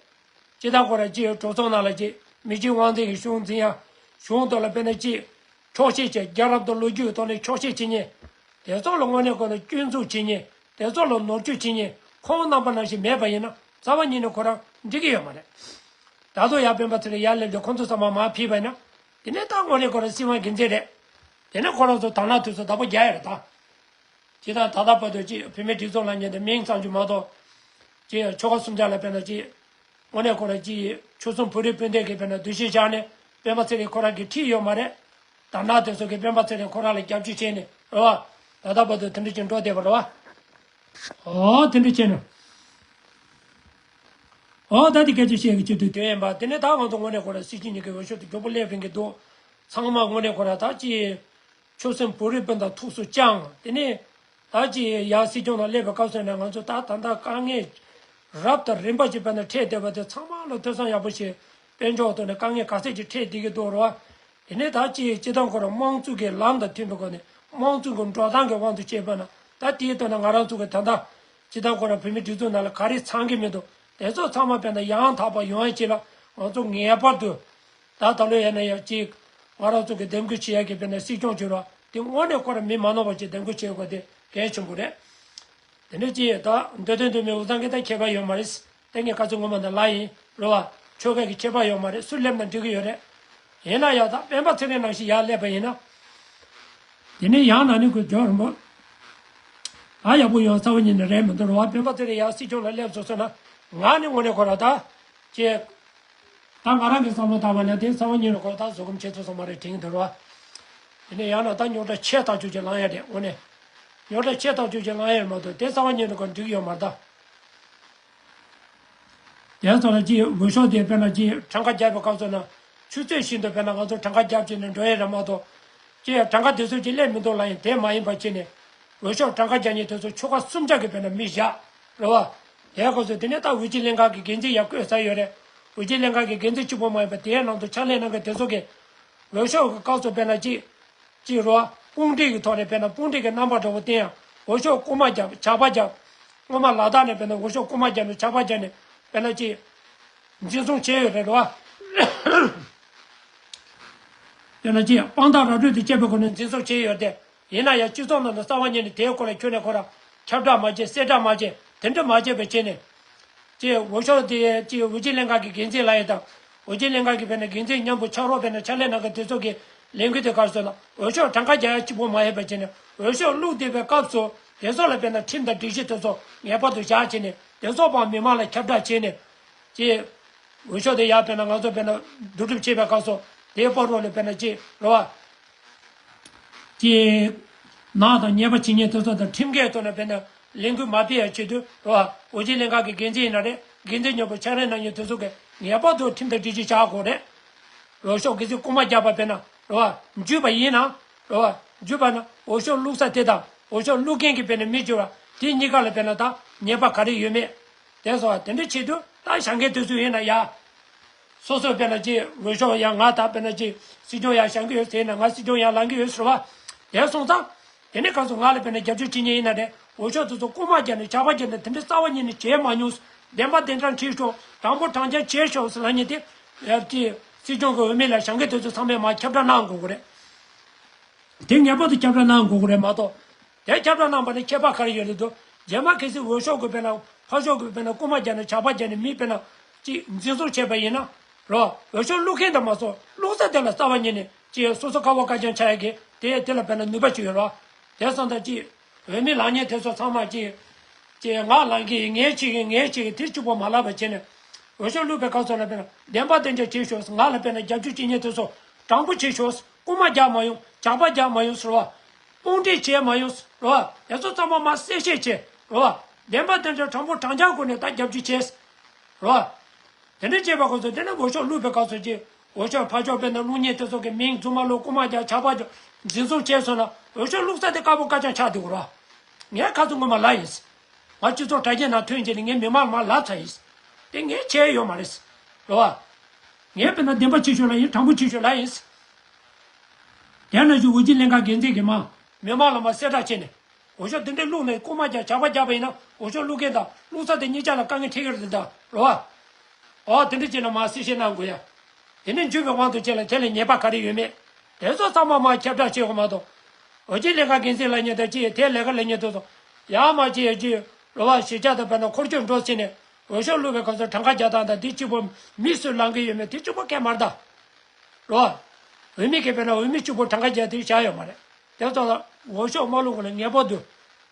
སྤྱིར་བཏང་ཁོ་རང་ཅིག་གྲོས་ཚོགས་ནང་ལ་ཅིག་མི་གཅིག་དབང་འཛིན་གྱི་གཞུང་འཛིན་ཡ། གཞུང་དེ་ལ་དཔེར་ན་ཅིག་འཁྱོག་བཤད་བྱས། རྒྱལ་རབས་དང་ལོ་རྒྱུས་ཐོག་ནས་འཁྱོག་བཤད་བྱེད་མཁན། དེ་ཚོ་ལ་དངོས་གནས་ཁོ་ན་སྐྱོན་འཛུགས་བྱེད་མཁན། དེ་ཚོ་ལ་ནོར་བཅོས་བྱེད་མཁན་ཁོང་རྣམ་པ་ནང་བཞིན་མེད་པ་ཡིན་ན་རྩ་བ་ཉིད་ནས་ཁོ་རང་འགྲིག་གི་ཡོད་མ་རེད། ད་དུང་ཡར་སྤེན་པ་ཚེ་རིང་ཡར་སླེབས་ཏེ་ཁོང་ཚོ་ཚང་མ་མར་ཕུད་པ་ཡིན་ན། དེ་ནས་ད་དངོས་གནས་ཁོ་རང་སྲིད་དབང་སྒེར་འཛིན་རེད། དེ་ནས་ཁོ་རང་ཚོ་དར་ནག་དེ་ཚོ་བདག་པོ་རྒྱག་ཡ་རེད་ད། ཇི་ལྟར་ད་ལྟ་བར་དུ་ཅིག་བོད་མིའི་སྒྲིག་འཛུགས་ལབ་མཁན་དེ་མིང་ཙམ་ཅིག་མ་གཏོགས། ཅིག་ཆོལ་ཁ་གསུམ་ཆ་ལ་དཔེར་ན་ཅིག་དངོས་གནས་ཁོ་རང་ཅིག་ཆོལ་གསུམ་བོད་རིགས་སྤུན་ཟླའི་གི་དཔེར་ན་འདུ་ཤེས་བཞག་ནས་སྤེན་པ་ཚེ་རིང་ཁོ་རང་གིས་ཁྲིད་ཡོད་མ་རེད། དར་ནག་དེ་ཚོ་གིས་སྤེན་པ་ཚེ་རིང་ཁོ་རང་ལ་རྒྱབ་སྐྱོར་བྱས་ནས་རེད་བ། ད་ལྟ་བར་དུ་དེ་འདྲ་ཅིག་འགྲོ་བསྡད་པ་རེད་བ། ཨོ་དེ་འདྲ་བྱས་ན། ཨོ་ད་དེ་སྐད་ཆ་བཤད་ཀྱི་ཆེད་དུ་དེ་ཡིན་པ། དེ་ནས་ད་ང་ཚོ་དངོས་གནས་ཁོ་རང་སྲིད་སྤྱི་གཉིས་ཀྱི་འོས་ཤོག་དེ་མགྱོགས་པོ་སླེབས་ཡིན་གྱི་འདུག་ཚང་མ་དངོས་གནས་ཁོ་རང་ད་ཅིག་ཆོལ་གསུམ་བོད་རིགས་སྤུན་ཟླ་ཐུགས་སུ་བཅངས། དེ་ནས་ད་ཅིག་ཡར་སྲིད་སྐྱོང་ལ་སླེབས་པའི་སྐབས་སུ་ནས་ང་ཚོ་ད་ད་ལྟ་དཀའ་ངལ་རབ་དང་རིམ་པ་ཞིག་དཔེར་ན་འཕྲད་བསྡད་པ་དེ་ཚང་མ་ལ་ཐོས་བསམ་ཡག་པོ་ཞིག་དཔལ་འབྱོར་ཐོག་ནས་དཀའ་ངལ་ག་ཚད་ཅིག་འཕྲད་བསྡད་ཀྱི་འདུག་རེད་བ། དེ་ནས་ད་ཅིག་སྤྱིར་བཏང་ཁོ་རང་དམངས་གཙོ་གི་ལམ་དང་མཐུན་པའི་སྒོ་ནས་དམངས་གཙོ་གི་འགྲོ་སྟངས་ཀྱི་དབང་དུ་བྱས་པ་ན། ད་དེའི་ཐོག་ནས་ང་རང་ཚོ་གི་ད་ལྟ་སྤྱིར་བཏང་ཁོ་རང་བོད་མིའི་སྒྲིག་འཛུགས་ནང་ལ་ག་རེ་ཚང་གི་མི་འདུག་དེ་ཚོ་ཚང་མ་དཔེར་ན་ཡང་དག་པ་ཡོང་ཡ་ཆེད་ལ་ང་ཚོ་ངེས་པར་དུ། ད་ད་ལོ་ཡིན་ན་ཡང་ཅིག་ང་རང་ཚོ་གི་འདེམས་བསྐོ་བྱེད་ཡ་གི་དཔེར་ན་སྲིད་སྐྱོང་བྱེད་རོགས་དེ་དངོས་གནས་ཁོ་རང་མི་མ་ནོར་བ་ཅིག་འདེམས་བསྐོ་བྱེད་དགོས་དེ་གལ་ཆེན་པོ་རེད། དེ་འདྲ་ཅིག་ད་འདོད་དོན་འདོད་མི་འུ་ཚང་གི་ད་ཁྱད་པར་ཡོད་མ་རེད། དེ་ངས་ག་ཚོད་ངོ་མ་འདི་ལ་ཡིན་རེད་བ། ཆོལ་ཁ་གི་ཁྱད་པར་ཡོད་མ་རེད། སུ་སླེབས་ན་འགྲིག་གི་ཡོད་རེད། ཡིན་ན་ཡང་ད་སྤེན་པ་ཚེ་རིང་ནང་བཞིན་ཡར་སླེབས་པ་ཡིན་ན། དེ་ནས་ཡང་ན་ནི་ཁོས་ཇོ་རིན་པོ། ད་ཡག་པོ་ཡོང་རྩ་བ་ཉིད་ནས་རེད་མི་འདུག་རེད་བ། སྤེན་པ་ཚེ་རིང་ཡར་སྲིད་སྐྱོང་ལ་སླེབས་སོང་ཟེར་ན། ང་ནི་དངོས་གནས་ཁོ་རང་ད། ཅེས། ད་ང་རང་གི་བསམ་བློ་བཏང་བ་ན་དེ་རྩ་བ་ཉིད་ནས་ཁོ་ད་བཟོད་སྒོམ་བྱེད་ཐུབ་སོང་མ་རེད་དྲན་གྱི་འདུག་རེད་བ། དེ་ནས་ཡང་ན་ད་རྙོག་དྲ་ཆེ་ཐག་ཆོད་ཅིག་ལངས་ཡ་རེད་དངོས་གནས། རྙོག་དྲ་ཆེ་ཐག་ཆོད་ཅིག་ལངས་ཡ་རེད་མ་གཏོགས་དེ་རྩ་བ་ཉིད་ནས་ཁོ་འགྲིག་ཡོད་མ་རེད་ད། དེ་ཚོ་ལ་ཅིག་འོས་ཤོག་དེ་དཔེར་ན་ཅིག་གྲངས་ཀ་རྒྱག་པའི་སྐབས་སུ་ན་ཆུ་ཚོད་བཞིན་དུ་དཔེར་ན་ང་ཚོ་གྲངས་ཀ་རྒྱབ་བྱས་ནས་འགྲོ་ཡས་རེད་མ་གཏོགས། ཅིག་གྲངས་ཀ་དེ་ཚོ་ཅིག་སླེབས་མི་འདུག་ལབ་ཡིན། དེ་མ་ཡིན་པ་བྱས་ནས་འོས་ཤོག་གྲངས་ཀ་རྒྱག་མཁན་དེ་ཚོ་ཆོལ་ཁ་གསུམ་ཆ་གི་དཔེར་ན་མི་བཞག་རེད་བ། དེའི་སྐབས་སུ་དེ་ནས་ད་འོས་སྦྱིན་ལྷན་ཁང་གི་འགན་འཛིན་ཡར་བསྐོས་ཚར་ཡོད་རེད། འོས་སྦྱིན་ལྷན་ཁང་གི་འགན་འཛིན་གཅིག་པོ་མ་ཡིན་པ་དེའི་ནང་དུ་ཕྱག་ལས་གནང་མཁན་དེ་ཚོ་གིས་འོས་ཤོག་གི་སྐབས་སུ་དཔེར་ན་ཅིག་ཅིག་རོ། དཔུང་སྒྲིག་གི་ཐོག་ནས་དཔེར་ན་དཔུང་སྒྲིག་གི་རྣམ་པ་འདྲ་བོ་བསྟན་ཡང་འོས་ཤོག་རྐུ་མ་བརྒྱབ། ཇག་པ་བརྒྱབ། སྔོན་མ་ལ་དྭགས་ནས་དཔེར་ན་འོས་ཤོག་རྐུ་མ་བརྒྱབ་ནས་ཇག་པ་བརྒྱབ་ནས་དཔེར་ན་ཅིག་འཛིན་བཟུང་བྱས་ཡོད་རེད་རོ། དཔེར་ན་ཅིག་དཔང་རྟགས་ར་སྤྲོད་དུ་བྱས་པའི་སྒོ་ནས་འཛིན་བཟུང་བྱས་ཡོད་དེ། ཡིན་ན་ཡང་སྤྱི་ཚོགས་ནང་དུ་རྩ་བ་ཉིད་ནས་དེའི་སྐོར་ལ་ཁྱོན་ནས་ཁོ་རང་ཁྱབ་བསྒྲགས་མ་བྱས། གསལ་བསྒྲགས་མ་བྱས། དེ་འདྲ་མ་བྱས་པ་བྱས་ནས། ཅེས་འོས་ཤོག་དེ་ཅེས་འོས་སྦྱིན་ལྷན་ཁང་གི་འགན་འཛིན་ལབ་ཡས་དང་། འོས་སྦྱིན་ལྷན་ཁང་གི་དཔེར་ན་འགན་འཛིན་མཉམ་པོ་ཕྱག་རོགས་དཔེར་ན་ཕྱག་ལས་གནང་མཁན་དེ་ཚོ་གི་ལས་འགུལ་དེ་གར་སོང་ན་འོས་ཤོག་གྲངས་ཀ་རྒྱག་ཡ་གཅིག་པོ་མ་ཡིན་པ་བྱས་ནས་འོས་ཤོག་བླུགས་བསྡད་པའི་སྐབས་སུ་དེ་ཚོ་ལ་དཔེར་ན་ཁྲིམས་དང་སྒྲིག་གཞི་དེ་ཚོ་ངེས་པར་དུ་བཞག་བྱས་ནས་དེ་ཚོ་ཕར་མི་མང་ལ་ཁྱབ་བསྒྲགས་བྱས་ནས། ཅེས་འོས་ཤོག་དེ་ཡར་དཔེར་ན་ང་ཚོ་དཔེར་ན་བསྡུ་སྒྲུབ་བྱེད་པའི་སྐབས་སུ་དེའི་བར་རོ་ལ་དཔེར་ན་ཅེས་རོ་བ། ཀྱི་ནག་དང་ཉེས་པ་བྱེད་མཁན་དེ་ཚོ་དང་ཁྲིམས་འགལ་ཐོག་ནས་དཔེར་ན་ལས་འགུལ་མ་སྤེལ་ཡ་ཆེད་དུ་རོ། འོས་སྦྱིན་ལྷན་ཁང་གི་འགན་འཛིན་ཡིན་ན་རེད། འགན་འཛིན་མཉམ་པོ་ཕྱག་ལས་གནང་མཁན་དེ་ཚོ་གིས་ངེས་པར་དུ་ཁྲིམས་དང་སྒྲིག་གཞི་བཞག་དགོས་རེད། འོས་ཤོག་གལ་སྲིད་རྐུ་མ་བརྒྱབ་པ་དཔེར་ན་རོ། འཇུས་པ་ཡིན་ན་རོ། འཇུས་པ་ན་འོས་ཤོག་བླུགས་ས་དེ་དང་འོས་ཤོག་བླུགས་མཁན་གྱི་དཔེར་ན་མི་འཇུས་པ་དེ་གཉིས་ཀ་ལ་དཔེར་ན་ད་ཉེས་པ་ག་རེ་ཡོད་མེད། དེ་སོགས་དེ་འདྲ་ཆེད་དུ་ད་བཞེངས་མཁན་དེ་ཚོ་ཡིན་ན་ཡ། སོ་སོ་དཔེར་ན་ཅིག་འོས་ཤོག་ཡང་ང་ད་དཔེར་ན་ཅིག་སྲིད་སྐྱོང་ཡང་བཞེངས་ཀྱི་ཡོད་ཟེར་ན་ང་སྲིད་སྐྱོང་ཡང་ལངས་ཀྱི་ཡོད་ཟེར་བ། དེ་སོང་ཙང་། དེ་ནས་གང་སོང་ང་ལ་དཔེར་ན་རྒྱབ་སྐྱོར་བྱེད་མཁན་ཡིན་ན་རེད། འོས་ཤོག་དེ་ཚོ་རྐུ་མ་བརྒྱབ་ནས་ཇག་པ་བརྒྱབ་ནས་དེ་འདྲ་རྩ་བ་ཉིད་ནས་བྱས་མ་མྱོང་། བདེན་པ་བདེན་རྐྱང་བྱས་ཤོག་དྲང་པོ་དྲང་རྐྱང་བྱས་ཤོག་ཟེར་ལབ་མཁན་དེ། ཡར་ཅིག་སྲིད་སྐྱོང་གི་འོས་མི་ལ་བཞེངས་མཁན་དེ་ཚོ་ཚང་མས་མར་ཁྱབ་བསྒྲགས་གནང་དགོས་ཀྱི་རེད། དེ་ངེས་པར་དུ་ཁྱབ་བསྒྲགས་གནང་དགོས་ཀྱི་རེད་མ་གཏོགས། དེ་ཁྱབ་བསྒྲགས་གནང་བ་ནི་ཁྱད་པར་ག་རེ་ཡོད་རེད་འདུག་རྗེས་མ་གལ་སྲིད་འོས་ཤོག་གི་དཔེར་ན་ཕར་ཕྱོགས་ཀྱི་དཔེར་ན་རྐུ་མ་བརྒྱབ་ནས་ཇག་པ་བརྒྱབ་ནས་མི་དཔེར་ན་ཅིག་འཛིན་བཟུང་བྱས་པ་ཡིན་ན་རོ། འོས་ཤོག་བླུག་མཁན་དང་མ་སོང་བླུག་ས་དེ་ལ་རྩ་བ་ཉིད་ནས་ཅིག་སོ་སོ་ཁ་བ་ཁ་བྱང་ཆགས་ཡ་གི་དེ་དེ་ལ་དཔེར་ན་ནུས་པ་ཅིག་ཡོད་རོ། དེ་སོང་ཙང་ཅིག་འོས་མི་ལངས་མཁན་དེ་ཚོ་ཚང་མ་ཅིག་ཅིག་ང་ལངས་ཀྱི་ཡིན། ངས་བྱེད་ཀྱི་ཡིན། ངས་བྱེད་ཀྱི་ཡིན། དེ་གཅིག་པོ་མ་ལབ་པ་བྱས་ནས་འོས་ཤོག་བླུག་པའི་སྐབས་སུ་ལ་དཔེར་ན་བདེན་པ་བདེན་རྐྱང་བྱེད་ཤོག་ང་ལ་དཔེར་ན་རྒྱབ་སྐྱོར་བྱེད་མཁན་དེ་ཚོ་དྲང་པོ་བྱེད་ཤོག་རྐུ་མ་རྒྱག་མ་ཡོང་། ཇག་པ་རྒྱག་མ་ཡོང་ཟེར་བ། དཔུང་སྒྲིག་བྱས་མ་ཡོང་ཟེར་བ། དེ་ཚོ་ཚང་མ་མར་གསལ་བཤད་བྱས་རེད་བ། བདེན་པ་དེ་འདྲ་དྲང་པོ་དྲང་རྐྱང་སྒོ་ནས་ད་རྒྱབ་སྐྱོར་བྱས་ཟེར་བ། དེ་འདྲ་བྱས་པ་ཁོ་ཚོ་དེ་ནས་འོས་ཤོག་བླུགས་པའི་སྐབས་སུ་ཅིག་འོས་ཤོག་ཕར་ཕྱོགས་དཔེར་ན་བླུག་མཁན་དེ་ཚོ་གི་མིང་རྫུན་མ་ལོག་རྐུ་མ་རྒྱག་ཇག་པ་རྒྱག་འཛིན་བཟུང་བྱས་སོང་ན་འོས་ཤོག་བླུགས་ས་དེ་དཀར་པོ་དཀར་རྐྱང་ཆགས་འདུག་རེད་བ། ངས་ཁ་ཚོ་ངོ་མ་ལབ་ཡིན། ང་སྤྱི་ཚོགས་དྲ་རྒྱའི་ནང་ཐོན་རྗེས་ནས་ངས་མི་མང་མར་ལབ་ཚར་ཡིན། དེ་ངས་བྱས་ཡོད་མ་རེད། རེད་བ། ངས་དཔེར་ན་བདེན་པ་ཆེ་ཤོས་ལ་ཡིན། དྲང་པོ་ཆེ་ཤོས་ལ་ཡིན། དེ་ནང་བཞིན་འོ་བརྒྱུད་ལྷན་ཁག་འགན་འཛིན་གྱིས་མ་མི་མང་ལ་མ་གསལ་བསྒྲགས་བྱས་ནས། འོས་ཤོག་འདི་འདྲའི་བླུགས་ནས་རྐུ་མ་རྒྱག་ཇག་པ་རྒྱག་པ་ཡིན་ན། འོས་ཤོག་བླུགས་མཁན་དང་བླུགས་ས་དེ་གཉིས་ཆ་ལ་དཀའ་ངལ་འཕྲད་ཀྱི་རེད་ད་རོ། ཨོ་དེ་འདྲ་བྱས་ན་མ་གསལ་བཤད་གནང་དགོས་ཡ། དེ་ནས་འཇུས་པའི་དབང་དུ་བྱས་ལ་དེ་ལ་ཉེས་པ་ག་རེ་ཡོད་མེད། དེ་ཚོ་ཚང་མ་མ་ཁྱབ་བསྒྲགས་བྱེད་དགོས་མ་གཏོགས། འོས་བརྒྱུད་ལྷན་ཁག་འགན་འཛིན་ལབ་མཁན་དང་ཅི་ཡ་དེ་ལས་ཀ་ལས་མཁན་དེ་ཚོ་ཡར་མར་ཅི་ཡ་ཅི་རོ་བ་གཞིས་ཆགས་དང་བོད་ནང་འཁོར་སྐྱོད་འགྲོ་ཟེར་ནས། འོས་ཤོག་བླུགས་པའི་སྐབས་སུ་གྲངས་ཀ་རྒྱག་སྟངས་དང་དེ་གཅིག་པོ་མི་སུ་ལངས་ཀྱི་ཡོད་མེད་དེ་གཅིག་པོ་སྐད་མ་རེད་ད། རོ། འོས་མི་གིས་དཔེར་ན་འོས་མི་གཅིག་པོ་གྲངས་ཀ་རྒྱག་དུས་བཞག་ཡོད་མ་རེད། དེ་ཚོ་ལ་འོས་ཤོག་མ་བླུགས་གོང་ལ་ངེས་པར་དུ།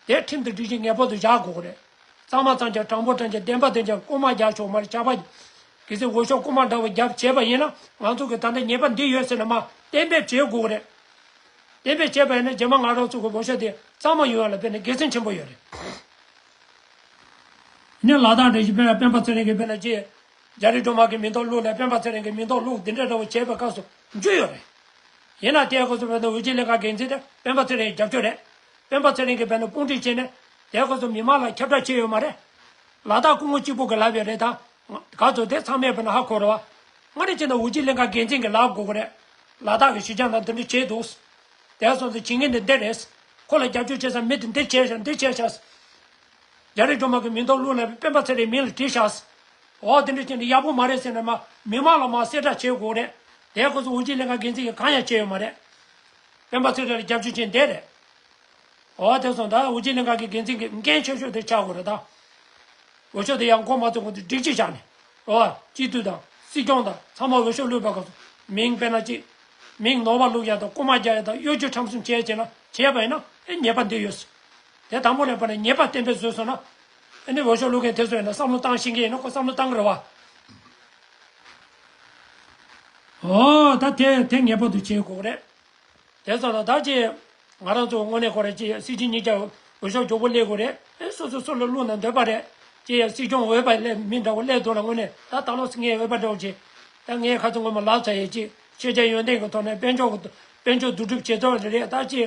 དེ་ཁྲིམས་དང་སྒྲིག་གཞི་ངེས་པར་དུ་བཞག་དགོས་ཀྱི་རེད། གཙང་མ་གཙང་རྐྱང་དྲང་པོ་དྲང་རྐྱང་བདེན་པ་བདེན་རྐྱང་རྐུ་མ་རྒྱག་ཆོག་མ་རེད། ཇག་པ། གལ་སྲིད་འོས་ཤོག་རྐུ་མ་འདྲ་བོ་རྒྱབ་བྱས་པ་ཡིན་ན་ང་ཚོ་གིས་ད་ལྟ་ཉེས་པ་འདི་ཡོད་ཟེར་ནས་མ་གཏན་འབེབས་བྱེད་དགོས་ཀྱི་རེད། གཏན་འབེབས་བྱས་པ་ཡིན་ན་རྗེས་མ་ང་རང་ཚོ་གི་འོས་ཤོག་དེ་གཙང་མ་ཡོང་ཡ་ལ་དཔེར་ན་དགེ་མཚན་ཆེན་པོ་ཡོད་རེད། ནས་ལ་དྭགས་འདྲ་ཞིག་དཔེར་ན་སྤེན་པ་ཚེ་རིང་གིས་དཔེར་ན་ཅི། རྒྱ་རིགས་སྒྲོལ་མ་གི་མིང་ཐོག་བླུགས་ནས་སྤེན་པ་ཚེ་རིང་གི་མིང་ཐོག་བླུགས་འདི་འདྲ་འདྲ་བོ་བྱས་པའི་སྐབས་སུ་འཇུས་ཡོད་རེད། ཡིན་ན་དེའི་སྐབས་སུ་དཔེར་ན་འོས་བརྒྱུད་ལྷན་ཁག་འགན་འཛིན་དེ་སྤེན་པ་ཚེ་རིང་གི་རྒྱབ་སྐྱོར་རེད། སྤེན་པ་ཚེ་རིང་གིས་དཔེར་ན་དཔུང་སྒྲིག་བྱས་ནས་དེའི་སྐབས་སུ་མི་མང་ལ་ཁྱབ་བསྒྲགས་བྱས་ཡོད་མ་རེད། ལ་དྭགས་སྐུ་ངོ་གཅིག་པུ་གི་ལབ་ཡོད་རེད་ད། ག་ཚོད་དེ་ཚང་མས་དཔེར་ན་ཧ་གོ་རེད་བ། དངོས་གནས་བྱས་ན་འོས་བརྒྱུད་ལྷན་ཁག་འགན་འཛིན་གྱི་ལབ་དགོས་ཀྱི་རེད། ལ་དྭགས་ཀྱི་གཞིས་ཆགས་ནང་འདི་འདྲ་བྱས་འདུག་དེ་སོང་ཙང་བྱེད་མཁན་དེ་འདི་རེད། ཁོ་ལ་རྒྱབ་སྐྱོར་བྱེད་ས་མི་དེ་འདི་བྱས་ཤག་འདི་བྱས་ཤག་རྒྱ་རིགས་སྒྲོལ་མ་གི་མིང་ཐོག་བླུགས་ནས་སྤེན་པ་ཚེ་རིང་མིང་ལ་བྲིས་ཤག་འོ་དེ་འདྲ་བྱས་ནས་ཡག་པོ་མ་རེད་ཟེར་ནས་མ་མི་མང་ལ་མ་གསལ་བསྒྲགས་བྱེད་དགོས་རེད། དེའི་སྐབས་སུ་འོས་བརྒྱུད་ལྷན་ཁག་འགན་འཛིན་གྱིས་གང་ཡང་བྱས་ཡོད་མ་རེད། སྤེན་པ་ཚེ་རིང་ལ་རྒྱབ་སྐྱོར་བྱེད་འདི་རེད། འོ་དེ་སོང་ད་འོས་བརྒྱུད་ལྷན་ཁག་གི་འགན་འཛིན་གྱི་འགན་ཆེ་ཤོས་དེ་ཆགས་དགོས་རེད་ད། འོས་ཤོག་དེ་ཡང་མགོ་མ་ཚོས་གོང་དུ་སྒྲིག་གཞི་བཞག་ནས། འོ། སྤྱི་འཐུས་དང་སྲིད་སྐྱོང་དང་ཚང་མ་འོས་ཤོག་བླུགས་པའི་སྐབས་སུ་མིང་དཔེར་ན་ཅི། མིང་ནོར་བ་བླུགས་ཡ་དང་རྐུ་མ་རྒྱག་ཡ་དང་གཡོ་སྒྱུ་ཁྲམ་གསུམ་བྱས་བྱས་ན་བྱས་པ་ཡིན་ན་ཨེ་ཉེས་པ་འདི་ཡོད། དེ་དང་པོ་ནས་བར་ནས་ཉེས་པ་གཏན་འབེབས་བཟོས་སོང་ན། ཨེ་ནི་འོས་ཤོག་བླུགས་མཁན་དེ་ཚོ་ཡིན་ན་བསམ་བློ་བཏང་ཤེས་མཁན་ཡིན་ན་ཁོ་བསམ་བློ་བཏང་གི་རེད་བ། འོ་ད་དེ་དེ་ངེས་པར་དུ་བྱེད་དགོས་རེད། དེ་ཙམ་ལ་ད་ཅི། ང་རང་ཚོ་དངོས་གནས་ཁོ་རང་ཅི་སྲིད་སྤྱི་གཉིས་ཀ་འོས་ཤོག་མགྱོགས་པོ་སླེབས་དགོས་རེད། ཨེ་སོ་སོ་སུ་ལ་བླུགས་ན་འདོད་པ་རེད། ཅི་སྲིད་སྐྱོང་འོས་པ་སླེབས་མི་འདྲ་བོ་སླེབས་འདུག་ལ་དངོས་གནས་ད་ད་ལོ་ངས་འོས་པ་འདྲ་བོ་ཅི། ད་ངས་ཁ་ཚོ་ངོ་མ་ལབ་ཚར་ཡས་ཅི་ཤེས་བྱ་ཡོན་ཏན་གྱི་ཐོག་ནས་དཔལ་འབྱོར་གྱི་དཔལ་འབྱོར་བསྡུ་སྒྲིག་བྱེད་ཐུབ་རེད་རེད། ད་ཅི་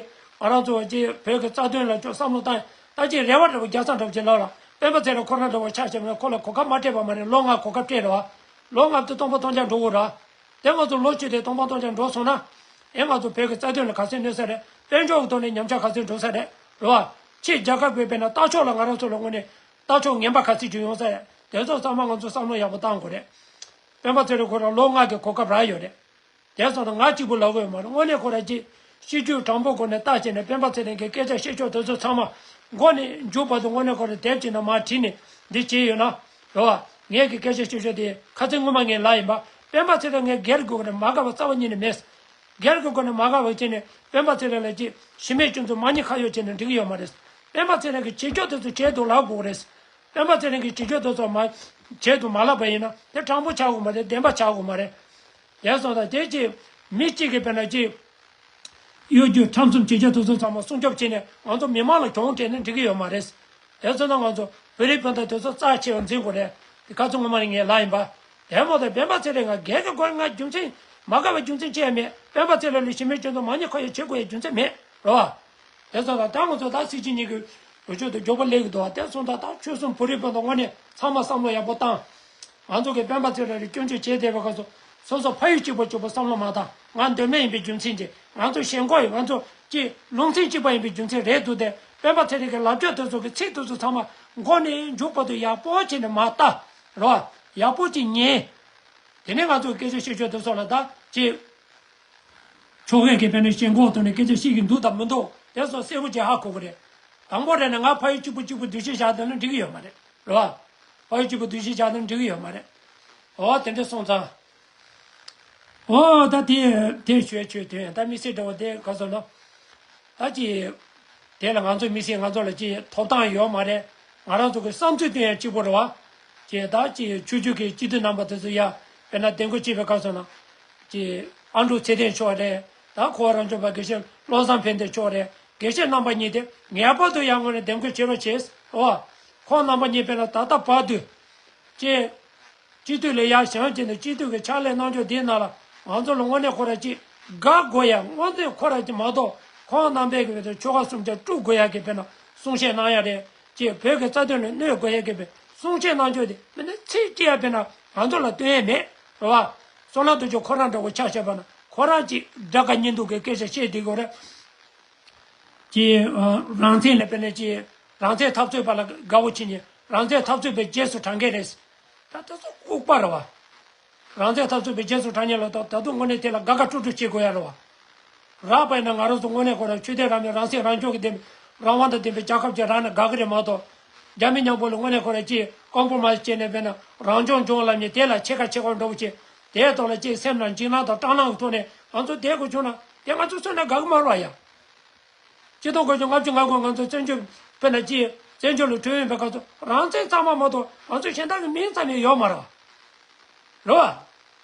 ང་རང་ཚོ་ཅི་བོད་ཀྱི་རྩ་དོན་ལ་ཅོ་བསམ་བློ་བཏང་ད་ཅི་རེ་བ་འདྲ་བོ་རྒྱག་ས་འདྲ་བོ་ཅི་ལབ་ལ་སྤེན་པ་ཚེ་རིང་ཁོ་རང་འདྲ་བོ་ཆ་བཞག་ན་ཁོ་ལ་གོ་སྐབས་མ་སྤྲད་པ་མ་རེད། ལོ་ལྔ་གོ་སྐབས་སྤྲད་རེད་བ། ལོ་ལྔ་དུ་སྟོང་པ་སྟོང་རྐྱང་འགྲོ་དགོས་ར། དེ་ང་ཚོ་ལོ་གཅིག་དེ་སྟོང་པ་སྟོང་རྐྱང་འགྲོ་སོང་ན། ཨེ་ང་ཚོ་བོད་ཀྱི་རྩ་དོན་ལ་ག་ཚོད་གནོད་ས་རེད། དཔལ་འབྱོར་གྱི་ཐོག་ནས་ཉམས་ཆག་ག་ཚོད་འགྲོ་ས་རེད། རེད་བ། ཕྱི་རྒྱལ་ཁབ་བོད་པའི་ནང་ལྟ་ཕྱོགས་ལ་ང་རང་ཚོ་ལ་དངོས་གནས་ལྟ་ཕྱོགས་ངན་པ་ག་ཚོད་ཅིག་ཡོང་ས་རེད། དེ་ཚོ་ཚང་མ་ང་ཚོ་བསམ་བློ་ཡག་པོ་བཏང་དགོས་རེད། སྤེན་པ་ཚེ་རིང་ཁོ་རང་ལོ་ལྔ་གི་གོ་སྐབས་རག་ཡོད་རེད། དེ་སོང་ན་ང་གཅིག་པུ་ལབ་དགོས་མ་རེད། དངོས་གནས་ཁོ་རང་གཅིག་སྤྱི་སྤྱོད་དྲང་པོའི་སྒོ་ནས་ལྟ་བྱས་ནས་སྤེན་པ་ཚེ་རིང་གི་སྐད་ཆ་བཤད་ཕྱོགས་དེ་ཚོ་ཚང་མ་མགོ་ནས་མཇུག་བར་དུ་དངོས་གནས་ཁོ་རང་དེབ་ཅིག་ནང་མར་བྲིས་ནས་འདི་བྱས་ཡོད་ན། རེད་བ། ངས་ཀྱི་སྐད་ཆ་བཤད་ཕྱོགས་དེ་ཁ་ཚིག་སྔོན་མ་ངས་ལབ་ཡིན་པ། སྤེན་པ་ཚེ་རིང་ངས་སྒེར་གྱི་སྒོ་ནས་མ་དགའ་བ་རྩ་བ་ཉིད་ནས་མེད། སྒེར་གྱི་སྒོ་ནས་མ་དགའ་བ་བྱས་ནས་སྤེན་པ་ཚེ་རིང་ལ་ཅིག་གཞི་མེད་སྐྱོན་འཛུགས་མ་ཉེས་ཁ་གཡོགས་བྱས་ནས་འགྲིག་གི་ཡོད་མ་རེད། སྤེན་པ་ཚེ་རིང་གི་བྱེད་ཕྱོགས་དེ་ཚོ་བྱས་འདུག་ལབ་དགོས་རེད། སྤེན་པ་ཚེ་རིང་གི་བྱེད་ཕྱོགས་དེ་ཚོ་མ་བྱས་འདུག་མ་ལབ་པ་ཡིན་ན་དེ་དྲང་པོ་ཆགས་དགོས་མ་རེད། བདེན་པ་ཆགས་དགོས་མ་རེད། དེ་སོང་ཙང་དེ་ཅིག་མི་གཅིག་གིས་དཔེར་ན་ཅིག་གཡོ་སྒྱུ་ཁྲམ་གསུམ་བྱེད་རྒྱུ་དེ་ཚོ་ཚང་མ་སྲུང་སྐྱོབ་བྱས་ནས་ང་ཚོ་མི་མང་ལ་གྱོང་སྤྲད་ན་འགྲིག་གི་ཡོད་མ་རེད། དེ་ཚོ་ན་ང་ཚོ་བོད་རིགས་སྤུན་ཟླ་དེ་ཚོ་རྩ་ཆེ་བ་འཛིན་དགོས་རེད། དེ་ཁ་ཚོ་ངོ་མ་རེད་ངས་ལབ་ཡིན་པ། དེ་མོ་དེ་སྤེན་པ་ཚེ་རིང་ང་སྒེར་གྱི་སྒོ་ནས་ང་རྒྱུ་མཚན་མ་དགའ་བའི་རྒྱུ་མཚན་ཅི་ཡང་མེད། སྤེན་པ་ཚེ་རིང་ལ་གཞི་མེད་སྐྱོན་འཛུགས་མ་ཉེས་ཁ་གཡོགས་བྱེད་དགོས་ཡའི་རྒྱུ་མཚན་མེད་རེད་བ། དེ་ཚོ་ད་ད་ང་ཚོ་ད་སྲིད་སྤྱི་གཉིས་ཀྱི་འོས་ཤོག་དེ་མགྱོགས་པོ་སླེབས་ཀྱི་འདུག་བ། དེ་སོང་ད་ད་ཆོལ་གསུམ་བོད་རིགས་སྤུན་ཟླ་དངོས་གནས་ཚང་མ་བསམ་བློ་ཡག་པོ་བཏང་། ང་ཚོ་གིས་སྤེན་པ་ཚེ་རིང་ལ་སྐྱོན་བརྗོད་བྱས་བསྡད་པའི་སྐབས་སུ་སོ་སོ་ཕ་ཡུལ་གཅིག་པ་གཅིག་པ་བསམ་བློ་མ་བཏང་། ང་མདོ་སྨད་ཡིན་པའི་རྒྱུ་མཚན་གྱིས། ང་ཚོ་ཞེན་ཁོག་ཡིན། ང་ཚོ་གཅིག་ལུང་ཚན་གཅིག་པ་ཡིན་པའི་རྒྱུ་མཚན་རེད་འདུག་སྟེ། སྤེན་པ་ཚེ་རིང་གི་ལབ་ཕྱོགས་དེ་ཚོ་གི་ཚིག་དེ་ཚོ་ཚང་མ་མགོ་ནས་མཇུག་བར་དུ་ཡག་པོ་བྱས་ནས་མར་ལྟ་རོགས། ཡག་པོ་ཅིག་ཉན། དེ་ནས་ང་ཚོ་སྐད་ཆ་བཤད་ཕྱོགས་དེ་ཚོ་ལ་ད་ཅིག་ཕྱོགས་ཁག་གིས་དཔེར་ན་ཞེན་ཁོག་ཐོག་ནས་སྐད་ཆ་བཤད་ཀྱི་འདུག་དང་མི་འདུག་དེ་ཚོ་གསལ་པོ་ཅིག་ཧ་གོ་གི་རེད། དང་པོ་རེད་ན་ང་ཕ་ཡུལ་གཅིག་པུ་གཅིག་པུ་འདུ་ཤེས་བཞག་བསྡད་ན་འགྲིག་གི་ཡོད་མ་རེད་རོགས། ཕ་ཡུལ་གཅིག་པུ་འདུ་ཤེས་བཞག་བསྡད་ན་འགྲིག་གི་ཡོད་མ་རེད། འོ་དེ་འདྲ་སོང་ཙང་། ཨོ་ད་དེ་དེ་ཞོལ་ཆོས་དོན་ད་མི་སེར་འདྲ་བོ་དེ་ག་ཟེར་ན། ད་ཅི། དེ་ལ་ང་ཚོ་མི་སེར་ང་ཚོ་ལ་ཅི་ཐོབ་ཐང་ཡོད་མ་རེད། ང་རང་ཚོ་གི་བསམ་ཚུལ་སྟོན་ཡ་གཅིག་པོ་རེད་བ། ཅི་ད་ཅི་ཆོས་བརྒྱུད་ཀྱི་སྤྱི་འཐུས་རྣམ་པ་དེ་ཚོ་ཡ་དཔེར་ན་འདེམས་བསྐོ་བྱས་པའི་སྐབས་སུ་ན། ཅི་ཨ་འབྲུག་ཚེ་བརྟན་མཆོག་རེད། ད་ཁོ་རང་ཚོ་པ་དགེ་བཤེས་བློ་བཟང་ཕན་བདེ་མཆོག་རེད། དགེ་བཤེས་རྣམ་པ་གཉིས་དེ་ངེས་པར་དུ་ཡ་ངོས་ནས་འདེམས་བསྐོ་བྱེད་རོགས་བྱེད་རོགས། ཁོང་རྣམ་པ་གཉིས་དཔེར་ན་ད་ལྟ་བར་དུ། ཅི། སྤྱི་འཐུས་ལ་ཡར་བཞེངས་བྱས་ནས་སྤྱི་འཐུས་ཀྱི་ཕྱག་ལས་གནང་ཕྱོགས་འདིའི་ནང་ལ་ང་ཚོ་ལ་དངོས་གནས་ཁོ་ར་ཅིག་དགའ་དགོས་ཡ། དངོས་གནས་ཁོ་ར་ཅིག་མ་གཏོགས་ཁོང་རྣམ་པས་ཀྱི་བོད་དུ་ཆོལ་ཁ་གསུམ་ཆ་དཀྲུག་དགོས་ཡ་གི་དཔེར་ན་གསུང་བཤད་གནང་ཡ་རེད། ཅིག་བོད་ཀྱི་རྩ་དོན་ལ་གནོད་དགོས་ཡ་གི་དཔེ་གསུང་བཤད་གནང་ཕྱོགས་དེ་མི་སྣ་ཚིག་གཅིག་ཡ་དཔེར་ན་ང་ཚོ་ལ་སྟོན་ཡ་མེད་རེད་བ། བཙོན་ལ་དུ་ཅོ་ཁོ་རང་འདྲ་བོ་ཆ་བཞག་པ་ན་ཁོ་རང་ཅིག་དགྲ་དགའ་གཉེན་སྡུག་གི་སྐད་ཆ་བཤད་བསྡད་དགོས་རེད། ཅིག་རང་བཙན་ལ་དཔེར་ན་ཅིག་རང་བཙན་འཐབ་རྩོད་པ་ལ་དགའ་བོ་བྱེད་ཉེ་རང་བཙན་འཐབ་རྩོད་པའི་རྗེས་སུ་འབྲང་མཁན་རེད། ད་ད་ཚོ་ལྐུགས་པ་རེད་བ། རང་བཙན་འཐབ་རྩོད་པའི་རྗེས་སུ་འབྲང་མཁན་ལ་ད་ད་དུང་དངོས་གནས་དེ་ལ་དགའ་དགའ་སྤྲོ་སྤྲོ་བྱེད་དགོས་ཡ་རེད་བ། རག་པས་ན་ང་རང་ཚོ་དངོས་གནས་ཁོ་རང་ཆོས་དད་རང་མོས་རང་སེམས་རང་སྐྱོང་གི་ལྡན་པའི་རང་དབང་དང་ལྡན་པའི་རྒྱལ་ཁབ་ཅིག་རག་ན་དགའ་གི་རེད་མ་གཏོགས། རྒྱ་མི་མཉམ་པོ་ལ་དངོས་གནས་ཁོ་རང་ཅིག་ཀོམ་པོ་མ་སི་བྱས་ནས་དཔེར་ན་རང་སྐྱོང་ལྗོངས་ལབ་ནས་དེ་ལ་ཕྱེད་ཀ་ཕྱེད་ཀ་འགྲོ་བྱེད། དེའི་ཐོག་ལ་ཅིག་སེམས་ལ་འཇིགས་སྣང་དང་སྐྲག་སྣང་གི་ཐོག་ནས་ང་ཚོ་བསྡད་དགོས་བྱུང་ན་དེ་ང་ཚོ་སུ་ན་དགའ་གི་མ་རེད་བ་ཡ། ཆིག་སྟོང་དགུ་བརྒྱ་ལྔ་བཅུ་ང་དགུ་ང་ཚོ་བཙན་བྱོལ་དཔེར་ན་ཅིག་བཙན་བྱོལ་ལ་བྲོས་ཡོང་བའི་སྐབས་སུ་རང་བཙན་གཙང་མ་མ་གཏོགས་ང་ཚོ་གཞན་དག་གི་མིང་ཙམ་ཡང་ཡོད་མ་རེད་བ། རེད་བ།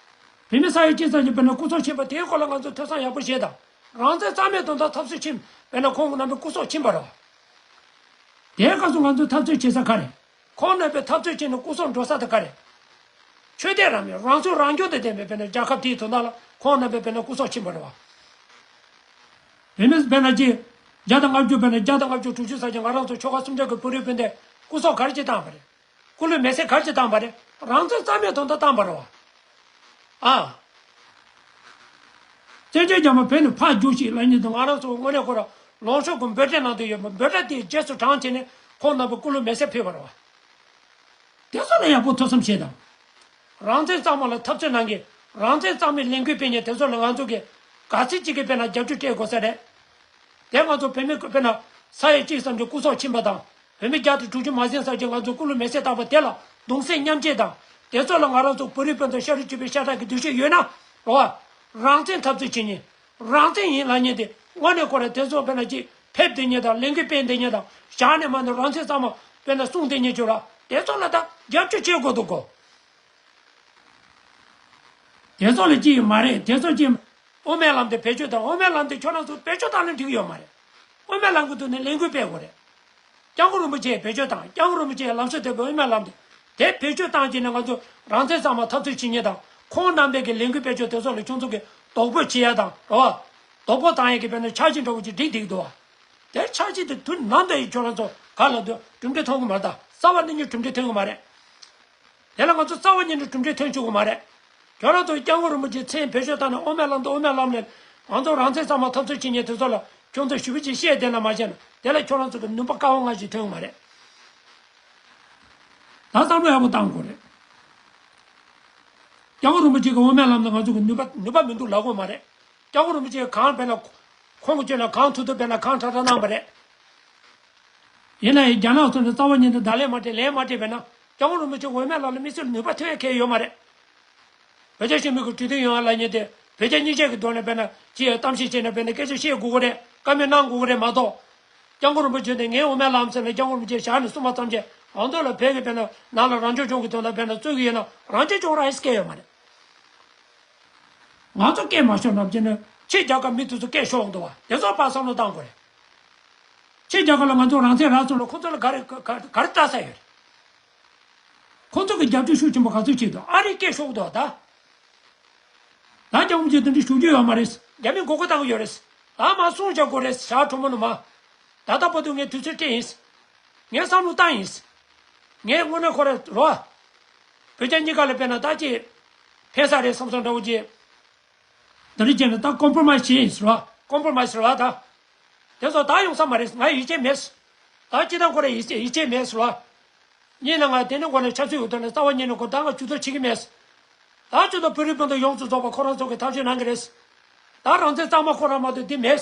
བོད་མི་ས་ཡ་གཅིག་ཙམ་གྱིས་དཔེར་ན་སྐུ་སྲོག་ཕྱིན་པ་དེའི་སྐོར་ལ་ང་ཚོ་ཐོས་བསམ་ཡག་པོ་བྱེད་དང་། རང་བཙན་གཙང་མའི་དོན་དག་འཐབ་རྩོད་ཕྱིན་དཔེར་ན་ཁོང་རྣམ་པའི་སྐུ་སྲོག་ཕྱིན་པ་རེད་བ། དེའི་སྐབས་སུ་ང་ཚོས་འཐབ་རྩོད་བྱེད་ས་ག་རེ། ཁོང་རྣམ་པའི་འཐབ་རྩོད་བྱས་ནས་སྐུ་སྲོག་འགྲོ་ས་དེ་ག་རེ། ཆོས་དད་རང་མོས་རང་ཚུགས་རང་སྐྱོང་དང་ལྡན་པའི་དཔེར་ན་རྒྱལ་ཁབ་དེའི་དོན་དག་ལ་ཁོང་རྣམ་པའི་དཔེར་ན་སྐུ་སྲོག་ཕྱིན་པ་རེད་བ། བོད་མི་དཔེར་ན་ཅིག་བརྒྱ་དང་ལྔ་བཅུ་དཔེར་ན་བརྒྱ་དང་ལྔ་བཅུ་དྲུག་ཅུ་ཙམ་གྱིས་ང་རང་ཚོ་ཆོལ་ཁ་གསུམ་ཆར་གྱི་བོད་རིགས་སྤུན་ཟླའི་སྐུ་སྲོག་ག་རེ་ཅིག་བཏང་བ་རེད། སྐུ་ལུས་མེ་སྲེག་ག་རེ་ཅིག་བཏང་བ་རེད། རང་བཙན་གཙང་མའི་དོན་དག་བཏང་བ་རེད་བ། ཨ། བཙན་བྱོལ་རྒྱ་མ་བོད་ནས་ཕར་རྒྱུགས་ཤིག་ལབ་མཁན་དེ་ང་རང་ཚོ་དངོས་གནས་ཁོ་རང་ལོངས་ཕྱོགས་ཀྱི་འབོད་སྒྲ་གནང་དུ་ཡོད་པ་འབོད་སྒྲ་དེའི་རྗེས་སུ་འབྲང་བྱས་ནས་ཁོང་རྣམ་པ་སྐུ་ལུས་མེ་སྲེག་ཕུལ་བ་རེད་བ། དེ་ཚོ་ལ་ཡག་པོ་ཐོས་བསམ་བྱེད་དང་། རང་བཙན་གཙང་མ་ལ་འཐབ་རྩོད་གནང་མཁན་རང་བཙན་གཙང་མའི་ལས་འགུལ་སྤེལ་མཁན་དེ་ཚོ་ལ་ང་ཚོ་གིས་ག་ཚོད་ཅིག་གིས་དཔེར་ན་རྒྱབ་སྐྱོར་སྤྲད་དགོས་ས་རེད། དེ་ང་ཚོ་བོད་མི་དཔེར་ན་ས་ཡ་གཅིག་ཙམ་གྱི་སྐུ་སྲོག་ཕྱིན་པ་དང་བོད་མི་བརྒྱ་དང་དྲུག་ཅུ་མ་ཟིན་ཙམ་གྱིས་ང་ཚོ་སྐུ་ལུས་མེ་སྲེག་བཏང་བ་དེ་ལ་གདུང་སེམས་མཉམ་སྐྱེད་དང་དེ་ཚོ་ལ་ང་རང་ཚོ་བོད་རིགས་སྤུན་ཟླ་ཤ་རུས་གཅིག་པའི་ཤ་ཁྲག་གི་འདུ་ཤེས་ཡོད་ན་རོ། རང་བཙན་འཐབ་རྩོད་བྱེད་མཁན་རང་བཙན་ཡིན་ལབ་མཁན་དེ་དངོས་གནས་ཁོ་རང་དེ་ཚོ་དཔེར་ན་ཅིག་ཕེབས་བསྡད་མཁན་དང་ལས་འགུལ་སྤེལ་བསྡད་མཁན་དང་བཞག་ནས་མ་ནི་རང་བཙན་གཙང་མ་དཔེར་ན་གསུང་བསྡད་མཁན་ཅིག་ལ་དེ་ཚོ་ལ་ད་རྒྱབ་སྐྱོར་བྱེད་དགོས་འདུག་གོ། དེ་ཚོ་ལ་ཅི་ཡང་མ་རེད། དེ་ཚོ་ཅི་དབུ་མའི་ལམ་དེ་བེད་སྤྱོད་དང་དབུ་མའི་ལམ་དེ་ཁྱོད་རང་ཚོ་བེད་སྤྱོད་བཏང་ན་འགྲིག་ཡོད་མ་རེད། དབུ་མའི་ལམ་གི་ཐོག་ནས་ལས་འགུལ་སྤེལ་དགོས་རེད། སྐྱབས་མགོན་རིན་པོ་ཆེས་བེད་སྤྱོད་བཏང་སྐྱབས་མགོན་རིན་པོ་ཆེས་ལམ་སྲོལ་དེ་དབུ་མའི་ལམ་དེ་དེ་བེད་སྤྱོད་བཏང་བྱས་ནས་ང་ཚོ་རང་བཙན་གཙང་མ་འཐབ་རྩོད་བྱེད་མཁན་དང་ཁོང་རྣམ་པས་ཀྱི་ལས་འགུལ་སྤེལ་ཕྱོགས་དེ་ཚོ་ལ་ཁྱོད་ཚོ་གི་དོགས་པ་བྱེད་ཡ་དང་རོ། དོགས་པ་བཏང་ཡ་གི་དཔེར་ན་འཆར་གཞི་འདྲ་བོ་ཅིག་བསྒྲིགས་བསྡད་ཀྱི་འདུག་བ། དེ་འཆར་གཞི་དེ་དུས་ནམ་དུ་ཡི་ཁྱོད་རང་ཚོ་ག་ལ་འདུག་གྲུབ་འབྲས་ཐོན་གི་མ་རེད་ད། རྩ་བ་ནས་ནི་གྲུབ་འབྲས་ཐོན་གི་མ་རེད། དེ་ལ་ང་ཚོ་རྩ་བ་ཉིད་ནས་གྲུབ་འབྲས་ཐོན་ཆོག་གི་མ་རེད། ཁྱོད་རང་ཚོ་སྐྱབས་མགོན་རིན་པོ་ཆེའི་མཚན་བེད་སྤྱོད་བཏང་ནས་དབུ་མའི་ལམ་དང་དབུ་མའི་ལམ་ལས་ང་ཚོ་རང་བཙན་གཙང་མ་འཐབ་རྩོད་བྱེད་མཁན་དེ་ཚོ་ལ་ཁྱོད་ཚོ་ཞུ་བ་ཅིག་བཤད་བསྡད་ན་མ་བཤད་ན་དེ་ལ་ཁྱོད་རང་ཚོ་གི་ནུས་པ་བཀའ་དབང་ང་ཞིག་ཐོན་གི་མ་རེད། ད་བསམ་བློ་ཡག་པོ་བཏང་དགོས་རེད། སྐྱབས་མགོན་རིན་པོ་ཆེ་གི་དབུ་མའི་ལམ་དང་ང་ཚོ་གི་ནུས་པ་ནུས་པ་མི་འདུག་ལབ་དགོས་མ་རེད། སྐྱབས་མགོན་རིན་པོ་ཆེ་གང་དཔེར་ན་ཁོང་གི་སྤྱོད་ལ་གང་ཐུབ་ཐུབ་དཔེར་ན་གང་དྲག་དྲག་གནང་བ་རེད། ཡིན་ན་ཡང་རྒྱ་ནག་ཚོ་ནི་རྩ་བ་ཉིད་ནས་བརྡ་ལན་མ་སྤྲད་ལན་མ་སྤྲད་པས་ན་སྐྱབས་མགོན་རིན་པོ་ཆེ་འོས་མེད་ལག་ལ་དམིགས་བསལ་ནུས་པ་ཐོན་ཡ་གང་ཡང་ཡོད་མ་རེད། བོད་རྒྱ་ཞི་མོལ་གྱི་གྲོས་མཐུན་ཡོང་བ་ལབ་མཁན་དེ་བོད་རྒྱ་གཉིས་ཆར་གྱི་ཐོག་ནས་དཔེར་ན་ཅི་ཡང་གཏམ་བཤད་བྱས་ནས་དཔེར་ན་སྐད་ཆ་བཤད་དགོས་ཀྱི་རེད། བཀའ་མོལ་གནང་དགོས་ཀྱི་རེད་མ་གཏོགས། སྐྱབས་མགོན་རིན་པོ་ཆེ་ནས་ངའི་འོས་མེད་ལག་ཟེར་ནས་སྐྱབས་མགོན་རིན་པོ་ཆེ་བཞག་ནས་གསུངས་པ་ཙམ་གྱིས་ང་ཚོ་ལ་བོད་ཀྱི་དཔེར་ན་ནང་ལ་རང་སྐྱོང་ལྗོངས་ཀྱི་དོན་དག་དཔེར་ན་རྩོད་ཀྱི་ཡོད་ན་རང་སྐྱོང་ལྗོངས་རང་ཡིན་སྐད་ཡོད་མ་རེད། ང་ཚོ་སྐད་མ་ཤོར་ནམ་བྱས་ནས་ཕྱི་རྒྱལ་ཁབ་མི་དེ་ཚོ་སྐད་ཤོར་འདུག་བ་དེ་ཚོ་ཕར་བསམ་བློ་བཏང་དགོས་རེད། ཕྱི་རྒྱལ་ཁབ་ལ་ང་ཚོ་རང་བཙན་རག་སོང་ལ་ཁོ་ཚོ་ལ་ག་རེ་ག་ག་ག་རེ་ལྟ་ས་ཡོད་རེད། ཁོ་ཚོ་གི་རྒྱབ་སྐྱོར་ཤུགས་ཆེན་པོ་ག་ཚོད་བྱེད་འདུག་ཨ་རིའི་སྐད་ཤོར་འདུག་ད། ད་སྐྱབས་མགོན་རིན་པོ་ཆེ་དེ་འདྲ་ཞུ་རྒྱུ་ཡོད་མ་རེད། རྒྱ་མིས་མགོ་སྐོར་བཏང་གི་ཡོད་རེད། ད་མ་གསུང་བྱ་དགོས་རེད་ཞག་གྲོ་མོ་ནུ་མ། ད་ལྟ་བར་དུ་ངས་དུས་ཚོད་སྤྲད་ཡིན། ངས་བསམ་བློ་བཏང་ཡིན། ངས་དངོས་གནས་ཁོ་རེ་རོ། བོད་རྒྱ་གཉིས་ཀ་ལ་དཔེར་ན་ད་ཅི། ཕན་ས་རེད་བསམ་བསམ་འདྲ་བོ་ཅི། འདི་འདྲ་བྱས་ན་ད་ཀོམ་པོ་མའི་སི་བྱེད་ཡིན་ཟེར་བ། ཀོམ་པོ་མའི་སི་ཟེར་བ་ད། དེ་ཚོ་ད་ཡོང་ས་མ་རེད་ང་ཡིད་ཆེས་མེད། ད་སྤྱི་བཏང་ཁོ་ར་ཡིད་ཆེས་ཡིད་ཆེས་མེད་ཟེར་བ། གཉིས་ན་ང་དེ་ནི་ཁོ་ནས་ཆབ་སྲིད་འོག་ཏུ་ནས་རྩ་བ་ཉིད་ནས་ཁོ་ད་ང་ཇུས་གཏོགས་བྱེད་ཀྱི་མེད། ད་ཇུས་གཏོགས་བོད་རིགས་སྤུན་ཟླ་ཡོངས་སུ་རྫོགས་པ་ཁོ་རང་ཚོ་གི་ཐབས་ཤེས་གནང་གི་རེད། ད་རང་བཙན་གཙང་མ་ཁོ་རང་མ་གཏོགས་འདི་མེད།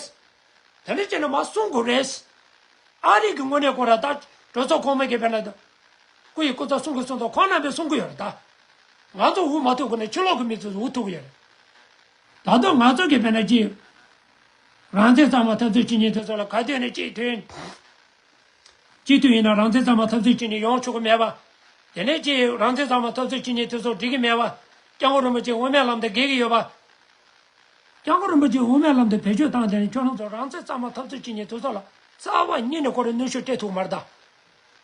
དེ་འདྲ་བྱས་ན་མ་གསུང་དགོས་རེད། ཨ་རི་གི་དངོས་གནས་ཁོ་ར་ད་གྲོས་ཚོགས་གོང་མའི་གི་དཔེར་ན་ད། སྐུ་ཡི་སྐུ་ཚབ་གསུང་གི་གསུང་དང་ཁོང་རྣམ་པས་གསུང་གི་ཡོད་རེད་ད། ང་ཚོ་འུ་མ་ཐུག་གི་ནས་ཕྱི་ལོགས་ཀྱི་མི་ཚོས་འུ་ཐུག་གི་ཡོད་རེད། ད་དུང་ང་ཚོ་གི་དཔེར་ན་ཅི། རང་བཙན་གཙང་མ་འཐབ་རྩོད་བྱེད་མཁན་དེ་ཚོ་ལ་ག་དུས་ནས་ཅི་ཐོན། ཅི་དུས་ཡིན་ན་རང་བཙན་གཙང་མ་འཐབ་རྩོད་བྱེད་མཁན་ཡོང་ཆོག་གི་མེད་པ། དེ་ནས་ཅི་རང་བཙན་གཙང་མ་འཐབ་རྩོད་བྱེད་མཁན་དེ་ཚོ་འགྲིག་གི་མེད་པ། སྐྱབས་མགོན་རིན་པོ་ཆེ་འོས་མེད་ལམ་དུ་འགེལ་གི་ཡོད་པ། སྐྱབས་མགོན་རིན་པོ་ཆེ་འོས་མེད་ལམ་དུ་བེད་སྤྱོད་བཏང་དེ་ནས་ཁྱོད་རང་ཚོ་རང་བཙན་གཙང་མ་འཐབ་རྩོད་བྱེད་མཁན་དེ་ཚོ་ལ་རྩ་བ་ཉིད་ནས་ཁོ་རང་གནོན་ཤུགས་སྤྲད་ཐུབ་མ་རེད་ད།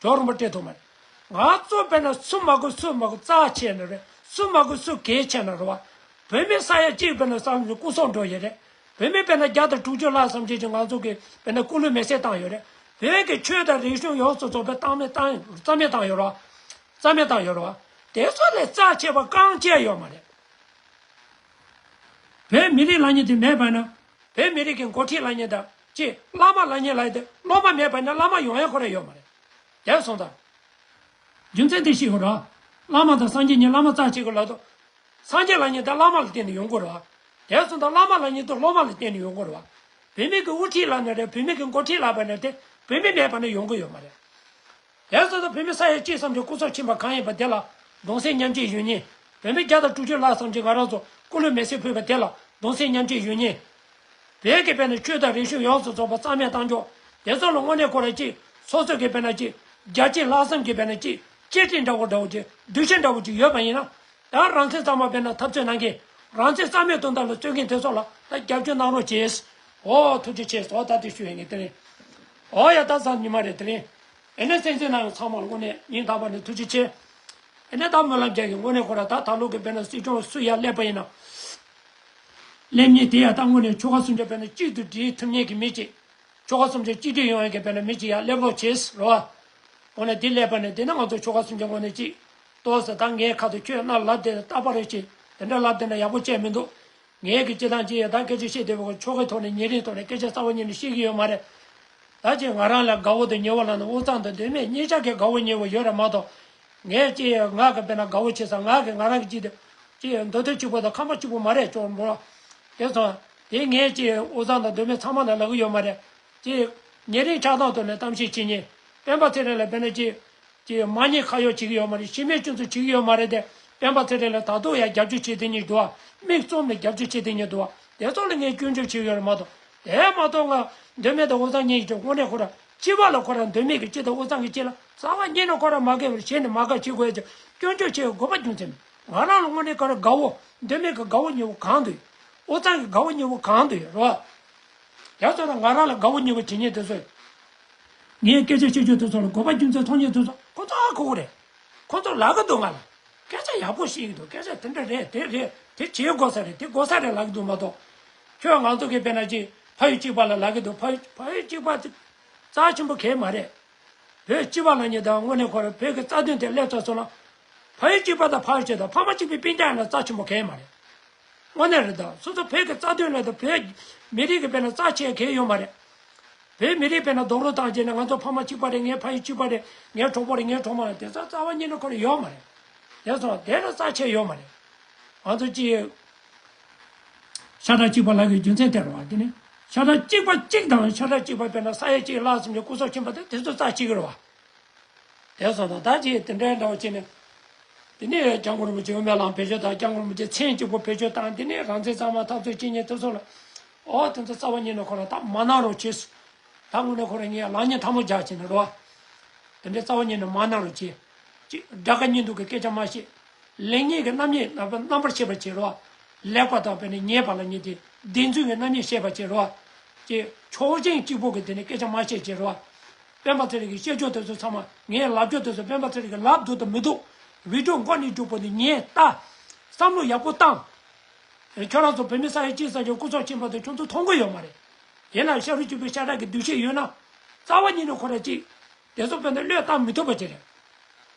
ཇོ་རིན་པོ་སྤྲད་ཐུབ་མ་རེད། ང་ཚོ་དཔེར་ན་སུ་མ་དགོས་སུ་མ་དགོས་རྩ་ཆེ་ན་རེད། སུ་མ་དགོས་སུ་གལ་ཆེ་ན་རེད་བ། བོད་མི་ས་ཡ་གཅིག་དཔེར་ན་བསམ་བློ་སྐུ་སྲོག་འགྲོ་ཡི་རེད། བོད་མི་དཔེར་ན་བརྒྱ་དང་དྲུག་ཅུ་ལྷག་བསམ་བྱས་ཀྱི་ང་ཚོ་གི་དཔེར་ན་སྐུ་ལུས་མེ་སྲེག་བཏང་ཡོད་རེད། བོད་ཀྱི་ཆོས་དང་རིག་གཞུང་ཡོངས་སུ་རྫོགས་པའི་རྩ་མེད་བཏང་རྩ་མེད་བཏང་ཡོད་རེད་བ། རྩ་མེད་བཏང་ཡོད་རེད་བ། དེ་ཚོ་ལས་རྩ་ཆེ་བ་རྐང་གཅིག་ཡོད་མ་རེད། བོད་མི་རིགས་ལབ་མཁན་དེ་མེད་པ་ན། བོད་མི་རིགས་ཀྱི་འགོ་ཁྲིད་ལབ་མཁན་དང་ཅིག་བླ་མ་ལབ་མཁན་ལབ་ཡ་དེ་སློབ་མ་མེད་པ་ན་བླ་མ་ཡོང་ཡ་ཁོ་རང་ཡོད་མ་རེད། དེ་སོང་ཙང་། རྒྱུ་མཚན་དེ་ཤེས་དགོས་ར། བླ་མ་དང་སངས་རྒྱས་གཉིས་བླ་མ་རྩ་གཅིག་གི་ལབ་དུས། སངས་རྒྱས་ལབ་མཁན་དེ་བླ་མ་ལ་བརྟེན་ནས་ཡོང་དགོས་ར། དེ་སོང་ཙང་བླ་མ་ལབ་མཁན་དེ་སློབ་མ་ལ་བརྟེན་ནས་ཡོང་དགོས་ར། བོད་མི་གི་དབུ་ཁྲིད་ལབ་ན་རེད། བོད་མི་གི་འགོ་ཁྲིད་ལབ་པ་ན་དེ་བོད་མི་མེད་པ་ན་ཡོང་གི་ཡོད་མ་རེད། དེ་ཚོ་དང་བོད་མི་ས་ཡ་གཅིག་བསམ་གྱི་སྐུ་སྲོག་ཕྱིན་པ་གང་ཡིན་པ་དེ་ལ་གདུང་སེམས་མཉམ་སྐྱེད་ཞུ་མཁན། བོད་མི་བརྒྱ་དང་དྲུག་ཅུ་ལྷག་བསམ་གྱི་ང་རང་ཚོ་སྐུ་ལུས་མེ་སྲེག་ཕུལ་བ་དེ་ལ་གདུང་སེམས་མཉམ་སྐྱེད་ཞུ་མཁན། བོད་ཀྱི་དཔེར་ན་ཆོས་དང་རིག་གཞུང་ཡོངས་སུ་རྫོགས་པ་རྩ་མེད་བཏང་ཕྱོགས་དེ་ཚོ་ལ་དངོས་གནས་ཁོ་རང་ཅིག་སོ་སོ་གི་དཔེར་ན་ཅིག་རྒྱལ་གཅེས་ལྷག་བསམ་གྱི་དཔེར་ན་ཅིག་གཅེས་སྤྲས་འདྲ་བོ་འདྲ་བོ་ཅིག་འདུ་ཤེས་འདྲ་བོ་ཅིག་ཡོད་པ་ཡིན་ན། ད་རང་བཙན་གཙང་མ་དཔེར་ན་འཐབ་རྩོད་གནང་མཁན། རང་བཙན་རྩ་མེད་གཏོང་ཐབས་ལ་རྩོད་མཁན་དེ་ཚོ་ལ་ད་རྒྱབ་སྐྱོར་གནང་རོགས་བྱས། ཨོ་ཐུགས་རྗེ་ཆེ། ཨོ་ད་དེ་ཞུ་ཡ་ངས་དེ་རིང་། ཨོ་ཡ་ད་གཟའ་ཉི་མ་རེད་དེ་རིང་། ཨེ་ནས་གསན་གཟིགས་གནང་བའི་ཚང་མ་ལ་དངོས་གནས་སྙིང་ཐག་པ་ནས་ཐུགས་རྗེ་ཆེ། ཨེ་ནས་ད་སྨོན་ལམ་རྒྱག་གི། དངོས་གནས་ཁོ་ར་ད་ད་ལོ་གི་དཔེར་ན་སྲིད་སྐྱོང་སུ་ཡར་སླེབས་པ་ཡིན་ན། སླེབས་མཁན་དེ་ཡ་ད་དངོས་གནས་ཆོལ་ཁ་གསུམ་ཆ་དཔེར་ན་གཅིག་ཏུ་སྒྲིལ་ཐུབ་མཁན་གྱི་མི་གཅིག་ཆོལ་ཁ་གསུམ་ཆ་གཅིག་སྒྲིལ་ཡོང་ཡ་གི་དཔེར་ན་མི་གཅིག་ཡར་སླེབས་རོགས་བྱས་རོ། དངོས་གནས་དེ་སླེབས་པ་ནས་དེ་ནས་ང་ཚོ་ཆོལ་ཁ་གསུམ་ཆ་དངོས་གནས་གཅིག་ཏོག་ཙམ་ད་ངའི་ཁ་ཐུག་ཁྱོད་རྣ་ལབ་བསྡད་རྟག་པར་རེ་བྱེད། དེ་འདྲ་ལབ་བསྡད་ན་ཡག་པོ་བྱས་མི་འདུག་ངས་ཀྱི་སྤྱི་བཏང་ཅི་ཡ་ད་སྐད་ཆ་བཤད་བསྡད་པའི་ཆོལ་ཁའི་ཐོག་ནས་ཉེ་རིང་ཐོག་ནས་སྐད་ཆ་གསར་པ་ཉིད་ནས་བཤད་ཀྱི་ཡོད་མ་རེད། ད་ཅི་ང་རང་ལ་དགའ་བོ་དང་ཉེ་བོ་ལབ་ན་དབུས་གཙང་དང་མདོ་སྨད་གཉིས་ཆ་གི་དགའ་བོ་ཉེ་བོ་ཡོད་རེད་མ་གཏོགས། ངས་ཅི་ང་གི་དཔེར་ན་དགའ་བོ་བྱེད་ས་ང་གི་ང་རང་གི་ཅི་དེ་ཅི་འདོད་དོན་གཅིག་པོ་དང་ཁམས་པ་གཅིག་པོ་མ་རེད་ཅོག་འབོ། དེ་སོང་དེ་ངས་ཅི་དབུས་གཙང་དང་མདོ་སྨད་ཚང་མ་ལ་ལབ་ཀྱི་ཡོད་མ་རེད། ཅི་ཉེ་རིང་ཆགས་སྡང་ཐོག་ནས་གཏམ་བཤད་བྱེད་མཁན་སྤེན་པ་ཚེ་རིང་ལ་དཔེར་ན་ཅི། ཅེས་མ་ཉེས་ཁ་གཡོག་བྱེད་ཀྱི་ཡོད་མ་རེད། ཤི་རྨས་སྐྱོན་འཛུགས་བྱེད་ཀྱི་ཡོད་མ་རེད་དེ། སྤེན་པ་ཚེ་རིང་ལ་ད་དུང་ཡང་རྒྱབ་སྐྱོར་བྱེད་དེ་ཉིད་འདུག་བ། མིག་བཙུམ་ནས་རྒྱབ་སྐྱོར་བྱེད་དེ་ཉིད་འདུག་བ། དེ་ཚོ་ལ་ངས་སྐྱོན་བརྗོད་བྱེད་ཀྱི་ཡོད་རེད་མ་གཏོགས། དེ་མ་གཏོགས་ང་མདོ་སྨད་དང་དབུས་གཙང་གཉིས་ཀྱི་དངོས་གནས་ཁོ་རང་སྤྱི་པ་ལ་ཁོ་རང་མདོ་སྨད་ཀྱི་སྤྱི་དང་དབུས་གཙང་གི་སྤྱི་ལ་རྩ་བ་ཉིད་ནས་ཁོ་རང་མ་དགའ་བར་བྱས་ནས་མ་དགའ་བྱེད་དགོས་ཀྱི་སྐྱོན་བརྗོད་བྱེད་དགོས་པ་རྒྱུ་མཚན་མེད། ང་རང་ལ་དངོས་གནས་ཁོ་རང་དགའ་བོ་མདོ་སྨད་ཀྱི་དགའ་བོ་ཉེ་བོ་གང་འདུག་དབུས་གཙང་གི་དགའ་བོ་ཉེ་བོ་གང་འདུག་རེད་བ། ཡང་ཚོ་ན་ང་རང་ལ་དགའ་བོ་ཉེ་བོ་བྱེད་མཁན་དེ་ཚོས། ངས་སྐད་ཆ་བཤད་རྒྱུ་དེ་ཚོ་ལ་དགོས་པ་རྒྱུ་མཚན་མཐོང་མཁན་དེ་ཚོ་ཁོ་ཚོ་ཧ་གོ་གི་རེད། ཁོ་ཚོ་ལབ་གི་འདུག་ང་ལ། སྐད་ཆ་ཡག་པོ་བཤད་ཀྱི་འདུག་སྐད་ཆ་དེ་འདྲ་རེད་དེ་རེད་དེ་བྱེད་དགོས་ས་རེད་དེ་དགོས་ས་རེད་ལབ་གི་འདུག་མ་གཏོགས། ཁྱོད་ང་ཚོ་གི་དཔེར་ན་ཅིག་ཕ་ཡུལ་གཅིག་པ་ལ་ལབ་གི་འདུག་ཕ་ཡུལ་ཕ་ཡུལ་གཅིག་པ་དེ་རྩ་ཆེན་པོ་གང་ཡང་མ་རེད། བོད་སྤྱི་པ་ལབ་མཁན་དང་དངོས་གནས་ཁོ་རང་བོད་ཀྱི་རྩ་དོན་དེ་སླེབས་ཚར་སོང་ན། ཕ་ཡུལ་གཅིག་པ་དང་ཕ་ཡུལ་གཅིག་དང་ཕ་མ་གཅིག་པའི་སྤུན་ཀྱག་ཡིན་ན་རྩ་ཆེན་པོ་གང་ཡང་མ་རེད། དངོས་གནས་རེད་ད། སོ་སོ་བོད་ཀྱི་རྩ་དོན་ལ་དང་བོད་མི་རིགས་ཀྱི་དཔེར་ན་རྩ་ཆེ་གང་ཡང་ཡོད་མ་རེད། བོད་མི་རིགས་དཔེར་ན་རྡོག་རོལ་བཏང་བྱས་ནས་ང་ཚོ་ཕ་མ་གཅིག་པ་རེད། ངའི་ཕ་ཡུལ་གཅིག་པ་རེད། ངའི་གྲོགས་པོ་རེད། ངའི་གྲོགས་མོ་རེད། དེ་ཚོ་རྩ་བ་ཉིད་ནས་ཁོ་རང་ཡོད་མ་རེད། དེ་ཚོ་དེ་ལ་རྩ་ཆེ་ཡོད་མ་རེད། ང་ཚོ་ཅི། ཤ་ཁྲག་གཅིག་པ་ལབ་ཀྱི་རྒྱུ་མཚན་དེ་རེད་བ། དེ་ནི་ཤ་ཁྲག་གཅིག་པ་གཅིག་དང་ཤ་ཁྲག་གཅིག་པ་དཔེར་ན་ས་ཡ་གཅིག་ལྷག་ཙམ་གྱི་སྐུ་སྲོག་ཕྱིན་པ་དེ་དེ་ཚོ་རྩ་གཅིག་རེད་བ། དེ་སོང་ཙང་ད་ཅིག་དེ་འདྲའི་འདྲ་བ་བྱས་ནས། དེ་ནས་སྐྱབས་མགོན་རིན་པོ་ཆེ་དབུ་མའི་ལམ་བེད་སྤྱོད་དང་། སྐྱབས་མགོན་རིན་པོ་ཆེ་མཚན་གཅིག་པོ་བེད་སྤྱོད་དང་། དེ་ནས་རང་བཙན་གཙང་མ་འཐབ་རྩོད་བྱེད་མཁན་དེ་ཚོ་ལ། ཨོ་དེ་ཚོ་རྩ་བ་ཉིད་ནས་ཁོ་རང་ད་མ་གནང་རོགས་བྱེད། ད་དངོས་གནས་ཁོ་རང་ངས་ལག་གཉིས་ཐལ་མོ་སྦྱར་བྱས་ནས་རོ། དེ་འདྲའི་རྩ་བ་ཉིད་ནས་མ་གནང་རོགས་བྱེད། ཅིག་དགྲ་དགའ་གཉིས་སྡུག་གི་སྐད་ཆ་མ་བཤད། ལེགས་ཉེས་ཀྱི་རྣམ་དབྱེ་རྣམ་པར་ཤེས་པར་བྱེད་རོགས། ལེགས་པ་དང་དཔེར་ན་ཉེས་པ་ལབ་མཁན་དེ་བདེན་རྫུན་གྱི་རྣམ་དབྱེ་ཤེས་པར་བྱེད་རོགས། ཅེས་ཕྱོགས་ཞེན་གཅིག་པོ་གི་དེ་ནས་སྐད་ཆ་མ་བཤད་བྱེད་རོགས། སྤེན་པ་ཚེ་རིང་གི་བཤད་རྒྱུ་དེ་ཚོ་ཚང་མ་ངའི་ལབ་རྒྱུ་དེ་ཚོ་སྤེན་པ་ཚེ་རིང་གི་ལབ་འདུག་དང་མི་འདུག་བི་ཌིའོ་མགོ་ནས་མཇུག་བར་དུ་ཉན་ལྟ། བསམ་བློ་ཡག་པོ་བཏང་། ཁྱོད་རང་ཚོ་བོད་མི་ས་ཡ་གཅིག་ཙམ་གྱི་སྐུ་སྲོག་ཕྱིན་པ་དེ་ཁྱོད་ཚོ་མཐོང་གི་ཡོད་མ་རེད། ཡིན་ནའང་ཤ་རུས་གཅིག་པའི་ཤ་ཁྲག་གི་འདུ་ཤེས་ཡོད་ན། རྩ་བ་ཉིད་ནས་ཁོ་རང་གཅིག་དེ་ཚོ་དཔེར་ན་བློས་བཏང་མི་ཐུབ་པ་ཅིག་རེད།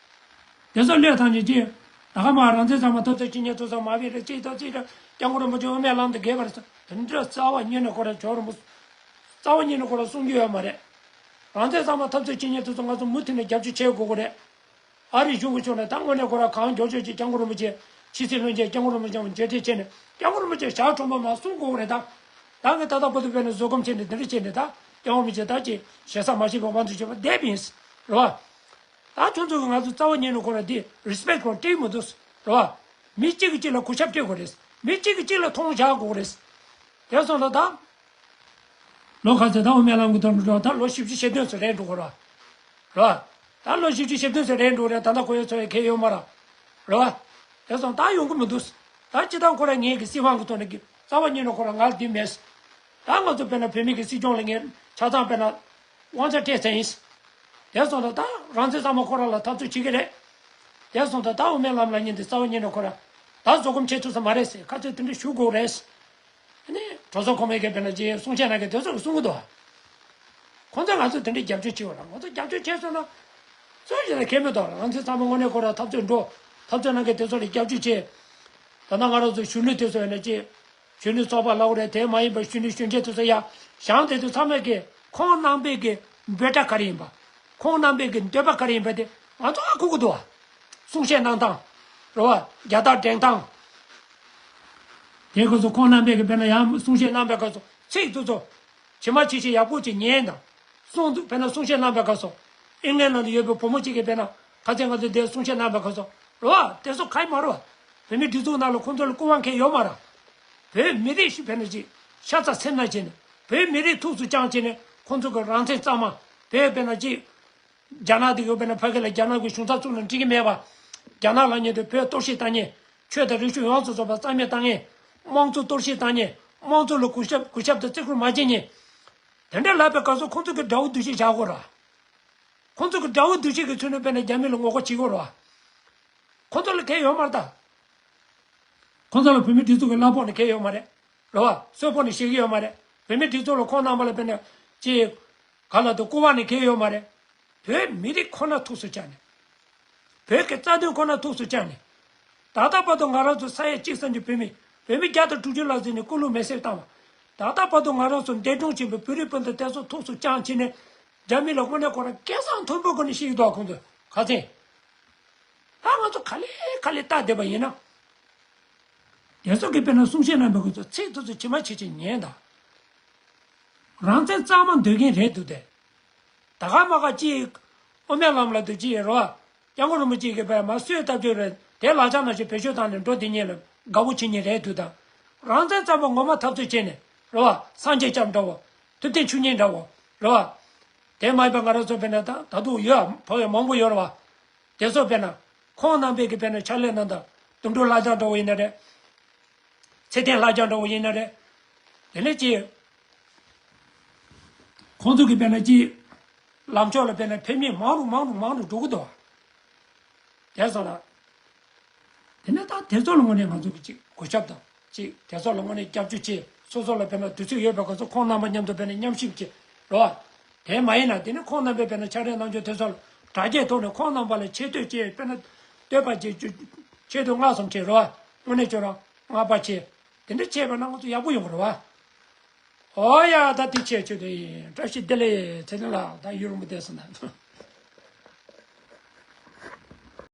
དེ་ཚོ་བློས་བཏང་ནས་ཅི། ད་ག་མ་རང་བཙན་གཙང་མ་འཐབ་རྩོད་བྱེད་མཁན་ཚོ་ཚང་མ་བོད་རེད་ཅེས་དང་ཅིག་རེད། སྐྱབས་མགོན་རིན་པོ་ཆེ་དབུ་མའི་ལམ་དུ་རྒྱས་པ་རེད་ཟེར། དེ་འདྲ་རྩ་བ་ཉིད་ནས་ཁོ་རང་ཇོ་རིན་པོ། རྩ་བ་ཉིད་ནས་ཁོ་རང་གསུང་རྒྱུ་ཡོད་མ་རེད། རང་བཙན་གཙང་མ་འཐབ་རྩོད་བྱེད་མཁན་ཚོ་ཚོ་ང་ཚོ་མུ་མཐུད་ནས་རྒྱབ་སྐྱོར་བྱེད་དགོས་ཀྱི་རེད། ཨ་རིའི་གཞུང་གི་ཕྱོགས་ནས་ད་དངོས་གནས་ཁོ་རང་གང་མགྱོགས་ཤོས་ཀྱིས་སྐྱབས་མགོན་རིན་པོ་ཆེ་ཕྱི་སྲིད་བློན་ཆེན་སྐྱབས་མགོན་རིན་པོ་ཆེའམ་མཇལ་འཕྲད་བྱས་ནས་སྐྱབས་མགོན་རིན་པོ་ཆེ་ཞག་གྲོང་པ་མ་གསུང་དགོས་ཀྱི་རེད་ད། ད་ངས་ད་ལྟ་བར་དུ་བས་ནས་བཟོད་སྒོམ་བྱས་ནས་འདི་འདྲ་བྱས་ནས་ད་སྐྱབས་མགོན་རིན་པོ་ཆེ་ད་ཅི་ཞེ་ས་མ་བྱེད་པའི་དབང་དུ་བྱས་པ་བསྡད་པ་ཡིན། རེད་བ། ད་ཁྱོད་ཚོ་གིས་ང་ཚོ་རྩ་བ་ཉིད་ནས་ཁོ་ར་འདི་རི་སི་པེག་ཁོ་ར་སྤྲད་མི་འདུག་རེད་བ། མི་གཅིག་གིས་གཅིག་ལ་གུས་ཞབས་སྤྲད་དགོས་རེད། མི་གཅིག་གིས་གཅིག་ལ་མཐོང་བཞག་དགོས་རེད། དེ་སོང་ཙང་ད། ལོ་ག་ཚོད་ད་དབུ་མའི་ལམ་གྱི་ཐོག་ནས་འགྲོ་ད་ལོ་བཞི་བཅུ་ཞེ་བདུན་ཙམ་རེད་འགྲོ་གི་རེད་བ། རེད་བ། ད་ལོ་བཞི་བཅུ་ཞེ་བདུན་ཙམ་རེད་འགྲོ་རེད། ད་ལྟ་ཁོ་ཡོད་ཚོ་ཡོད་གལ་ཡོད་མ་རེད། རེད་བ། དེ་སོང་ད་ཡོང་གི་མི་འདུག་ད་སྤྱི་བཏང་ཁོ་ར་ངེད་ཀྱི་སྲིད་དབང་གི་ཐོག་ནས་ཀྱི་རྩ་བ་ཉིད་ནས་ཁོ་ར་ང་ལ་འདི་མེད། ད་ང་ཚོ་དཔེར་ན་བོད་མི་གི་སྲིད་སྐྱོང་ལ་ངས་ཆ་ཚང་དཔེར་ན། དབང་ཆ་སྤྲད་ཚར་ཡིན། དེ་སོང་ཙང་ད་རང་བཙན་གཙང་མ་ཁོ་རང་ལ་འཐབ་རྩོད་བྱེད་ཀྱི་རེད། དེ་སོང་ཙང་ད་དབུ་མའི་ལམ་ལབ་མཁན་དེ་རྩ་བ་ཉིད་ནས་ཁོ་རང་ད་བཟོད་སྒོམ་བྱེད་ཐུབ་ས་མ་རེད་ཟེར་ཁ་ཚོད་དེ་འདྲ་ཞུ་དགོས་རེད། ཨ་ནི་གྲོས་ཚོགས་གོང་མའི་གི་དཔེར་ན་ཅིག་གསུང་བཤད་གནང་མཁན་དེ་ཚོ་གིས་གསུང་གི་འདུག་ཁོང་ཚོས་ང་ཚོ་དེ་འདྲའི་རྒྱབ་སྐྱོར་བྱེད་དགོས་རེད། ང་ཚོ་རྒྱབ་སྐྱོར་བྱས་སོང་ན། ཚོད་ཅིག་ལ་ཁེལ་མི་འདུག་རང་བཙན་གཙང་མ་དངོས་གནས་ཁོ་རང་འཐབ་རྩོད་འགྲོ། འཐབ་རྩོད་གནང་མཁན་དེ་ཚོ་ལ་རྒྱབ་སྐྱོར་བྱེད། ད་ལྟ་ང་རང་ཚོ་གཞོན་ནུ་དེ་ཚོ་ཡིན་ན་ཅིག་གཞོན་ནུའི་ཚོགས་པ་ལབ་དགོས་རེད། དེ་མ་ཡིན་པ་གཞོན་ནུ་གཞོན་སྐྱེས་དེ་ཚོ་ཡ་བཞེངས་དེ་ཚོ་ཚང་མས་ཀྱི་ཁོང་རྣམ་པས་ཀྱི་འབོད་སྒྲ་ག་རེ་ཡིན་པ། ཁོང་རྣམ་པས་ཀྱི་འདོད་པ་ག་རེ་ཡིན་པ་དེ་ང་ཚོ་ཧ་གོ་གི་འདུག་བ། གསུང་བཤད་གནང་སྟངས། རེད་བ། རྒྱལ་དར་སྒྲེང་སྟངས། དེ་སྐབས་སུ་ཁོང་རྣམ་པས་ཀྱི་དཔེར་ན་ཡང་གསུང་བཤད་གནང་པའི་སྐབས་སུ་ཚིག་དེ་ཚོ་ཇི་མ་ཇི་བཞིན་ཡག་པོ་ཅིག་ཉན་དང་། གསུང་དུ་དཔེར་ན་གསུང་བཤད་གནང་པའི་སྐབས་སུ། ཨིན་ལན་ནང་དུ་ཡོད་པའི་བུ་མོ་གཅིག་གིས་དཔེར་ན་ཁ་སང་ང་ཚོ་འདིར་གསུང་བཤད་གནང་པའི་སྐབས་སུ། རེད་བ། དེ་ཚོ་ག་ཡི་མ་རེད་བ། བོད་མིའི་སྒྲིག་འཛུགས་ནང་ལ་ཁོང་ཚོ་ལ་སྐུ་དབང་གང་ཡང་ཡོད་མ་རེད། བོད་མི་རིགས་ཤིག་དཔེར་ན་ཅིག་ཤ་ཚ་སེམས་ན་བྱས་ནས་བོད་མི་རིགས་ཐུགས་སུ་བཅངས་བྱས་ནས་ཁོང་ཚོ་གི་རང་བཙན་གཙང་མ། བོད་དཔེར་ན་ཅིག་རྒྱ་ནག་དེ་གི་དཔེར་ན་ཕ་གི་ལ་རྒྱ་ནག་གི་གཞུང་ཚབ་བཙུགས་ན་འགྲིག་གི་མེད་པ། རྒྱ་ནག་ལབ་མཁན་དེ་བོད་གཏོར་བཤིག་བཏང་མཁན། ཆོས་དང་རིག་གཞུང་ཡོངས་སུ་རྫོགས་པ་རྩ་མེད་བཏང་མཁན། དམངས་གཙོ་གཏོར་བཤིག་བཏང་མཁན། དམངས་གཙོ་ལ་གུས་ཞབས་གུས་ཞབས་དང་བརྩི་བཀུར་མ་བྱེད་མཁན། དེ་འདྲ་ལབ་པའི་སྐབས་སུ་ཁོང་ཚོ་གི་དགྲ་བོ་འདུ་ཤེས་བཞག་དགོས་ར། ཁོང་ཚོ་གི་དགྲ་བོ་འདུ་ཤེས་ཀྱི་ཚུལ་ནས་དཔེར་ན་རྒྱ་མི་ལ་ངོ་རྒོལ་བྱེད་དགོས་ར། ཁོང་ཚོ་ལ་གལ་ཡོད་མ་རེད་ད། ཁོང་ཚོ་ལ་བོད་མི་སྒྲིག་འཛུགས་ཀྱི་གླ་ཕོགས་ནི་གལ་ཡོད་མ་རེད། རེད་བ། གསོལ་ཕོགས་ནི་བཞེས་ཀྱི་ཡོད་མ་རེད། བོད་མི་སྒྲིག་འཛུགས་ལ་ཁོང་རྣམ་པ་ལ་དཔེར་ན་ཅིག་ག་ལ་དུ་སྐུ་དབང་ནི་གལ་ཡོད་མ་རེད། བོད་མི་རིགས་ཁོ་ན་ཐུགས་སུ་བཅངས་ནས། བོད་ཀྱི་རྩ་དོན་ཁོ་ན་ཐུགས་སུ་བཅངས་ནས། ད་ལྟ་བར་དུ་ང་རང་ཚོ་ས་ཡ་གཅིག་ཙམ་གྱི་བོད་མི། བོད་མི་བརྒྱ་དང་དྲུག་ཅུ་ལྷག་ཙམ་ནས་སྐུ་ལུས་མེ་སྲེག་བཏང་བ། ད་ལྟ་བར་དུ་ང་རང་ཚོ་འདས་གྲོངས་ཕྱིན་པའི་བོད་རིགས་སྤུན་ཟླ་དེ་ཚོ་ཐུགས་སུ་བཅངས་བྱས་ནས། རྒྱ་མི་ལ་དངོས་གནས་ཁོ་རང་སྐད་གསང་མཐོན་པོའི་སྒོ་ནས་བཤད་ཀྱི་འདུག་ཁོང་ཚོས་ཁ་སང་། ད་ང་ཚོ་ག་ལེ་ག་ལེ་ལྟ་བསྡད་པ་ཡིན་ན། དེ་ཚོ་གི་དཔེར་ན་གསུང་བཤད་གནང་པའི་སྐབས་སུ་ཚིག་དེ་ཚོ་ཇི་མ་ཇི་བཞིན་ཉན་དང་། རང་བཙན་གཙང་མ་འདོད་མཁན་རེད་འདུག་སྟེ། ད་ག་མ་ག་ཅིག་དབུ་མའི་ལམ་ལ་དུ་ཅིག་རེད་བ། སྐྱབས་མགོན་རིན་པོ་ཆེ་གིས་དཔེར་མ་སྲོལ་བཏབ་རྒྱུ་རེད། དེ་ལག་ཆ་ནང་བཞིན་བེད་སྤྱོད་བཏང་ནས་འགྲོ་བསྡད་མཁན་ལ་དགའ་བོ་བྱེད་མཁན་རེད་འདུག་ད། རང་བཙན་གཙང་མ་ངོ་མ་འཐབ་རྩོད་བྱས་ནས་རེད་བ། སངས་རྒྱས་སྐྱབས་འདྲ་བོ། ཐུབ་བསྟན་ཆོས་ཉིད་འདྲ་བོ། རེད་བ། དེ་མ་ཡིན་པ་ང་རང་ཚོ་དཔེར་ན་ད་ད་དུང་ཡོད་ཕ་བའི་མང་པོ་ཡོད་རེད་བ། དེ་ཚོ་དཔེར་ན། ཁོང་རྣམ་པས་ཀྱི་དཔེར་ན་ཕྱག་ལས་གནང་སྟངས་དོན་གྲུབ་ལྷ་བྱམས་འདྲ་བོ་ཡིན་ན་རེད། ཚེ་བརྟན་ལྷ་བྱམས་འདྲ་བོ་ཡིན་ན་རེད། དེ་ནས་ཅི། ཁོང་ཚོ་གི་དཔེར་ན་ཅི། ལམ་ཕྱོགས་ལ་དཔེར་ན་ཕེབས་མཁན་མང་རུ་མང་རུ་མང་རུ་འགྲོ་གི་འདུག་དེ་སོང་ན། དེ་ནས་ད་དེ་ཚོ་ལ་དངོས་གནས་ང་ཚོ་གི་ཅིག་གུས་ཞབས་དང་། ཅིག་དེ་ཚོ་ལ་དངོས་གནས་སྐྱབས་བཅོལ་བྱེད། སོ་སོ་ལ་དཔེར་ན་དུས་ཚོད་ཡོད་པའི་སྐབས་སུ་ཁོང་རྣམ་པ་མཉམ་དུ་དཔེར་ན་མཉམ་ཞུགས་བྱེད་རོགས། དེ་མ་ཡིན་ན་དེ་ནི་ཁོང་རྣམ་པས་དཔེར་ན་ཕྱག་ལས་གནང་རྒྱུ་དེ་ཚོ་ལ་དྲ་རྒྱའི་ཐོག་ནས་ཁོང་རྣམ་པ་ལ་ཆེ་བསྟོད་བྱེད། དཔེར་ན་བསྟོད་པ་བྱེད་རྒྱུ། ཆེད་དུ་བསྔགས་གསུམ་བྱེད་རོགས། དངོས་གནས་ཁྱོད་རང་བསྔགས་པ་བྱེད། དེ་འདྲ་བྱས་པ་ན་ང་ཚོ་ཡག་པོ་ཡོང་གི་རེད་བ། ཨོ་ཡ། ད་དེ་བྱས་ཆོག་དེ་ཡིན། བཀྲ་ཤིས་བདེ་ལེགས། ཚེ་རིང་ལགས། ད་ཡུན་རིང་པོ་བསྡད་སོང་ན།